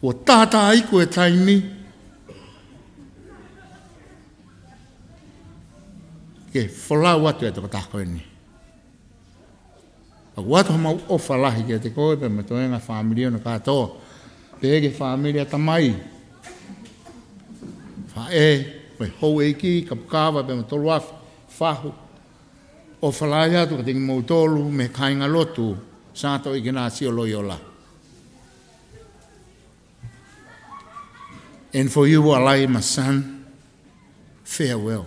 kuo tātā iku e taimi ke folau atu e tokotaha ko eni. ʻOku ʻoatu homau ʻofa lahi kiate koe pea mo e toenga fāmili hono kātoa. Pehē ki he fāmili ʻa e tamai, faʻē, mo e houʻeiki, kapukava, pea mo Toluafi, Fahu. ʻOfa lahi atu kiate kimoutolu mei he kāingalotu Santo Ikenasio Loiola. And for you, ʻAlai, my son, farewell.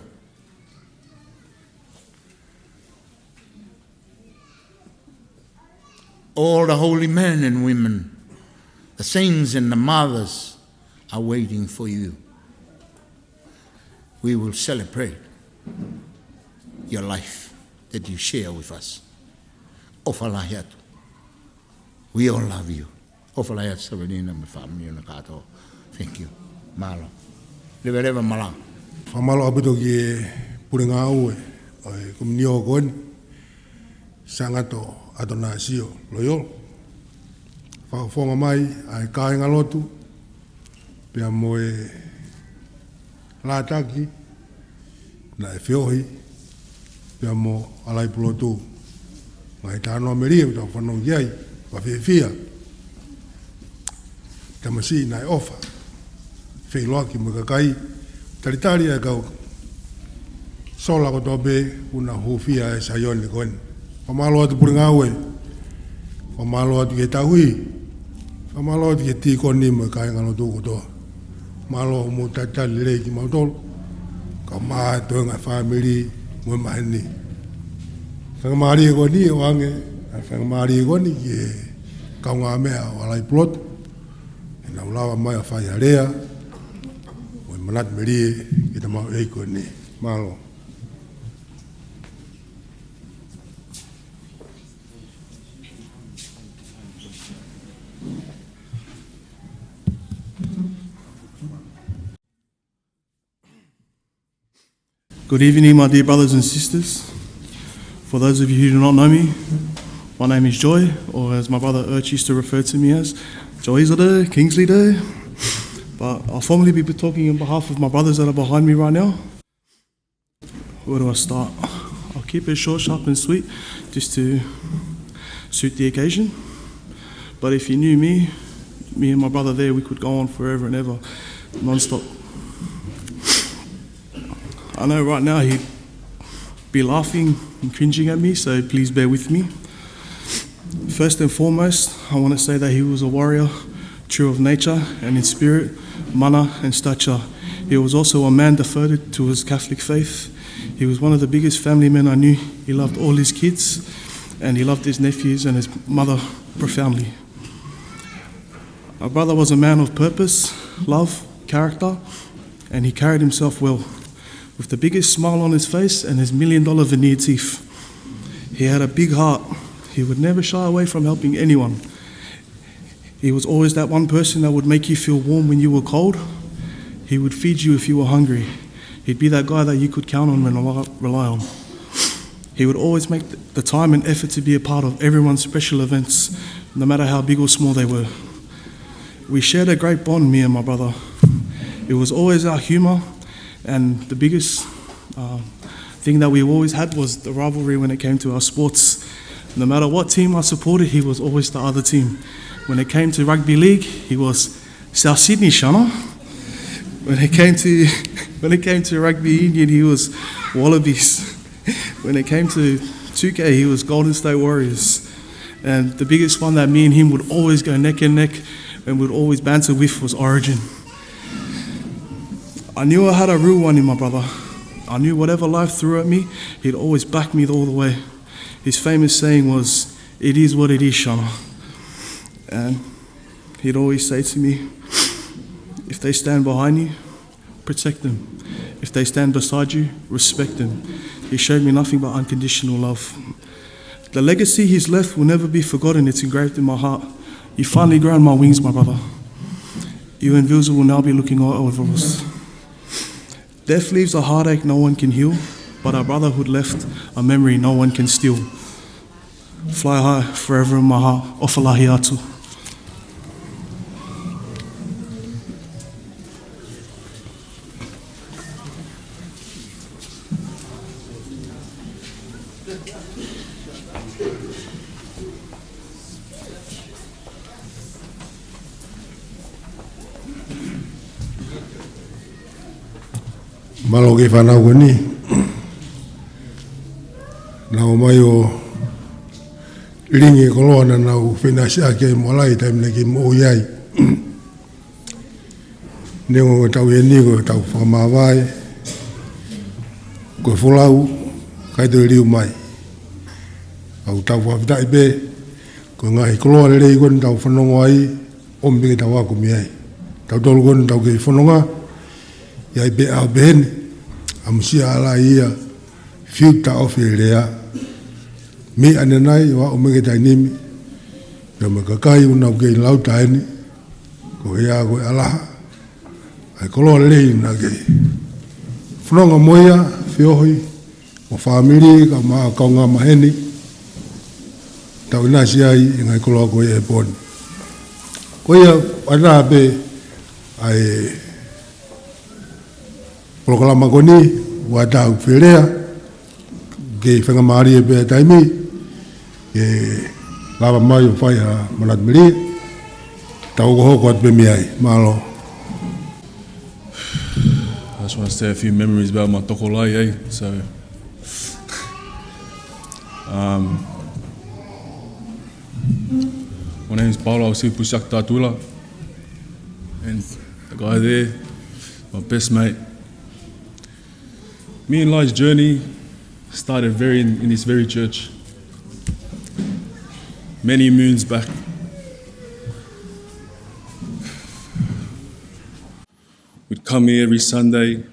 All the holy men and women, the saints and the mothers are waiting for you. We will celebrate your life that you share with us. ʻOfa lahi atu. We all love you. ʻOfa lahi atu Savelina mo e fāmili hono kātoa. Thank you. Mālō. Leveleva malanga. Fakamālō ʻaupito ki he pule ngāue ʻo e Kominio ko eni, Sangato ʻAtonasio Loiola. Fakafofonga mai ʻa e kāingalotu pea mo e Lātaki, naʻe feohi, pea mo ʻAlai Pulotu. Ngaahi talanoa melie ʻoku tau fanongo ki ai, fakafiefia. Tamasiʻi naʻe ʻofa, feʻiloaki mo e kakai, talitali ʻa e kau sola kotoa pē kuo na hūfia ʻa e Saione ko eni. Fakamālō atu pule ngāue. Fakamālō atu ki he tauhi. Fakamālō atu ki he tīkoni mo e kāingalotu kotoa. Mālō hoʻomou talitali lelei kimautolu, kae ʻumaʻā e toenga fāmili mo e maheni. Faingamālie ko eni ʻoange ʻa e faingamālie ko eni ki he kaungāmeʻa ʻo ʻAlai Pulotu, ke nau lava mai ʻo fai ha lea, Manatu Melie, ke ta mau ei ko ni. Mālō. Good evening, my dear brothers and sisters. For those of you who do not know me, my name is Joy, or as my brother Urch used to refer to me as, Joy Izadeh, Kingsley Day. But I'll formally be talking on behalf of my brothers that are behind me right now. Where do I start? I'll keep it short, sharp, and sweet, just to suit the occasion. But if you knew me, me and my brother there, we could go on forever and ever, non-stop. I know right now he'd be laughing and cringing at me, so please bear with me. First and foremost, I want to say that he was a warrior, true of nature and in spirit, mana and stature. He was also a man devoted to his Catholic faith. He was one of the biggest family men I knew. He loved all his kids, and he loved his nephews and his mother profoundly. My brother was a man of purpose, love, character, and he carried himself well, with the biggest smile on his face and his million-dollar veneer teeth. He had a big heart. He would never shy away from helping anyone. He was always that one person that would make you feel warm when you were cold. He would feed you if you were hungry. He'd be that guy that you could count on and rely, rely on. He would always make th-, the time and effort to be a part of everyone's special events, no matter how big or small they were. We shared a great bond, me and my brother. It was always our humor, and the biggest, uh, thing that we always had was the rivalry when it came to our sports. No matter what team I supported, he was always the other team. When it came to rugby league, he was South Sydney, Shana. When it came to, when it came to rugby union, he was Wallabies. When it came to two K, he was Golden State Warriors. And the biggest one that me and him would always go neck and neck and would always banter with was Origin. I knew I had a real one in my brother. I knew whatever life threw at me, he'd always back me all the way. His famous saying was, "It is what it is, Shana." And he'd always say to me, "If they stand behind you, protect them. If they stand beside you, respect them." He showed me nothing but unconditional love. The legacy he's left will never be forgotten. It's engraved in my heart. You finally ground my wings, my brother. You and Vilza will now be looking over us. Death leaves a heartache no one can heal, but our brotherhood left a memory no one can steal. Fly high, forever in my heart. ʻOfa lahi atu. Mālō ki he fānau ko eni. Naʻa nau ō mai ʻo lilingi e koloa naʻa nau feinga ʻo siʻaki ai mo ʻalai taimi naʻe kei moʻui ai. Neongo ko e tau ʻi heni ko e tau fakamāvae, ko e folau, ʻikai toe liu mai. ʻOku tau fakafetaʻi pē, ko e ngaahi koloa lelei ko eni ʻoku tau fanongo ai, ʻomi pē ke tau ako mei ai. Tautolu ko eni ʻoku tau kei fononga, ʻi ai pē ʻaho pehē ni, ʻamusia ʻalai ia, fiu taʻofi e lea, mei ʻanenai, ʻo aʻu mai ki he taimi ni, pea mo e kakai ʻoku nau kei lau taʻeni, ko ia ko e ʻalaha, ʻa e koloa lelei naʻa ke fononga mo ia, feohi, mo e fāmili, kae ʻumaʻā e kaungā maheni, tau ʻinasi ai ʻi he ngaahi koloa ko ia he pō ni. Ko ia, ʻa ia pē, ʻa e polokalama ko eni, ʻoku ʻatā ʻeku felea, ke faingamālie pē ʻa e taimi, ke lava mai ʻo fai ha manatu melie, tau hokohoko atu pē mei ai, mālō. I just wanna say a few memories about my tokolahi, eh? So, um, my name is Paulo Ausi Pusiak Tatula, and the guy there, my best mate. Me and Lai's journey started very in, in this very church many moons back. We'd come here every Sunday.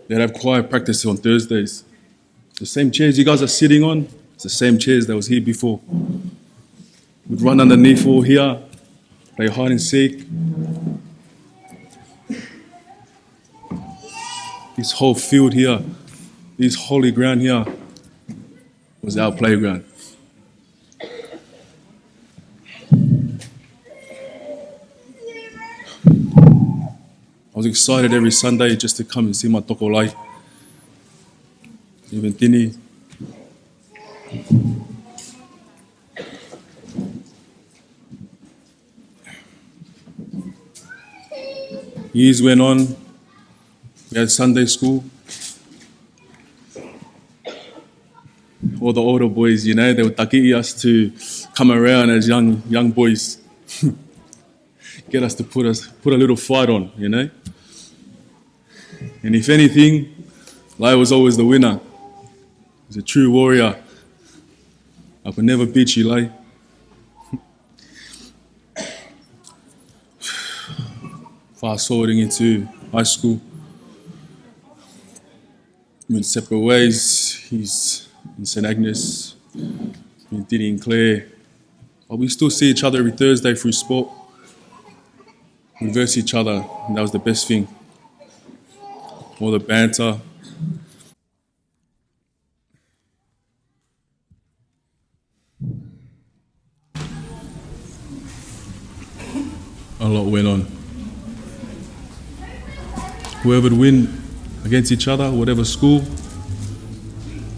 They'd have choir practice on Thursdays. The same chairs you guys are sitting on, it's the same chairs that was here before. We'd run underneath all here, play hide and seek. This whole field here, this holy ground here, was our playground. I was excited every Sunday just to come and see my tokolahi. Even Tini. Years went on. We had Sunday school. All the older boys, you know, they would takiʻi us to come around as young young boys. Get us to put us put a little fight on, you know. And if anything, Lai was always the winner. He's a true warrior. I could never beat you, Lai. Fast forwarding into high school, went separate ways. He's in Saint Agnes, me and Tini in Clare. But we still see each other every Thursday through sport. We verse each other, and that was the best thing. All the banter. A lot went on. Whoever'd win against each other, whatever school,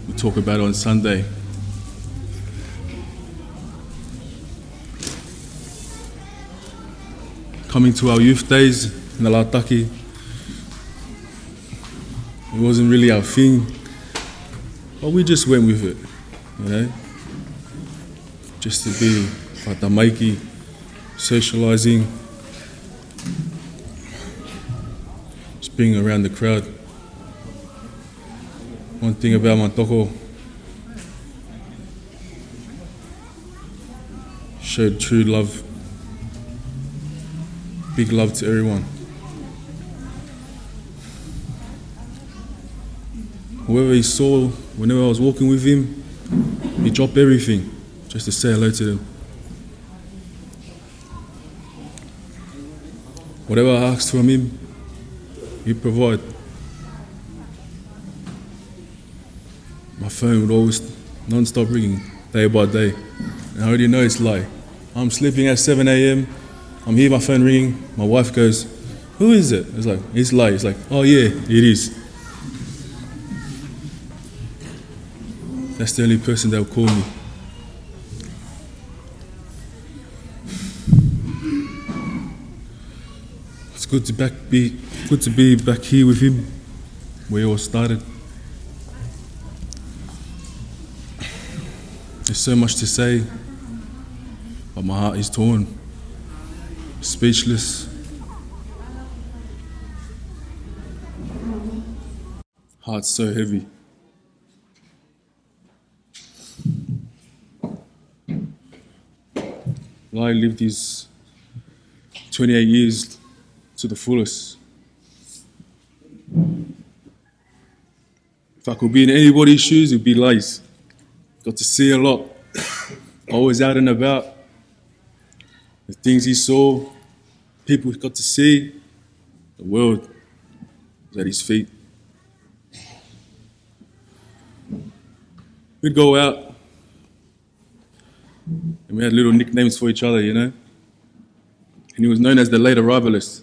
we talk about it on Sunday. Coming to our youth days in the Lataki, it wasn't really our thing, but we just went with it, you know? Just to be like the Mikey, socializing, just being around the crowd. One thing about my toko, showed true love. Big love to everyone. Whoever he saw, whenever I was walking with him, he dropped everything just to say hello to them. Whatever I asked from him, he provide. My phone would always non-stop ringing, day by day. And I already know it's Lai. I'm sleeping at seven a.m., I'm hear my phone ringing. My wife goes, "Who is it?" It's like, "It's Lai." It's like, "Oh yeah, it is." That's the only person that will call me. It's good to back be good to be back here with him, where it all started. There's so much to say, but my heart is torn, speechless. Heart's so heavy. Lai lived his twenty-eight years to the fullest. If I could be in anybody's shoes, it'd be Lai's. Got to see a lot. Always out and about. The things he saw, people he got to see, the world was at his feet. We'd go out, and we had little nicknames for each other, you know. And he was known as the late arrivalist.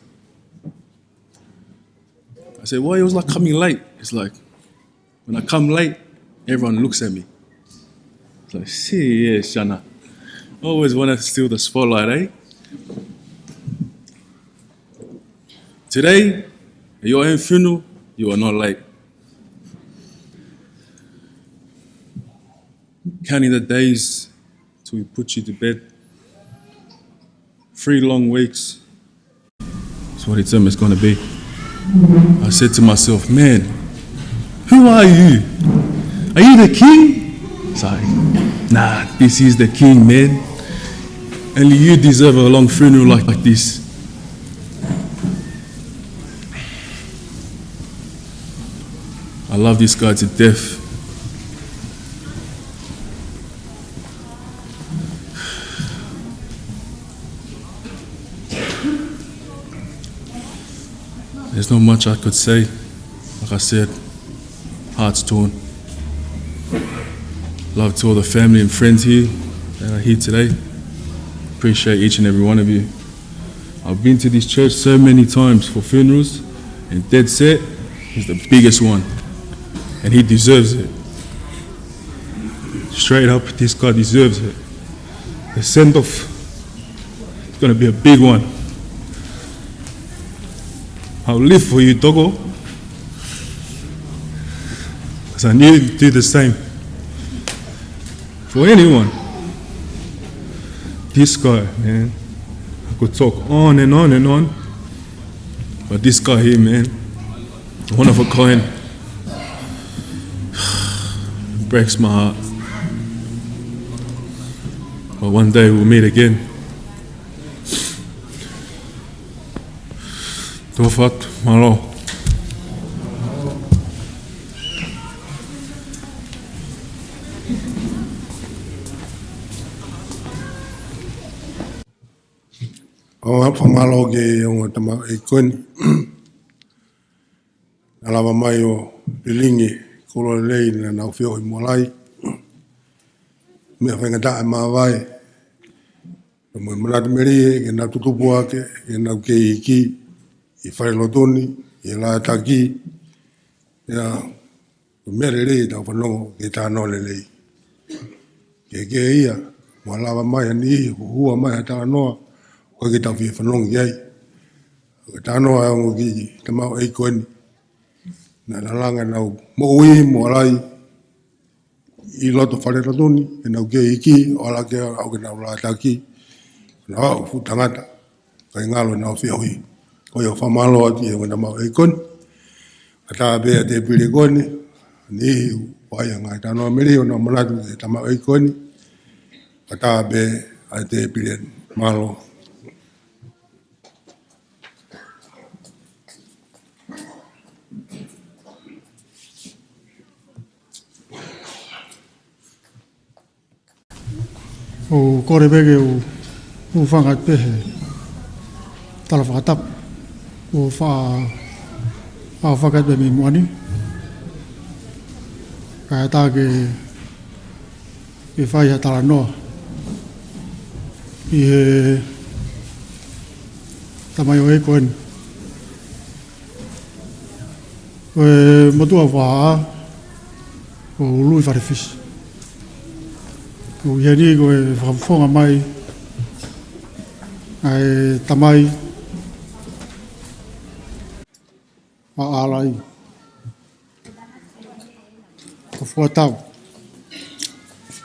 I said, "Why you always like coming late?" It's like, "When I come late, everyone looks at me." It's like, "See, yeah, Shana. Always want to steal the spotlight, eh?" Today, at your own funeral, you are not late. Counting the days till we put you to bed. Three long weeks. That's what it's almost gonna be. I said to myself, "Man, who are you? Are you the king?" It's like, "Nah, this is the king, man. Only you deserve a long funeral like, like this." I love this guy to death. There's not much I could say. Like I said, heart's torn. Love to all the family and friends here that are here today. Appreciate each and every one of you. I've been to this church so many times for funerals, and dead set, he's the biggest one. And he deserves it. Straight up, this guy deserves it. The send off is going to be a big one. I'll live for you, Toko. Because I need to do the same for anyone. This guy, man, I could talk on and on and on, but this guy here, man, one of a kind. Breaks my heart. But one day we'll meet again. Tō fat, mālō. ʻOku ou fakamālō ki he ongo tamaiki ko eni. Naʻa nau lava mai ʻo pilingi, kolo lelei naʻa nau feohi mo Alai. Meʻa faingataʻa ʻa e māvae. Pea mo e manatu melie, ke nau tutupu hake, ke nau kei iiki, ʻi he falelotu ni, ʻi he lātaki. ʻIo, ko e meʻa lelei ʻetau fanongo ki he talanoa lelei. Ke, ke ia, ʻoku lava mai ʻa e niʻihi, huhua mai ha talanoa, ʻoku ʻikai ke tau fie fanongo ki ai. Ko e talanoa ʻa e ongo kiʻi tamaiki ko eni. Naʻa na langa ʻenau moʻui mo Alai ʻi loto falelotu ni, ʻenau kei iiki, ʻo ala ke aʻu ki heʻenau lātaki, naʻa nau fuʻu tangata, kae ngalo ʻenau feohi. Ko ia ʻoku ou fakamālō atu ki he ongo tamaiki ko eni. Kae ʻatā pē ʻa e tēpile ko eni, niʻihi ʻoku ʻi ai ʻa e ngaahi talanoa melie ʻoku nau manatu ki he tamaiki ko eni. Kae ʻatā pē ʻa e tēpile, mālō. ʻOku ou kole pē ke u, u hūfanga pē he tala fakatapu. ʻOku ou fa-, ʻa fakatapu pē mei muʻa ni. Kae ʻatā ke, ke fai ha talanoa ʻi he tamaiki ko eni. Ko e motuʻa fakahā, ko Ului Falefisi. Ko ia ni ko e fakafofonga mai ʻa e tamai ʻa Alai. Ko Fuatau.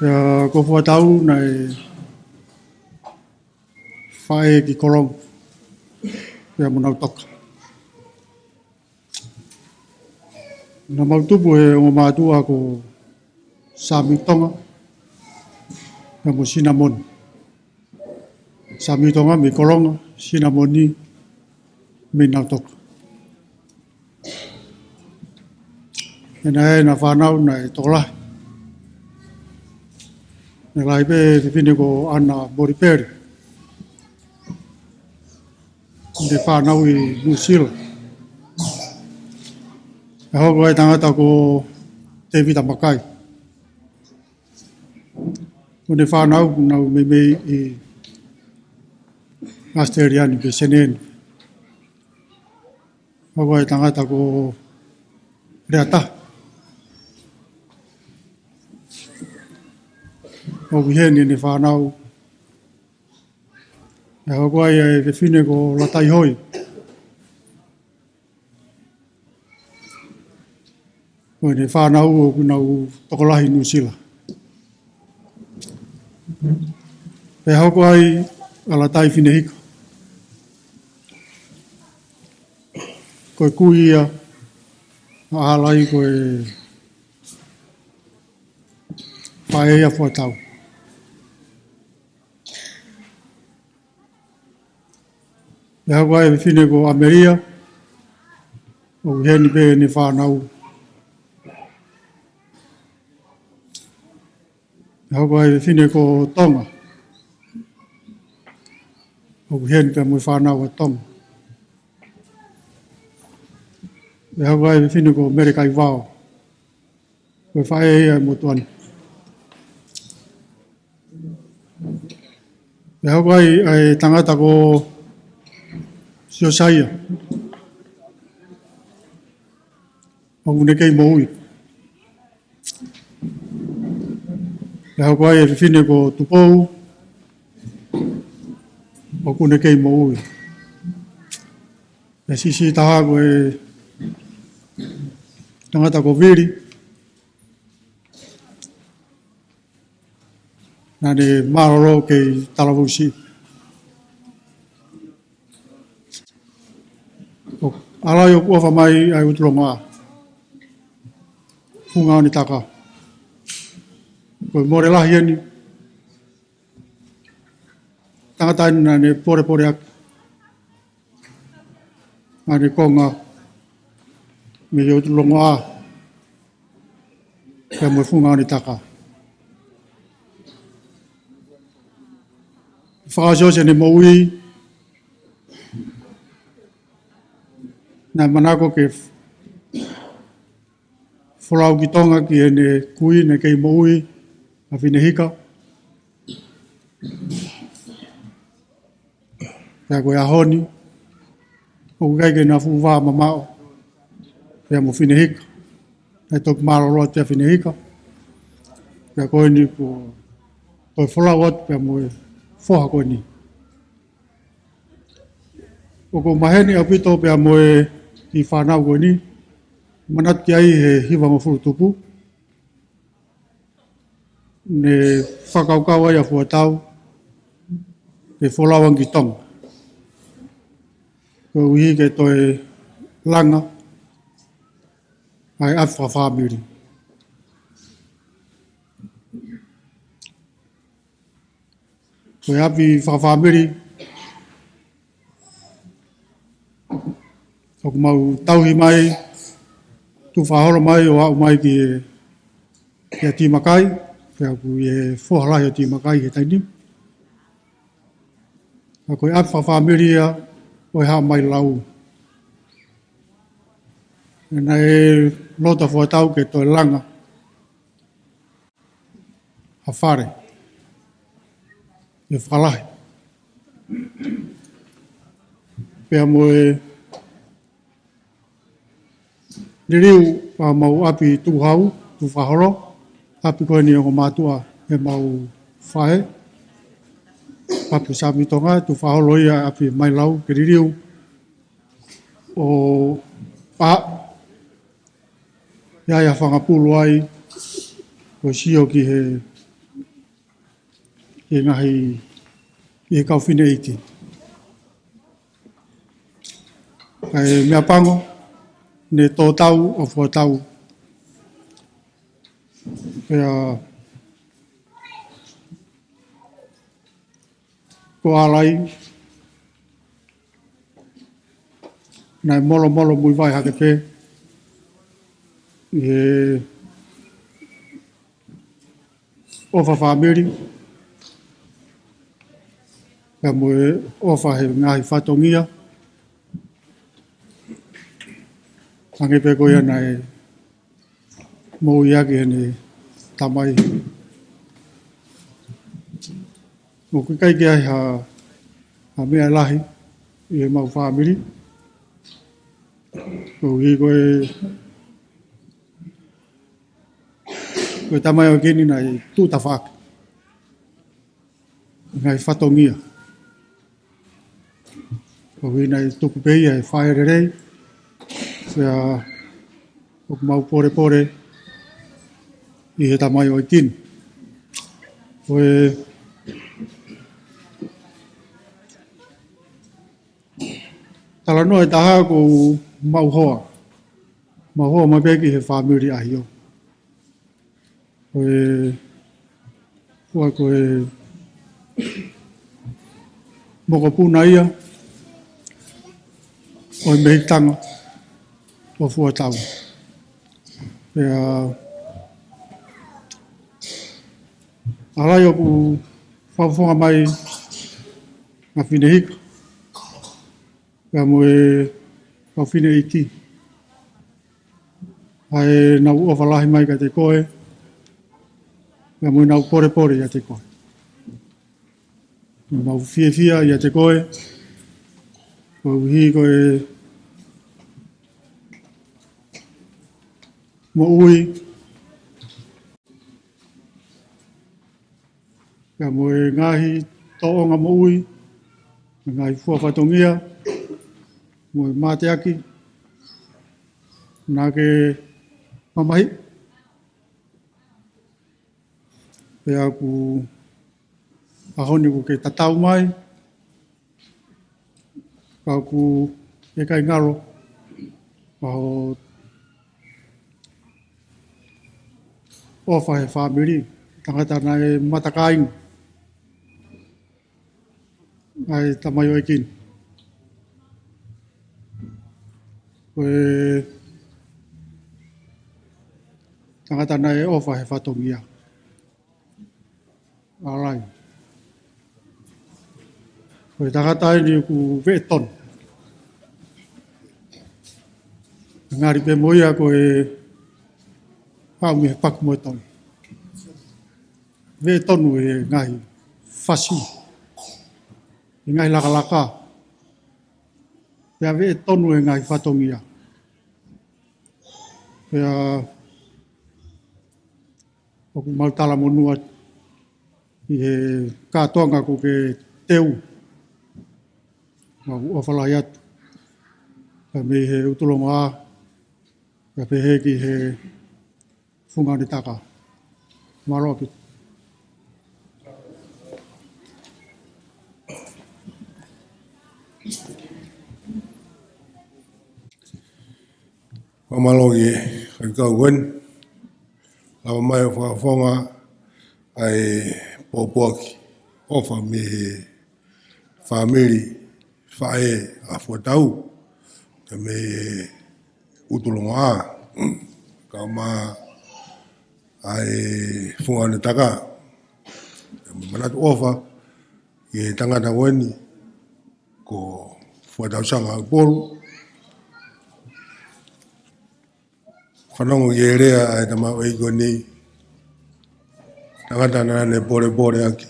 ʻIo, ko Fuatau naʻe faʻē ki Kolonga. Pea mo Nautoka. Naʻa mau tupu he ongo mātuʻa ko Sami Tonga, pea mo Sinamoni. Sami Tonga mei Kolonga, Sinamoni mei Nautoka. Pea naʻe ʻi ai ʻena fānau naʻe tokolahi. Naʻe lahi pē fefine ko ʻAna Molipeli. ʻEne fānau ʻi Nuʻusila. ʻE hoko ai tangata ko Tēvita Makai. Ko ʻene fānau naʻa nau meimei ʻi ʻAositelēlia ni pe Senē ni. Hoko ai tangata ko Leata. ʻOku ʻi heni ʻene fānau. ʻE hoko ai ʻa e fefine ko Lataihoi. Ko ʻene fānau ʻoku nau tokolahi Nuʻusila. Pea hoko ai ʻa Latai Finehika. Ko e kui ia ʻa Alai ko e faʻē ia ʻo Fuatau. Pea hoko ai ʻa e fefine ko ʻAmelia, ʻoku ʻi heni pē ʻene fānau. Hoko ai e fefine ko Tonga. ʻOku ʻi heni pea mo e fānau ʻa Tonga. Pea hoko ai e fefine ko Mele Kaivao. Ko e faʻē ia ʻo e motuʻa ni. Pea hoko ai ʻa e tangata ko Siosaia. ʻOku ne kei moʻui. Pea hoko ai e fefine ko Tupou. ʻOku ne kei moʻui. Pea siʻisiʻi taha ko e tangata ko Vili. Naʻa ne mālōlō kei talavou siʻi. ʻOku ʻalu ai ʻoku ʻofa mai ʻa e ʻUtulongoaʻa. Funga ʻo ne taka. Ko e mole lahi eni. Tangata eni naʻa ne polepole ʻaki ʻa ʻene konga mei he ʻUtulongoaʻa. Pea mo e funga ʻo ne taka. Fakaʻosiʻosi ʻene moʻui, naʻe manako ke folau ki Tonga ki heʻene kui naʻe kei moʻui, ʻa Finehika. Pea ko e ʻaho ni, ʻoku ʻikai ke na fuʻu vā mamaʻo pea mo Finehika. Naʻe toki mālōlō atu ʻa Finehika. Pea ko eni kuo toe folau atu pea mo e foha ko eni. ʻOku maheni ʻaupito pea mo e kiʻi fānau ko eni. Manatu ki ai he hivangofulu tupu. Ne fakakaukau ai ʻa Fuatau ke folau ange ki Tonga. Koeʻuhi ke toe langa ʻa e ʻapi fakafāmili. Ko e ʻapi fakafāmili ʻoku mau tauhi mai, tuʻu fakaholo mai ʻo aʻu mai ki he, ki he Timakai, pea ʻoku ʻi he foha lahi ʻo Timakai he taimi ni. Ka ko e ʻapi fakafāmili ia ʻo e Haʻa Mailau. Naʻe loto ʻa Fuatau ke toe langa ha fale ʻe fakalahi. Pea mo e liliu ʻa homau ʻapi tukuhau, tuʻu fakaholo, ʻapi ko eni ʻoku mātuʻa ʻe homau faʻē, ʻapi Sami Tonga, tuʻu fakaholo ia ʻapi Mailau, ke liliu ʻo ʻa, ʻi ai ʻa Fangapulu ai, ʻo sio ki he, ki he ngaahi, ki he kau fineʻeiki. Kae meʻapango, ne tō tau ʻa Fuatau. Pea ko ʻAlai, naʻe molomolo muivaʻe hake pē ʻi he ʻofa fāmili, pea mo e ʻofa he ngaahi fatongia, hangē pē ko ia naʻe moʻui ʻaki ʻene tamai. ʻOku ʻikai ke ʻi ai ha, ha meʻa lahi ʻi heʻemau fāmili. Koeʻuhi ko e, ko e tamaioʻeiki ni naʻe tuʻu tafaʻaki. Ngaahi fatongia. Koeʻuhi naʻe tupu pē ia he faʻē lelei, pea ʻoku mau polepole ʻi he tamaioʻeiki ni. Ko e talanoa ʻe taha ʻoku mau hoa. Mau hoa mai pē ki he fāmili ʻAhio. Ko e, ko e, ko e mokopuna ia ʻo e mehikitanga ʻo Fuatau. Pea, ʻAlai, ʻoku fakafofonga mai ʻa Fine Hika pea mo e kau fine ʻeiki ʻa ʻenau ʻofa lahi mai kiate koe pea mo ʻenau polepole ʻiate koe. ʻOku mau fiefia ʻiate koe koeʻuhi ko e moʻui pea mo e ngaahi tōʻonga moʻui, mo e ngaahi fua fatongia, mo e mateaki naʻa ke mamahiʻi. Pea ʻoku ʻaho ni ʻoku ke tatau mai, ka ʻoku ʻikai ngalo ʻa hoʻo ʻofa he fāmili, tangata naʻe matakāinga ʻa e tamaioʻeiki ni. Ko e tangata naʻe ʻofa he fatongia. ʻAlai. Ko e tangata eni ʻoku veʻe tonu. Ngali pē mo ia ko e haʻu mei he paku mo e tonu. Veʻe tonu he ngaahi fasi, he ngaahi lakalaka. Pea veʻe tonu he ngaahi fatongia. Pea ʻoku mau talamonū atu ʻi he kātoanga ʻoku ke teu. Mau ʻofa lahi atu. Pea mei he ʻUtulongoaʻa, pea pehē ki he Funga ʻo e Taka. Mālō ʻaupito. Fakamālō ki he kau ko eni. Lava mai ʻo fakafofonga ʻa e pōpoaki ʻofa mei he fāmili faʻē ʻa Fuatau, pea mei he ʻUtulongoaʻa, kae ʻumaʻā ʻa e Funga ʻo e Taka. Pea mo e manatu ʻofa ki he tangata ko eni ko Fuatau Sanga ʻo Polu. Fanongo ki he lea ʻa e tamaioʻeiki ko eni, tangata naʻa ne polepole ʻaki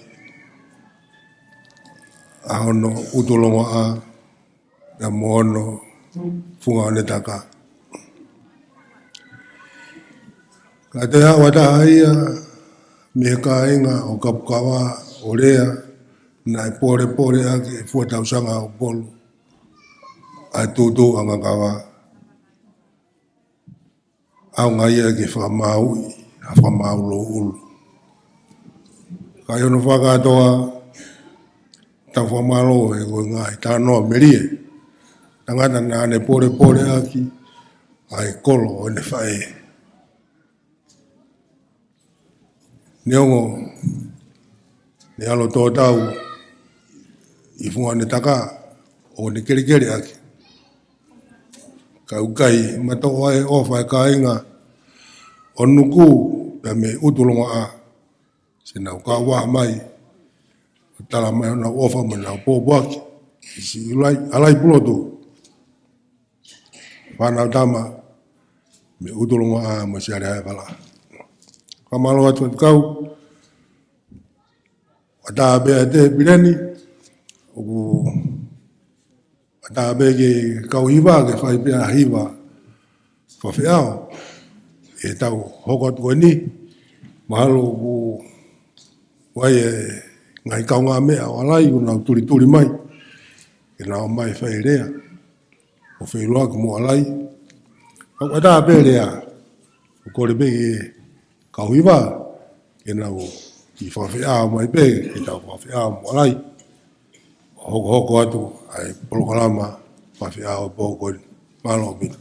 ʻa hono ʻUtulongoaʻa pea mo hono Funga ʻo e Taka. Ka te haʻu ha taha ia mei he kāinga ʻo Kapukava ʻo lea naʻe polepole ʻaki ʻe Fuatau Sanga ʻo Polu ʻa e tuʻutuʻuni ʻa Ngakava. ʻAonga ia ke fakamaauʻi ʻa e fakamaau louʻulu. Ka ʻi hono fakakātoa, tau fakamālō he ko e ngaahi talanoa melie. Tangata naʻa ne polepole ʻaki ʻa e kolo ʻo ʻene faʻē. Neongo ne ʻalu ʻo tō tau ʻi Funga ʻo e Taka ʻo ne kelekele ʻaki, ka ʻoku ʻikai matoʻo ʻa e ʻofa ʻa e kāinga ʻo Nuku pea mei he ʻUtulongoaʻa, siʻenau kau vaha mai ʻo tala mai honau ʻofa mo ʻenau pōpoaki ki siʻi ʻAlai, ʻAlai Pulotu, fānau tama mei he ʻUtulongoaʻa mo Siale ʻa e Vala. Fakamālō atu ʻa e kau ʻatā pē ʻa e tēpile ni, ʻoku ʻatā pē ke kau hiva, ke fai pē ʻa e hiva fakafeʻao ʻi heʻetau hoko atu ko eni. Mahalo ʻoku ʻi ai e ngaahi kaungāmeʻa ʻo ʻAlai ʻoku nau tulituli mai ke nau ō mai fai lea ʻo feʻiloaki mo ʻAlai. Ka ʻoku ʻatā pē lea, ʻoku kole pē ki he kau hiva ke nau kiʻi fakafeʻao mai pē, ke tau fakafeʻao mo ʻAlai, ʻo hokohoko atu ʻa e polokalama fakafeʻao ʻo e pō ko eni. Mālō ʻaupito.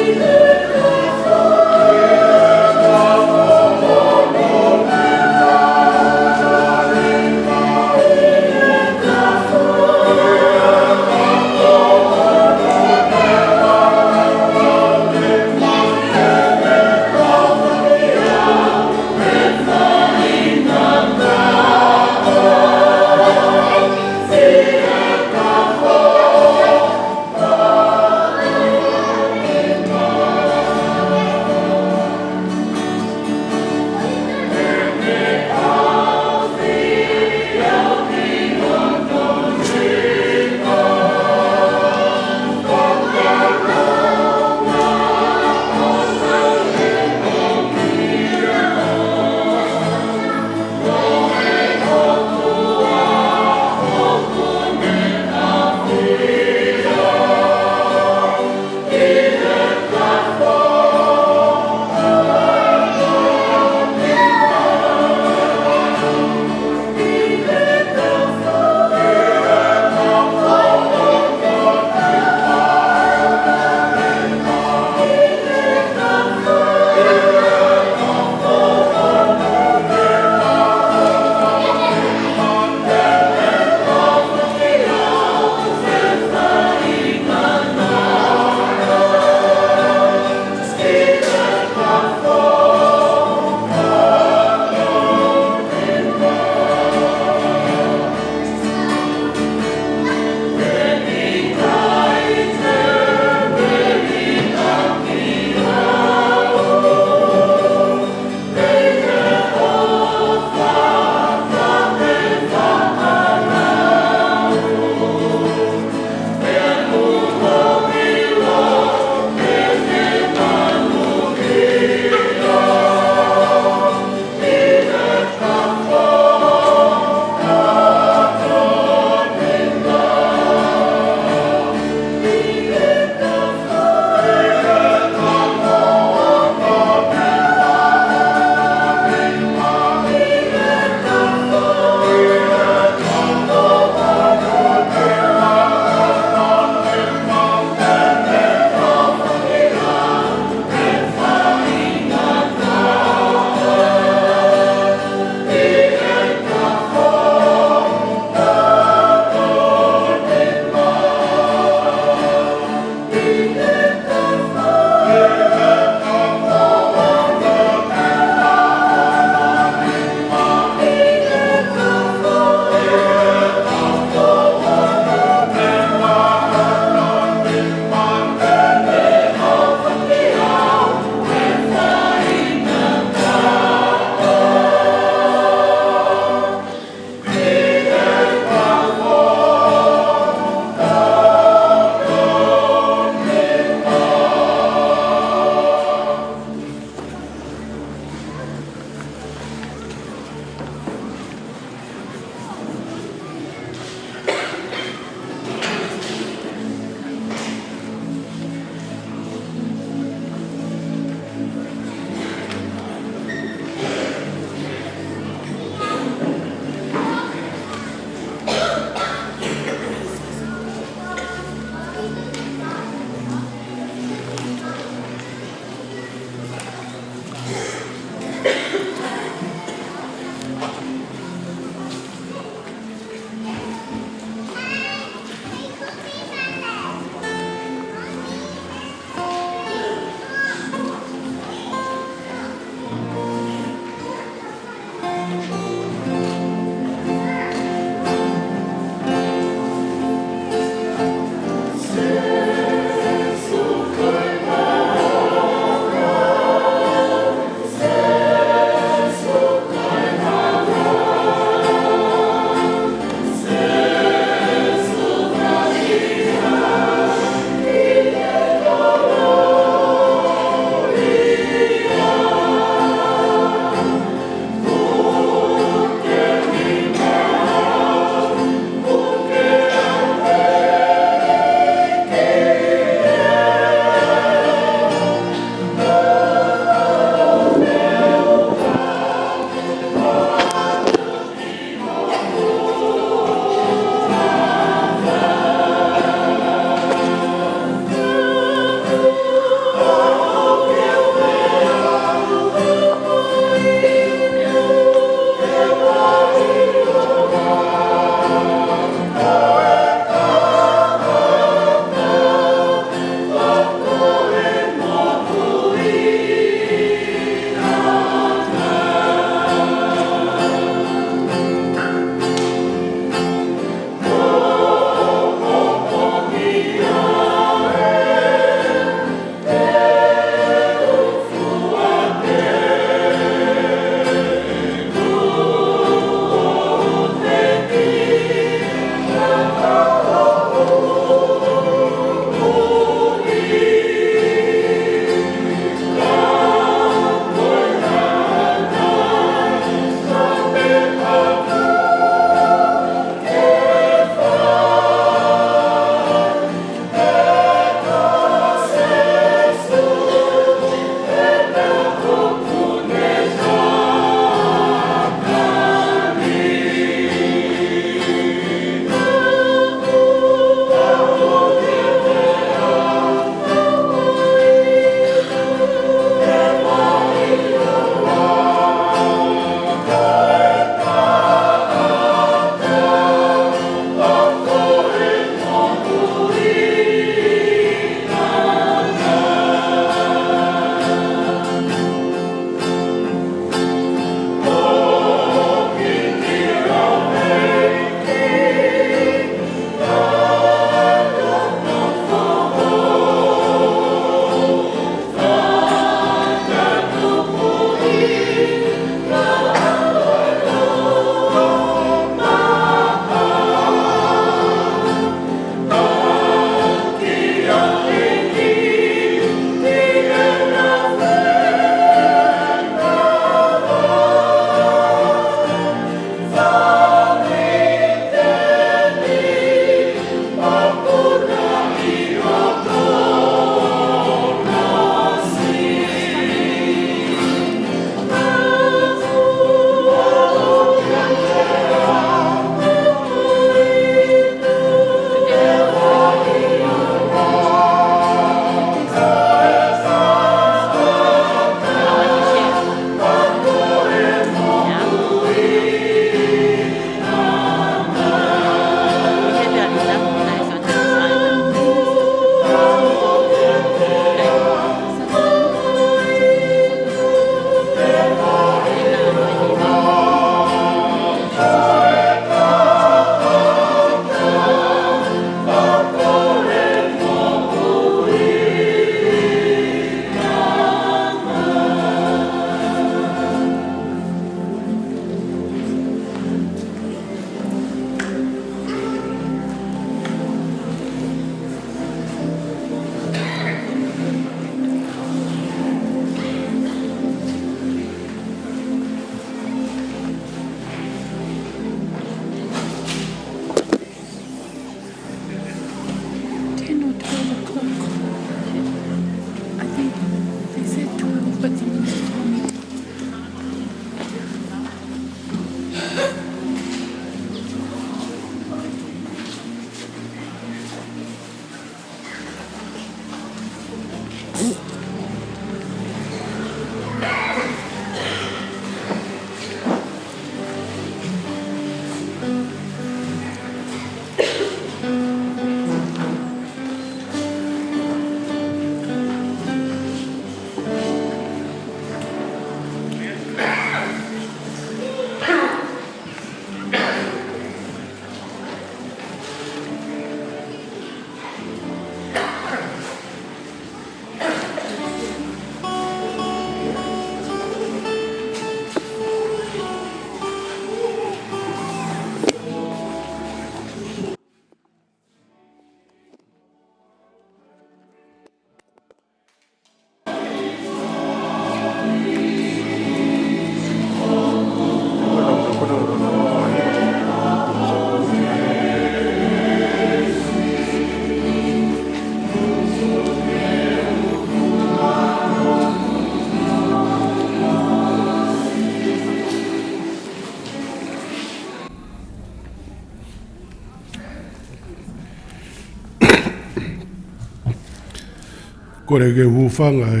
Kole ke u hūfanga he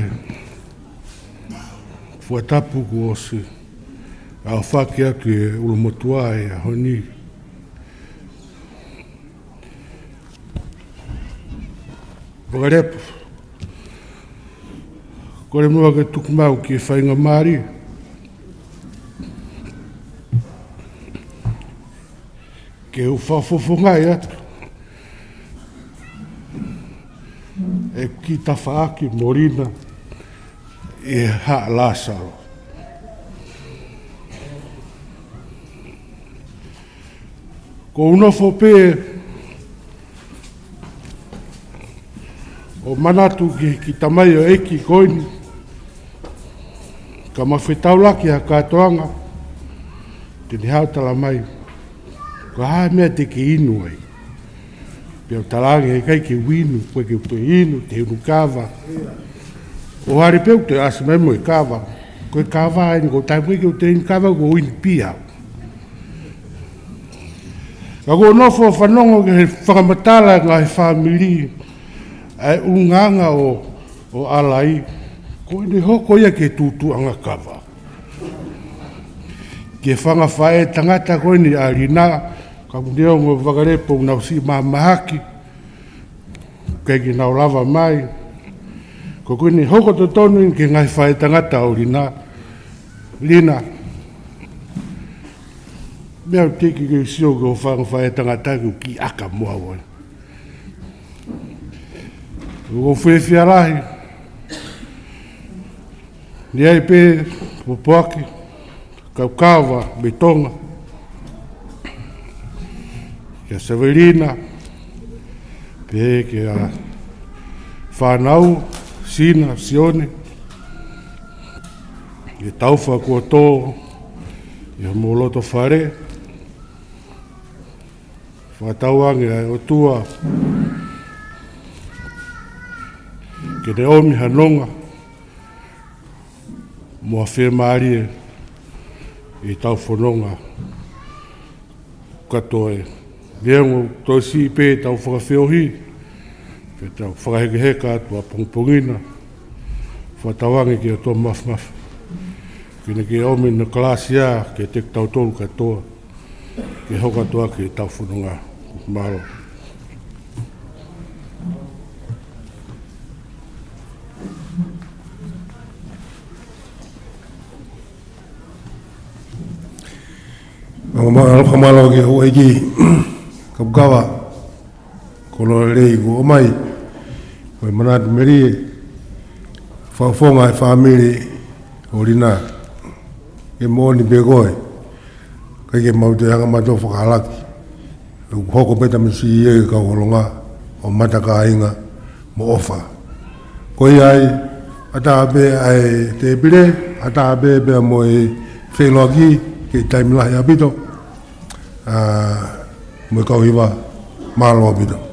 fakatapu kuo ʻosi ʻaofaki atu ʻe he ʻulumotuʻa he ʻaho ni. Fakalepo, kole muʻa ke tuku maʻu ki he faingamālie ke u fakafofongaʻi atu ʻeku kiʻi tafaʻaki mo Lina ʻi he Haʻa Lāsalo. Ko u nofo pē ʻo manatu ki he kiʻi tamaioʻeiki ko eni, ka ma fetaulaki ha kātoanga, te ne haʻu ʻo tala mai, ko e hā e meʻa te ke inu ai? Pea u talaange, ʻikai ke u inu, ʻoku ʻikai ke u toe inu, te u inu kava. ʻO hali pē ʻoku toe ʻasi mai mo e kava. Ko e kava eni, ko e taimi ʻoku ʻikai ke u toe inu kava, ʻoku ou inu pē ia. Ka kuo u nofo ʻo fanongo ki he fakamatala ʻa e ngaahi fāmili, ʻa e ʻulungaanga ʻo, ʻo ʻAlai, ko ʻene hoko ia ki he tuʻutuʻuni ʻa e kava. Ki he fanga faʻētangata ko eni ʻa Lina, ka ʻoku ou ongoʻi ʻe Fakalepo ʻoku nau siʻi mahamahaki, ʻikai ke nau lava mai. Ko ʻene hoko totonu eni ki he ngaahi faʻētangata ʻo Lina. Lina, meʻa ʻoku teʻeki ke u sio ki hoʻo fanga faʻētangata ke u kiʻi ʻaka mo au ai. ʻOku ou fiefia lahi. Ni ai pē, pōpoaki, kau kava mei Tonga. Kia Sevelina, pehē ki he fānau, Sina, Sione, ʻi he taufa kuo tō ʻi homou loto fale. Fakatauange ʻa e ʻOtua ke ne ʻomi ha nonga mo ha fiemālie ʻi heʻetau fononga kātoa. Neongo ʻoku toe siʻi pē ʻetau fakafeohi, pea tau fakahekeheka atu ʻapongipongi na, fakatauange ki he ʻOtua Māfimafi ke ne kei ʻomi ʻene kalāsia kiate kitautolu kātoa ke hoko atu ʻaki ʻetau fononga. Mālō. Fakamālō ki he houʻeiki, kau kava, kolo lelei kuo ʻomai, ko e manatu melie, fakafofonga e fāmili ʻo Lina, ke moʻoni pē ko e ʻikai ke mau toe hanga mautolu ʻo fakahalaki. ʻOku hoko pē tamasiʻi ia ke kau holonga ʻo matakāinga mo ʻofa. Ko ia ai, ʻatā pē ʻa e tēpile, ʻatā pē pea mo e feʻiloaki, ke taimi lahi ʻaupito. ʻA, mo e kau hiva, mālō ʻaupito.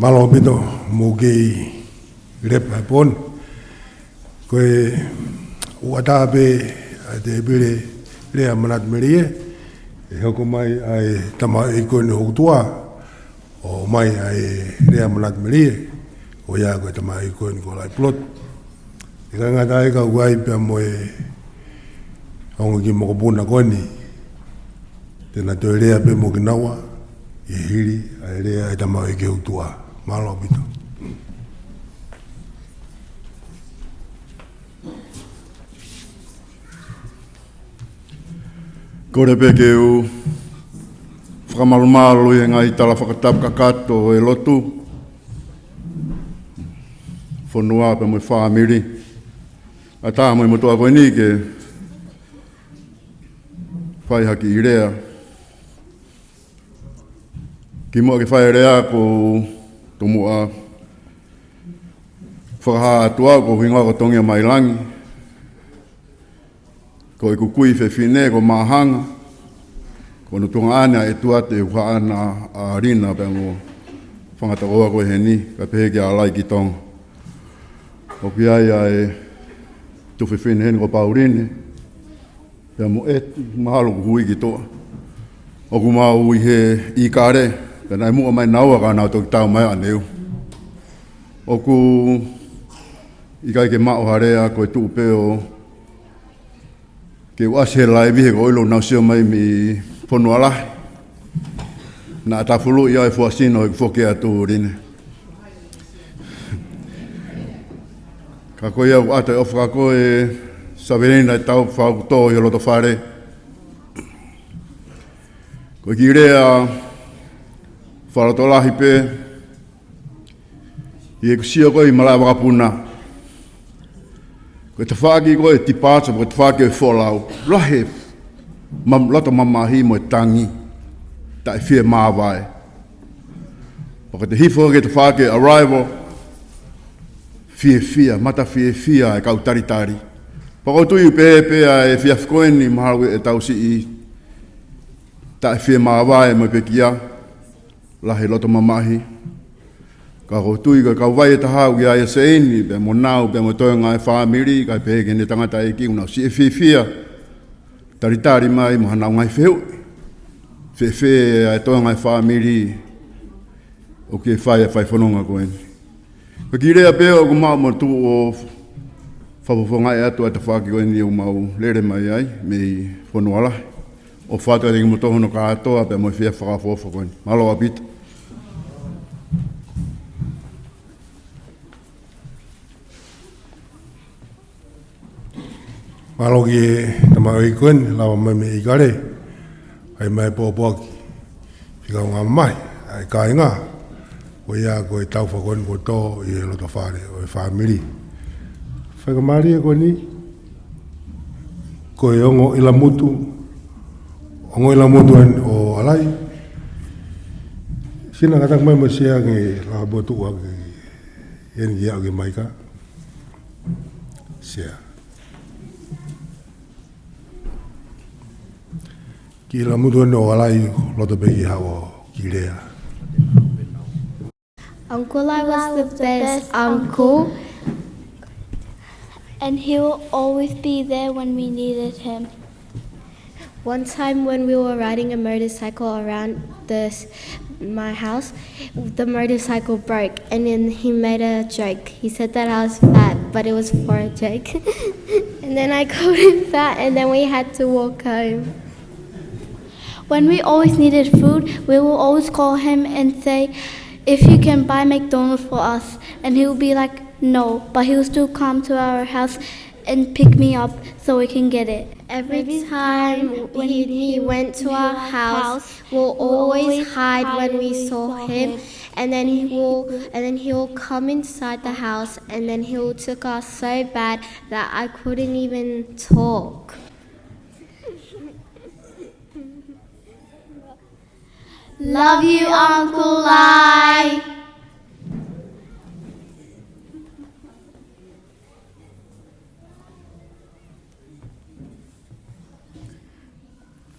Mālō ʻaupito, mou kei lepa he pō ni. Ko e ʻuata pē ʻa e tēpile lea Manatu Melie, ʻe hoko mai ʻa e tamaiki ko eni ʻo e houtuʻa, ʻo mai ʻa e lea Manatu Melie, ʻo ia ko e tamaiki ko eni ko Lai Pulotu. ʻIkai ngata ai ka ʻoku ʻi ai pea mo e ongo kiʻi mokopuna ko eni, te na toe lea pē mo kinaua, ʻi he hili ʻa e lea ʻa e tamaiki houtuʻa. Mālō ʻaupito. Kole pē ke u fakamalumalu ʻi he ngaahi tala fakatapu kakato ʻo e lotu, fonua pea mo e fāmili. ʻAtā mo e motuʻa ko eni ke fai ha kiʻi lea. Kimuʻa ke fai e lea ʻoku ou tomuʻa fakahā atu au ko hoku hingoa ko Tongia Mailangi. Ko ʻeku kui fefine ko Māhanga. Ko hono tuongaʻane ʻa ʻEtuate, ʻuhinga ʻa Lina pea mo Fangatakoa ko ē heni, kae pehē kia Laikitonga. ʻOku ʻi ai ʻa e tuofefine heni ko Pauline, pea mo e mahalo ʻoku ui ki tuʻa. ʻOku mau ʻi he ʻIkale, pea naʻe muʻa mai naua ka nau toki tau mai ʻaneu. ʻOku ʻikai ke maʻu ha lea, ko e tuʻu pē ʻo ke u ʻasi he laivi he ko e ʻilo naʻa nau sio mai mei Fonualahi. Naʻa tafuluʻi au ʻe he fuasino ʻeku foki atu Line. Ka ko ia ʻoku ʻata e ʻofa ko e savelina e tau fau tō ʻi he loto fale. Ko e kiʻi lea fakalotolahi pē, ʻi heʻeku sio ko ē ʻi malaʻe vakapuna. Ko e tafaʻaki ko ē departure, ko e tafaʻaki ʻo e folau. Lahi e mam-, loto mamahi mo e tangi. Taʻe fie māvae. Pea ko e hifo ki he tafaʻaki arrival. Fiefia, mata fiefia e kau talitali. Pea ʻoku ou tui pē pea ʻe fiefia ko eni mahalo ʻe tau siʻi taʻe fie māvae mo e pekia. Lahi e loto mamahi. Ka ʻoku ou tui ko e kauvai ʻe taha ʻoku ʻi ai ʻa Seini, pea mo Nau, pea mo e toenga e fāmili, kae pehē ki heʻene tangataʻeiki ʻoku nau siʻi fiefia. Talitali mai mo haʻanau ngaahi fehuʻi. Fēfē ʻa e toenga e fāmili ʻoku ke fai ʻa e fai fononga ko eni. Ko e kiʻi lea pē ʻoku mau motuʻa ʻo fakafofongaʻi atu ʻa e tafaʻaki ko eni ʻoku mau lele mai ai, mei Fonualahi. ʻOfa atu kiate kimoutolu hono kātoa pea mo e fie fakaʻofoʻofa ko eni. Mālō ʻaupito. Mālō ki he tamaiki ko eni, lava mai mei ʻIkale. ʻAi mai pōpoaki. Fika ngā mai, ʻa e kāinga. Ko ia ko e tau fau ko eni kuo tō ʻi he loto fale ʻo e fāmili. Fakamālie ko eni. Ko e ongo ʻilamutu. Ongo ʻilamutu eni ʻo Alai. Sina ka taku mai mo Sea ke lava motuʻa ke eni ki aʻu ki Maika. Sea. Kiʻi ʻilamutu eni ʻo Alai, loto pē ke haʻu ʻo kiʻi lea. Uncle Lai was the best uncle, and he will always be there when we needed him. One time when we were riding a motorcycle around the s-, my house, the motorcycle broke, and then he made a joke. He said that I was fat, but it was for a joke. And then I called him fat, and then we had to walk home. When we always needed food, we will always call him and say, "If you can buy McDonald's for us," and he will be like, "No," but he will still come to our house and pick me up so we can get it. Every time he, he went to our house, we'll always hide when we saw him, and then he will, and then he will come inside the house, and then he will took us so bad that I couldn't even talk. Love you, Uncle Lai.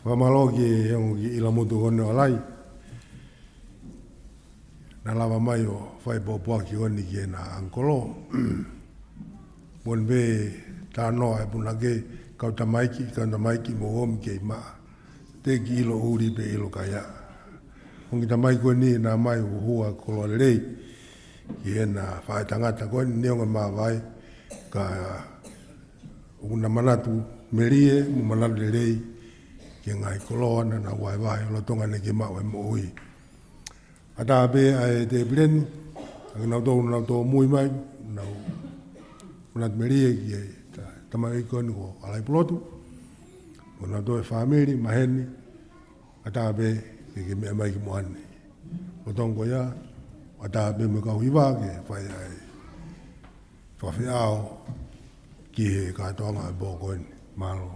Fakamālō ki he ongo kiʻi ʻilamutu ko eni ʻo Alai. lava mai ʻo fai pōpoaki ʻo ni ki heʻena ʻangikolo. Moʻoni pē talanoa e punake, kau tamaiki, kau tamaiki mo omi kei maʻa. Teʻeki ʻilo ʻuli pe ʻilo kaia. Ongi tamaiki ko eni naʻa mai ʻo hua koloa lelei ki heʻena faʻētangata ko eni, neongo e māvae, ka ʻoku na manatu melie mo manatu lelei ki he ngaahi koloa naʻa nau vaevae ʻo lolotonga ʻene kei maʻu e moʻui. ʻAtā pē ʻa e tēpile ni, ʻa kinautolu naʻa nau tōmui mai, nau manatu melie ki he ta-, tamaiki ko eni ko Alaipulotu, mo nautolu e fāmili, maheni, ʻatā pē ke, ke meʻa mai ki muʻa ni. Lolotonga ko ia, ʻatā pē mo e kau hiva ke fai ai fakafeʻao ki he kātoanga e pō ko eni. Mālō.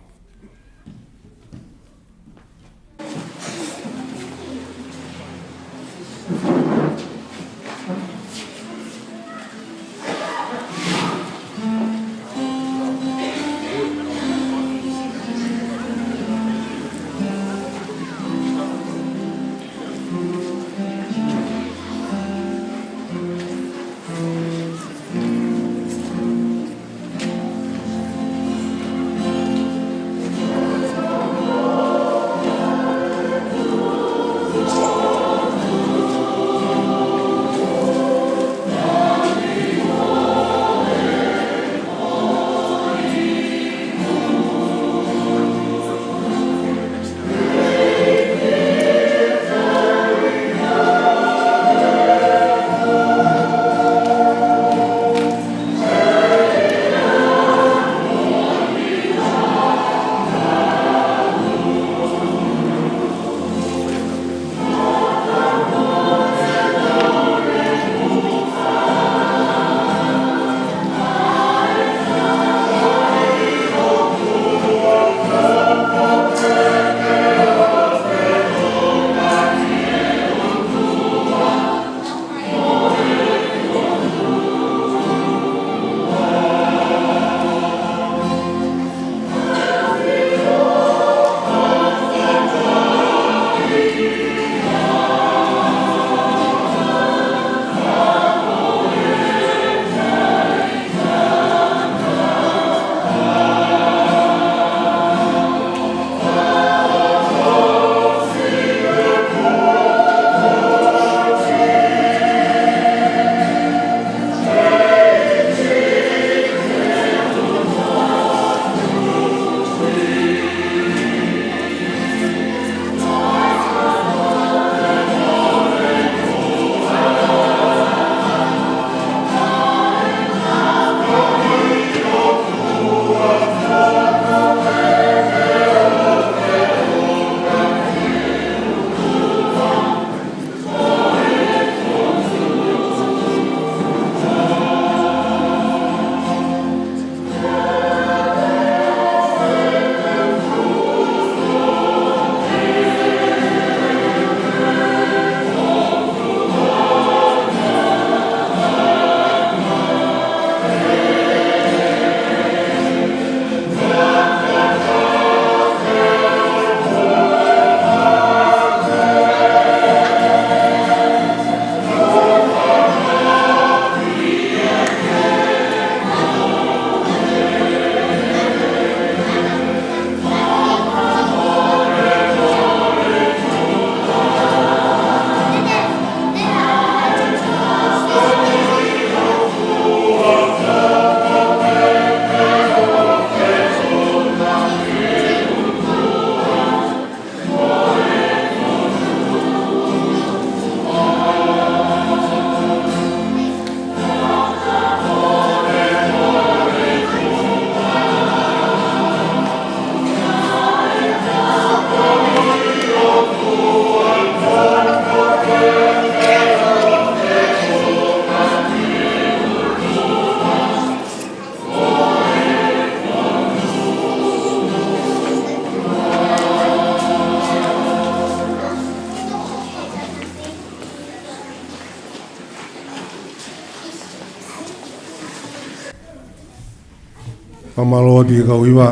Fakamālō atu ki he kau hiva,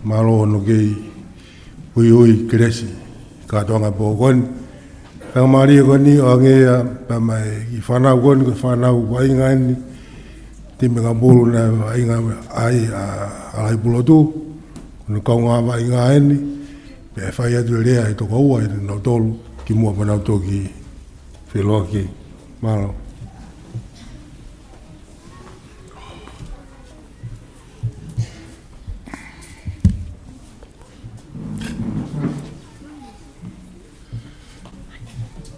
mālō hono kei uiui kelesi kātoanga pō ko eni. Faingamālie ko eni ʻo hangē ia pea mo e kiʻi fānau ko eni, ko e fānau vaʻinga eni, timi Kapulu naʻe vaʻinga ai ʻa Lai Pulotu, ko hono kaungā vaʻinga eni, pea ʻe fai atu e lea ʻe toko ua ʻia nautolu kimuʻa pea nau toki feʻiloaki. Mālō.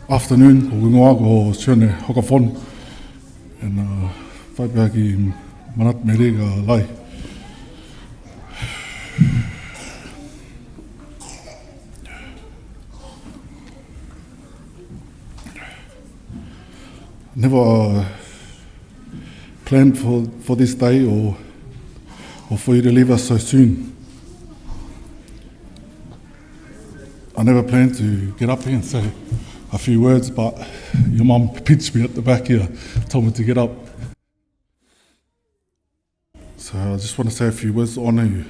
Afternoon, ko hoku hingoa ko Sione Hokafonu, and, uh, fai pē ha kiʻi manatu mei he lea ʻa Lai. Never, uh, planned for, for this day or, or for you to leave us so soon. I never planned to get up here and say a few words, but your mum pinched me at the back here, told me to get up. So I just want to say a few words to honor you.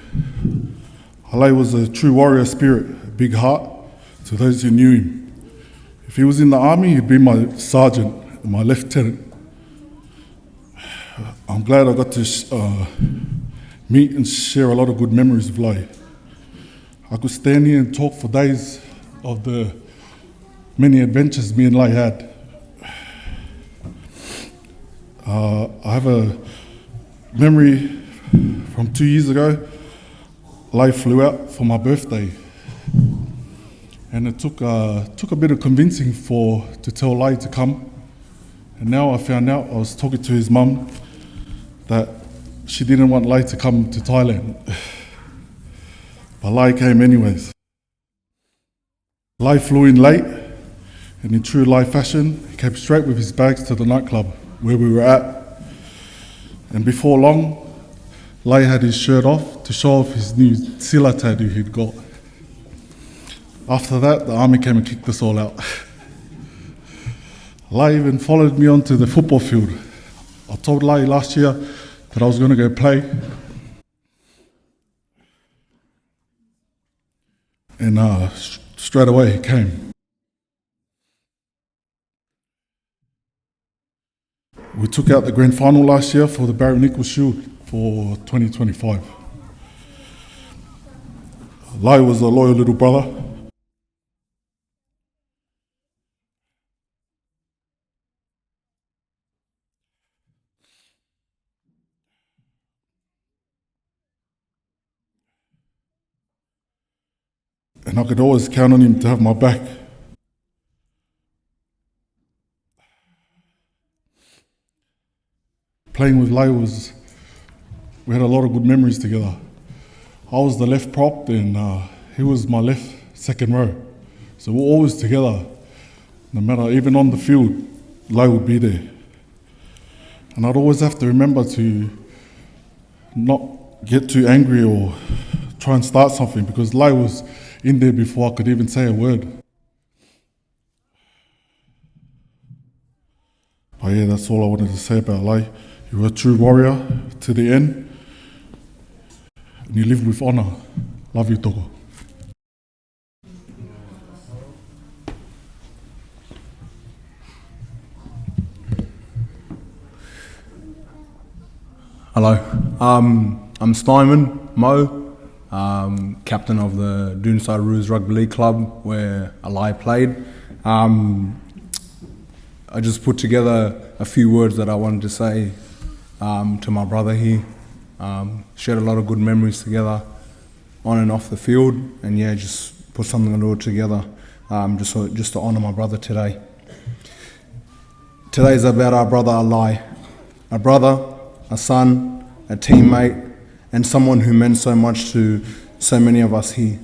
Lai was a true warrior spirit, a big heart to those who knew him. If he was in the army, he'd be my sergeant, my lieutenant. I'm glad I got to sh-, uh, meet and share a lot of good memories with Lai. I could stand here and talk for days of the many adventures me and Lai had. Uh, I have a memory from two years ago. Lai flew out for my birthday. And it took, uh, took a bit of convincing for, to tell Lai to come. And now I found out, I was talking to his mum, that she didn't want Lai to come to Thailand. But Lai came anyways. Lai flew in late, and in true Lai fashion, he came straight with his bags to the nightclub where we were at. And before long, Lai had his shirt off to show off his new sila tattoo he'd got. After that, the army came and kicked us all out. Lai even followed me onto the football field. I told Lai last year that I was gonna go play. And, uh, s-, straight away he came. We took out the grand final last year for the Barron Nichols Shield for twenty twenty-five. Lai was a loyal little brother. And I could always count on him to have my back. Playing with Lai was, we had a lot of good memories together. I was the left prop and, uh, he was my left second row. So we were always together. No matter, even on the field, Lai would be there. And I'd always have to remember to not get too angry or try and start something because Lai was in there before I could even say a word. But yeah, that's all I wanted to say about Lai. You were a true warrior to the end. And you lived with honor. Love you, Toko. Hello. Um, I'm Simon Mo, um, captain of the Doonside Roos Rugby League Club where Alai played. Um, I just put together a few words that I wanted to say, um, to my brother here. Um, shared a lot of good memories together on and off the field, and yeah, just put something a little together, um, just so, just to honor my brother today. Today is about our brother Alai, a brother, a son, a teammate, and someone who meant so much to so many of us here.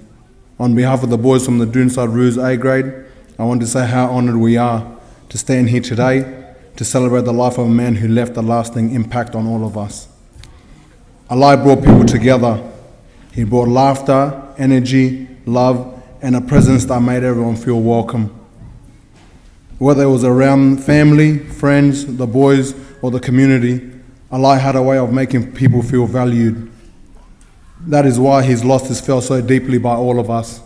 On behalf of the boys from the Doonside Roos A grade, I want to say how honored we are to stand here today to celebrate the life of a man who left a lasting impact on all of us. Alai brought people together. He brought laughter, energy, love, and a presence that made everyone feel welcome. Whether it was around family, friends, the boys, or the community, Alai had a way of making people feel valued. That is why his loss is felt so deeply by all of us.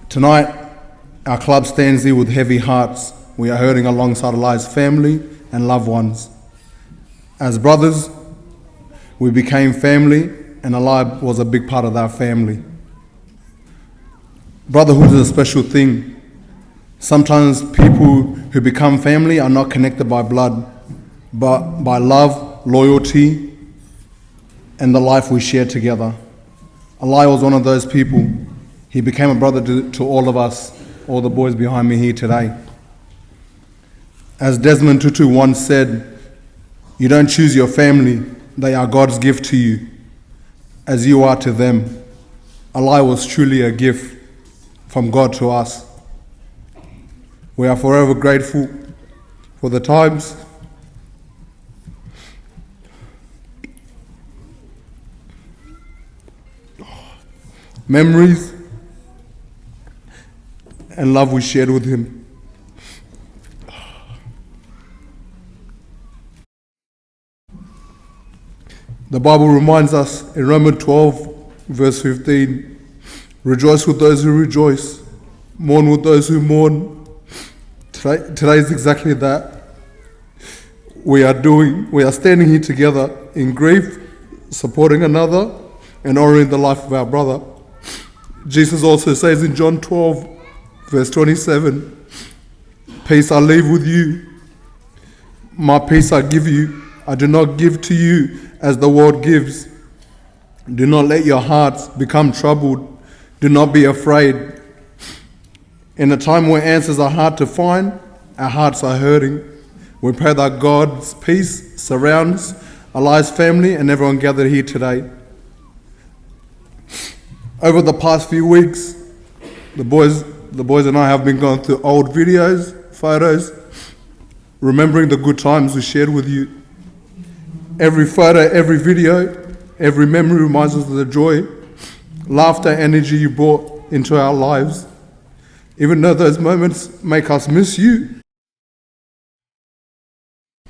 Tonight, our club stands here with heavy hearts. We are hurting alongside Alai's family and loved ones. As brothers, we became family, and Alai was a big part of that family. Brotherhood is a special thing. Sometimes people who become family are not connected by blood, but by love, loyalty, and the life we share together. Alai was one of those people. He became a brother to, to all of us, all the boys behind me here today. As Desmond Tutu once said, "You don't choose your family, they are God's gift to you, as you are to them." Alai was truly a gift from God to us. We are forever grateful for the times, memories, and love we shared with him. The Bible reminds us in Romans twelve, verse fifteen, "Rejoice with those who rejoice, mourn with those who mourn." Today, today is exactly that. We are doing, we are standing here together in grief, supporting another, and honoring the life of our brother. Jesus also says in John twelve, verse twenty-seven, "Peace I leave with you, my peace I give you. I do not give to you as the world gives. Do not let your hearts become troubled. Do not be afraid." In a time where answers are hard to find, our hearts are hurting, we pray that God's peace surrounds Alai's family and everyone gathered here today. Over the past few weeks, the boys, the boys and I have been going through old videos, photos, remembering the good times we shared with you. Every photo, every video, every memory reminds us of the joy, laughter, energy you brought into our lives. Even though those moments make us miss you,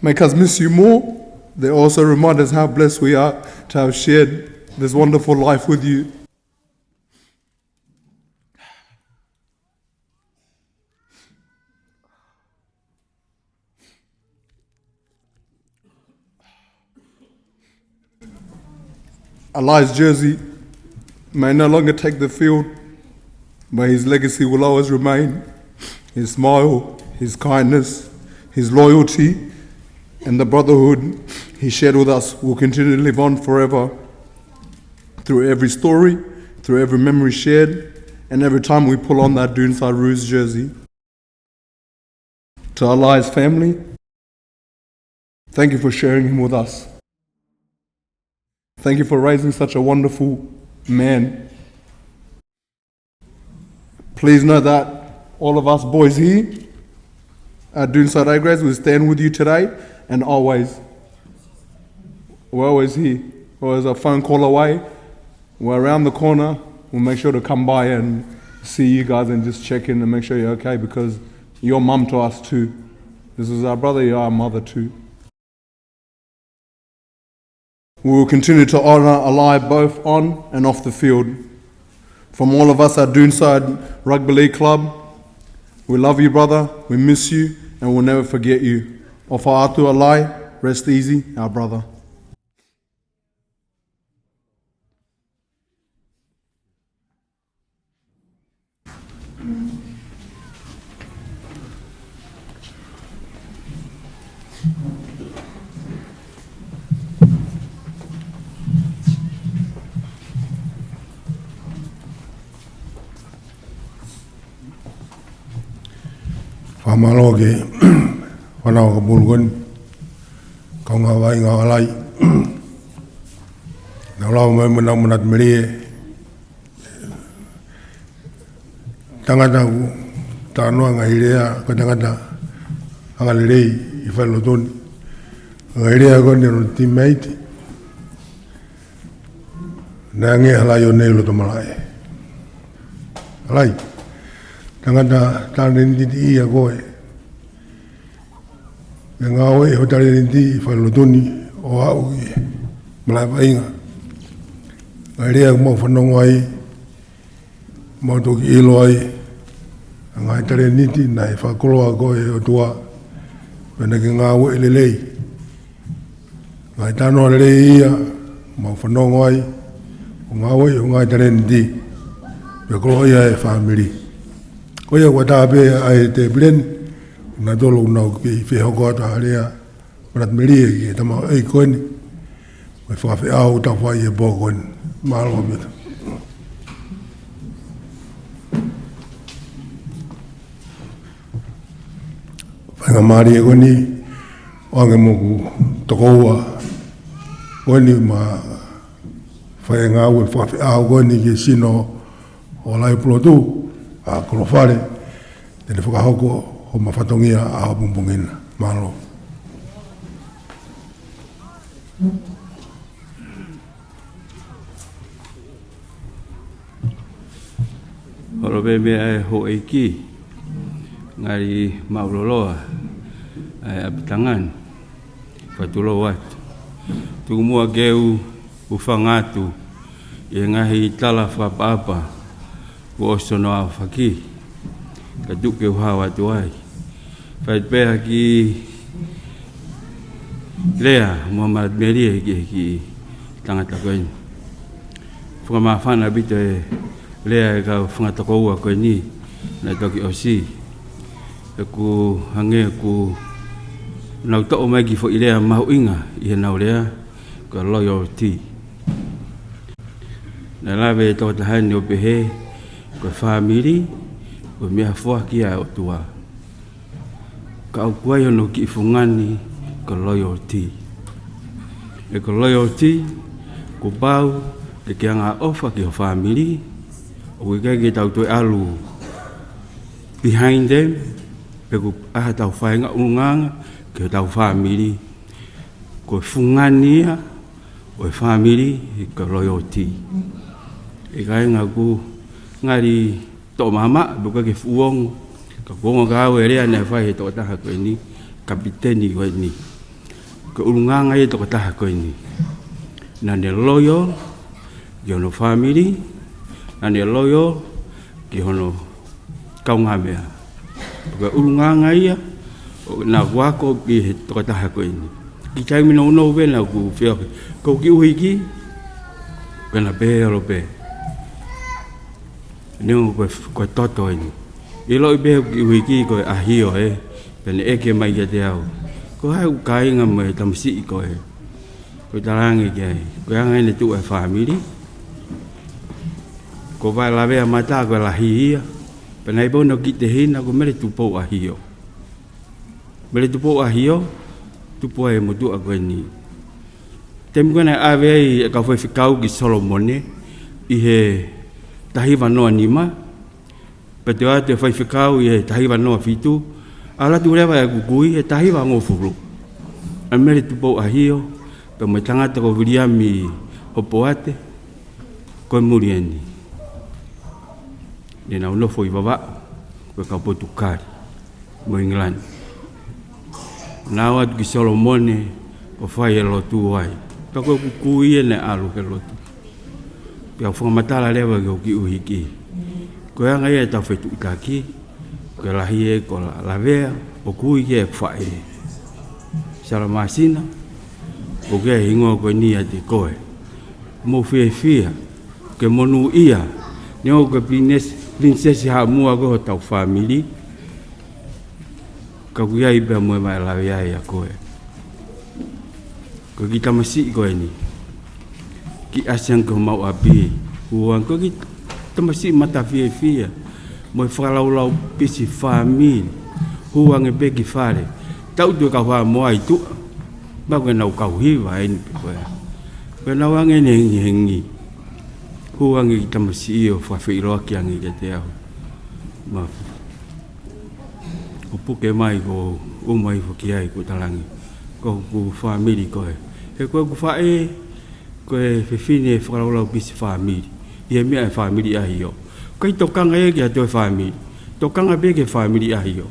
make us miss you more, they also remind us how blessed we are to have shared this wonderful life with you. Alai's jersey may no longer take the field, but his legacy will always remain. His smile, his kindness, his loyalty, and the brotherhood he shared with us will continue to live on forever through every story, through every memory shared, and every time we pull on that Doonside Roos jersey. To Alai's family, thank you for sharing him with us. Thank you for raising such a wonderful man. Please know that all of us boys here at Doonside A-Grades, we stand with you today and always. We're always here. We're always a phone call away. We're around the corner. We'll make sure to come by and see you guys and just check in and make sure you're okay, because you're mum to us too. This is our brother, you're our mother too. We will continue to honour Alai both on and off the field. From all of us at Doonside Rugby League Club, we love you, brother, we miss you, and we'll never forget you. ʻOfa atu Alai, rest easy, our brother. Fakamālō ki he fānau ʻakapulu ko eni, kaungā vaʻinga ʻo Alai. Naʻa ku lava mai mo e manatu melie, tangata ʻoku talanoa ngaahi lea, ko e tangata angalelei ʻi he falelotu ni. Ngaahi lea ko eni ʻa hono teammate, naʻe ʻange ʻe Alai ʻo ne ʻi loto malaʻe. Alai, tangata talēniti ia koe. Ke ngāue ʻi ho talēniti ʻi he falelotu ni ʻo aʻu ki he malaʻe vaʻinga. Ngaahi lea ʻoku mau fanongo ai, mau toki ʻilo ai, Ngaahi talēniti naʻe fakakoloa ko ē ʻe he ʻOtua, pea naʻa ke ngāueʻi lelei. Ngaahi talanoa lelei ia, mau fanongo ai, ʻo ngāueʻi ʻo ngaahi talēniti, pea koloaʻia e fāmili. Ko ia ʻoku ʻatā pē ʻa e tēpile ni, naʻa tolo ʻoku nau kei fehoko atu ʻa e lea, manatu melie ki he tamaiki ko eni, mo e fakafeʻao ʻoku tau fai he pō ko eni. Mālō ʻaupito. Faingamālie ko eni, ʻoange mo hoku tokoua ko eni mo e faʻahinga ngāue fakafeʻao ko eni ki he sino ʻo Laui Pulotu, ʻa Kolofale, te ne fakahoko hoʻoma fatongia ʻapongipongi ni. Mālō. Holo pē meʻa ʻa e houʻeiki, ngali māʻuloloa ʻa e ʻapitanga ni. Fakatulou atu. Tuku muʻa ke u hūfanga atu ʻi he ngaahi tala fakaʻapaʻapa kuo ʻosi hono aofaki, kae tuku ke u hao atu ai. Fai pē ha kiʻi lea mo ha manatu melie ki he kiʻi tangata ko eni. Fakamāfana ʻaupito e lea ʻa e kau fanga tokoua ko eni naʻe toki ʻosi. ʻOku hangē ʻoku nau toʻo mai e kiʻi foʻi lea mahuʻinga ʻi heʻenau lea, ko e loyalty. Naʻe lave e tokotaha ni ʻo pehē, ko e fāmili ko e meʻa foaki ʻa e ʻOtua, ka ʻoku ʻi ai hono kiʻi fungani, ko e loyalty. He ko e loyalty, kuo pau ke ke angaʻofa ki ho fāmili, ʻoku ʻikai ke tau toe ʻalu behind them, pe ko e hā haʻatau feinga ʻulungaanga ki hotau fāmili. Ko e fungani ia ʻo e fāmili, ko e loyalty. ʻIkai ngata ʻoku ngali toʻo maʻamaʻa, pe ʻoku ʻikai ke fuʻu ongo, ka ʻoku ongo kiate au e lea naʻe fai ʻe he tokotaha ko eni, kapiteni ko eni. Ko e ʻulungaanga ia ʻa e tokotaha ko eni. Naʻa ne loyal ki hono fāmili, naʻa ne loyal ki hono kaungāmeʻa. Ko e ʻulungaanga ia ʻo ʻena ako ʻi he tokotaha ko eni. Kiʻi taimi nounou pē naʻa ku feohi, ko e kiʻi ʻuhiki, ko ʻena pehē holo pē, neongo ko e, ko e toto eni. ʻIloʻi pē ʻe he kiʻi ʻuhiki ko e ʻahio ē, pea ne ʻeke mai kiate au, ko hai ʻoku kāinga mo e tamasiʻi ko ē? Ko e talaange ki ai, ko e anga ʻene tuʻu ʻa e fāmili. Ko e vaʻe lavea mata ko e lahi ia. Pea naʻe pau ʻene kiʻi tehina ko Mele Tupou ʻAhio. Mele Tupou ʻAhio, tupu ai e motuʻa ko eni. Taimi ko ē naʻe ʻave ai e kau faifekau ki Solomone ʻi he taha hiva noa nima, pea toe ʻoatu e faifekau ʻi he taha hiva noa fitu, ʻalu atu leva ʻeku kui he taha hiva hongofulu. ʻA Mele Tupou ʻAhio, pea mo e tangata ko Viliami Hopoate, ko e muli eni. Ne nau nofo ʻi Vavaʻu, ko e kau Potukali mo ʻIngilani. Nau ō atu ki Solomone ʻo fai e lotu ai. Ka ko ʻeku kui ē naʻe ʻalu he lotu. Pea u fakamatala leva ki hoku kiʻi ʻuhiki, ko e anga ia ʻetau fetuʻutaki, ko e lahi ē ko e la-, lavea ʻo kui ki heʻeku faʻē. Sala Māsina, ʻoku ʻi ai e hingoa ko eni ʻiate koe. Mou fiefia, ke monūʻia, neongo ko e princess, princess haʻamua ko ē hotau fāmili, ka ʻoku ʻi ai pē mo e vaʻe lavea ʻia koe. Ko e kiʻi tamasiʻi ko eni, kiʻi ʻasi ange ki homau ʻapi, hū ange, ko e kiʻi tamasiʻi mata fiefia, mo e fakalaulauʻi pisi fāmili, hū ange pē ki fale, tau tuʻu e kau Haʻamoa ʻi tuʻa, pea ko ʻenau kau hiva eni pē ko ē. Ko ʻenau ange ʻene hengihengi, hū ange e kiʻi tamasiʻi ʻo fakafeʻiloaki ange kiate au. Ma ʻo puke mai ko u ʻomai foki ai ko e talaange, ko hoku fāmili ko ē. He ko ʻeku faʻē, ko e fefine fakalaulauʻi pisi fāmili. ʻI he meʻa ʻa e fāmili ʻAhio. ʻIkai tokanga ia ki ha toe fāmili. Tokanga pē ki he fāmili ʻAhio.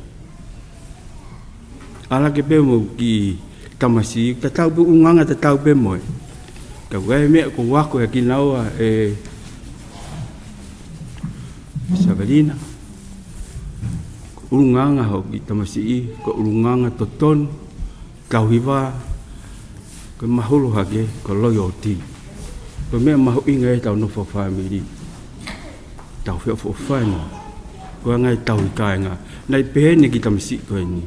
ʻAlu hake pē mo e kiʻi tamasiʻi, tatau pē ʻulungaanga tatau pē mo ia. Ka ko e meʻa ko u ako ʻia kinaua ē Savelina. ʻulungaanga hoʻo kiʻi tamasiʻi, ko e ʻulungaanga totonu, tauhi vā, ko e mahulu hake, ko e loyalty. Ko e meʻa mahuʻinga ʻi heʻetau nofo fāmili. Tau feʻofoʻofani, ko e anga ʻetau tauhi kāinga. Naʻe pehē ʻe he kiʻi tamasiʻi ko eni,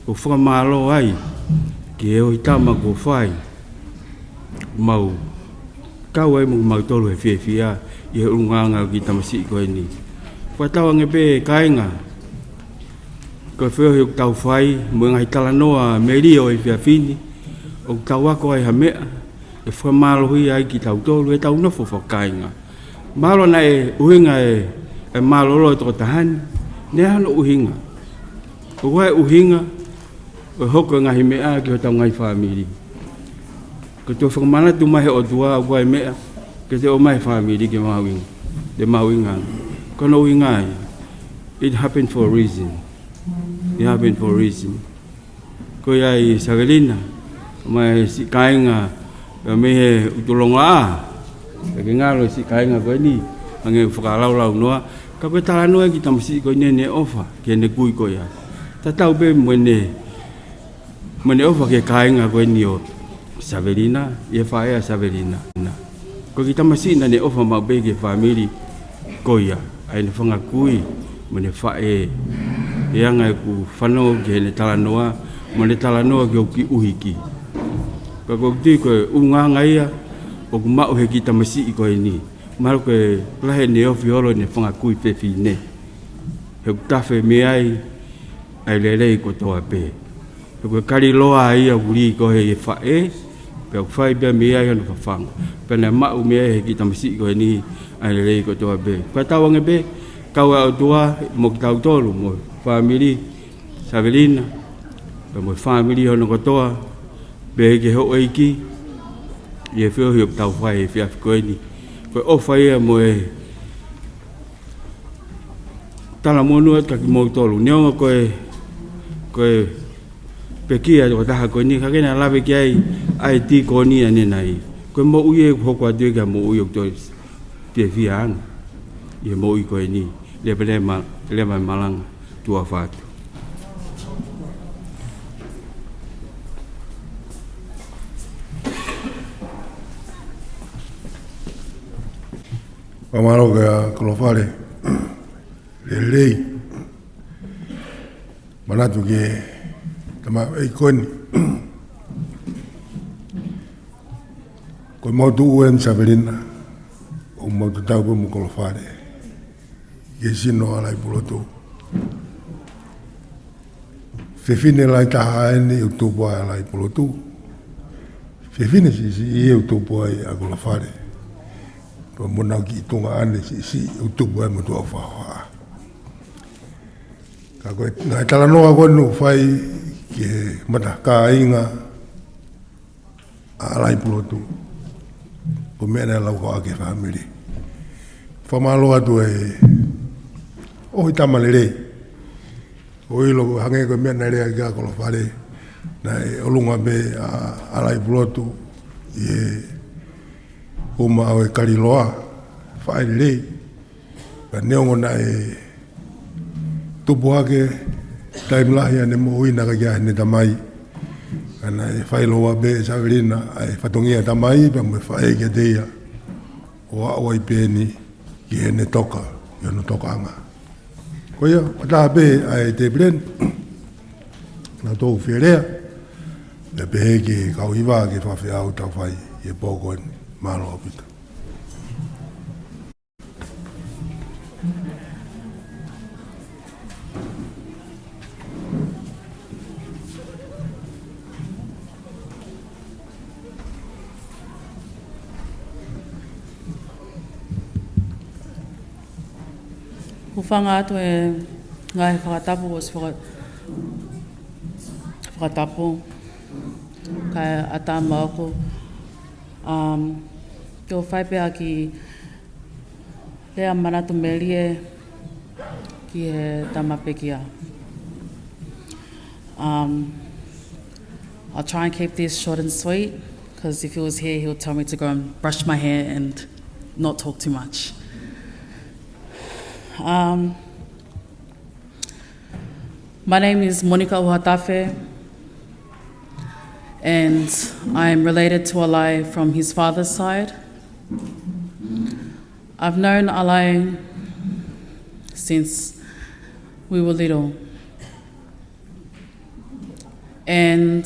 ʻoku fakamālō ai ki he ʻohi tama kuo fai, mau kau ai mo kimautolu he fiefia ʻi he ʻulungaanga ʻo e kiʻi tamasiʻi ko eni. Fakatauange pē kāinga, ko e feohi ʻoku tau fai, mo e ngaahi talanoa melie ʻo e efiafi ni, ʻoku tau ako ai ha meʻa ʻe fakamālohia ai kitautolu ʻi heʻetau nofo fakakāinga. Mahalo naʻe ʻuhinga e, e mālōlō e tokotaha ni, naʻe ʻi ai hono ʻuhinga. ʻOku ʻi ai e ʻuhinga ʻo e hoko e ngaahi meʻa ki hotau ngaahi fāmili. Ko e toe fakamanatu mai ʻe he ʻOtua ʻoku ʻi ai e meʻa ke toe ʻomai e fāmili ke mahuʻinga, ke mahuʻinga. Ko hono ʻuhinga ia. It happened for a reason. It happened for a reason. Ko ia ʻa Savelina, mo e siʻi kāinga, ʻa mei he ʻUtulongoaʻa. Pea ke ngalo e siʻi kāinga ko eni, hangē ʻoku fakalaulaunoa. Ka ko e talanoa e kiʻi tamasiʻi ko eni ʻene ʻofa ki heʻene kui ko ia. Tatau pē mo ʻene, mo ʻene ʻofa ki he kāinga ko eni ʻo Savelina, ʻi he faʻē ʻa Savelina. Ko e kiʻi tamasiʻi naʻá ne ʻofa maʻu pē ki he fāmili ko ia, ʻa ʻene fanga kui mo ʻene faʻē. ʻI he anga ʻeku fanongo ki heʻene talanoa, mo ʻene talanoa ki hoku kiʻi ʻuhiki. Ka ʻoku ou tui ko e ʻulungaanga ia ʻoku maʻu ʻe he kiʻi tamasiʻi ko eni. Mahalo ko e lahi ʻene ofi holo ʻene fanga kui fefine. He ʻoku tafe mei ai ʻa e lelei kotoa pē. He ko e kaliloa ia ʻoku lī ko ē ʻi he faʻē, pea ʻoku fai pē mei ai hono fafanga. Pea naʻe maʻu mei ai ʻe he kiʻi tamasiʻi ko eni ʻa e lelei kotoa pē. Fakatauange pē, kau ʻa e ʻOtua mo kitautolu, mo e fāmili Savelina, pea mo e fāmili hono kotoa, pea ki he houʻeiki, ʻi he feohi ʻoku tau fai he efiafi ko eni. Ko e ʻofa ia mo e talamonū atu kia kimoutolu. Neongo ko e, ko e pekia ʻa e tokotaha ko eni, ka ke na lave ki ai ʻa e tīkoni ʻanenai. Ko e moʻui ʻe hoko atu ia ki ha moʻui ʻoku toe fiefia ange. ʻI he moʻui ko eni, leva e ma-, leva e malanga, tuʻa ʻofa atu. Fakamālō kia Kolofale. Lelei. Manatu ki he tama ʻeiki ko eni. Ko e mau tuʻu eni Savelina, ʻo mau tatau pē mo Kolofale. Ki he sino ʻa Laipulotu. Fefine lahi taha eni ʻoku tupu ai ʻa Laipulotu. Fefine siʻisiʻi ʻoku tupu ai ʻa Kolofale. Pea mo ʻenau kiʻi tuongaʻane siʻisiʻi ʻoku tupu ai mo Tuʻaufahoa. Ka ko e, ngaahi talanoa ko eni ʻoku fai ki he mata kāinga ʻa Laipulotu. Ko e meʻa naʻe lau ko ē ki he fāmili. Fakamālō atu e ʻohi tama lelei. ʻOku ʻilo hangē ko e meʻa naʻe lea ki ai ʻa Kolofale. Naʻe ʻolunga pē ʻa, ʻa Laipulotu ʻi he uma ʻo e kaliloa. Faʻē lelei. Ka neongo naʻe tupu hake taimi lahi ʻene moʻui naʻe ʻikai ke ʻi ai haʻane tamai. Ka naʻe fai lōua pē ʻe Savelina ʻa e fatongia tamai pea mo e faʻē kiate ia. ʻO aʻu ai pē eni ki heʻene toka, ki hono tokaʻanga. Ko ia, ʻoku taha pē ʻa e tēpile ni. Naʻa tau fie lea, pea pehē ki he kau hiva ke fakafeʻao ʻetau fai ʻi he pō ko eni. Mālō ʻaupito. Hūfanga atu e ngaahi fakatapu, ʻosi faka-, fakatapu, kae ʻatā maʻaku, um, ke u fai pē ha kiʻi lea manatu melie ki he tama pekia. Um, I'll try and keep this short and sweet, 'cause if he was here, he'll tell me to go and brush my hair and not talk too much. Um, My name is Monica Uhatafe, and I am related to Alai from his father's side. I've known Alai since we were little, and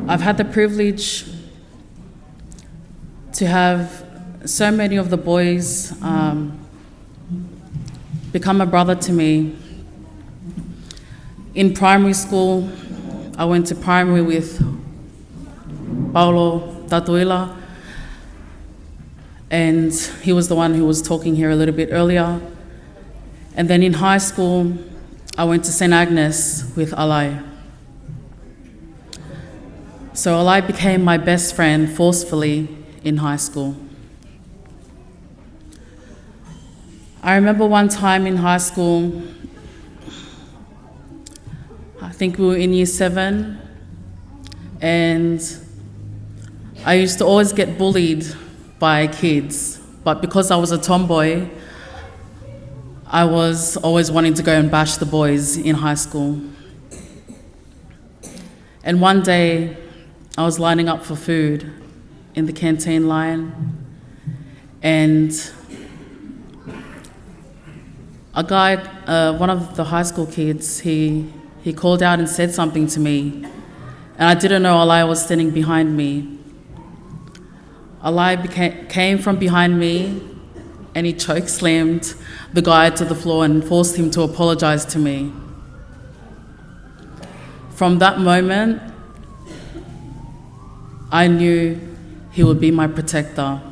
I've had the privilege to have so many of the boys, um, become a brother to me. In primary school, I went to primary with Paulo Tatuila, and he was the one who was talking here a little bit earlier. And then in high school, I went to Saint Agnes with Alai. So Alai became my best friend forcefully in high school. I remember one time in high school, I think we were in year seven, and I used to always get bullied by kids. But because I was a tomboy, I was always wanting to go and bash the boys in high school. And one day, I was lining up for food in the canteen line, and a guy, uh, one of the high school kids, he, he called out and said something to me, and I didn't know Alai was standing behind me. Alai beca- came from behind me, and he choke slammed the guy to the floor and forced him to apologize to me. From that moment, I knew he would be my protector.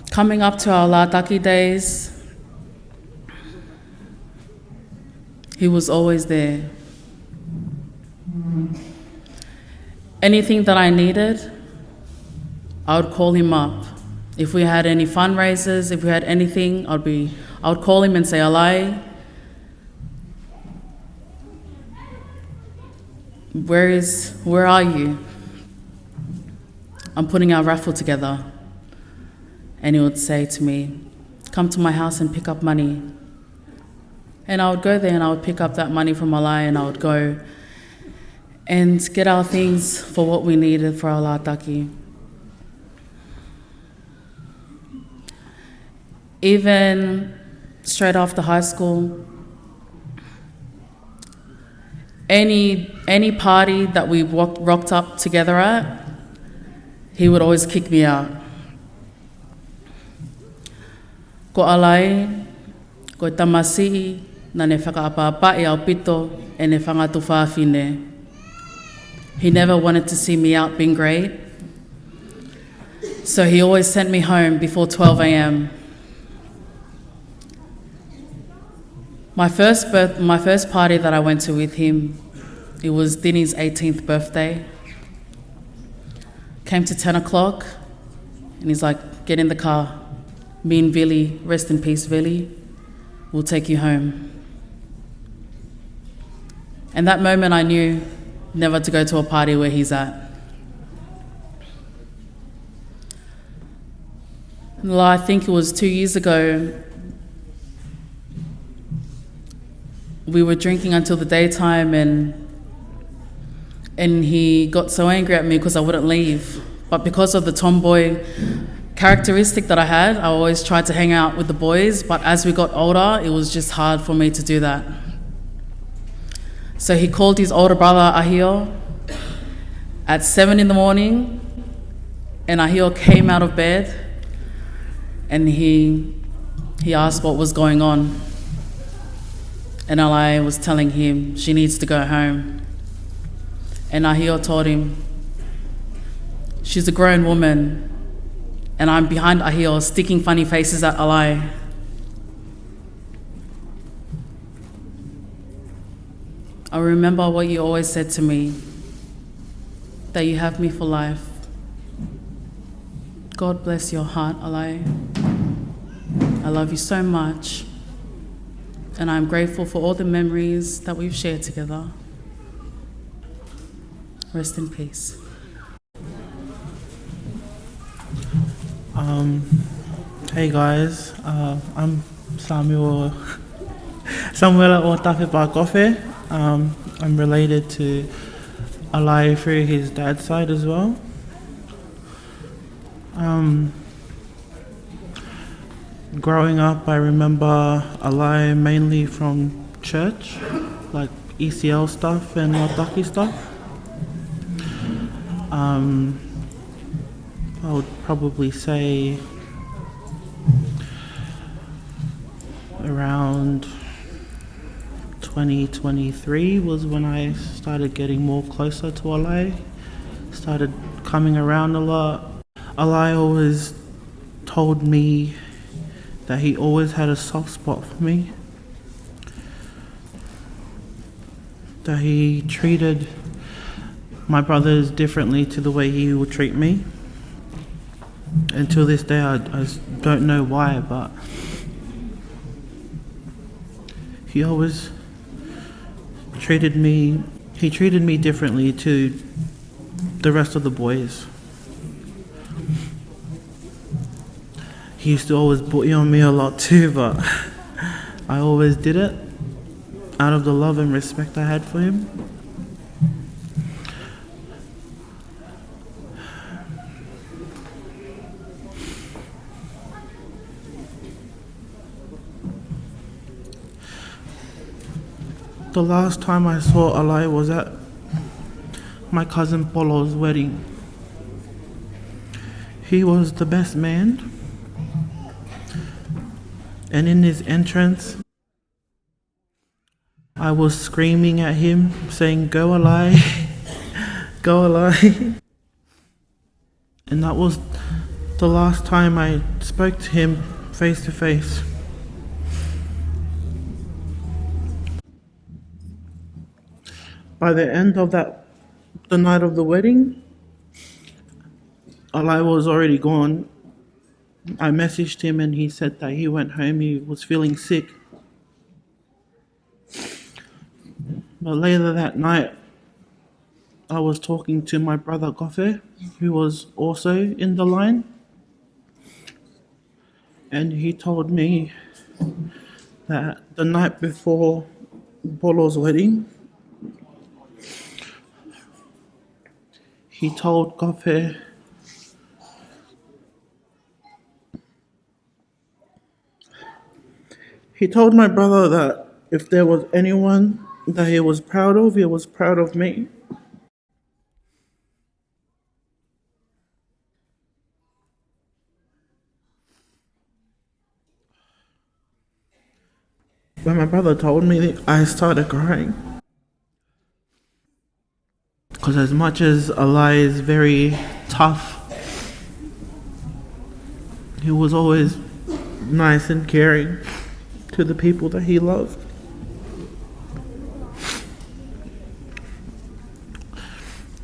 Coming up to our Lātaki days, he was always there. Anything that I needed, I would call him up. If we had any fundraisers, if we had anything, I'd be, I would call him and say, "Alai, where is, where are you? I'm putting our raffle together." And he would say to me, "Come to my house and pick up money." And I would go there and I would pick up that money from Alai, and I would go and get our things for what we needed for our Lātaki. Even straight after high school, any, any party that we walked, rocked up together at, he would always kick me out. Ko Alai, ko e tamasiʻi naʻa ne fakaʻapaʻapaʻi ʻaupito ʻene fanga tuofāfine. He never wanted to see me out being great, so he always sent me home before twelve a.m. My first birth, my first party that I went to with him, it was Dini's eighteenth birthday. Came to ten o'clock, and he's like, "Get in the car. Me and Vili, rest in peace, Vili, we'll take you home." And that moment I knew never to go to a party where he's at. Well, I think it was two years ago, we were drinking until the daytime, and, and he got so angry at me 'cause I wouldn't leave. But because of the tomboy characteristic that I had, I always tried to hang out with the boys, but as we got older, it was just hard for me to do that. So he called his older brother, Ahio, at seven in the morning, and Ahio came out of bed, and he, he asked what was going on. And Alai was telling him she needs to go home. And Ahio told him, "She's a grown woman, and I'm behind Ahio sticking funny faces at Alai." I remember what you always said to me, that you have me for life. God bless your heart, Alai. I love you so much, and I'm grateful for all the memories that we've shared together. Rest in peace. Um, Hey guys, uh, I'm Samuel, Samuela ʻo Tafepakofe. Um, I'm related to Alai through his dad's side as well. Um, growing up, I remember Alai mainly from church, like E C L stuff and Wataki stuff. Um, I would probably say around twenty twenty-three was when I started getting more closer to Alai, started coming around a lot. Alai always told me that he always had a soft spot for me, that he treated my brothers differently to the way he would treat me. And to this day, I, I s-, don't know why, but he always treated me, he treated me differently to the rest of the boys. He used to always bully on me a lot too, but I always did it out of the love and respect I had for him. The last time I saw Alai was at my cousin Polo's wedding. He was the best man. And in his entrance, I was screaming at him, saying, "Go Alai, go Alai." And that was the last time I spoke to him face to face. By the end of that, the night of the wedding, Alai was already gone. I messaged him and he said that he went home, he was feeling sick. But later that night, I was talking to my brother Kofe, who was also in the line, and he told me that the night before Polo's wedding, he told Kofe, he told my brother that if there was anyone that he was proud of, he was proud of me. When my brother told me, I started crying. 'Cause as much as Alai is very tough, he was always nice and caring to the people that he loved.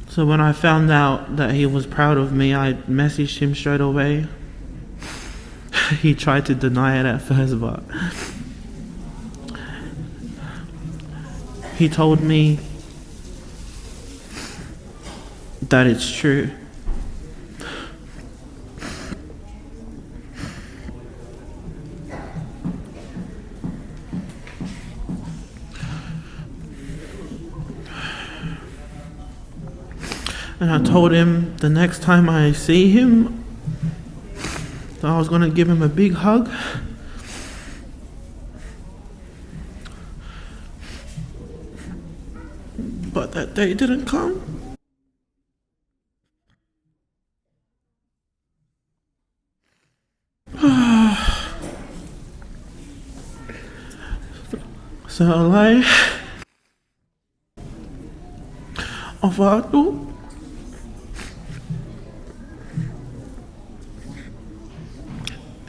So when I found out that he was proud of me, I messaged him straight away. He tried to deny it at first, but he told me that it's true. And I told him the next time I see him, that I was gonna give him a big hug. But that day didn't come. So Alai, ʻofa atu.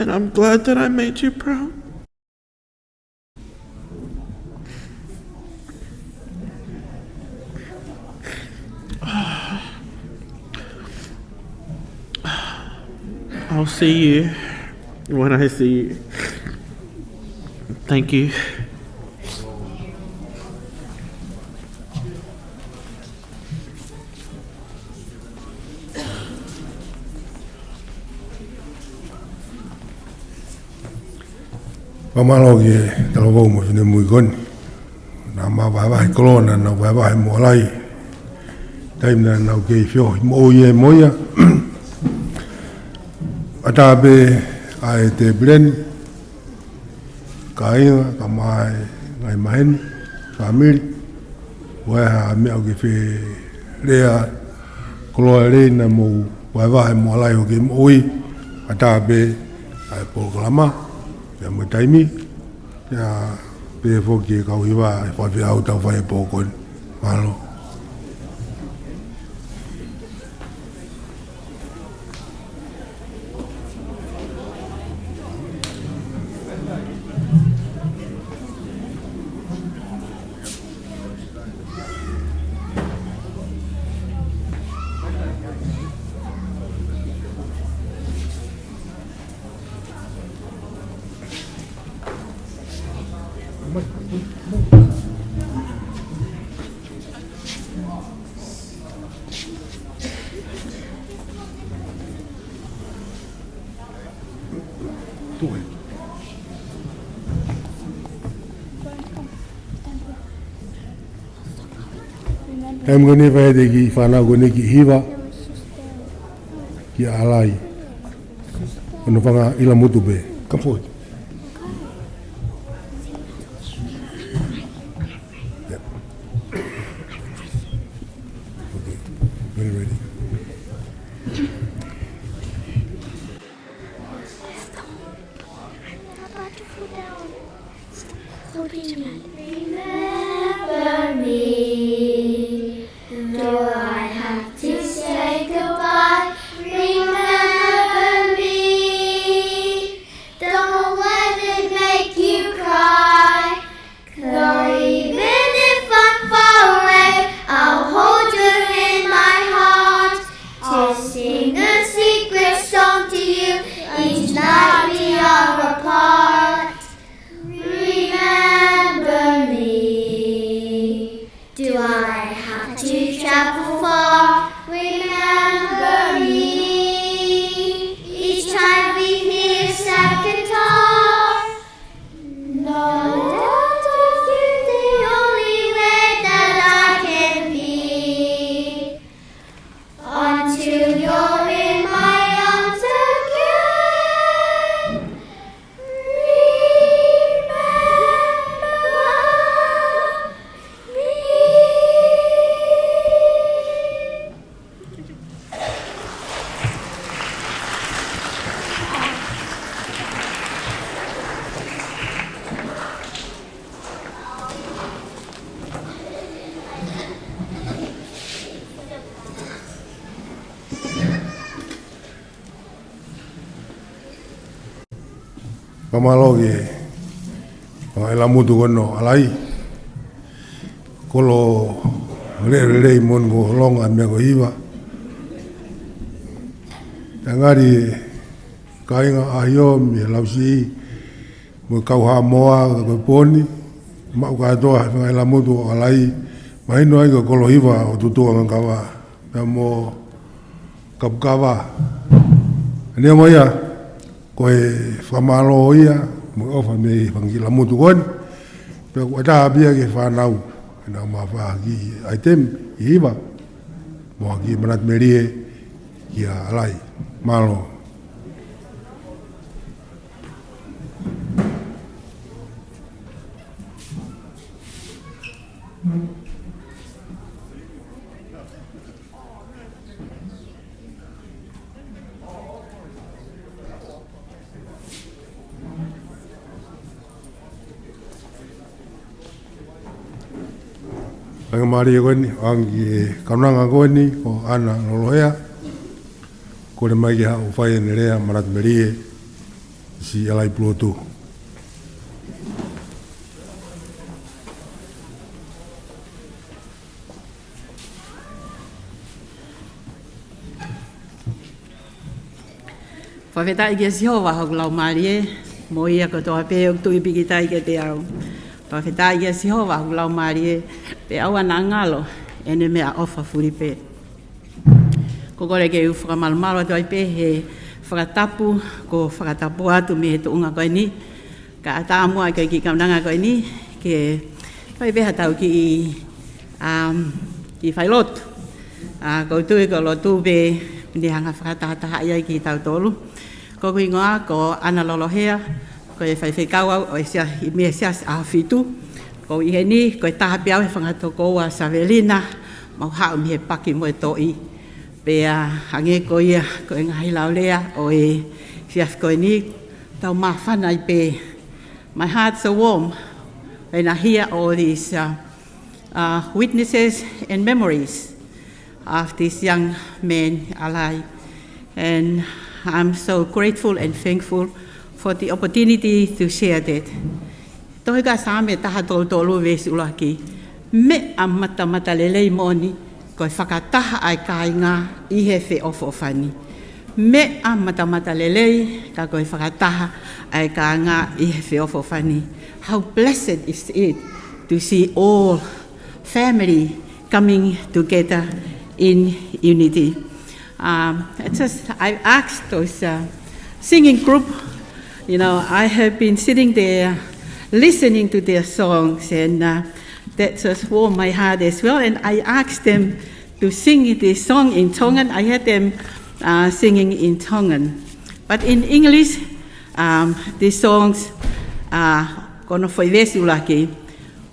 And I'm glad that I made you proud. I'll see you when I see you. Thank you. Fakamālō ki he talavou mo e finemui ko eni. Naʻa mau vahevahe koloa, naʻa nau vahevahe mo Alai. Taimi naʻa nau kei feohi moʻui ʻe mo ia. ʻAtā pē ʻa e tēpile ni, kāinga, kae ʻumaʻā e ngaahi maheni, fāmili. ʻOku ʻi ai ha meʻa ʻoku ke fie lea, koloa lelei naʻa mou vahevahe mo Alai ʻoku kei moʻui, ʻatā pē ʻa e polokalama, pea mo e taimi, pea pehē foki ki he kau hiva ʻe fai ʻetau fai e pō ko eni. Mālō. Taimi ko eni ʻe fai ʻe he kiʻi fānau ko eni e kiʻi hiva kia Alai. Hono fanga ʻilamutu pē. Come forward. Yeah. Okay. When you're ready. Remember me. Though I have to say goodbye, remember me. Don't let it make you cry. Though even if I'm far away, I'll hold you in my heart. To sing a secret song to you each night we are apart. Remember me. Do I have to travel far? Remember me. Each time we hear a sad guitar. Know that is the only way that I can be. Until you're in my arms again. Remember me. Fakamālō ki he fanga ʻilamutu ko eni ʻo Alai. Kolo lelei, lelei moʻoni ko e longa meʻa ko e hiva. Tangari kāinga ʻa ʻAhio mei he Lausiʻi mo e kau Haʻamoa ko e pō ni. Maʻu kātoa he fanga ʻilamutu ʻo Alai. Mahino ai ko e kolo hiva ʻo Tutuʻangakava. Pea mo Kapukava. Neongo ia, ko e fakamālō ia mo e ʻofa mei he fanga kiʻi ʻilamutu ko eni. Pea ʻoku ʻatā pē ia ki he fānau, ʻenau maʻu ha kiʻi ʻaitemi, kiʻi hiva, mo ha kiʻi manatu melie kia Alai. Mālō. Faingamālie ko eni, ʻoange ki he kaunanga ko eni, ko ʻAna Lolohea. Kole mai ke haʻu ʻo fai ʻene lea manatu melie, siʻi Alai Pulotu. Fakafetaʻi kia Sihova hoku laumālie, mo ia kotoa pē ʻoku tui pīkitai kiate au. Fakafetaʻi kia Sihova hoku laumālie, pea ʻoua naʻa ngalo ʻene meʻaʻofa fuli pē. Ko e kole ke u fakamalumalu atu ai pē he fakatapu, ko e fakatapu atu mei he tuʻunga ko eni. Kae ʻatā muʻa ki he kiʻi kaunanga ko eni, ke fai pē haʻatau kiʻi, um, kiʻi failotu. ʻA, ʻoku ou tui ko e lotu pē ne hanga fakatahatahaʻi ai kitautolu. Ko hoku hingoa ko ʻAna Lolohea, ko e faifekau au ʻo e sia-, ʻi he Siasi ʻAhofitu. ʻOku ou ʻi heni, ko e taha pē au he fanga tokoua ʻo Savelina, mau haʻu mei he Paki mo e Toʻi. Pea hangē ko ia, ko e ngaahi laulea ʻo e siasi ko eni, tau māfana ai pē. My heart's so warm when I hear all these, uh, uh, witnesses and memories of this young man alive. And I'm so grateful and thankful for the opportunity to share that. Tohi ko Saame taha tolu tolu veesi ʻuluaki. Meʻa matamatalelei moʻoni, ko e fakataha ʻa e kāinga ʻi he feʻofoʻofani. Meʻa matamatalelei, ka ko e fakataha ʻa e kāinga ʻi he feʻofoʻofani. How blessed is it to see all family coming together in unity. Um, I just, I asked those, uh, singing group, you know, I have been sitting there listening to their songs, and, uh, that just warmed my heart as well. And I asked them to sing this song in Tongan. I heard them, uh, singing in Tongan. But in English, um, these songs, uh, ko hono foʻi veesi ʻuluaki.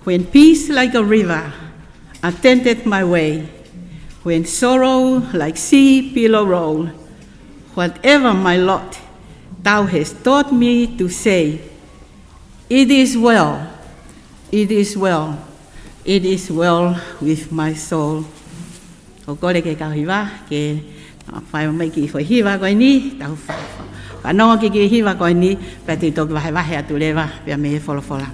When peace like a river attended my way, when sorrow like sea billow roll, whatever my lot, thou hast taught me to say, "It is well, it is well, it is well with my soul." ʻOku ou kole ki he kau hiva, ke, uh, fai mai kiʻi foʻi hiva ko eni, tau fa-, fa-, fanongo ki he kiʻi hiva ko eni, pea te u toki vahevahe atu leva, pea mei he folofola.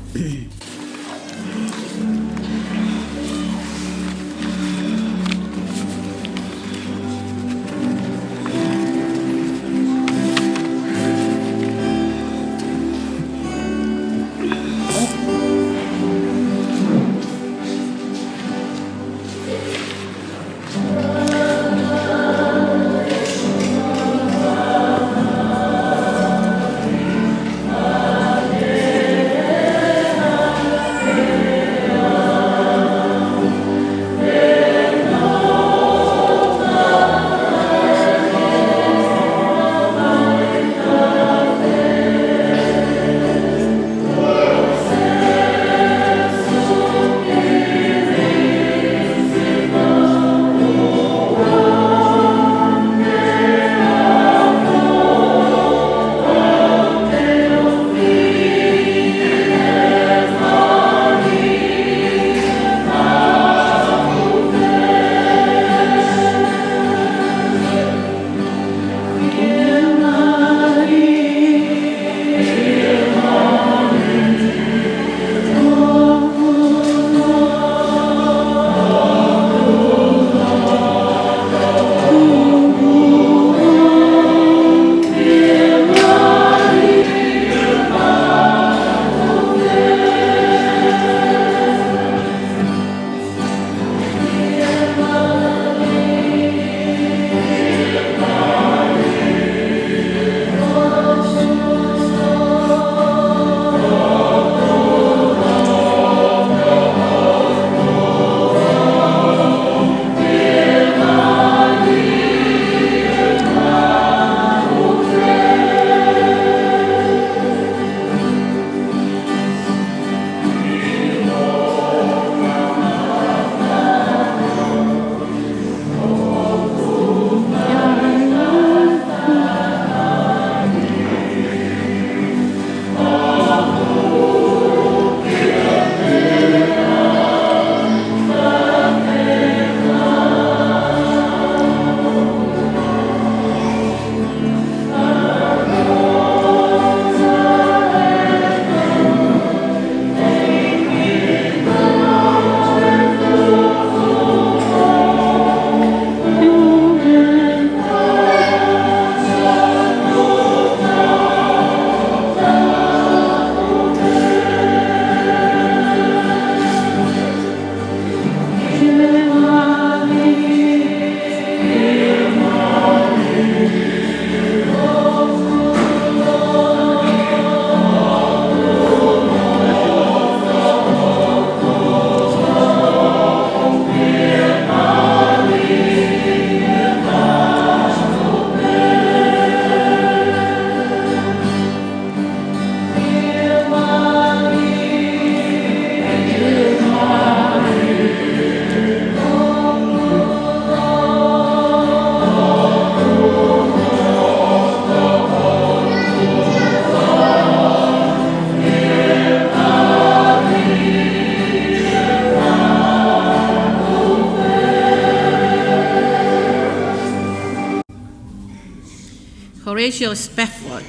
Horatio Spafford.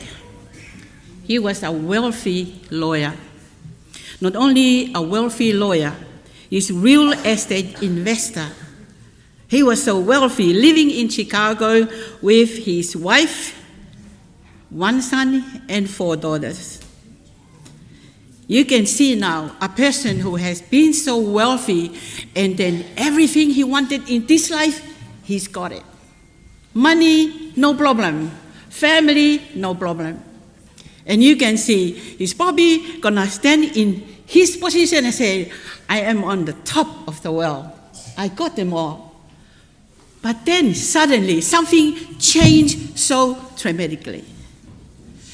He was a wealthy lawyer. Not only a wealthy lawyer, he's real estate investor. He was so wealthy, living in Chicago with his wife, one son, and four daughters. You can see now a person who has been so wealthy, and then everything he wanted in this life, he's got it. Money, no problem. Family, no problem. And you can see he's probably gonna stand in his position and say, "I am on the top of the world. I got them all." But then suddenly something changed so dramatically.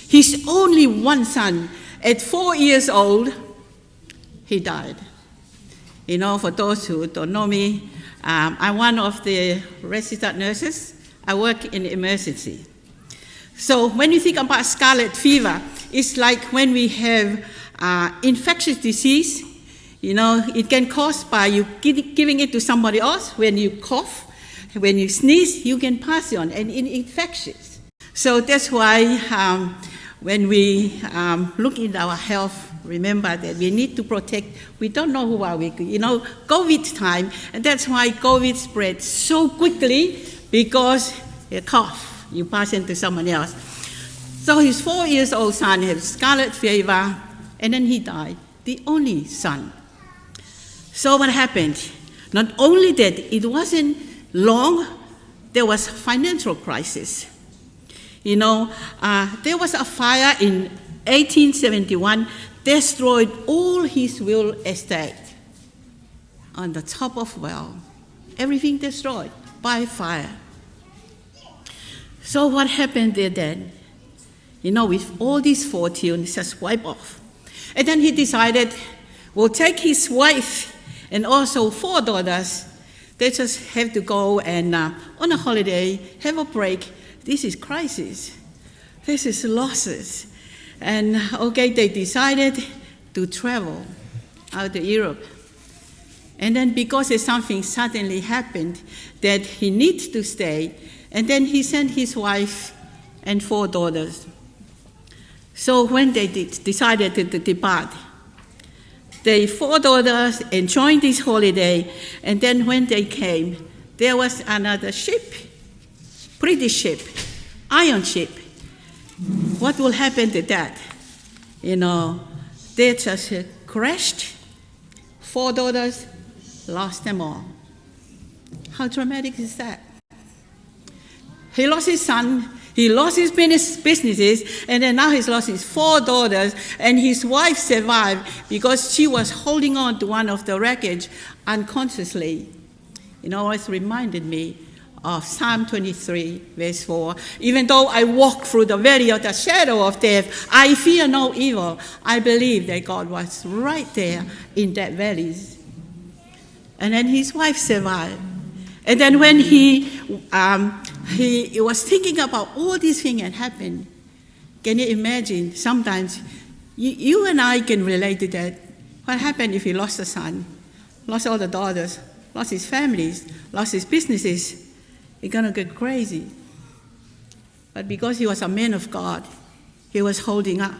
His only one son, at four years old, he died. You know, for those who don't know me, um, I'm one of the registered nurses. I work in emergency. So when you think about scarlet fever, it's like when we have uh, infectious disease. You know, it can cause by you gi- giving it to somebody else. When you cough, when you sneeze, you can pass it on, and it infectious. So that's why um, when we um, look in our health, remember that we need to protect. We don't know who are we. You know, COVID time, and that's why COVID spread so quickly because a cough, you pass it to someone else. So his four years old son had scarlet fever, and then he died. The only son. So what happened? Not only that, it wasn't long, there was financial crisis. You know, uh, there was a fire in eighteen seventy-one, destroyed all his real estate on the top of well. Everything destroyed by fire. So what happened there then? You know, with all these fortunes just wiped off. And then he decided, we'll take his wife and also four daughters. They just have to go and uh, on a holiday, have a break. This is crisis. This is losses. And okay, they decided to travel out to Europe. And then because there's something suddenly happened that he needs to stay, and then he sent his wife and four daughters. So when they de- decided to, to depart, they four daughters enjoyed this holiday, and then when they came, there was another ship, British ship, iron ship. What will happen to that? You know, they just uh, crashed. Four daughters, lost them all. How dramatic is that? He lost his son, he lost his business, businesses, and then now he's lost his four daughters, and his wife survived because she was holding on to one of the wreckage unconsciously. You know, it reminded me of Psalm twenty-three, verse four. Even though I walk through the valley of the shadow of death, I fear no evil. I believe that God was right there in that valley. And then his wife survived. And then when he, um, he, he was thinking about all these things that happened, can you imagine? Sometimes you, you and I can relate to that. What happened if he lost a son, lost all the daughters, lost his families, lost his businesses? He's gonna get crazy. But because he was a man of God, he was holding up.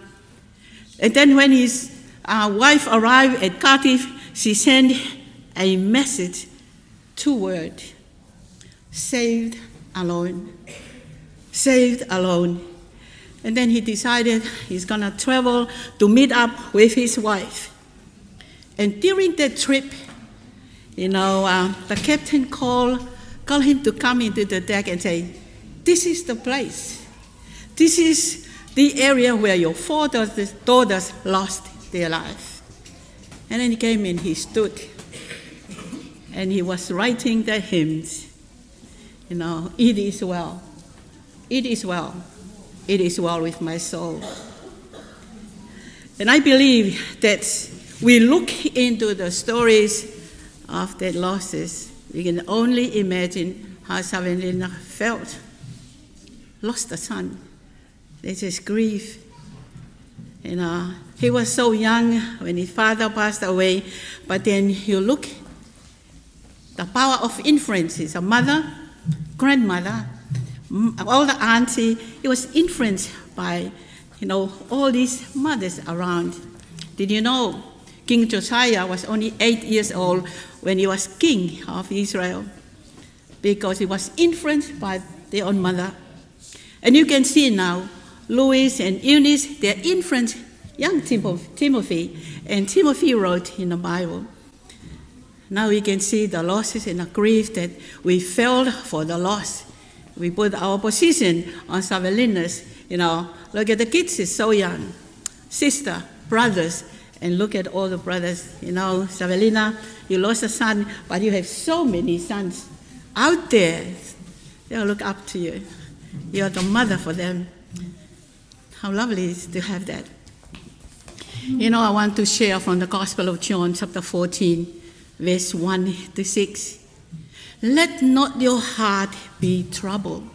And then when his uh, wife arrived at Cardiff, she sent a message, two words, "Saved alone." Saved alone. And then he decided he's gonna travel to meet up with his wife. And during that trip, you know, uh, the captain called, called him to come into the deck and say, "This is the place. This is the area where your four daughters, daughters lost their life." And then he came and he stood. And he was writing the hymns. You know, "It is well. It is well. It is well with my soul." And I believe that we look into the stories of the losses, we can only imagine how Savonlinna felt. Lost a son. They just grieve. You know, he was so young when his father passed away, but then you look the power of influence is a mother, grandmother, mm, all the auntie, he was influenced by, you know, all these mothers around. Did you know King Josiah was only eight years old when he was king of Israel? Because he was influenced by their own mother. And you can see now, Lois and Eunice, they influence young Timo-, Timothy, and Timothy wrote in the Bible. Now we can see the losses and the grief that we felt for the loss. We put our position on Savelina's, you know, look at the kids, is so young. Sister, brothers, and look at all the brothers. You know, Savelina, you lost a son, but you have so many sons out there. They'll look up to you. You are the mother for them. How lovely it is to have that. You know, I want to share from the Gospel of John, chapter fourteen, verse one to six. "Let not your heart be troubled."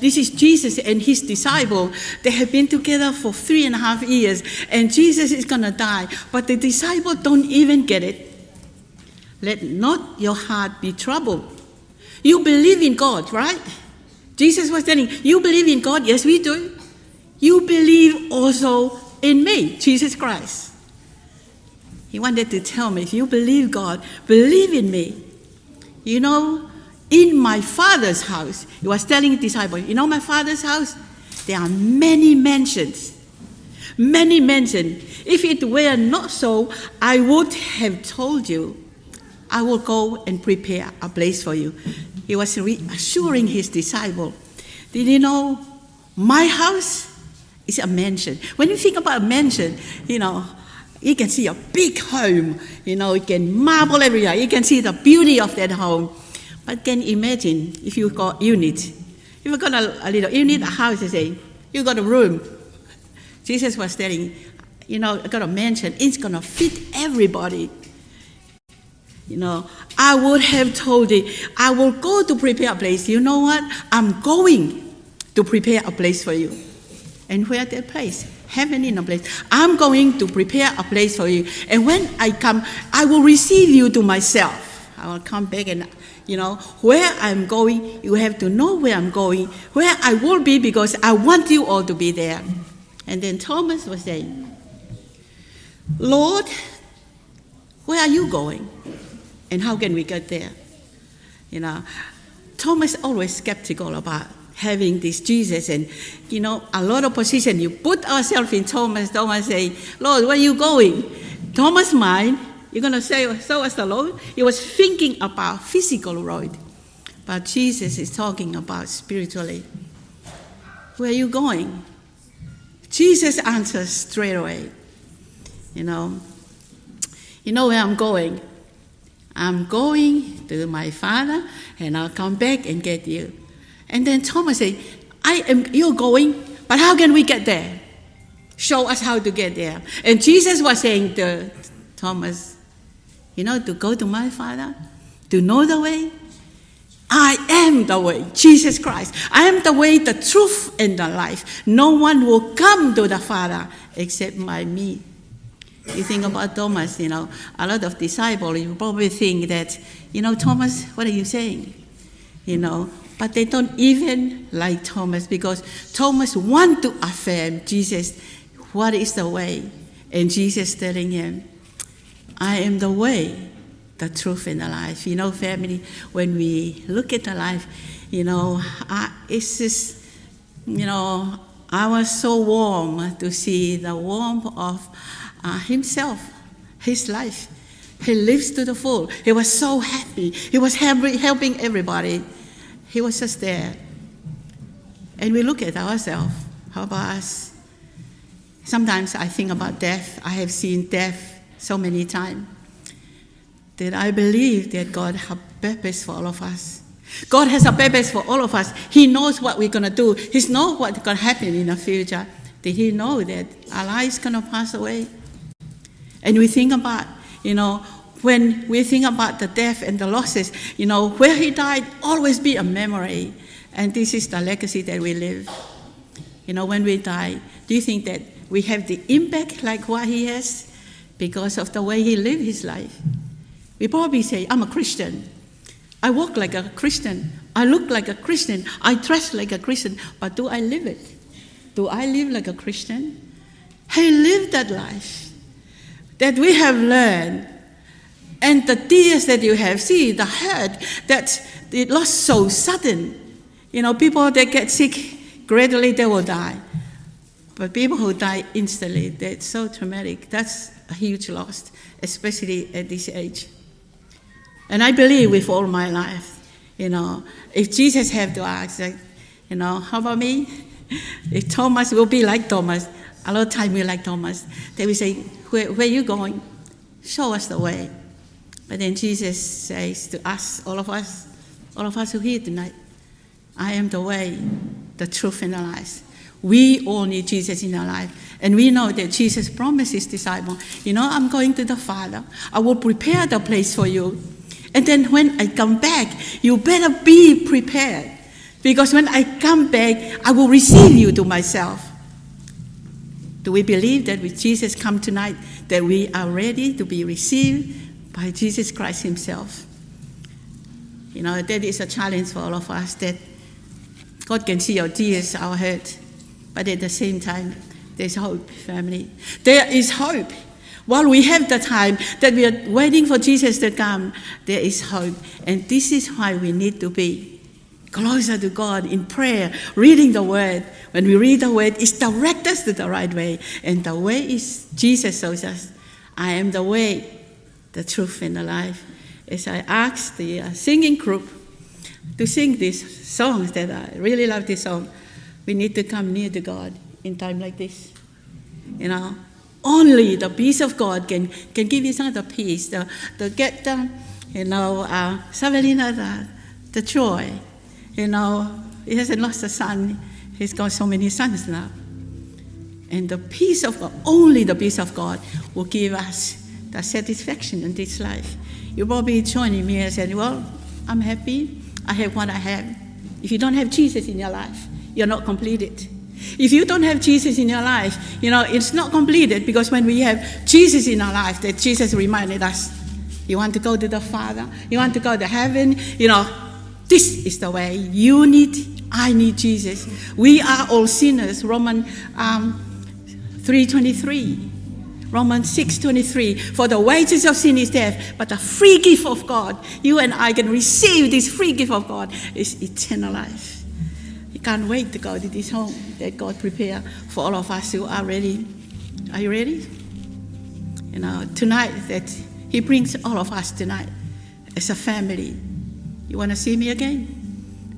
This is Jesus and his disciple. They have been together for three and a half years, and Jesus is gonna die, but the disciple don't even get it. "Let not your heart be troubled. You believe in God, right?" Jesus was telling, "You believe in God?" "Yes, we do." "You believe also in me, Jesus Christ." He wanted to tell me, "If you believe God, believe in me. You know, in my Father's house," he was telling disciples, "You know my Father's house? There are many mansions. Many mansions. If it were not so, I would have told you. I will go and prepare a place for you." He was reassuring his disciple. Did you know my house is a mansion? When you think about a mansion, you know, you can see a big home, you know, you can marble everywhere. You can see the beauty of that home. But can you imagine if you got unit? If you got a, a little unit, a house, you say, you got a room. Jesus was telling, you know, I got a mansion. It's gonna fit everybody. You know, I would have told it, "I will go to prepare a place." You know what? I'm going to prepare a place for you. And where that place? Heaven in a place. "I'm going to prepare a place for you. And when I come, I will receive you to myself." I will come back and, you know, where I'm going, you have to know where I'm going, where I will be, because I want you all to be there. And then Thomas was saying, "Lord, where are you going? And how can we get there?" You know, Thomas always skeptical about having this Jesus, and, you know, a lot of position. You put ourselves in Thomas, Thomas say, "Lord, where are you going?" Thomas' mind, you're gonna say, "Show us the Lord." He was thinking about physical road, but Jesus is talking about spiritually. "Where are you going?" Jesus answers straight away. You know, "You know where I'm going? I'm going to my Father, and I'll come back and get you." And then Thomas said, "I am, you're going, but how can we get there? Show us how to get there." And Jesus was saying to Thomas, "You know, to go to my Father, to know the way, I am the way, Jesus Christ. I am the way, the truth, and the life. No one will come to the Father except by me." You think about Thomas, you know, a lot of disciples, you probably think that, you know, "Thomas, what are you saying?" You know, but they don't even like Thomas, because Thomas want to affirm Jesus, "What is the way?" And Jesus telling him, "I am the way, the truth, and the life." You know, family, when we look at the life, you know, uh, it's just, you know, I was so warm to see the warmth of, uh, himself, his life. He lives to the full. He was so happy. He was help-, helping everybody. He was just there. And we look at ourselves. How about us? Sometimes I think about death. I have seen death so many times that I believe that God have purpose for all of us. God has a purpose for all of us. He knows what we're gonna do. He knows what's gonna happen in the future. Did he know that our life is gonna pass away? And we think about, you know, when we think about the death and the losses, you know, where he died always be a memory. And this is the legacy that we live. You know, when we die, do you think that we have the impact like what he has because of the way he lived his life? We probably say, "I'm a Christian. I walk like a Christian." I look like a Christian. I dress like a Christian. But do I live it? Do I live like a Christian? He lived that life that we have learned. And the tears that you have seen, the hurt that it lost so sudden. You know, people, they get sick, gradually they will die. But people who die instantly, that's so traumatic. That's a huge loss, especially at this age. And I believe with all my life, you know, if Jesus have to ask, like, you know, "How about me?" If Thomas will be like Thomas, a lot of time we like Thomas. They will say, "Where, where you going? Show us the way." But then Jesus says to us, all of us, all of us who here tonight, "I am the way, the truth, and the life." We all need Jesus in our life. And we know that Jesus promised his disciple, "You know, I'm going to the Father. I will prepare the place for you. And then when I come back, you better be prepared. Because when I come back, I will receive you to myself." Do we believe that when Jesus come tonight, that we are ready to be received by Jesus Christ himself? You know, that is a challenge for all of us, that God can see our tears, our hurt, but at the same time, there's hope, family. There is hope. While we have the time that we are waiting for Jesus to come, there is hope. And this is why we need to be closer to God in prayer, reading the word. When we read the word, it directs us to the right way. And the way is Jesus shows us, "I am the way, the truth, and the life." As I ask the, uh, singing group to sing this song, that I really love this song, "We need to come near to God in time like this." You know, only the peace of God can, can give you some of the peace, the, the get the, you know, uh, Savelina, the, the joy. You know, he hasn't lost a son. He's got so many sons now. And the peace of God, only the peace of God will give us the satisfaction in this life. You probably joining me and said, "Well, I'm happy. I have what I have." If you don't have Jesus in your life, you're not completed. If you don't have Jesus in your life, you know, it's not completed, because when we have Jesus in our life, that Jesus reminded us, "You want to go to the Father? You want to go to heaven?" You know, this is the way. You need, I need Jesus. We are all sinners. Roman, um, three twenty-three. Romans six twenty-three. "For the wages of sin is death, but the free gift of God," you and I can receive this free gift of God, "is eternal life." You can't wait to go to this home that God prepared for all of us who are ready. Are you ready? You know, tonight that he brings all of us tonight as a family. You wanna see me again?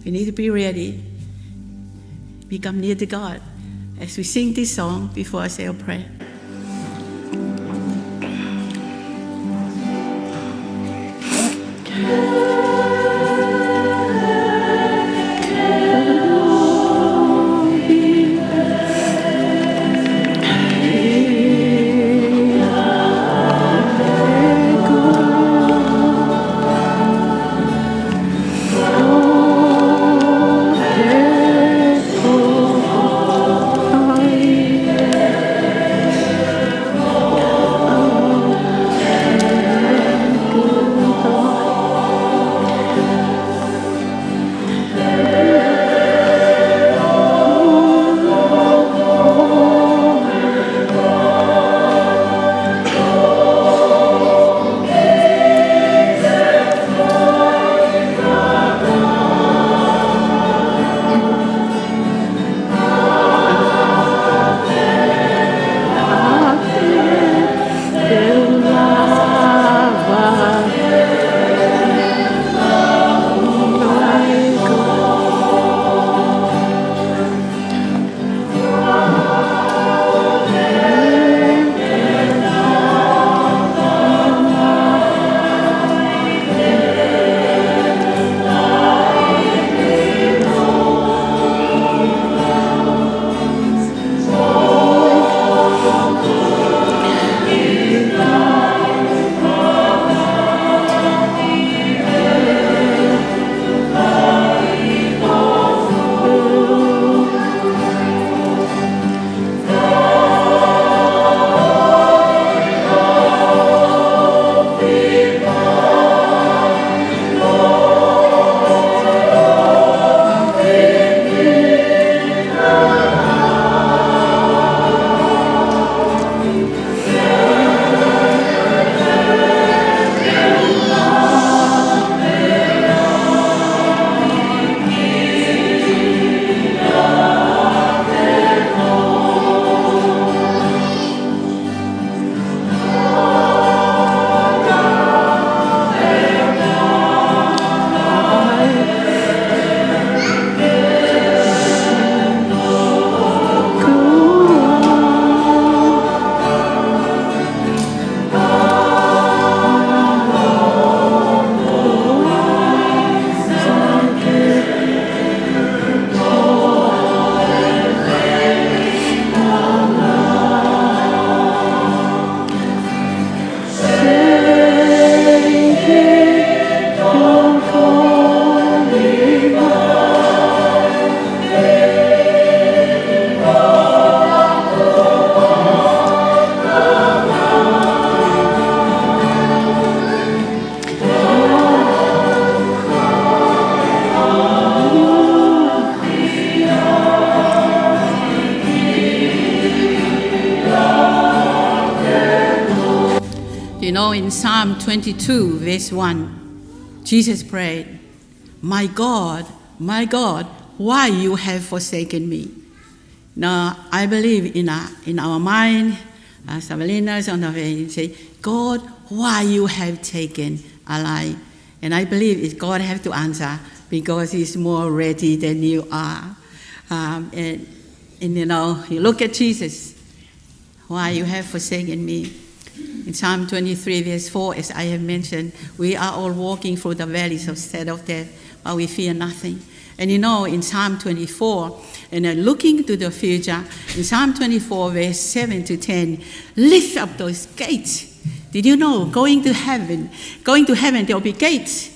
We need to be ready. We come near to God as we sing this song before I say a prayer. In Psalm twenty-two, verse one, Jesus prayed, "My God, my God, why you have forsaken me?" Now, I believe in our, in our mind, uh, Savalina is on the way and say, "God, why you have taken Alai?" And I believe it's God have to answer because he's more ready than you are. Um, and, and, you know, you look at Jesus, "Why you have forsaken me?" In Psalm twenty-three, verse four, as I have mentioned, we are all walking through the valleys of shadow of death, but we fear nothing. And you know, in Psalm twenty-four, and then looking to the future, in Psalm twenty-four, verse seven to ten, "Lift up those gates." Did you know, going to heaven, going to heaven, there will be gates.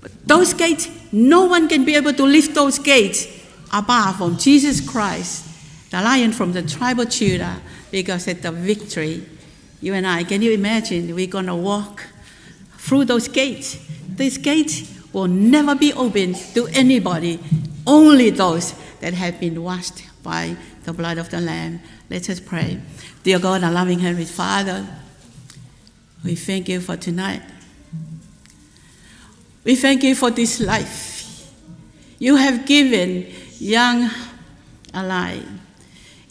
But those gates, no one can be able to lift those gates apart from Jesus Christ, the Lion from the tribe of Judah, because at the victory, you and I, can you imagine? We're gonna walk through those gates. These gates will never be open to anybody, only those that have been washed by the blood of the Lamb. Let us pray. Dear God, our loving Heavenly Father, we thank you for tonight. We thank you for this life you have given young Alai.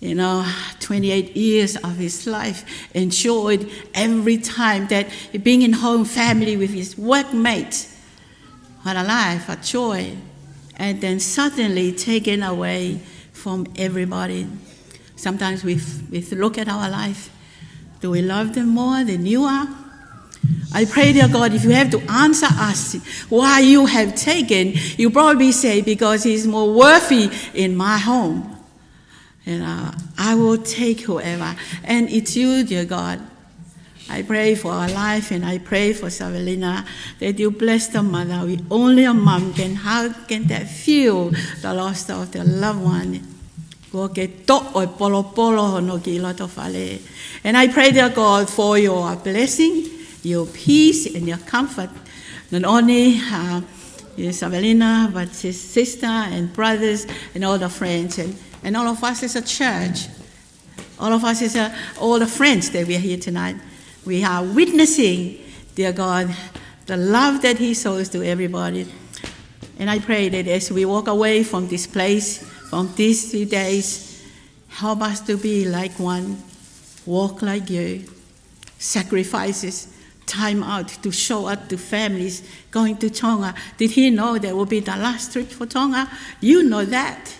You know, twenty-eight years of his life enjoyed every time that being in home family with his workmates. What a life, a joy. And then suddenly taken away from everybody. Sometimes we, we look at our life. Do we love them more than you are? I pray, dear God, if you have to answer us why you have taken, you probably say, "Because he's more worthy in my home." And, uh, I will take whoever. And it's you, dear God. I pray for our life and I pray for Savalina, that you bless the mother. We only a mom can, how can that feel the loss of the loved one? Kuo ke toʻo e polopolo hono kiʻi loto fale. And I pray, dear God, for your blessing, your peace, and your comfort. Not only, uh, Savalina, but his sister and brothers and all the friends and, and all of us as a church. All of us as a, all the friends that we are here tonight. We are witnessing, dear God, the love that he shows to everybody. And I pray that as we walk away from this place, from these three days, help us to be like one, walk like you, sacrifices, time out to show up to families going to Tonga. Did he know that will be the last trip for Tonga? You know that.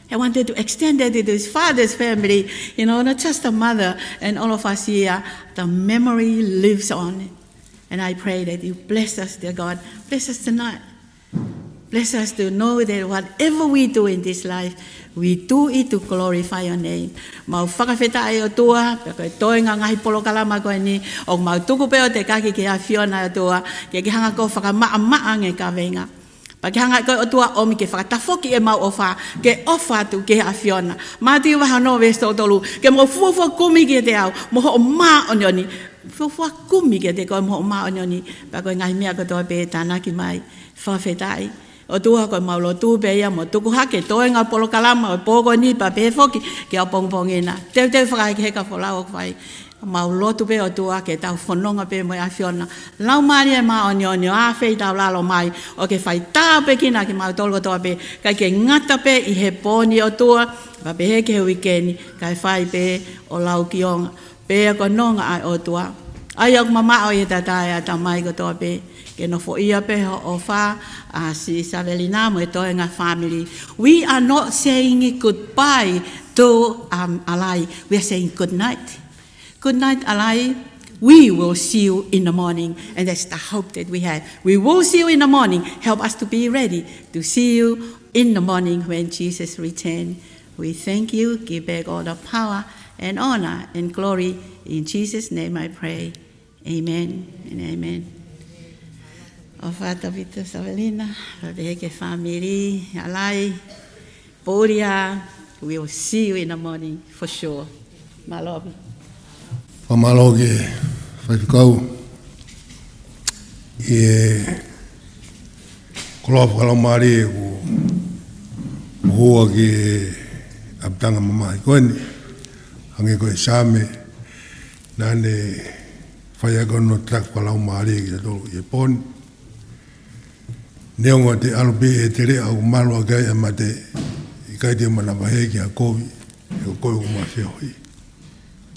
He wanted to extend it to his father's family, you know, not just the mother and all of us here. The memory lives on. And I pray that you bless us, dear God. Bless us tonight. Bless us to know that whatever we do in this life, we do it to glorify your name. Mau fakafetaʻi ʻOtua, pea ko e toenga ngaahi polokalama ko eni, ʻoku mau tuku pē ʻo tekaki ki he ʻAfiona ʻOtua, ke ke hanga ʻo fakamaʻamaʻa ange kaveinga. Pea ke hanga ʻe koe ʻOtua ʻomi ke fakatafoki ʻemau ʻofa, ke ʻofa atu ki he ʻAfiona. Mātiu vahe ono veesi tolu tolu, ke mou fuofua kumi kiate au, mo hoʻo māʻoniʻoni. Fuofua kumi kiate koe mo hoʻo māʻoniʻoni, pea ko e ngaahi meʻa kotoa pē tānaki mai. Fakafetaʻi. ʻOtua ko ʻemau lotu pē ia mo tuku hake toenga polokalama ʻo e pō ko eni pea pehē foki ki ʻapongipongi na. Teuteu fakahekeheka folau ʻoku fai. Mau lotu pē ʻOtua ke tau fononga pē mo e ʻAfiona. Laumālie Māʻoniʻoni ʻo ʻafeitaulalo mai ʻo ke fai tāpuekina kimautolu kotoa pē. Kae ʻikai ke ngata pē ʻi he pō ni ʻOtua. Pea pehē ki he uike ni. Kae fai pē ʻo lau kionga. Pea ko e nonga ʻa e ʻOtua. ʻA ia ʻoku mamaʻo ʻi he tatae ʻa e ʻatamai kotoa pē. Ke nofoʻia pē hoʻo ʻofa ʻa si Savelina mo e toenga family. We are not saying goodbye to, um, Alai. We are saying good night. Good night, Alai. We will see you in the morning. And that's the hope that we have. We will see you in the morning. Help us to be ready to see you in the morning when Jesus return. We thank you. Give back all the power and honor and glory. In Jesus' name I pray. Amen and amen. ʻOfa atu Vita Savelina, pea pehē ki he family, Alai, Poria, we will see you in the morning for sure. Mālō. Fakamālō ki he faifekau. ʻI he koloa fakalaumālie ʻoku hua ki he ʻapitanga mamahi ko eni. Hangē ko e Saame, naʻa ne faiako hono taki fakalaumālie kitautolu ʻi he pō ni. Neongo te ʻalu pē ʻe Teleʻa ʻoku malu ʻaki ai ʻa e mate, ʻikai te u manavahē ki ha kovi, he ko koe ʻoku ma feohi.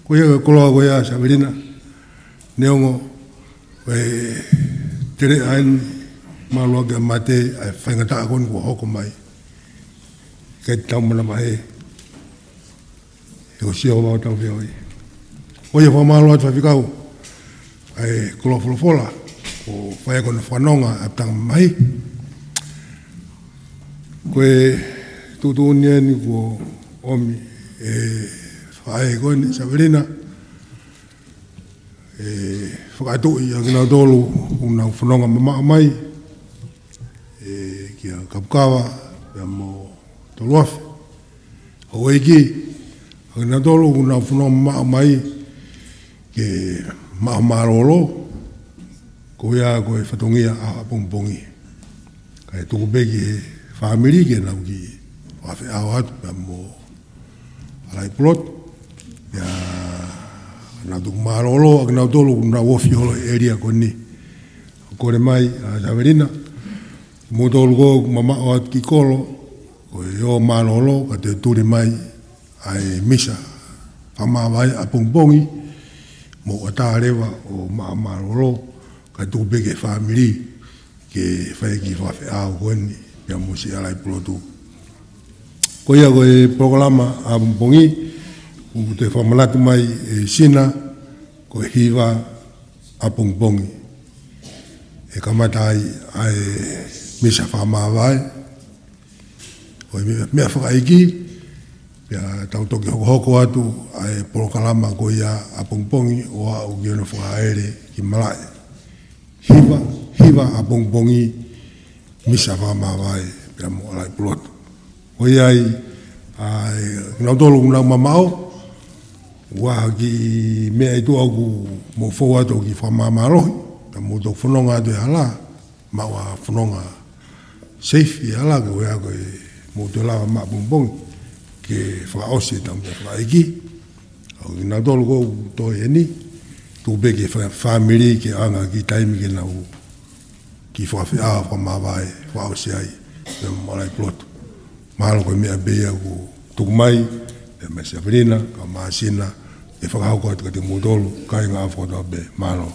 Ko ia ko e koloa ko ia Savelina, neongo ʻe Teleʻa eni malu ʻaki ʻa e mate, ʻa e faingataʻa ko eni kuo hoko mai, ʻikai te tau manavahē, he ko Sihova ʻoku tau feohi. Ko ia fakamālō atu Faifekau, ʻa e koloa folofola, ko e faiako hono fanongo ʻa e tangata mamahi. Ko e tuʻutuʻuni eni kuo ʻomi ʻe he faʻē ko eni Savelina, ʻe fakatuʻi ʻa kinautolu ʻoku nau fononga mamaʻo mai, ʻe, kia Kapukava, pea mo Toluafe. Houʻeiki, ʻa kinautolu ʻoku nau fononga mamaʻo mai ke maʻu mālōlō, ko ia ko e fatongia ʻapongipongi. Kae tuku pē ki he fāmili ke nau kiʻi fakafeʻao atu pea mo ʻAlaipulotu. Pea nau tuku mālōlō ʻa kinautolu ʻoku nau ofi holo he ʻēlia ko eni. Kole mai ʻa Savelina, kimoutolu ko ē ʻoku mamaʻo atu ki kolo, ko e ō mālōlō, ka te tuli mai ʻa e misa fakamāvae ʻapongipongi, mou ʻatā leva ʻo maʻu mālōlō, kae tuku pē ki he fāmili ke fai e kiʻi fakafeʻao ko eni pea mo Siʻi ʻAlaipulotu. Ko ia ko e polokalama ʻapongipongi, ʻoku toe fakamanatu mai ʻe Sina, ko e hiva ʻapongipongi ʻe kamata ai ʻa e misa fakamāvae. Ko e meʻa, meʻa fakaʻeiki, pea tau toki hokohoko atu ʻa e polokalama ko ia ʻapongipongi ʻo aʻu ki hono fakaʻaʻele ki malaʻe. Hiva, hiva ʻapongipongi, misa fakamāvae pea mo ʻAlaipulotu. Ko ia ai, ʻa e, kinautolu ʻoku nau mamaʻo, ʻoku ʻi ai ha kiʻi meʻa ʻi tuʻa ʻoku mou fou atu ʻo kiʻi fakamāmālohi, ka mou toki fononga atu he hala, maʻu ha fononga safe ʻi he hala, ke ʻoua ko e mou toe lava maʻu ʻapongipongi, ke fakaʻosi ʻetau meʻa fakaʻeiki. ʻA kinautolu ʻoku toe eni, tuku pē ki he fa-, fāmili ke ʻoange ha kiʻi taimi ke nau kiʻi fakafeʻao fakamāvae, fakaʻosi ai, pea mo ʻAlaipulotu. Mahalo ko e meʻa pē ia ʻoku tuku mai, pea mo Savelina, kae ʻumaʻā Sina, ʻe fakahoko atu kiate kimoutolu, kāinga ʻa e fakaʻotua pē, mālō.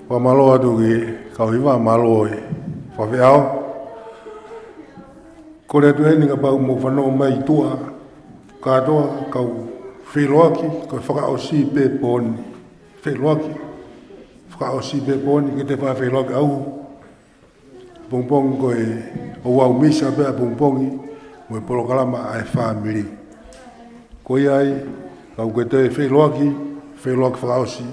Fakamālō atu ki he kau hiva, mālō e fafeʻao. Kole atu heni kapau mou fanongo mai tuʻa kātoa, kau feʻiloaki, ko e fakaʻosi pē pō ni. Feʻiloaki, fakaʻosi pē pō ni, ke te fai feʻiloaki au. Pongipongi ko e ouau misa pē ʻapongipongi, mo e polokalama ʻa e fāmili. Ko ia ai, kau ke te feʻiloaki, feʻiloaki fakaʻosi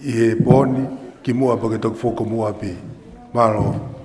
ʻi he pō ni, kimuʻa pea ke toki foki ki homou ʻapi. Mālō.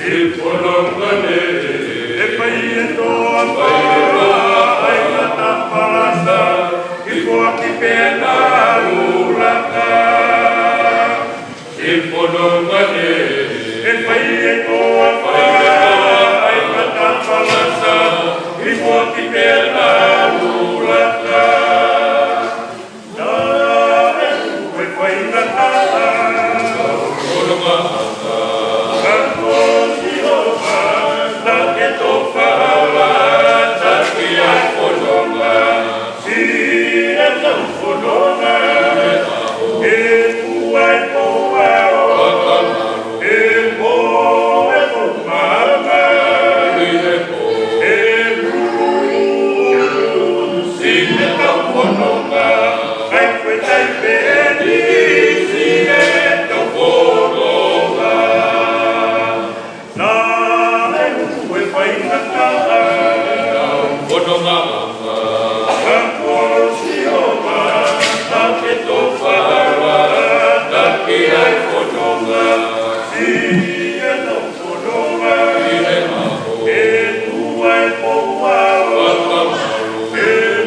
ʻI fononga ni, ʻe fai e toafa ʻa e ngata palasa, ʻi foaki pē ʻa e ʻulungaanga. ʻI fononga ni, ʻe fai e toafa ʻa e ngata palasa, ʻi foaki pē ʻa e ʻulungaanga. Naʻe ʻi ai e faingataʻa. Ka ko Sihova naʻa ke tofa ʻo lata ki ai fononga. Siʻetau fononga. ʻE tuʻu ʻa e pou ʻo e ʻe moe e pou maama. ʻE hulu siʻetau fononga. ʻIkai ko e tai pē eni siʻetau fononga. Naʻe ʻi ai e faingataʻa. Fononga. Ka ko Sihova naʻa ke tofa ʻo lata ki ai fononga. Siʻetau fononga. ʻE tuʻu ʻa e pou ʻo e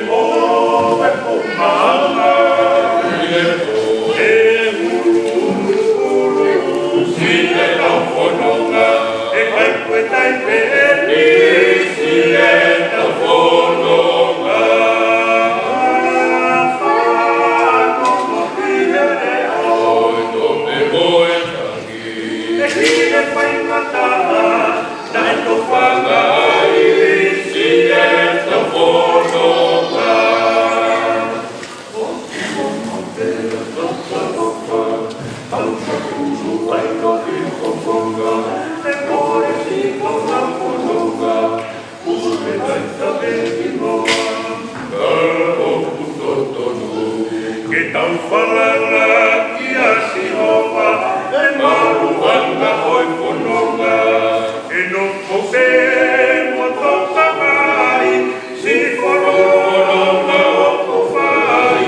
moe e pou maama. ʻE hulu siʻetau fononga. ʻIkai ko e tai pē eni siʻetau fononga. Fanongo ki he leʻo. ʻE ki he faingataʻa naʻe tofa ai siʻetau fononga. Ke tau falala kia Sihova, ʻi he maluʻanga ʻo e fononga. ʻE nofo pē mo toka mai, siʻi fononga ʻoku fai,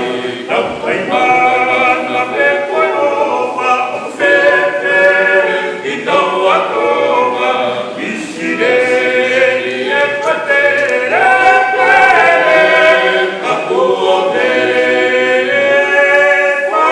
tau fai mana pē ko e ʻofa ʻo fēfē ʻi taua Tonga, ʻi Sileli ʻe pate le pele, ka kuo pele le pa.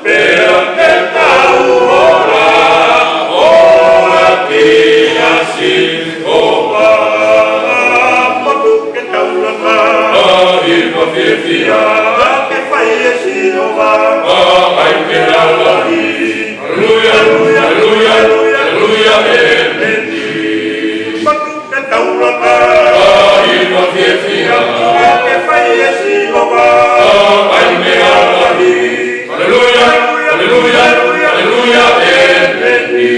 Pea ke tau ola, ola kia Sihova. Motu ke tau laka, ʻa e hiva fiefia, ʻa e ke fai ʻe Sihova, ʻa e ʻai meʻa lahi. Haleluia, haleluia, haleluia, haleluia, ʻēmeni. Motu ke tau laka, ʻa e hiva fiefia, ʻa e ke fai ʻe Sihova, ʻa e ʻai meʻa lahi. Haleluia, haleluia, haleluia, ʻēmeni.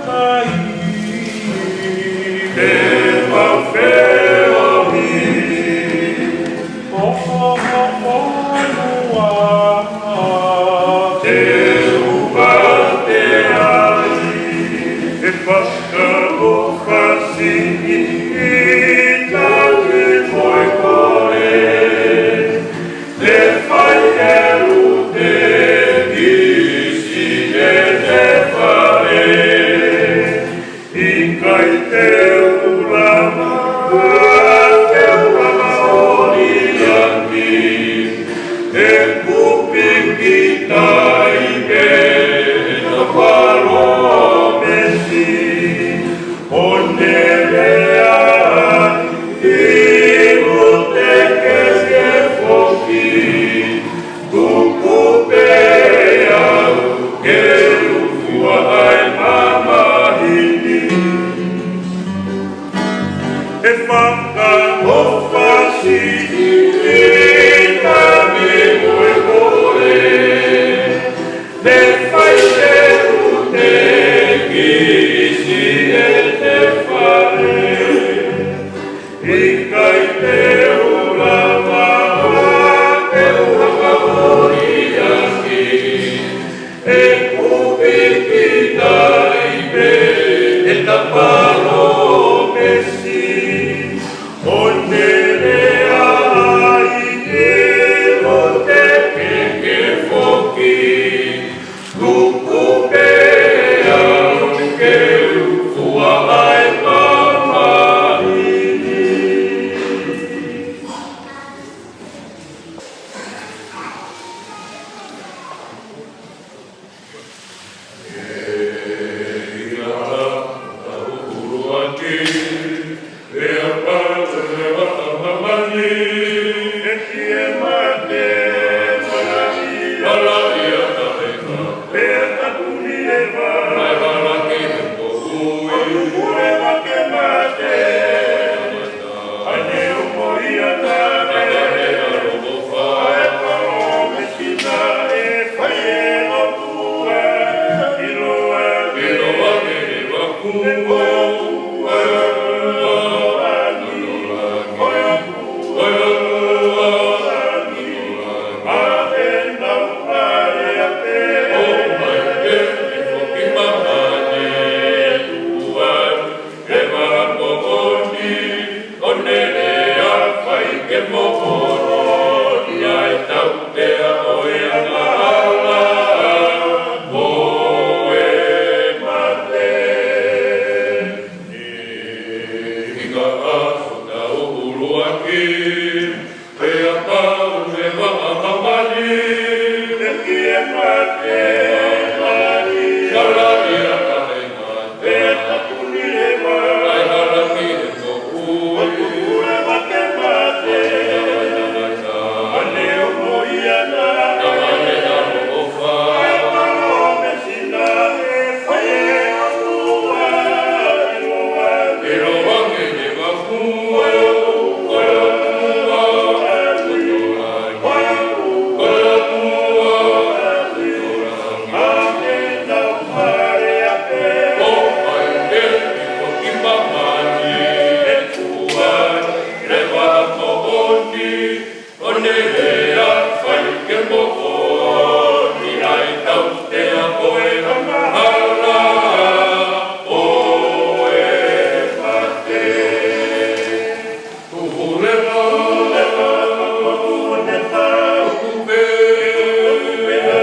Ai, te mau feohi, ʻo hoʻo fonua, te u mate ai. ʻE fakaʻofa siʻi taimi mo e kole, te fai ʻe Lute kisi ʻete fale. ʻIkai te u lava, te u lava ʻo liʻaki ʻeku piki taime ʻeta palōmesi. ʻO ne lea ai ʻi Lute ke ke foki, tuku pē au ke u fua ʻa e mamahi ni. ʻE fakaʻofa siʻi taimi mo e kole, te fai ʻe Lute kisi ʻete fale. ʻIkai te u lava, te u lava ʻo liʻaki ʻeku piki taime ʻeta palōmesi. ʻO ne lea ai ʻi Lute ke ke foki, tuku pē au ke u fua ʻa e mamahi ni. ʻE fakamoʻoni, ʻo ne lea fai ke moʻoni ʻa e tautea ʻo e angahala mo e mate. ʻI he ʻaho tau ʻuluaki, pea pau ʻe he vaʻa mamahi, ʻe ʻikai mate ai. Kalaʻi ʻa e mate, pea takuni ʻe he vaʻa. ʻAi hala ki he moʻui, ʻo tuku ʻe he vaʻa ke mate. ʻA e ongo ia na, ʻa e ʻaloʻofa, ʻa e palōmesi naʻe fai ʻe he ʻOtua ʻi loto ʻi loto ange ne mafu, ʻo e ʻOtua, ʻo e ʻOtua, ʻo e ʻOtua, ʻo e ʻOtua, ʻa e nau fale ake. ʻO fai ʻe he foki mamahi, ʻe fua ʻe he vaʻa moʻoni, ʻo ne lea fai ke moʻoni ʻa e tautea ʻo e angahala mo e mate. Tuhu leva, tuhu leva, tuhu pē, tuhu pē, tuhu pē,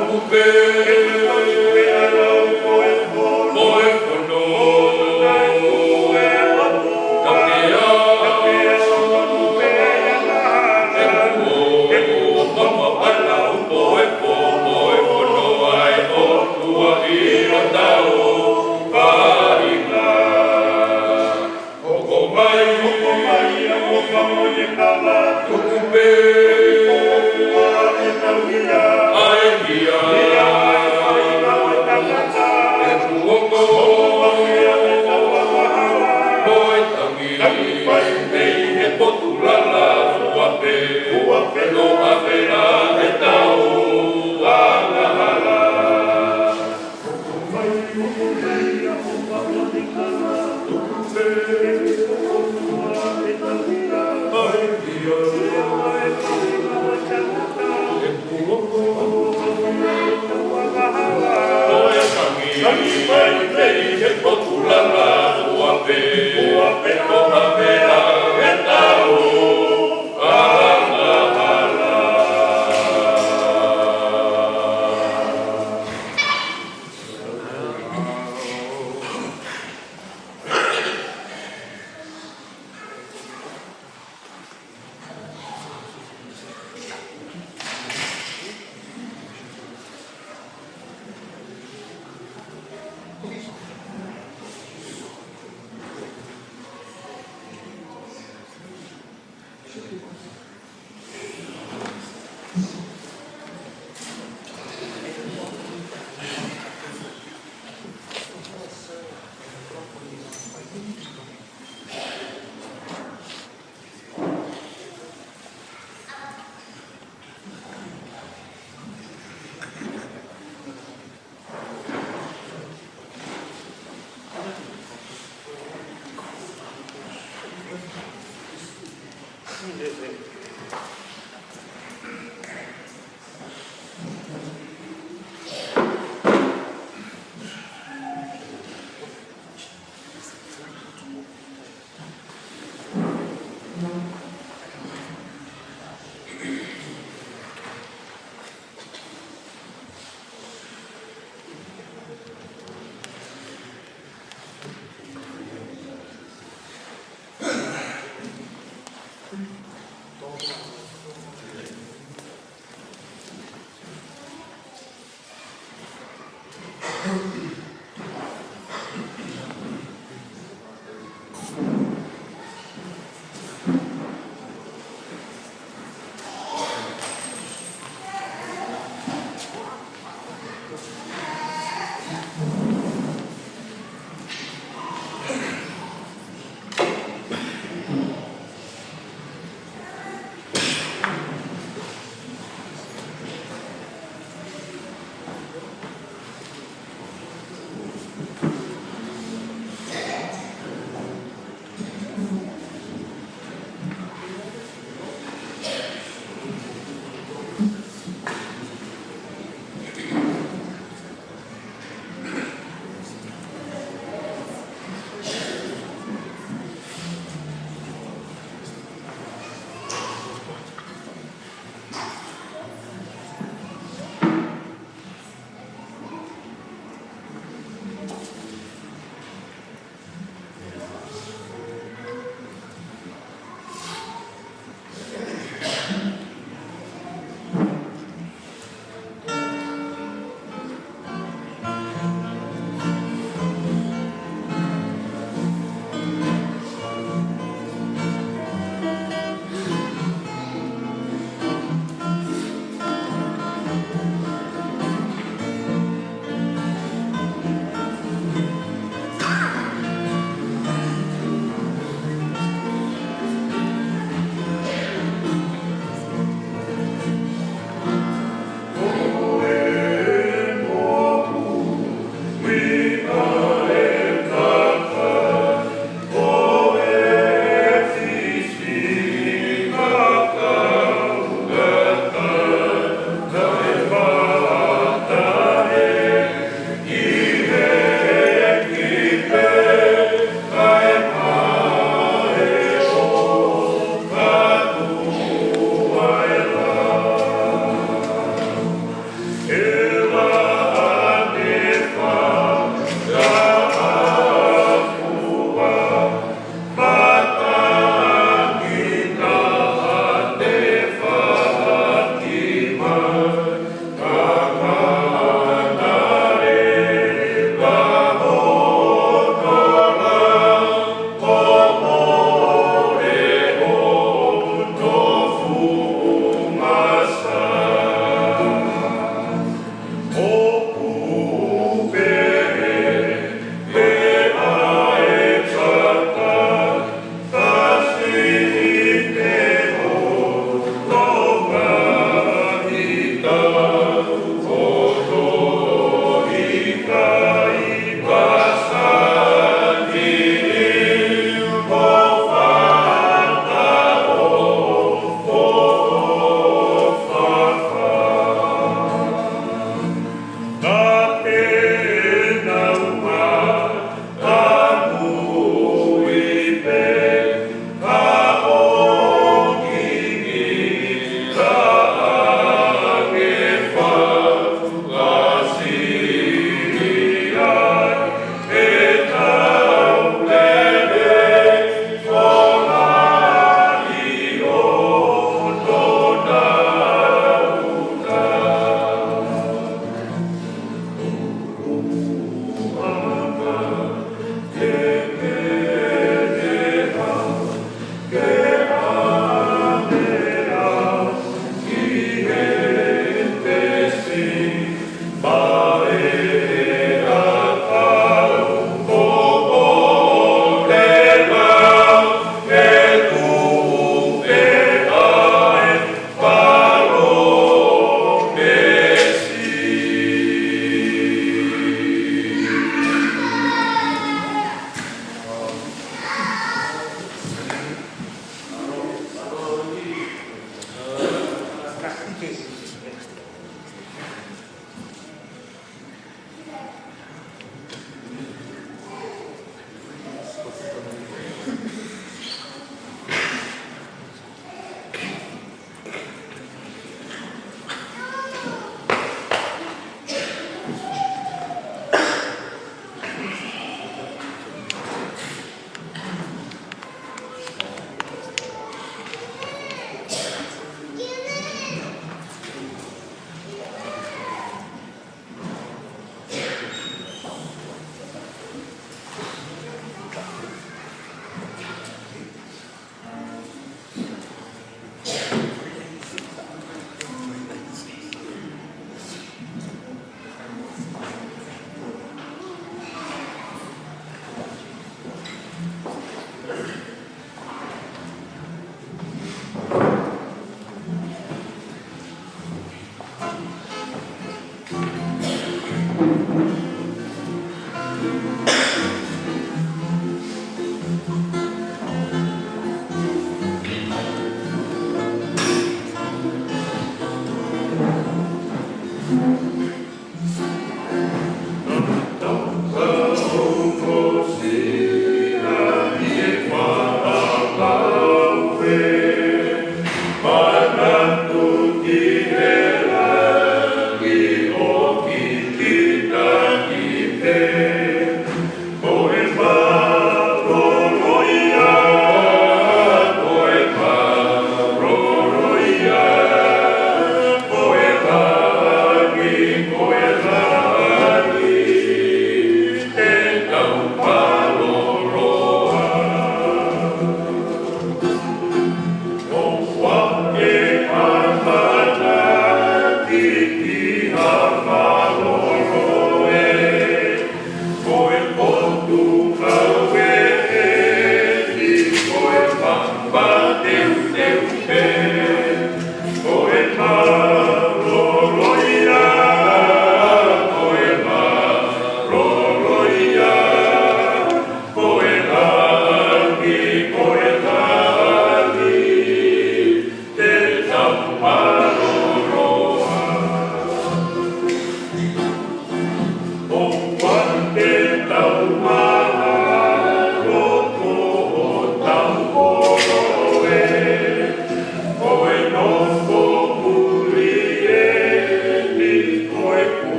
tuhu pē, tuhu pē,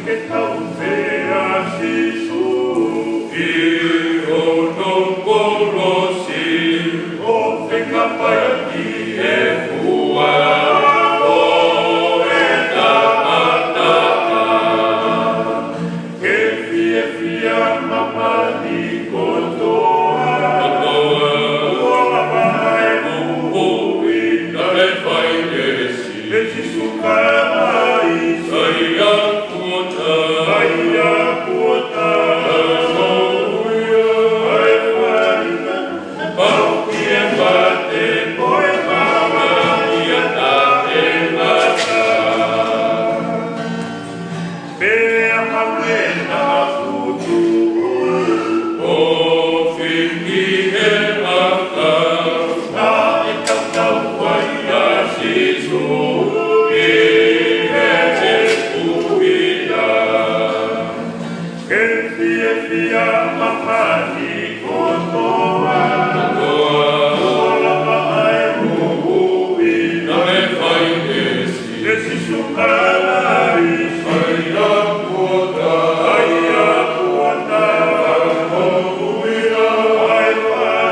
Kau pea Sīsū ʻi hono kolosi, ʻo fekauʻaki e fua ʻo e tangata. Ke fiefia māmani kotoa, ʻo lava e moʻui naʻe fai ʻe Sīsū Kalaisi. ʻAi ā kuo tā. ʻAi ā kuo tā. Haleluia. ʻAi ā kuo tā. Pau ki he mate, ko e mamahi ʻa taʻengata. Pea hangē naʻa futu ʻo fiki he ʻakau, naʻe tautau ai ʻa Sīsū ʻi heʻeku hia. Ke fiefia māmani kotoa, ʻo lava e moʻui naʻe fai ʻe Sīsū Kalaisi. ʻAi ā kuo tā. ʻAi ā kuo tā. Haleluia. ʻAi ā kuo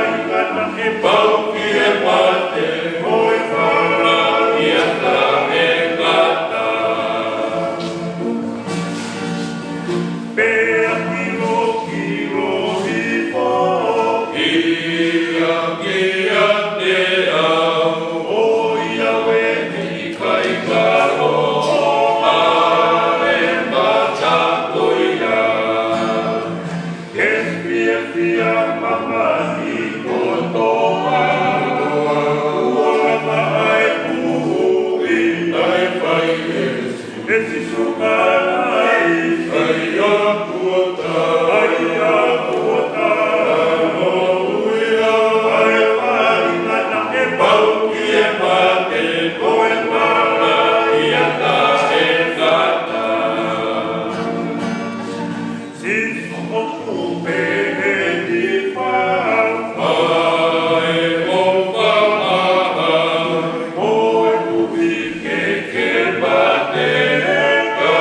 tā. Pau ki he mate, ko e mamahi ʻa taʻengata. Pea kilokilo hifo ia kiate au, ʻo ia ʻoku ʻikai kalo ʻa e mata ko ia. Ke fiefia māmani kotoa, ʻo lava e moʻui naʻe fai ʻe Sīsū Kalaisi. ʻAi ā kuo tā. ʻAi ā kuo tā. Haleluia. ʻAi ā kuo tā. Pau ki he mate, ko e mamahi ʻa taʻengata. Sīsū ʻoku pehē ni fā. ʻAi ʻo fā maha. Ko e kupu ke ke mate, ka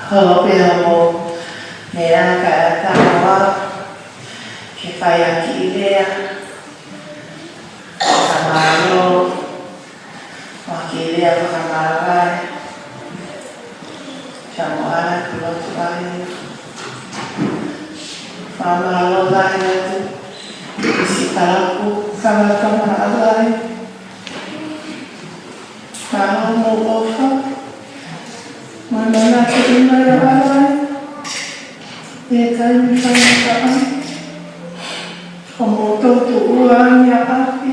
Holo pē hoʻomou meʻa kae ʻatā muʻa ke fai ha kiʻi lea fakamālō, mo ha kiʻi lea fakamāvae. Kia moʻa e Pulotu ai. Fakamālō lahi atu ki Sitalapu Kavatonga Alai. Mālō hoʻomou ʻofa mo e manatuʻi mai ʻo Alai ʻi he taimi faingataʻa, ko hoʻomou toutuʻua ange ʻa ʻapi.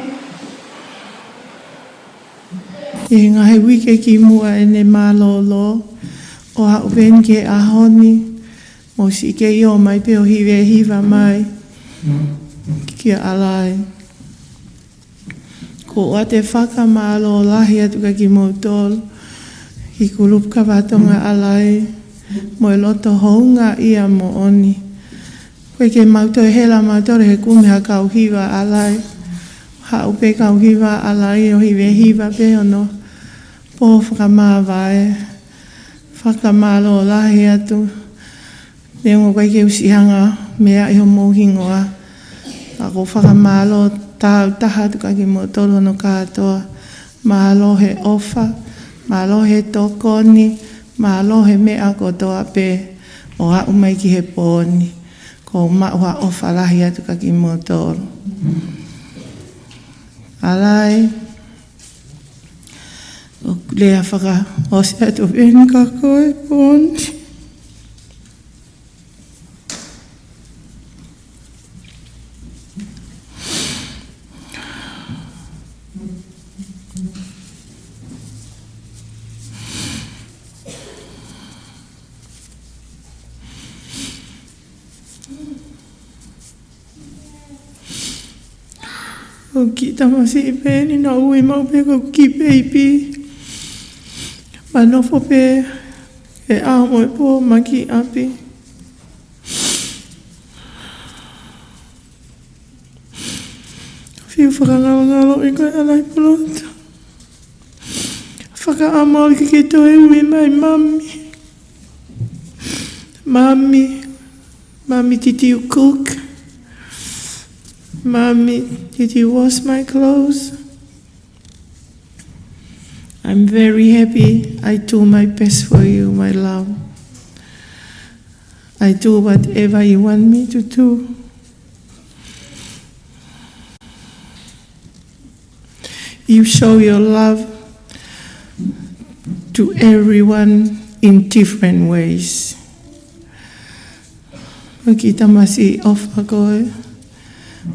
ʻI he ngaahi uike kimuʻa ʻene mālōlō, ʻo aʻu pē eni ki he ʻaho ni, mou siʻi kei ō mai pē ʻo hivehiva mai kia Alai. ʻOku ou ʻoatu e fakamālō lahi atu kiate kimoutolu, ki he kulupu Kavatonga Alai, mo e loto houngaʻia moʻoni. ʻOku ʻikai ke mau toe hela mautolu he kumi ha kau hiva Alai. Haʻu pē kau hiva Alai ʻo hivehiva pē ʻi hono pō fakamāvae. Fakamālō lahi atu. Neongo ʻoku ʻikai ke u siʻi hanga meaʻi homou hingoa, ka ʻoku ou fakamālō tāutaha atu kiate kimoutolu hono kātoa. Mālō he ʻofa, mālō he tokoni, mālō he meʻa kotoa pē ʻo aʻu mai ki he pō ni. ʻOku ou maʻu ha ʻofa lahi atu kiate kimoutolu. Alai, ʻoku ou lea fakaʻosi atu pē eni kia koe he pō ni. Ko e kiʻi tamasiʻi pē eni naʻe ui maʻu pē ko e kiʻi peipi. Pea nofo pē he ʻaho mo e pō mai ki ʻapi. Fiu fakangalongaloʻi koe Alai Pulotu. Fakaʻamu au ke ke toe ui mai mami. Mami, mami, did you cook? Mami, did you wash my clothes? I'm very happy. I do my best for you, my love. I do whatever you want me to do. You show your love to everyone in different ways. Ko e kiʻi tamasiʻi ʻofa koe,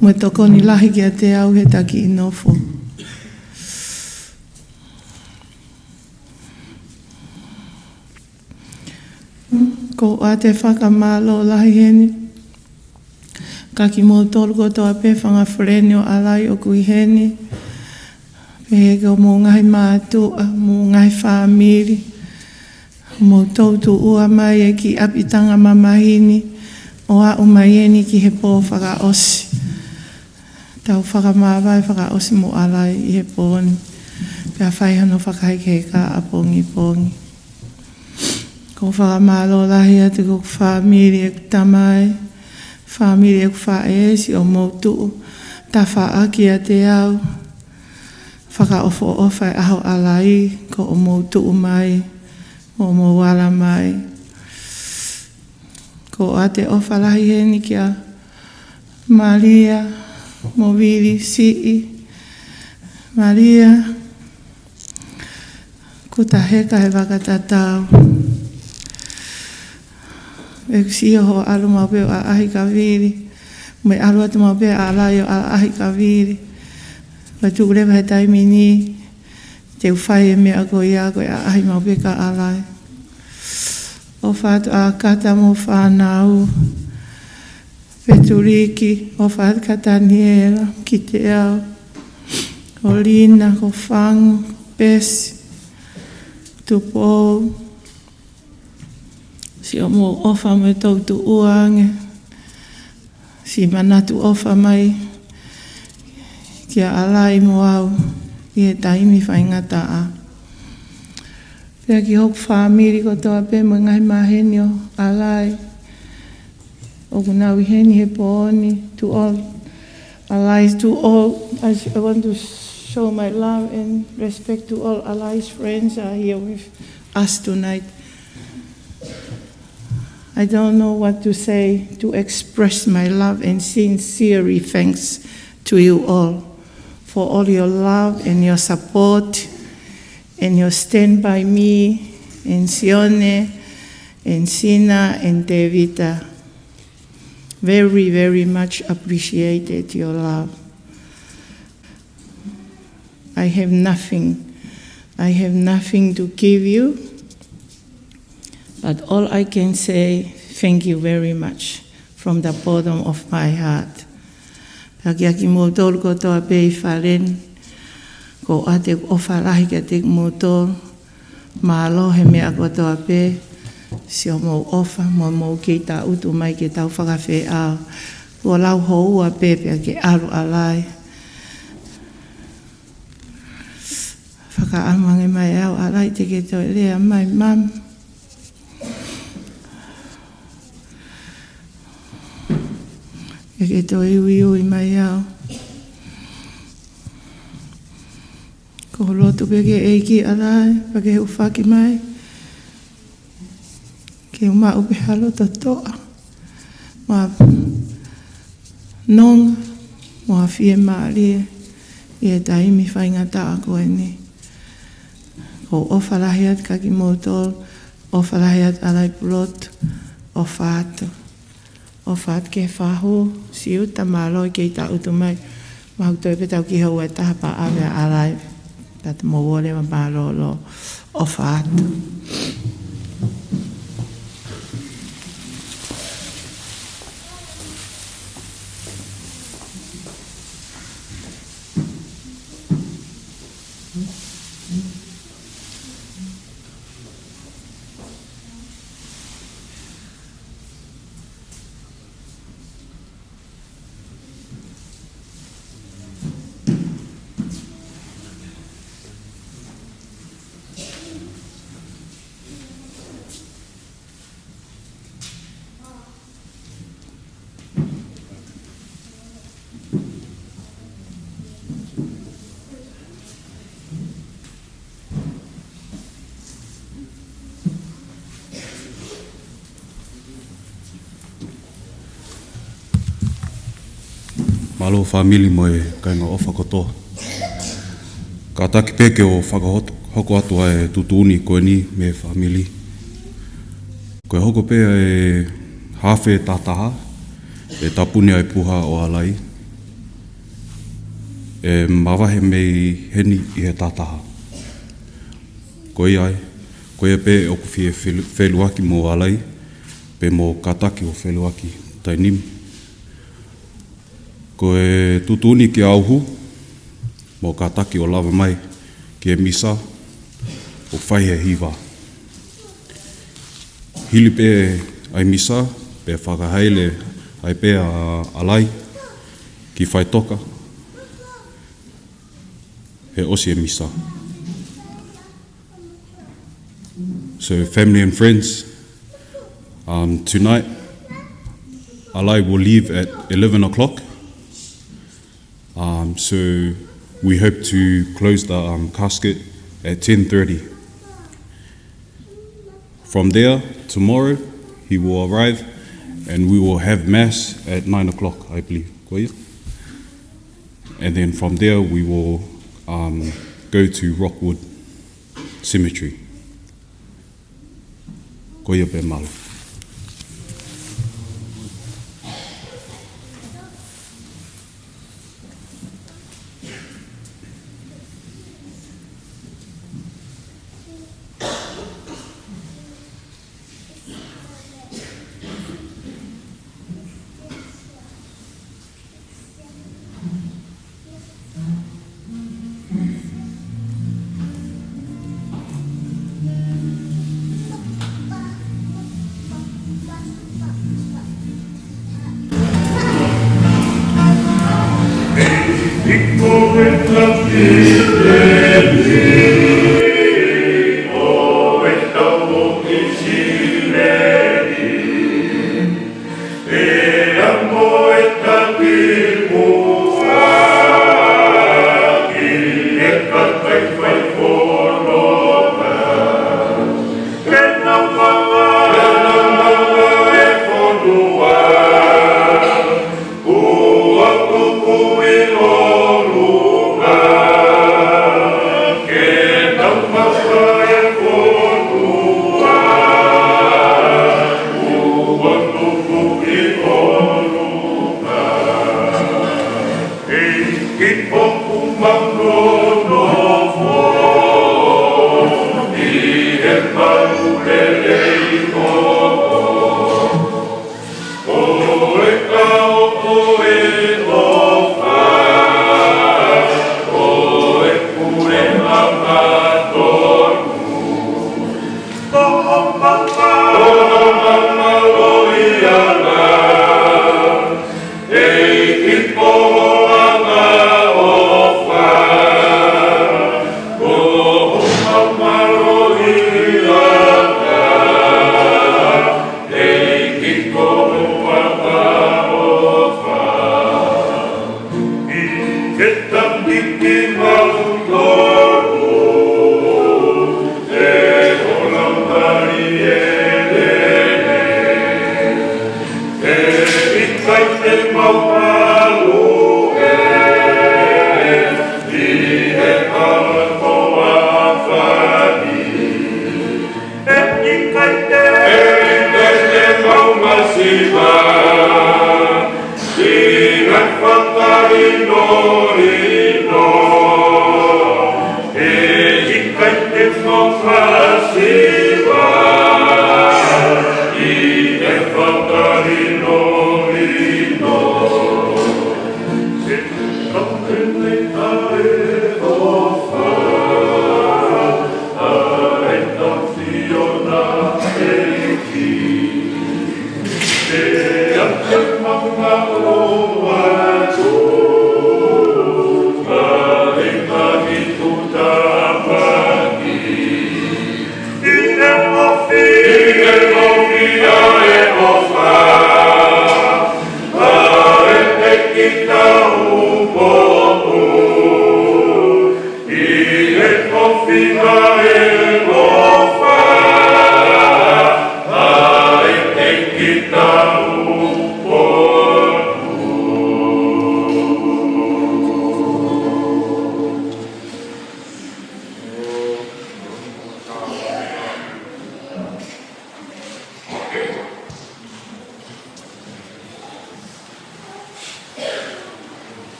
mo e tokoni lahi kiate au heʻeta kiʻi nofo. ʻOku ou ʻoatu e fakamālō lahi heni kiate kimoutolu kotoa pē fanga friend ʻo Alai ʻoku ʻi heni. Pehē ki hoʻomou ngaahi mātuʻa, mo e ngaahi fāmili, hoʻomou toutuʻua mai ʻi he kiʻi ʻapitanga mamahi ni, ʻo aʻu mai eni ki he pō fakaʻosi. Tau fakamāvae fakaʻosi mo Alai ʻi he pō ni. Pea fai hono fakahekeheka ʻapongipongi. ʻOku ou fakamālō lahi atu ki he fāmili ʻeku tamai, fāmili ʻeku faʻē, siʻomou tuʻu tafaʻaki kiate au. Fakaʻofoʻofa e ʻaho Alai, ko hoʻomou tuʻu mai, hoʻomou ala mai. ʻOku ou ʻoatu e ʻofa lahi heni kia Malia mo Vili siʻi. Malia, kuo ta heka he vaka tatau. ʻOku ou sio hoʻo ʻalu maʻu pē ʻo ʻaʻahi kia Vili, mo e ʻalu atu maʻu pē ʻa Alai ʻo ʻaʻahi kia Vili. Pea tuku leva he taimi ni te u fai e meʻa ko ia ko e ʻaʻahi maʻu pē kia Alai. ʻOfa atu ʻa Kata mo e fānau. Petuliki, ʻofa atu kia Taniela, Kiteao, ʻo Lina, ko Fangu, ko Pesi, Tupou. Siʻomou ʻofa mo e toutuʻua ange. Siʻi manatu ʻofa mai kia Alai mo au ʻi he taimi faingataʻa. Pea ki hoku fāmili kotoa pē mo e ngaahi maheni ʻo Alai ʻoku nau ʻi heni he pō ni, to all Alais, to all, I, I want to show my love and respect to all Alai's friends are here with us tonight. I don't know what to say to express my love and sincerely thanks to you all for all your love and your support and your stand by me and Sione and Sina and Tevita. Very, very much appreciated your love. I have nothing. I have nothing to give you, but all I can say, thank you very much from the bottom of my heart. Pea kia kimoutolu kotoa pē ʻi fale ni, ʻoku ou ʻoatu ʻeku ʻofa lahi kiate kimoutolu. Mālō he meʻa kotoa pē, siʻomou ʻofa, mo mou kei tangutu mai ke tau fakafeʻao. Kuo lau houa pē pea ke ʻalu Alai. Fakaʻamu ange mai au Alai te ke toe lea mai Mami. Ke ke toe uiui mai au. ʻOku ou lotu pē ki he ʻEiki Alai, pea ke hūfaki mai. Ke u maʻu pē ha loto toʻa, mo ha nonga, mo ha fiemālie ʻi he taimi faingataʻa ko eni. ʻOku ou ʻofa lahi atu kia kimoutolu, ʻofa lahi atu Alai Pulotu, ʻofa atu. ʻOfa atu ki he fahu, Siuta, mālō e kei tangutu mai. Mahalo toe pē tau kiʻi houa ʻe taha pea ʻave ʻa Alai. Tata mo wole ma mālōlō, ʻofa atu. Mālō fāmili mo e kāinga ʻofa kotoa. Kātaki pē ke u fakahoko atu ʻa e tuʻutuʻuni ko eni mei he fāmili. Ko e hoko pē ʻa e haafe taha taha, ʻe tāpuni ʻa e puha ʻo Alai. ʻE mavahe mei heni ʻi he taha taha. Ko ia ai, ko ia pē ʻoku fie felu-, feluaki mo Alai, pea mo kātaki ʻo feluaki taimi ni. Ko e tuʻutuʻuni ki ʻaho ni, mo kātaki ʻo lava mai ki he misa, ʻoku fai he hiva. Hili pē ʻa e misa, pea fakahāʻele ai pē ʻa Alai ki faʻitoka, he ʻosi e misa. So family and friends, um, tonight, Alai will leave at eleven o'clock. Um, so we hope to close the, um, casket at ten thirty. From there, tomorrow, he will arrive and we will have mass at nine o'clock, I believe. Ko ia? And then from there, we will, um, go to Rockwood Cemetery. Ko ia pē, mālō.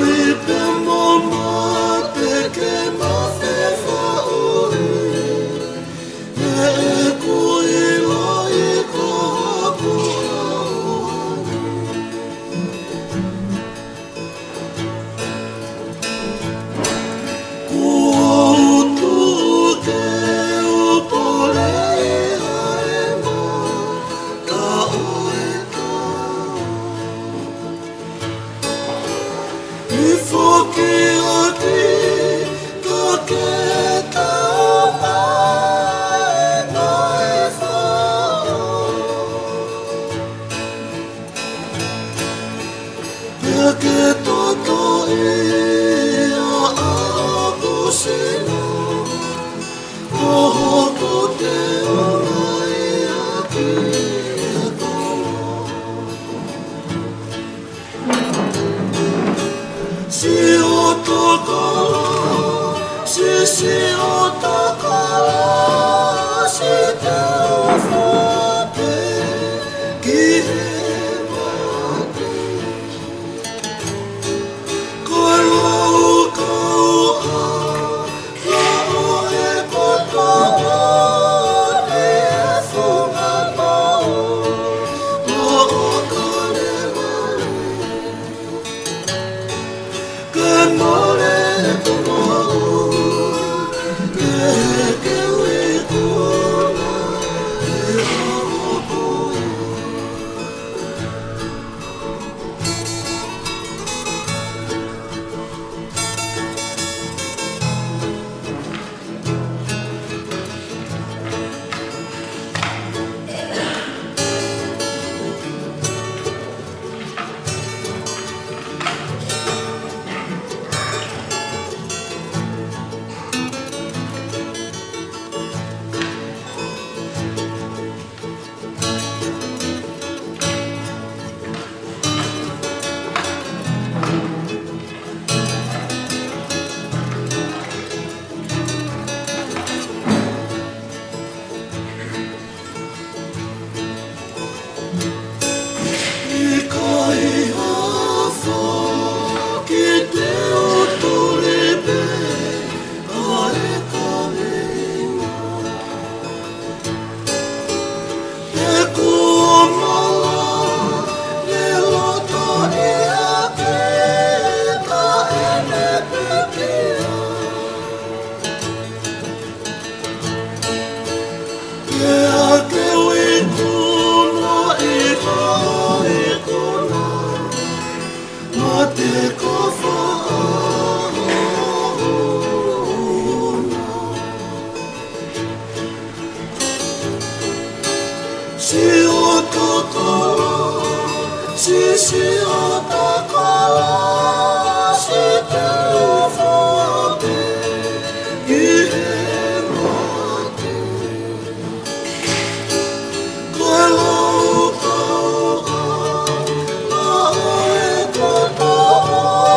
Pea mo mate ke mafefaʻuhi, he ʻoku ʻiloʻi ko hoku ʻauha ni. Kuo u tuʻu ke u poleʻi ʻa e mata ʻo e tau. ʻI foki ʻaki ka ke tau mai mai fau. Pea ke totoʻi ʻa hoku sino, ko hoku teunga ia ki he kolo. Siʻoto kolo, si siʻoto kolo, si te u fua pē ki he mate. Ko e laukau ʻa e lao ʻo e kotoa ʻo e funga maʻu, ʻo e kalevale. Ke mole ʻeku moʻui, ke ke ui kona e hopo. ʻIkai ha foki te u tuli pē ʻa e kaveinga. He kuo malava e loto ia ke taʻe ne pekia. Pea ke ui kona ʻi ha ʻi kona, mate ko faʻa houna. Siʻoto kolo, si siʻoto kolo, si te u fua pē ki he mate. Ko e laukau ʻa e lao ʻo e kotoa ʻo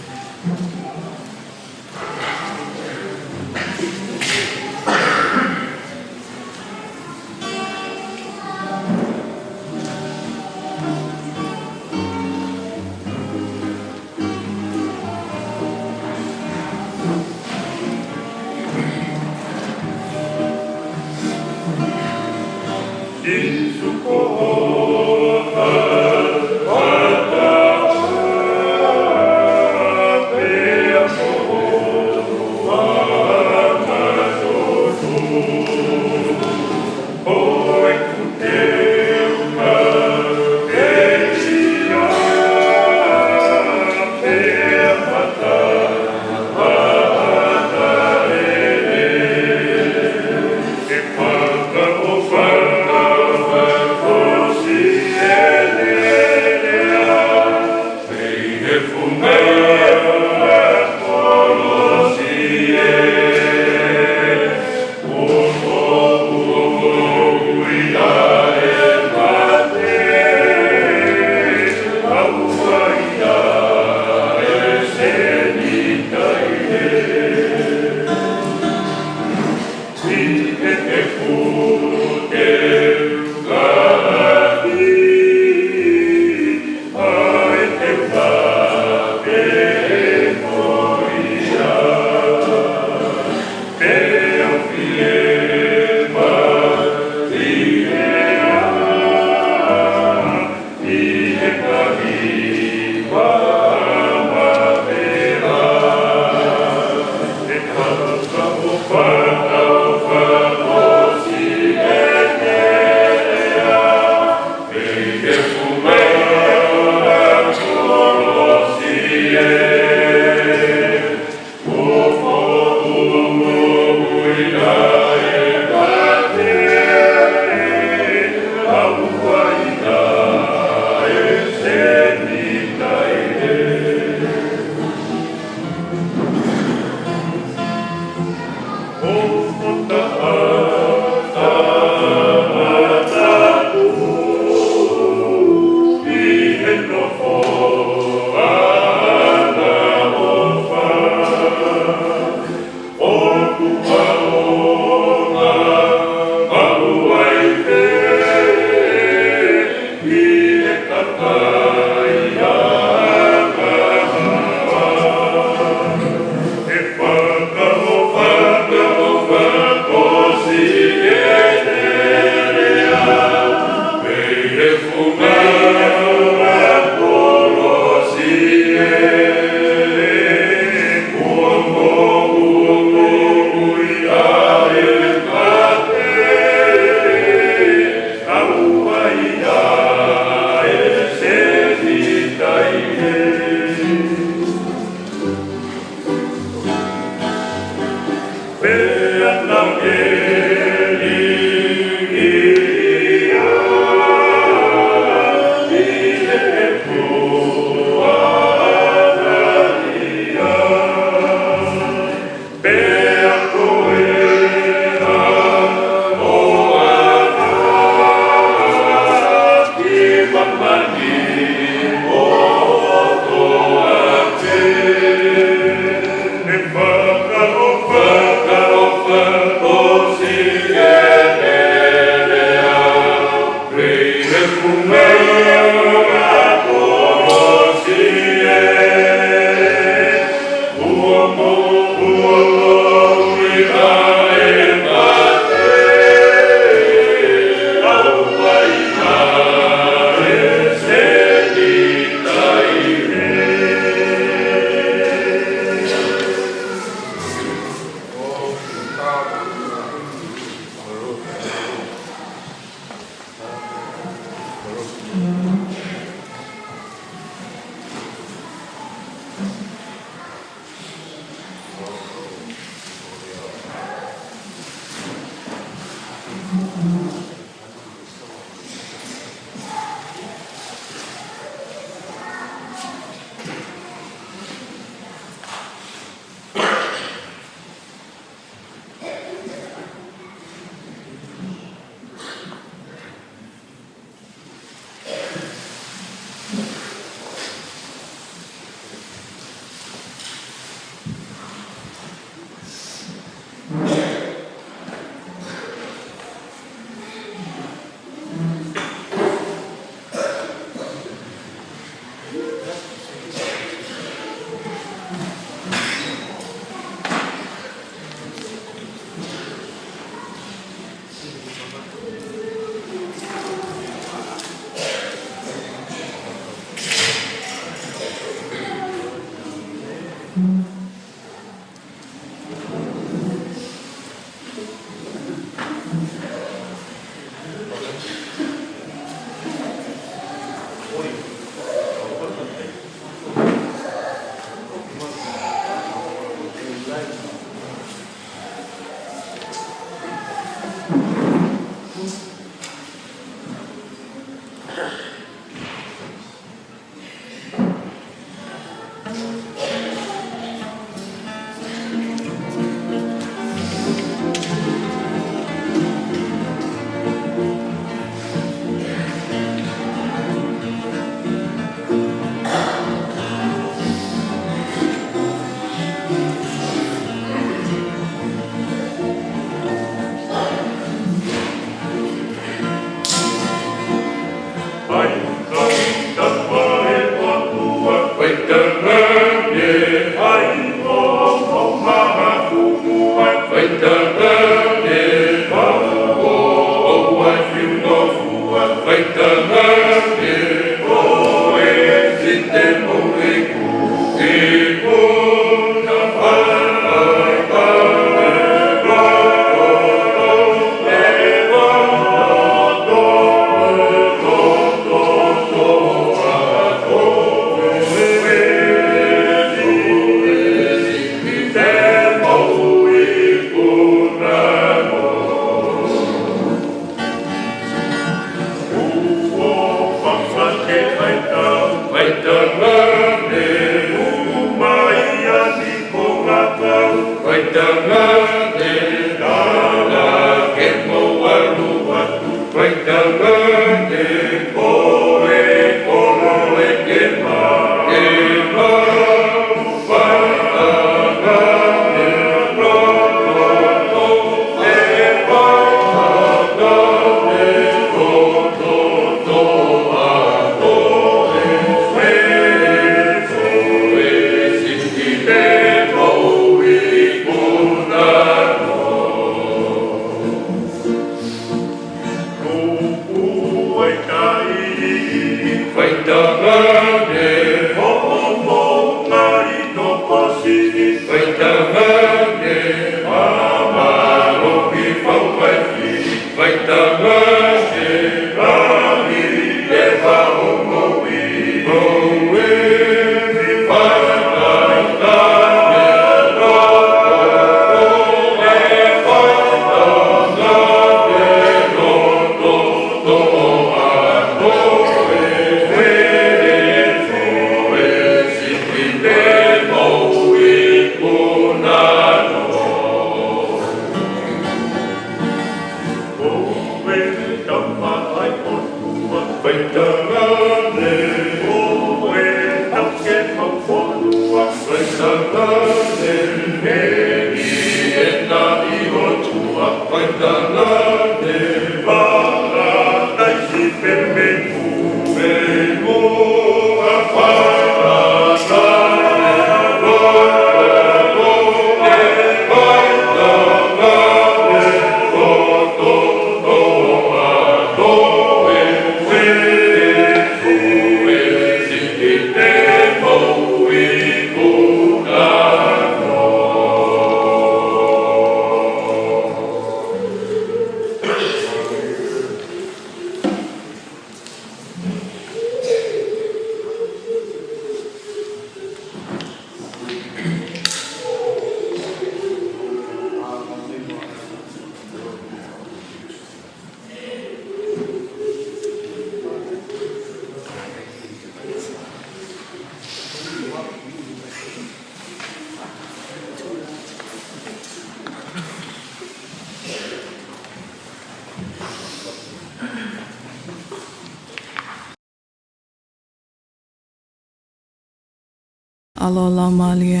ʻAlo Laumālie,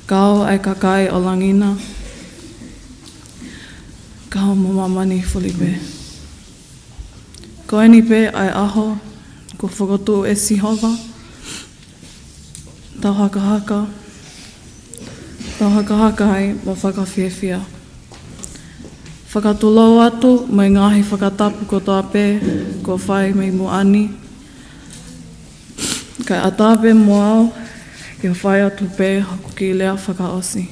kau ʻa e kakai ʻo langi na, kau mo māmani fuli pē. Ko eni pē ʻa e ʻaho kuo fokotuʻu ʻe Sihova, tau hakahaka, tau hakahaka ai mo fakafiefia. Fakatulou atu mo e ngaahi fakatapu kotoa pē kuo fai mei muʻa ni, kae ʻatā pē mo au ke fai atu pē hoku kiʻi lea fakaʻosi.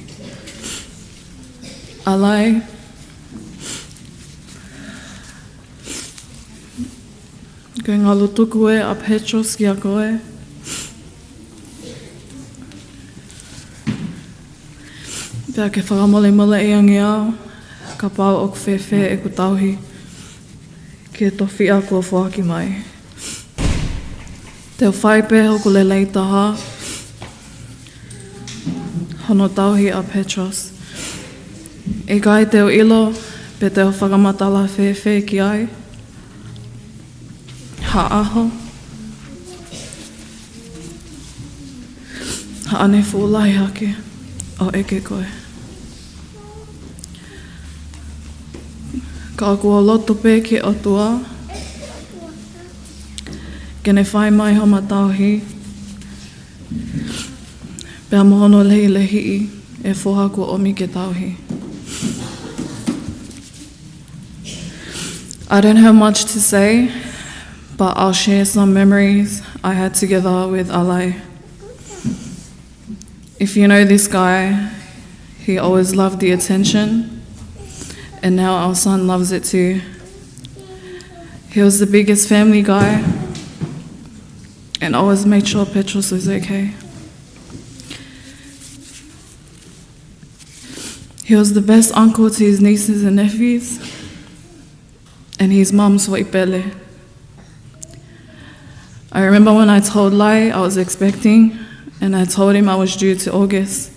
ʻAlai, ko e ngalu tuku ē ʻa Petros kiate koe, pea ke fakamolemoleʻi ange au kapau ʻoku fēfē ʻeku tauhi ki he tofiʻa kuo foaki mai. Te u fai pē hoku lelei taha hono tauhi ʻa Petros. ʻIkai te u ʻilo pe te u fakamatala fēfē ki ai ha ʻaho, haʻane fuʻu lahi hake ʻo ʻeke koe. Ka ʻoku ou lotu pē ki he ʻOtua ke ne fai mai homa tauhi, pea mo hono lehilehiʻi e foha kuo ʻomi ke tauhi. I don't have much to say, but I'll share some memories I had together with ʻAlai. If you know this guy, he always loved the attention, and now our son loves it too. He was the biggest family guy and always made sure Petros was okay. He was the best uncle to his nieces and nephews, and his mum's foʻi pele. I remember when I told Lai I was expecting, and I told him I was due to August.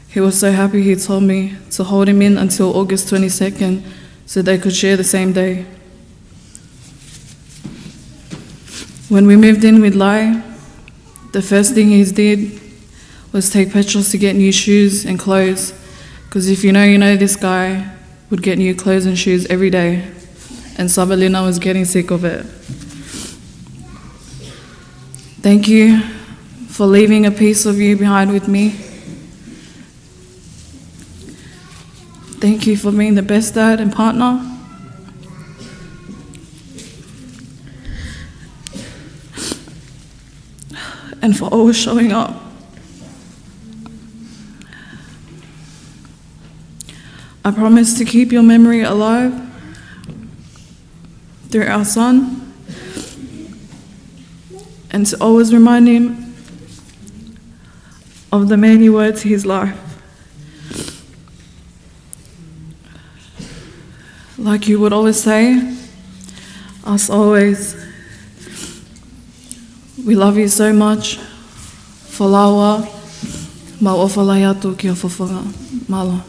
He was so happy he told me to hold him in until August twenty-second so they could share the same day. When we moved in with Lai, the first thing he did was take Petros to get new shoes and clothes, 'cause if you know, you know this guy would get new clothes and shoes every day, and Savalina was getting sick of it. Thank you for leaving a piece of you behind with me. Thank you for being the best dad and partner, and for always showing up. I promise to keep your memory alive through our son, and to always remind him of the man you were to his life. Like you would always say, as always, we love you so much. Folau ā, mau ʻofa lahi atu ki ho fofonga. Mālō.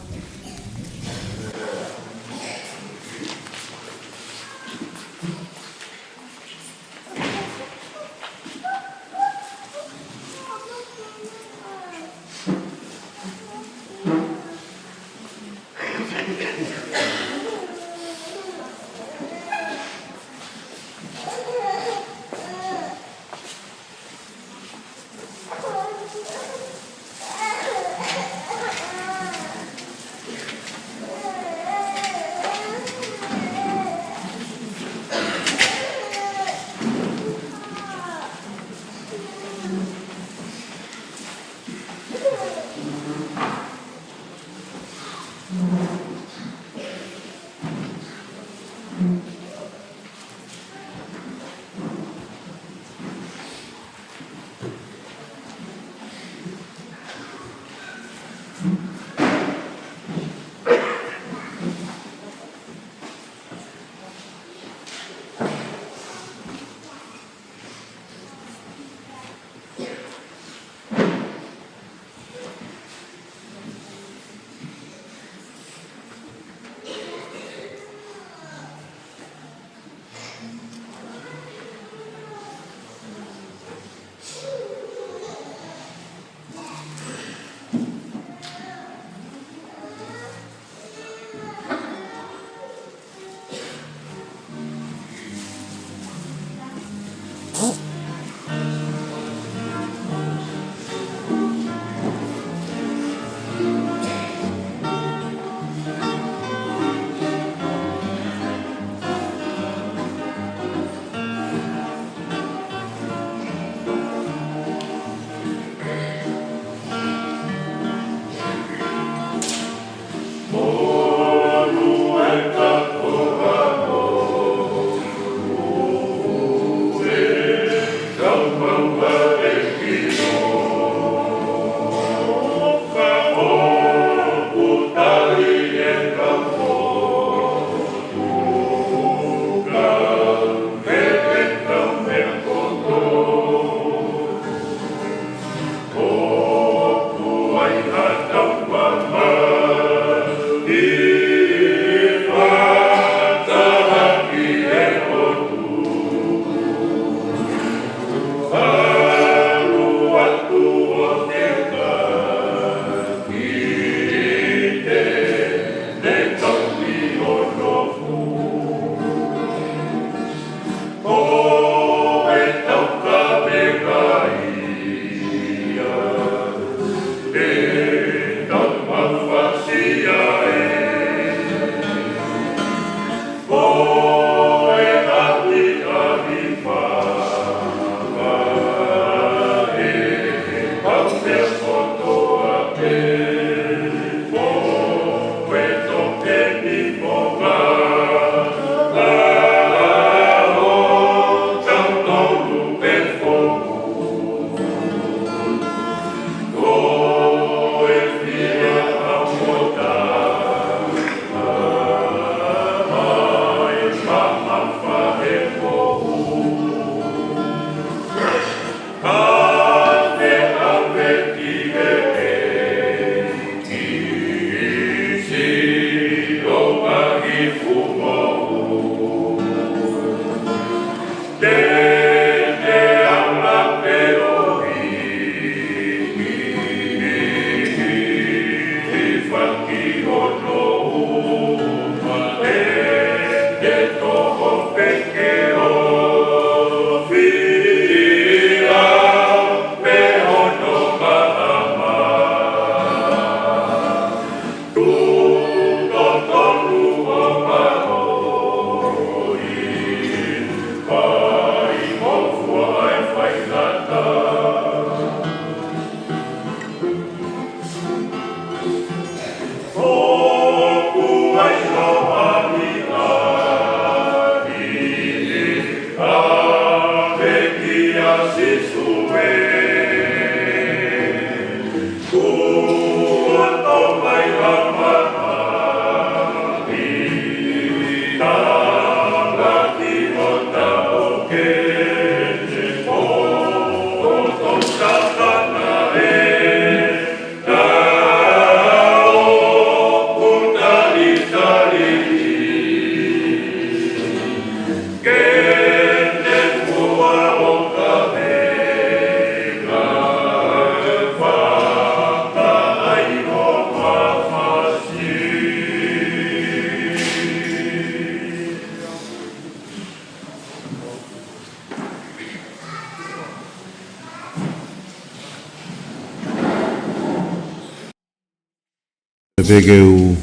Pea ke u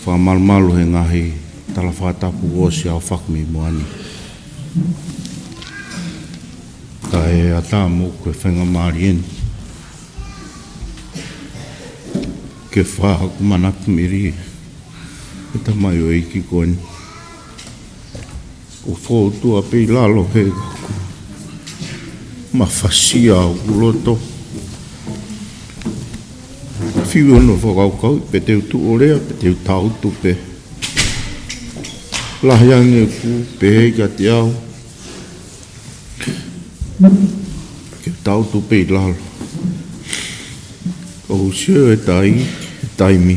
fakamalumalu he ngaahi tala fakatapu ʻosi ʻa e ʻaho fakamuimui ni. Ka ʻe ʻatā mo ʻeku faingamālie ni ke fakamaʻu atu melie ʻe he tamaioʻeiki ko eni. ʻOku fōtunga pē ʻi lalo he ʻoku mafasia ʻeku loto. Fiu hono fakakaukau pe te u tuʻu ʻo lea, pe te u tangutu pē. Lahi ange ʻeku pehē kiate au ke u tangutu pē ʻi lalo. ʻOku ou sio he tai, he taimi.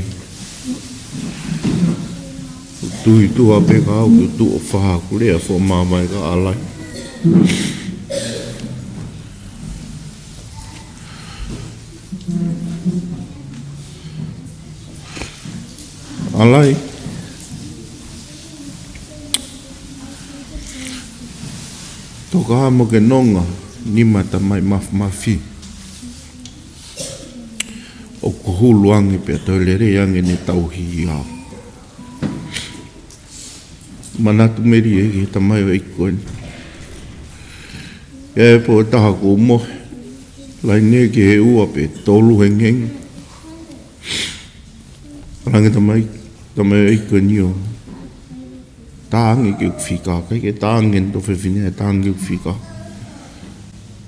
Tui tuʻa pē ka au ke u tuʻu ʻo fai haʻaku lea fakamāvae kia ʻAlai. ʻAlai. Toka mo ke nonga nima tamai mafimafi. ʻOku hulu ange pea toe lelei ange ʻene tauhi au. Manatu melie ki he tamaioʻeiki ko eni. ʻI he pō ʻe taha kuo mohe, laine ki he ua pe tolu hengehenge. Langi tamai, tamaioʻeiki ko eni ʻo tā ange ki ʻeku fika, ʻikai ke tā ange ʻene tuofefine, tā ange ki ʻeku fika.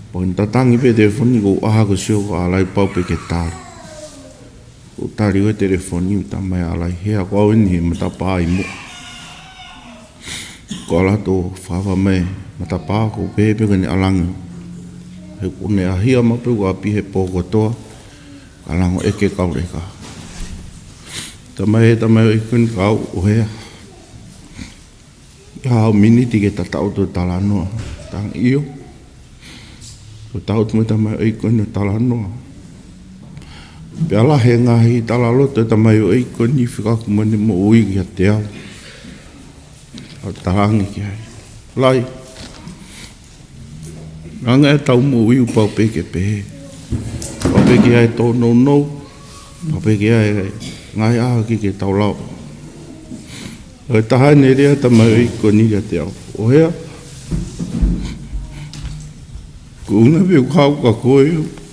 Pea ʻi heʻene tatangi pē telefoni ʻoku ou ʻā hake ʻo sio ko ʻAlai pau pē ke tali. ʻOku tali ʻe he telefoni ʻa e tamai ʻa ʻAlai, he ʻoku ʻi ai ʻene matapā ʻi muʻa. Ko ʻAlai ʻoku fakafā mai matapā ʻoku pehē pē ko ʻene ʻalu ange. He ʻoku ne ʻaʻahi maʻu pē ʻapi he pō kotoa, ka lango ʻeke kau leka. Tamai, tamaioʻeiki ko eni, ka u ʻohea. ʻI ha miniti ke ta tangutu ʻo talanoa. Tang io. ʻO tangutu mo e tamaioʻeiki ko eni ʻo talanoa. Pea lahi e ngaahi talaloto ʻa e tamaioʻeiki ko eni fekauʻaki mo ʻene moʻui kiate au. ʻO talaange ki ai. ʻAlai. Anga ʻetau moʻui ʻoku pau pē ke pehē. Pau pē ke ʻi ai e tōnounou. Pau pē ke ʻi ai e ngaahi ʻaho ke, ke tau lau. ʻOku taha ʻene lea ʻa e tamaioʻeiki ko eni kiate au. ʻOhea. Kuo ʻuhinga pē ʻeku haʻu kia koe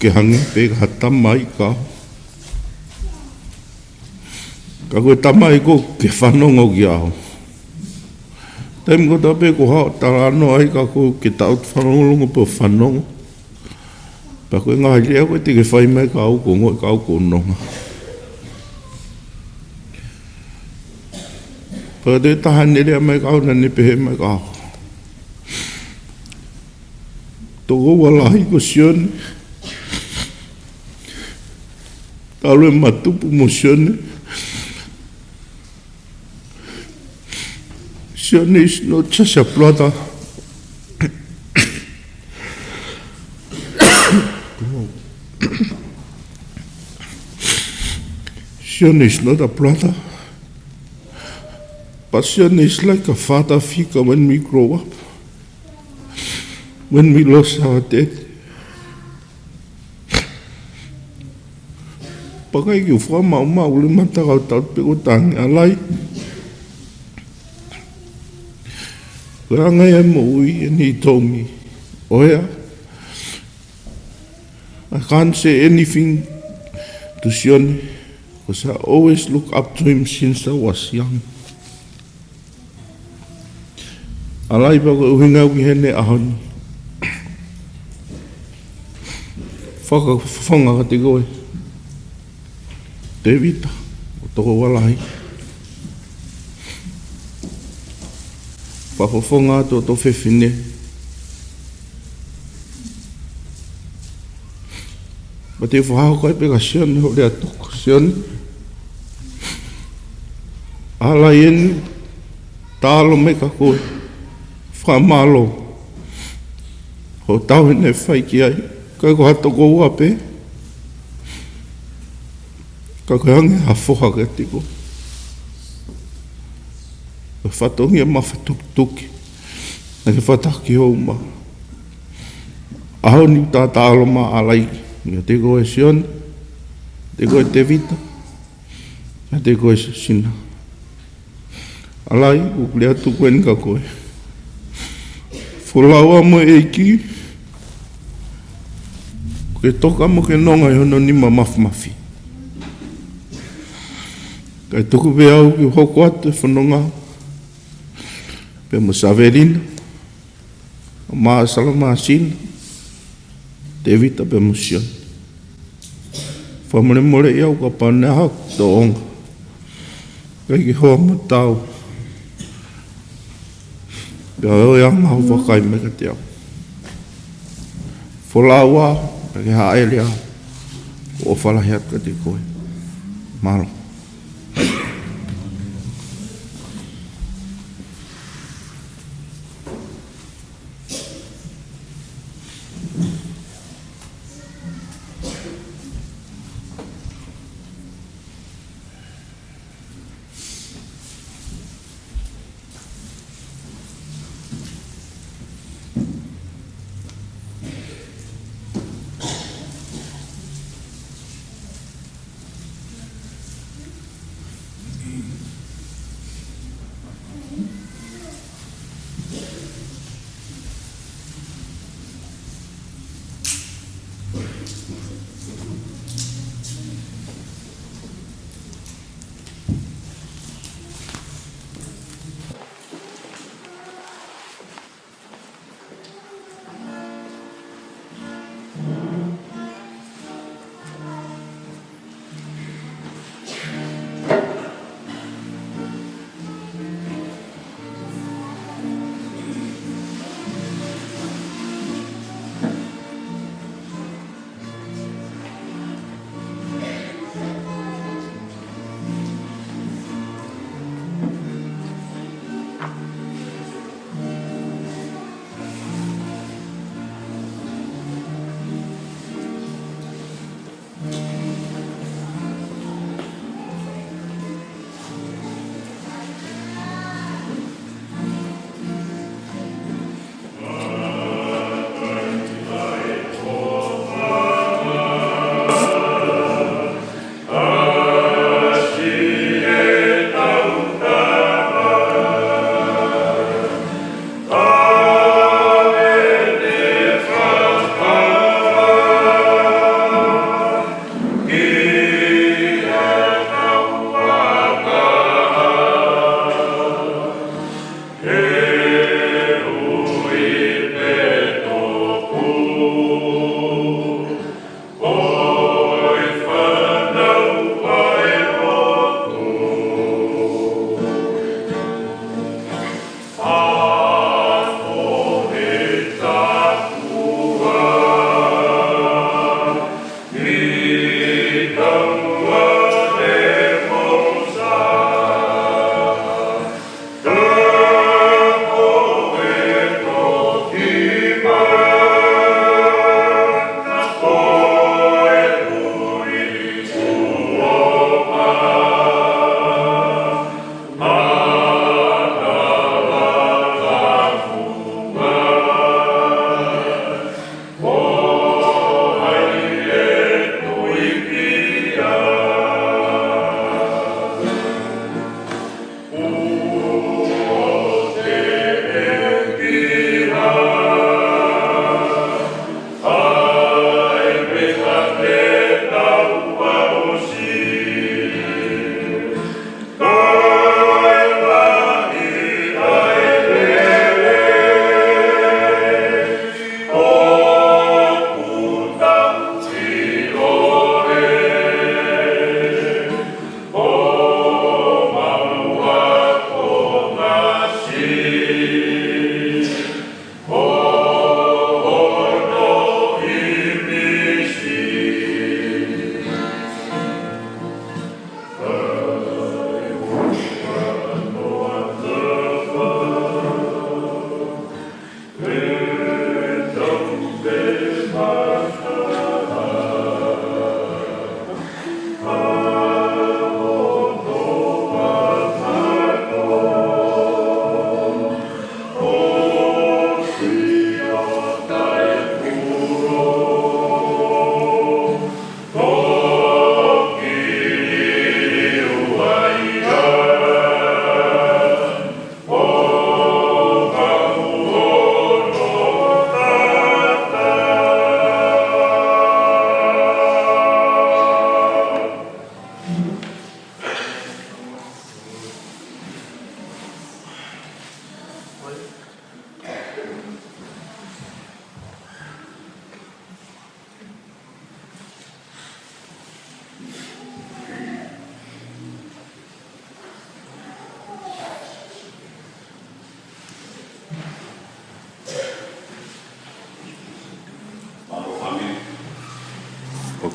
ke hangē pē ha tamai ka. Ka ko e tamai ʻoku ke fanongo kiate au. Taimi kotoa pē ʻoku ou haʻu ʻo talanoa ai kia koe ʻoku ke tangutu fanongo pē ʻo fanongo. Pea ko e ngaahi lea ʻoku ke fai mai kia au ʻoku ongoʻi kia au ʻoku ou nonga. Pea toe taha ʻene lea mai kia au naʻa ne pehē mai kia au. Tokoua lahi ko Sione. Talu ʻema tupu mo Sione. Sione is not just a brother. Sione is not a brother. But Sione is like a father figure when we grow up. When we lost our dad. Pea ʻikai ke u fakamaʻumaʻu le mata ka u tangutu pē ʻo tangi ʻAlai. Ko e anga ia e moʻui ʻeni ʻi he taimi. ʻOhea. I can't say anything to Sione, 'cause I always look up to him since I was young. ʻAlai, pea ko e ʻuhinga ʻoku ʻi heni he ʻaho ni. Fakafofonga kiate koe, Tēvita, ʻo tokoua lahi. Fakafofonga atu ʻo tuofefine. Pea te u fakahoko ai pē kia Sione hoʻo lea tuku, Sione. ʻAlai eni, talu mai kia koe. Fakamālō. Hoʻo tauhi naʻe fai ki ai. ʻIkai ko ha tokoua pē. Ka ko e hangē ha foha kiate koe. Ko e fatongia mafatukituki. Naʻa ke fataki hoʻo uma. ʻAho ni ʻoku ta taʻalo mai ʻAlai. Kiate koe Sione. Kiate koe Tēvita. Kiate koe Sina. ʻAlai, ʻoku ou kole atu ko eni kiate koe. Folau ā mo e ʻEiki, ke toka mo ke nonga ʻi hono nima mafimafi. Kae tuku pē au ke hoko atu e fononga pea mo Savelina, ʻa Māsala, Māsina, Tēvita pea mo Sione. Fakamolemoleʻi au kapau naʻe ʻi ai haʻaku tōʻonga, ʻikai ke hoa mo tau, pea ʻoua ʻe ngaahi vakai mai kiate au. Folau ā, pea ke hāʻele ā, ʻofa lahi atu kiate koe. Mālō.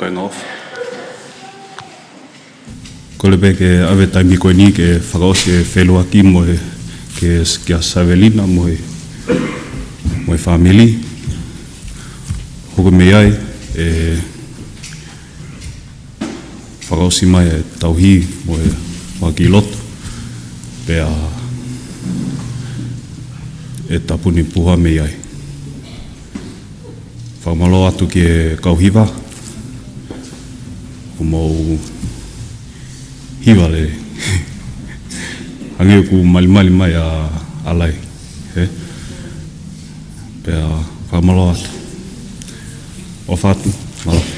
Hang off. Kole pē ke ʻave taimi ko eni ke fakaʻosi e feʻiloaki mo e, ke, kia Savelina mo e, mo e fāmili. Hoko mei ai, ʻe fakaʻosi mai e tauhi mo e ʻuluaki lotu. Pea ʻe tāpuni puha mei ai. Fakamālō atu ki he kau hiva. ʻOku mou hiva lelei. Hangē ʻoku malimali mai ʻa ʻAlai. Ē? Pea fakamālō atu. ʻOfa atu. Mālō.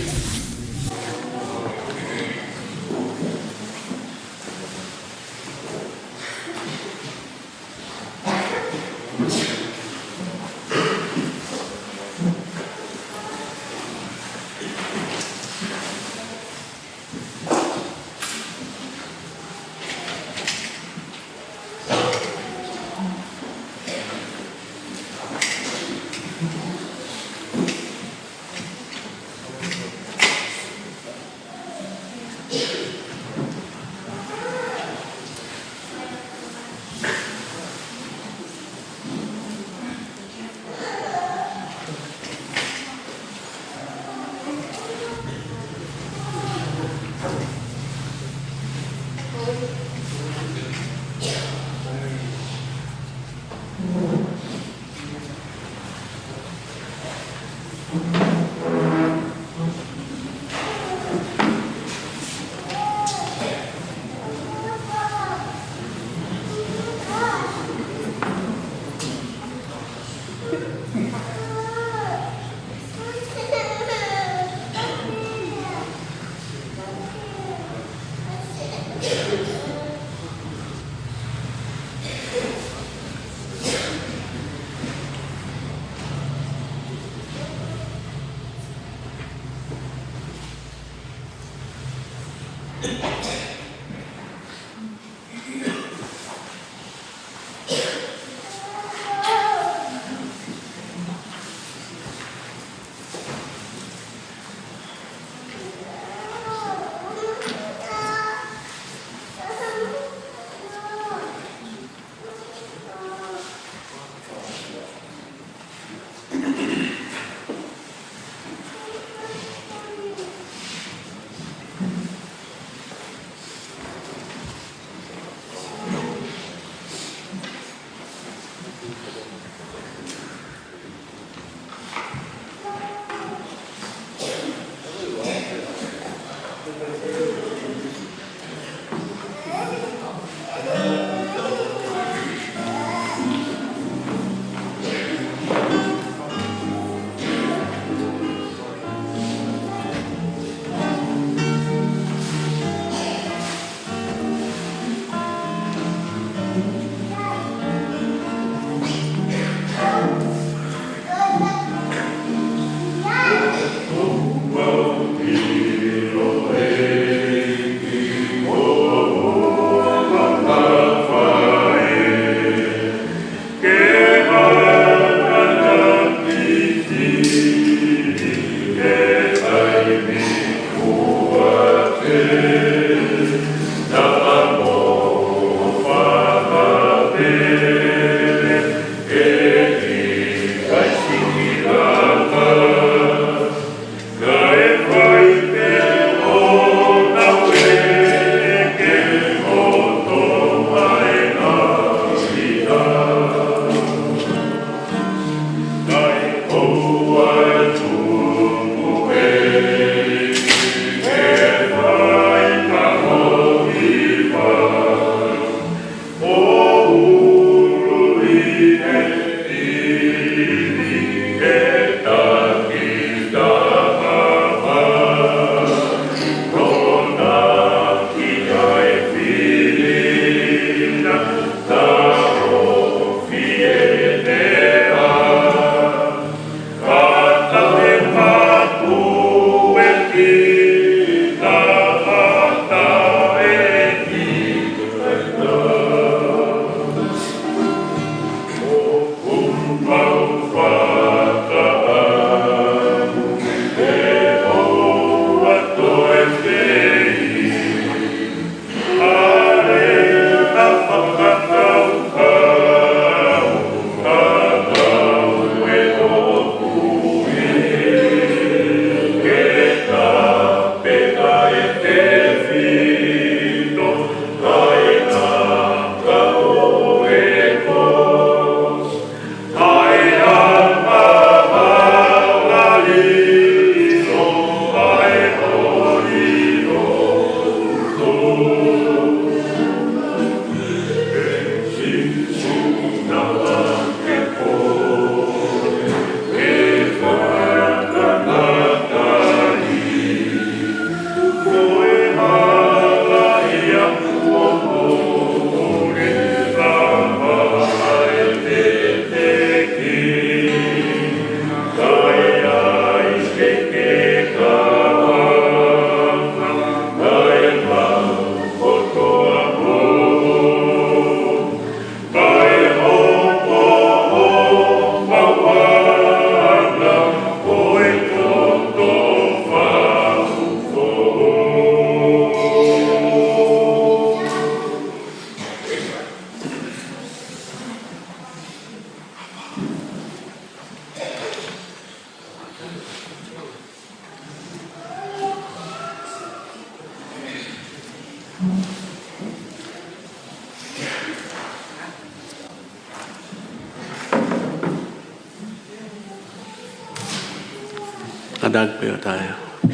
Taki pē ʻo tae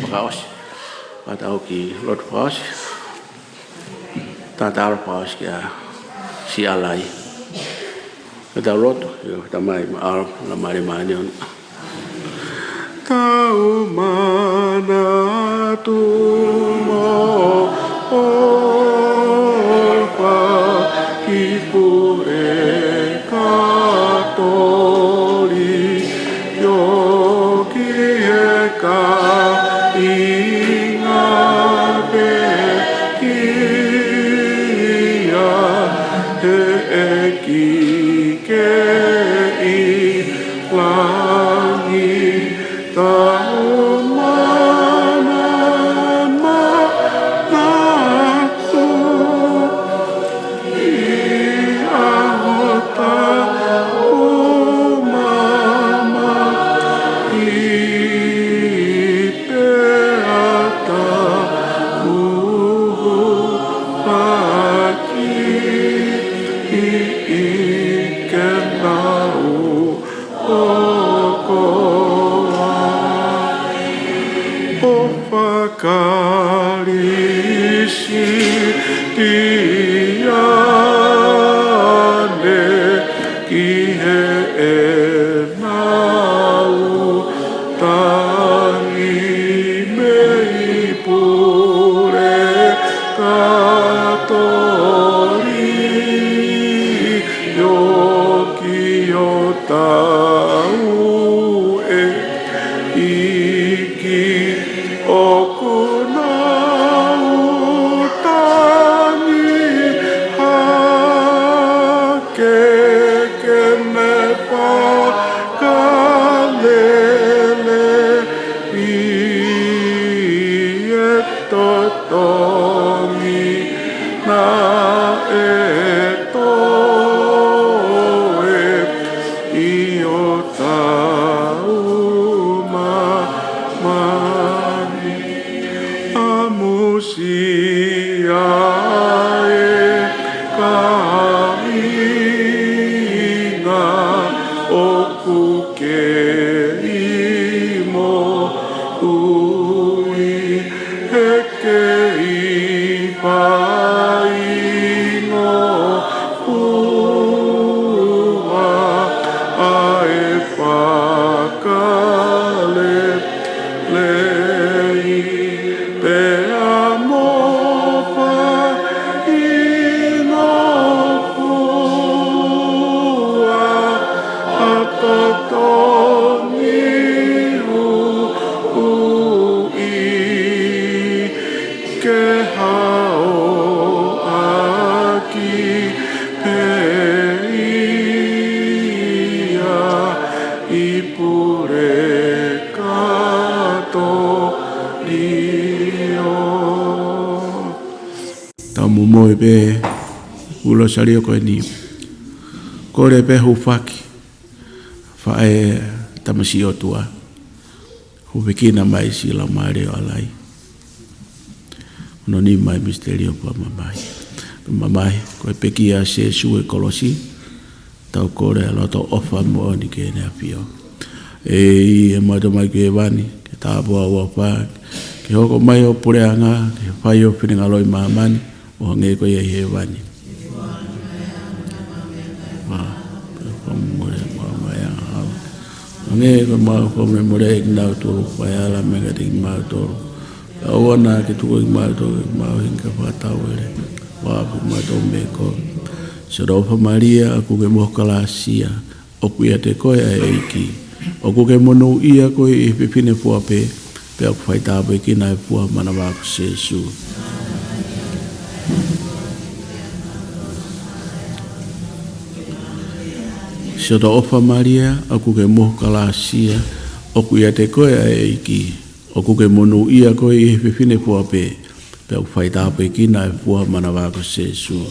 fakaʻosi. Pea tau ki he lotu fakaʻosi. Tatalo fakaʻosi kia Sialai. Ke tau lotu, ʻio, Tamai, mo e ʻAlo, mo e Laumālie Māʻoniʻoni. Tau manatu mo ʻofa ki Pule Katolio ki he kāinga pekia, he ʻEiki kei langi. Tau mana, manatu ʻi he ʻaho taumamaʻo pea tau hūfaki ʻi he ʻao ʻoku ʻofa Kalisitiane ki heʻenau tangi mei Pule Katolio ki hotau ʻEiki, ʻoku nau tangi hake ke ne fakalele ʻi he totongi naʻe toe ʻi hotau mamahi. ʻAmusia e kāinga ʻoku kei moʻui, he kei faingofua ʻa e fakalelei, pea mo faingofua ʻa e totongi huhuʻi ke haoʻaki pē ia ʻi Pule Katolio. Tau momoi pē ʻi he Losalio ko eni. Kole pē hūfaki, Faʻē, Tamasiʻi, ʻOtua, hūfekina mai siʻi Laumālie ʻo ʻAlai. Hono nima ʻi he misiteli ʻo e mamahi. Mamahi, ko e pekia ʻa Sīsū ʻi he kolosi, tau kole ʻa e loto ʻofa moʻoni ki Heʻene ʻAfio. ʻEiki, ʻemau Tamai ʻoku ʻi hēvani, ke tāpuhā ho huafa, ke hoko mai ho puleʻanga, ke fai ho finangalo ʻi māmani, ʻo hangē ko ia ʻi hēvani. Hangē ko ʻemau fakamolemole kiate kinautolu ʻoku fai ala mai kiate kimautolu. Ka ʻoua naʻa ke tuku kimautolu ki he mahuʻinga, ka ke fakatauele ʻa kimautolu mei he kovi. Siʻoto ʻofa Malia, ʻoku ke mohu kalāsia, ʻoku ʻiate koe ʻa e ʻEiki. ʻOku ke monūʻia koe ʻi he fefine fua pē, pea ʻoku faitāpuekina ʻa e fua ʻo ho manava ko Sīsū. Siʻoto ʻofa Malia, ʻoku ke mohu kalāsia, ʻoku ʻiate koe ʻa e ʻEiki. ʻOku ke monūʻia koe ʻi he fefine fua pē, pea ʻoku faitāpuekina ʻa e fua ʻo ho manava ko Sīsū.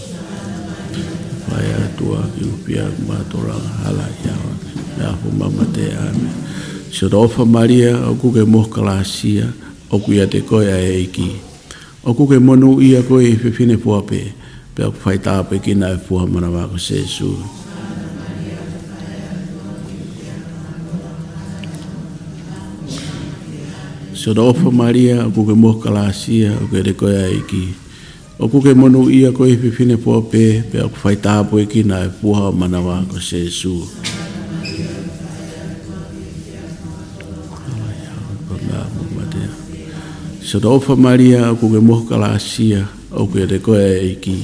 Fai atu ā ke ʻufiʻufi ʻa kimautolu ʻi he angahala, ʻi he ʻaho ʻo e mate. ʻĀmeni. Siʻoto ʻofa Malia, ʻoku ke mohu kalāsia, ʻoku ʻiate koe ʻa e ʻEiki. ʻOku ke monūʻia koe ʻi he fefine fua pē, pea ʻoku faitāpuekina ʻa e fua ʻo ho manava ko Sīsū. Siʻotoʻofa Malia, ʻoku ke mohu kalāsia, ʻoku ʻiate koe ʻa e ʻEiki. ʻOku ke monūʻia koe ʻi he fefine fua pē, pea ʻoku faitāpuekina ʻa e fua ʻo ho manava ko Sēsū. Siʻotoʻofa Malia, ʻoku ke mohu kalāsia, ʻoku ʻiate koe ʻa e ʻEiki.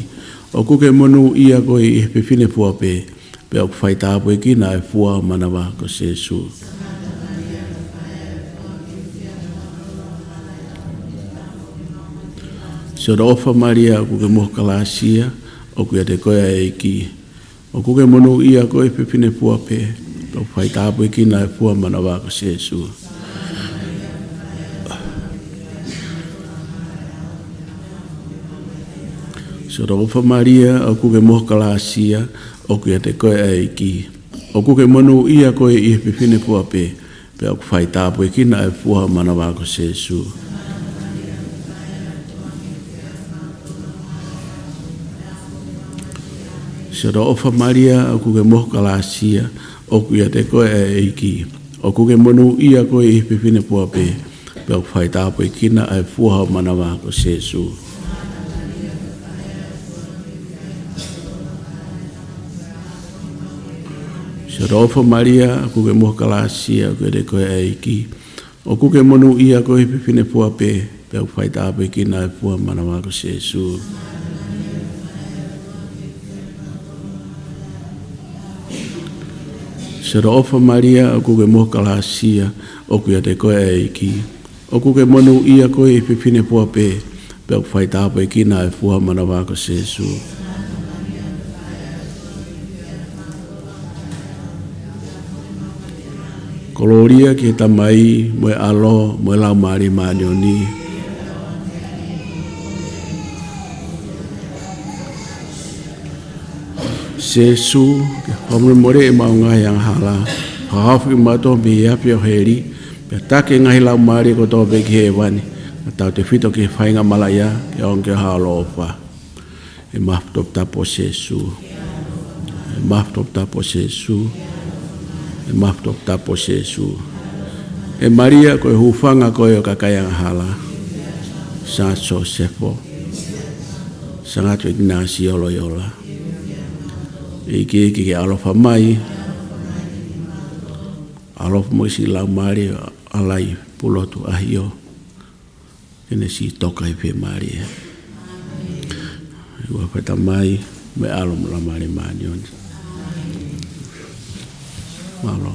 ʻOku ke monūʻia koe ʻi he fefine fua pē, pea ʻoku faitāpuekina ʻa e fua ʻo ho manava ko Sēsū. Siʻotoʻofa Malia, ʻoku ke mohu kalāsia, ʻoku ʻiate koe ʻa e ʻEiki. ʻOku ke monūʻia koe ʻi he fefine fua pē, pea ʻoku faitāpuekina ʻa e fua ʻo ho manava ko Sēsū. Siʻotoʻofa Malia, ʻoku ke mohu kalāsia, ʻoku ʻiate koe ʻa e ʻEiki. ʻOku ke monūʻia koe ʻi he fefine fua pē, pea ʻoku faitāpuekina ʻa e fua ʻo ho manava ko Sēsū. Siʻotoʻofa Malia, ʻoku ke mohu kalāsia, ʻoku ʻiate koe ʻa e ʻEiki. ʻOku ke monūʻia koe ʻi he fefine fua pē, pea ʻoku faitāpuekina ʻa e fua ʻo ho manava ko Sēsū. Siʻotoʻofa Malia, ʻoku ke mohu kalāsia, ʻoku ʻiate koe ʻa e ʻEiki. ʻOku ke monūʻia koe ʻi he fefine fua pē, pea ʻoku faitāpuekina ʻa e fua ʻo ho manava ko Sēsū. Siʻotoʻofa Malia, ʻoku ke mohu kalāsia, ʻoku ʻiate koe ʻa e ʻEiki. ʻOku ke monūʻia koe ʻi he fefine fua pē, pea ʻoku faitāpuekina ʻa e fua ʻo ho manava ko Sēsū. Kolōlia ki he Tamai, mo e ʻAlo, mo e Laumālie Māʻoniʻoni. Sēsū, ke fakamolemoleʻi ʻemau ngaahi angahala, fakahaofi kimautolu mei he afi ʻo heli, pea taki e ngaahi laumālie kotoa pē ki hēvani, kae tautautefito ki he faingamālie, ke ʻoange ki ai ho ʻaloʻofa. ʻE mafi toputapu ʻo Sēsū. ʻE mafi toputapu ʻo Sēsū. ʻE mafi toputapu ʻo Sēsū. ʻE Malia, ko e hūfanga koe ʻo e kakai angahala. Sangatu Sosefo. Sangatu ʻIkināsio Loiola. ʻEiki, ke ke ʻaloʻofa mai. ʻAloʻofa mai siʻi laumālie ʻa Laipulotu ʻAhio. Ke ne siʻi toka ʻi he fiemālie. ʻI he huafa ʻo e Tamai, mo e ʻAlo, mo e Laumālie Māʻoniʻoni. Mālō.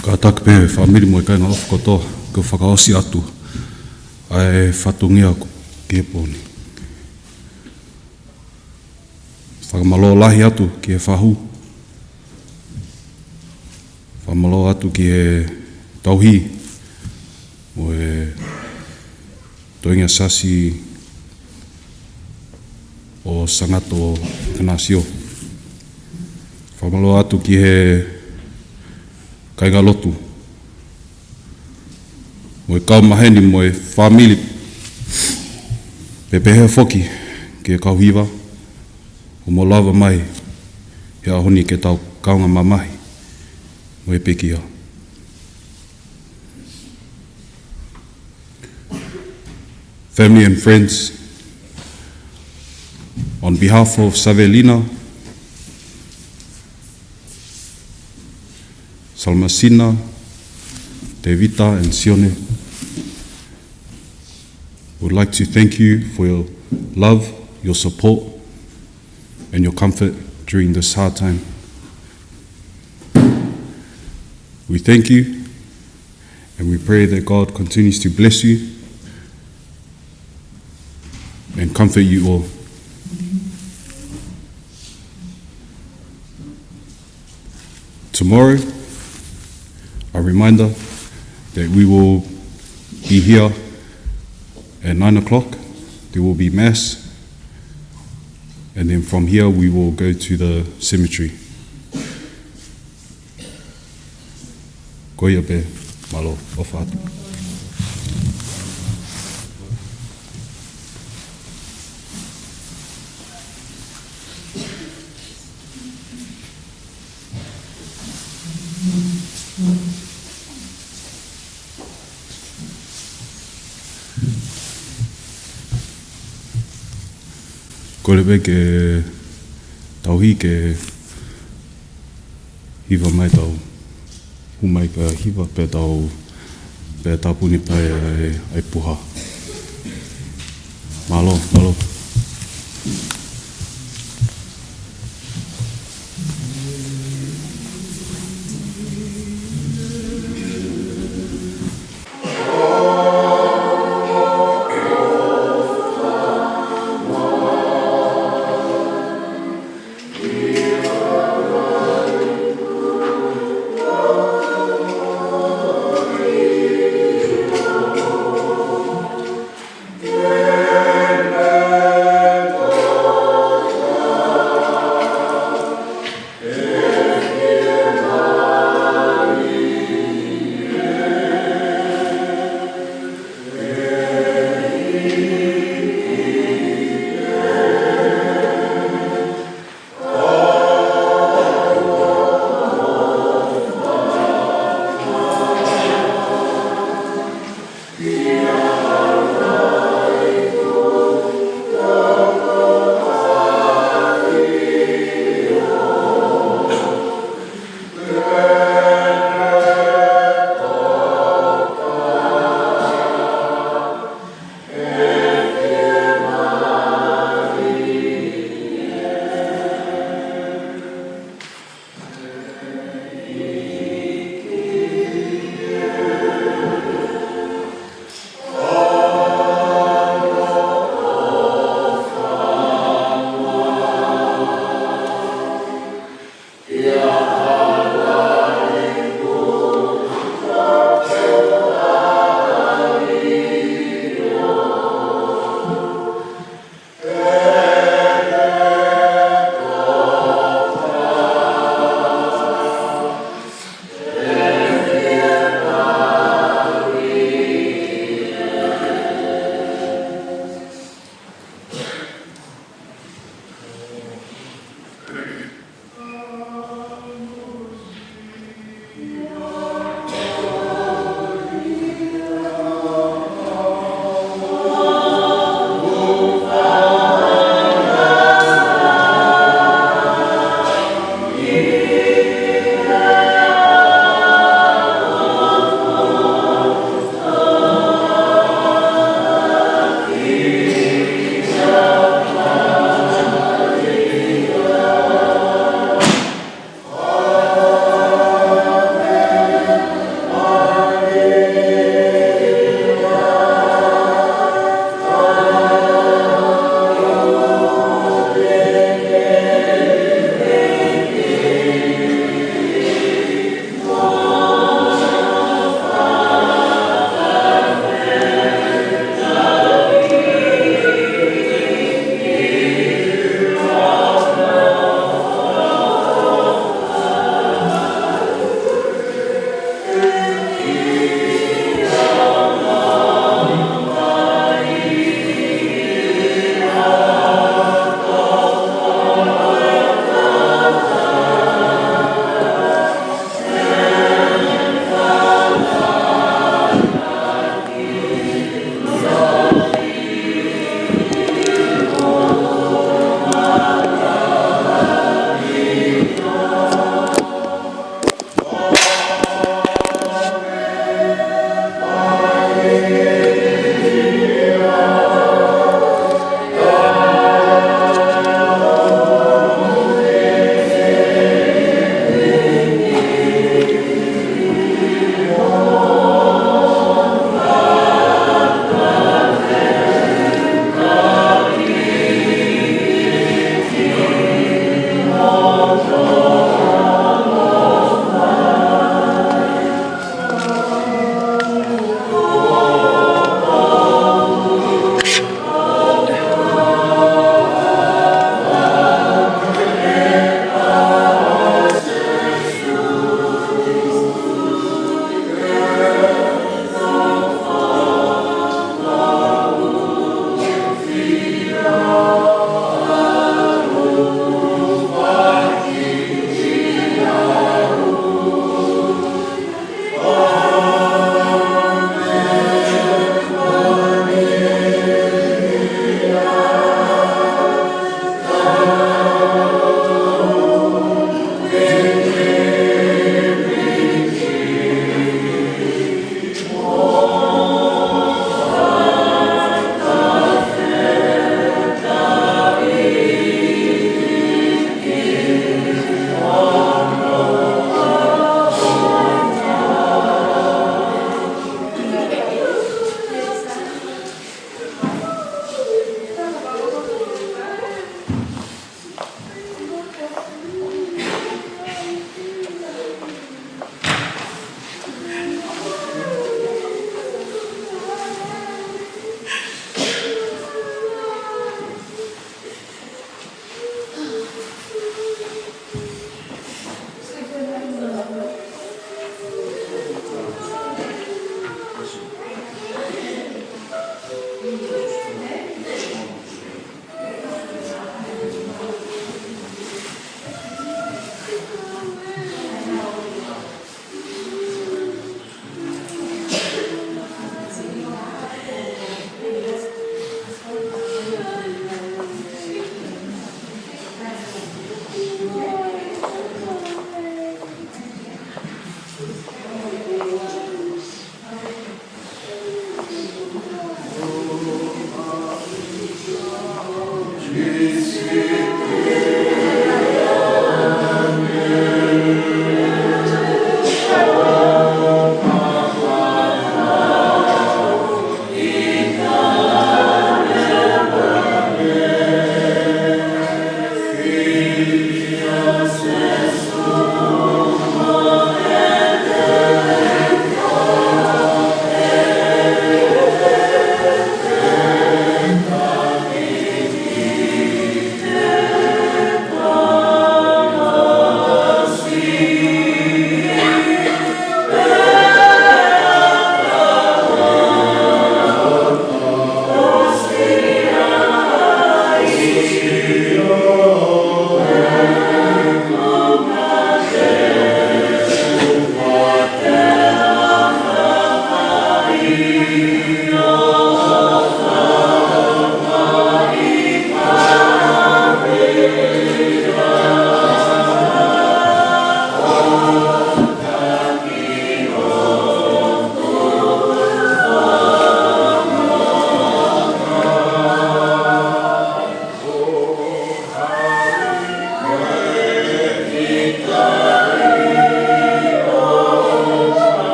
Kātaki pē fāmili mo e kāinga ʻofa kotoa, ke fakaʻosi atu ʻa e fatongia ki he pō ni. Fakamālō lahi atu ki he fahu. Fakamālō atu ki he tauhi mo e toenga siasi ʻo Sangatu ʻIkināsio. Fakamālō atu ki he kāinga lotu mo e kau maheni mo e fāmili, pea pehē foki ki he kau hiva, ʻoku mou lava mai he ʻaho ni ke tau kaungā mamahi mo e pekia. Family and friends, on behalf of Savelina, Salmasina, Tevita, and Sione, we would like to thank you for your love, your support, and your comfort during this hard time. We thank you and we pray that God continues to bless you and comfort you all. Tomorrow, a reminder that we will be here at nine o'clock. There will be mass. And then from here we will go to the cemetery. Ko ia pē, mālō, ʻofa atu. Kole pē ke tau hiki, hiva mai tau. Hū mai ka hiva pē tau, pē tāpuni pē ai, ai puha. Mālō, mālō.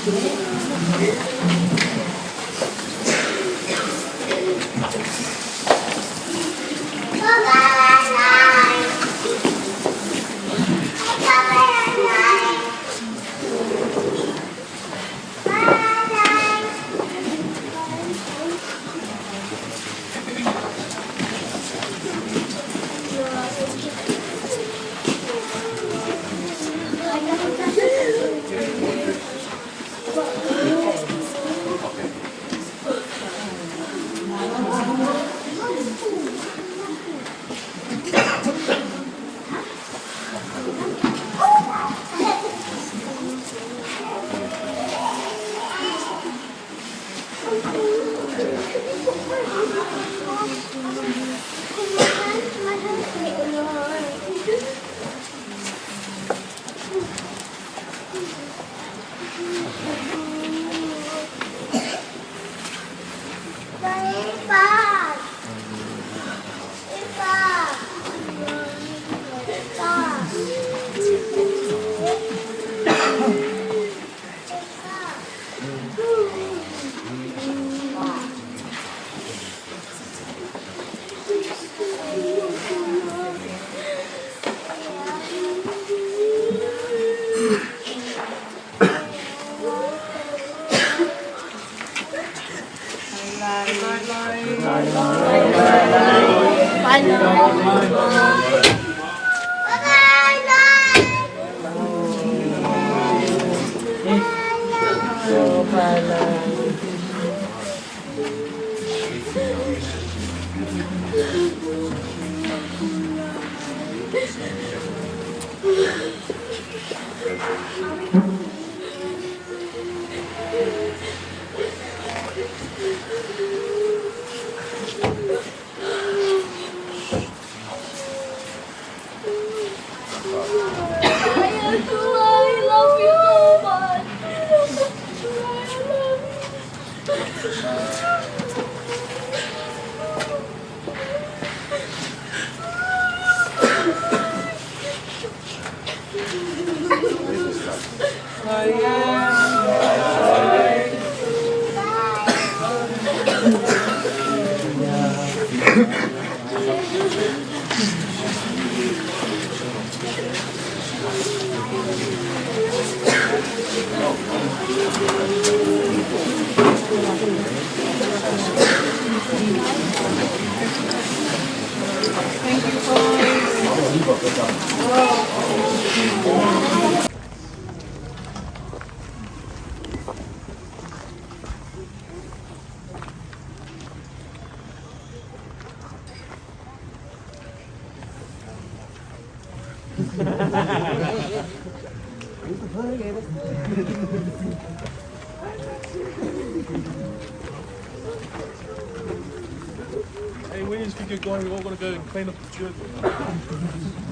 Hey, when you get going, we're all gonna go and clean up the church.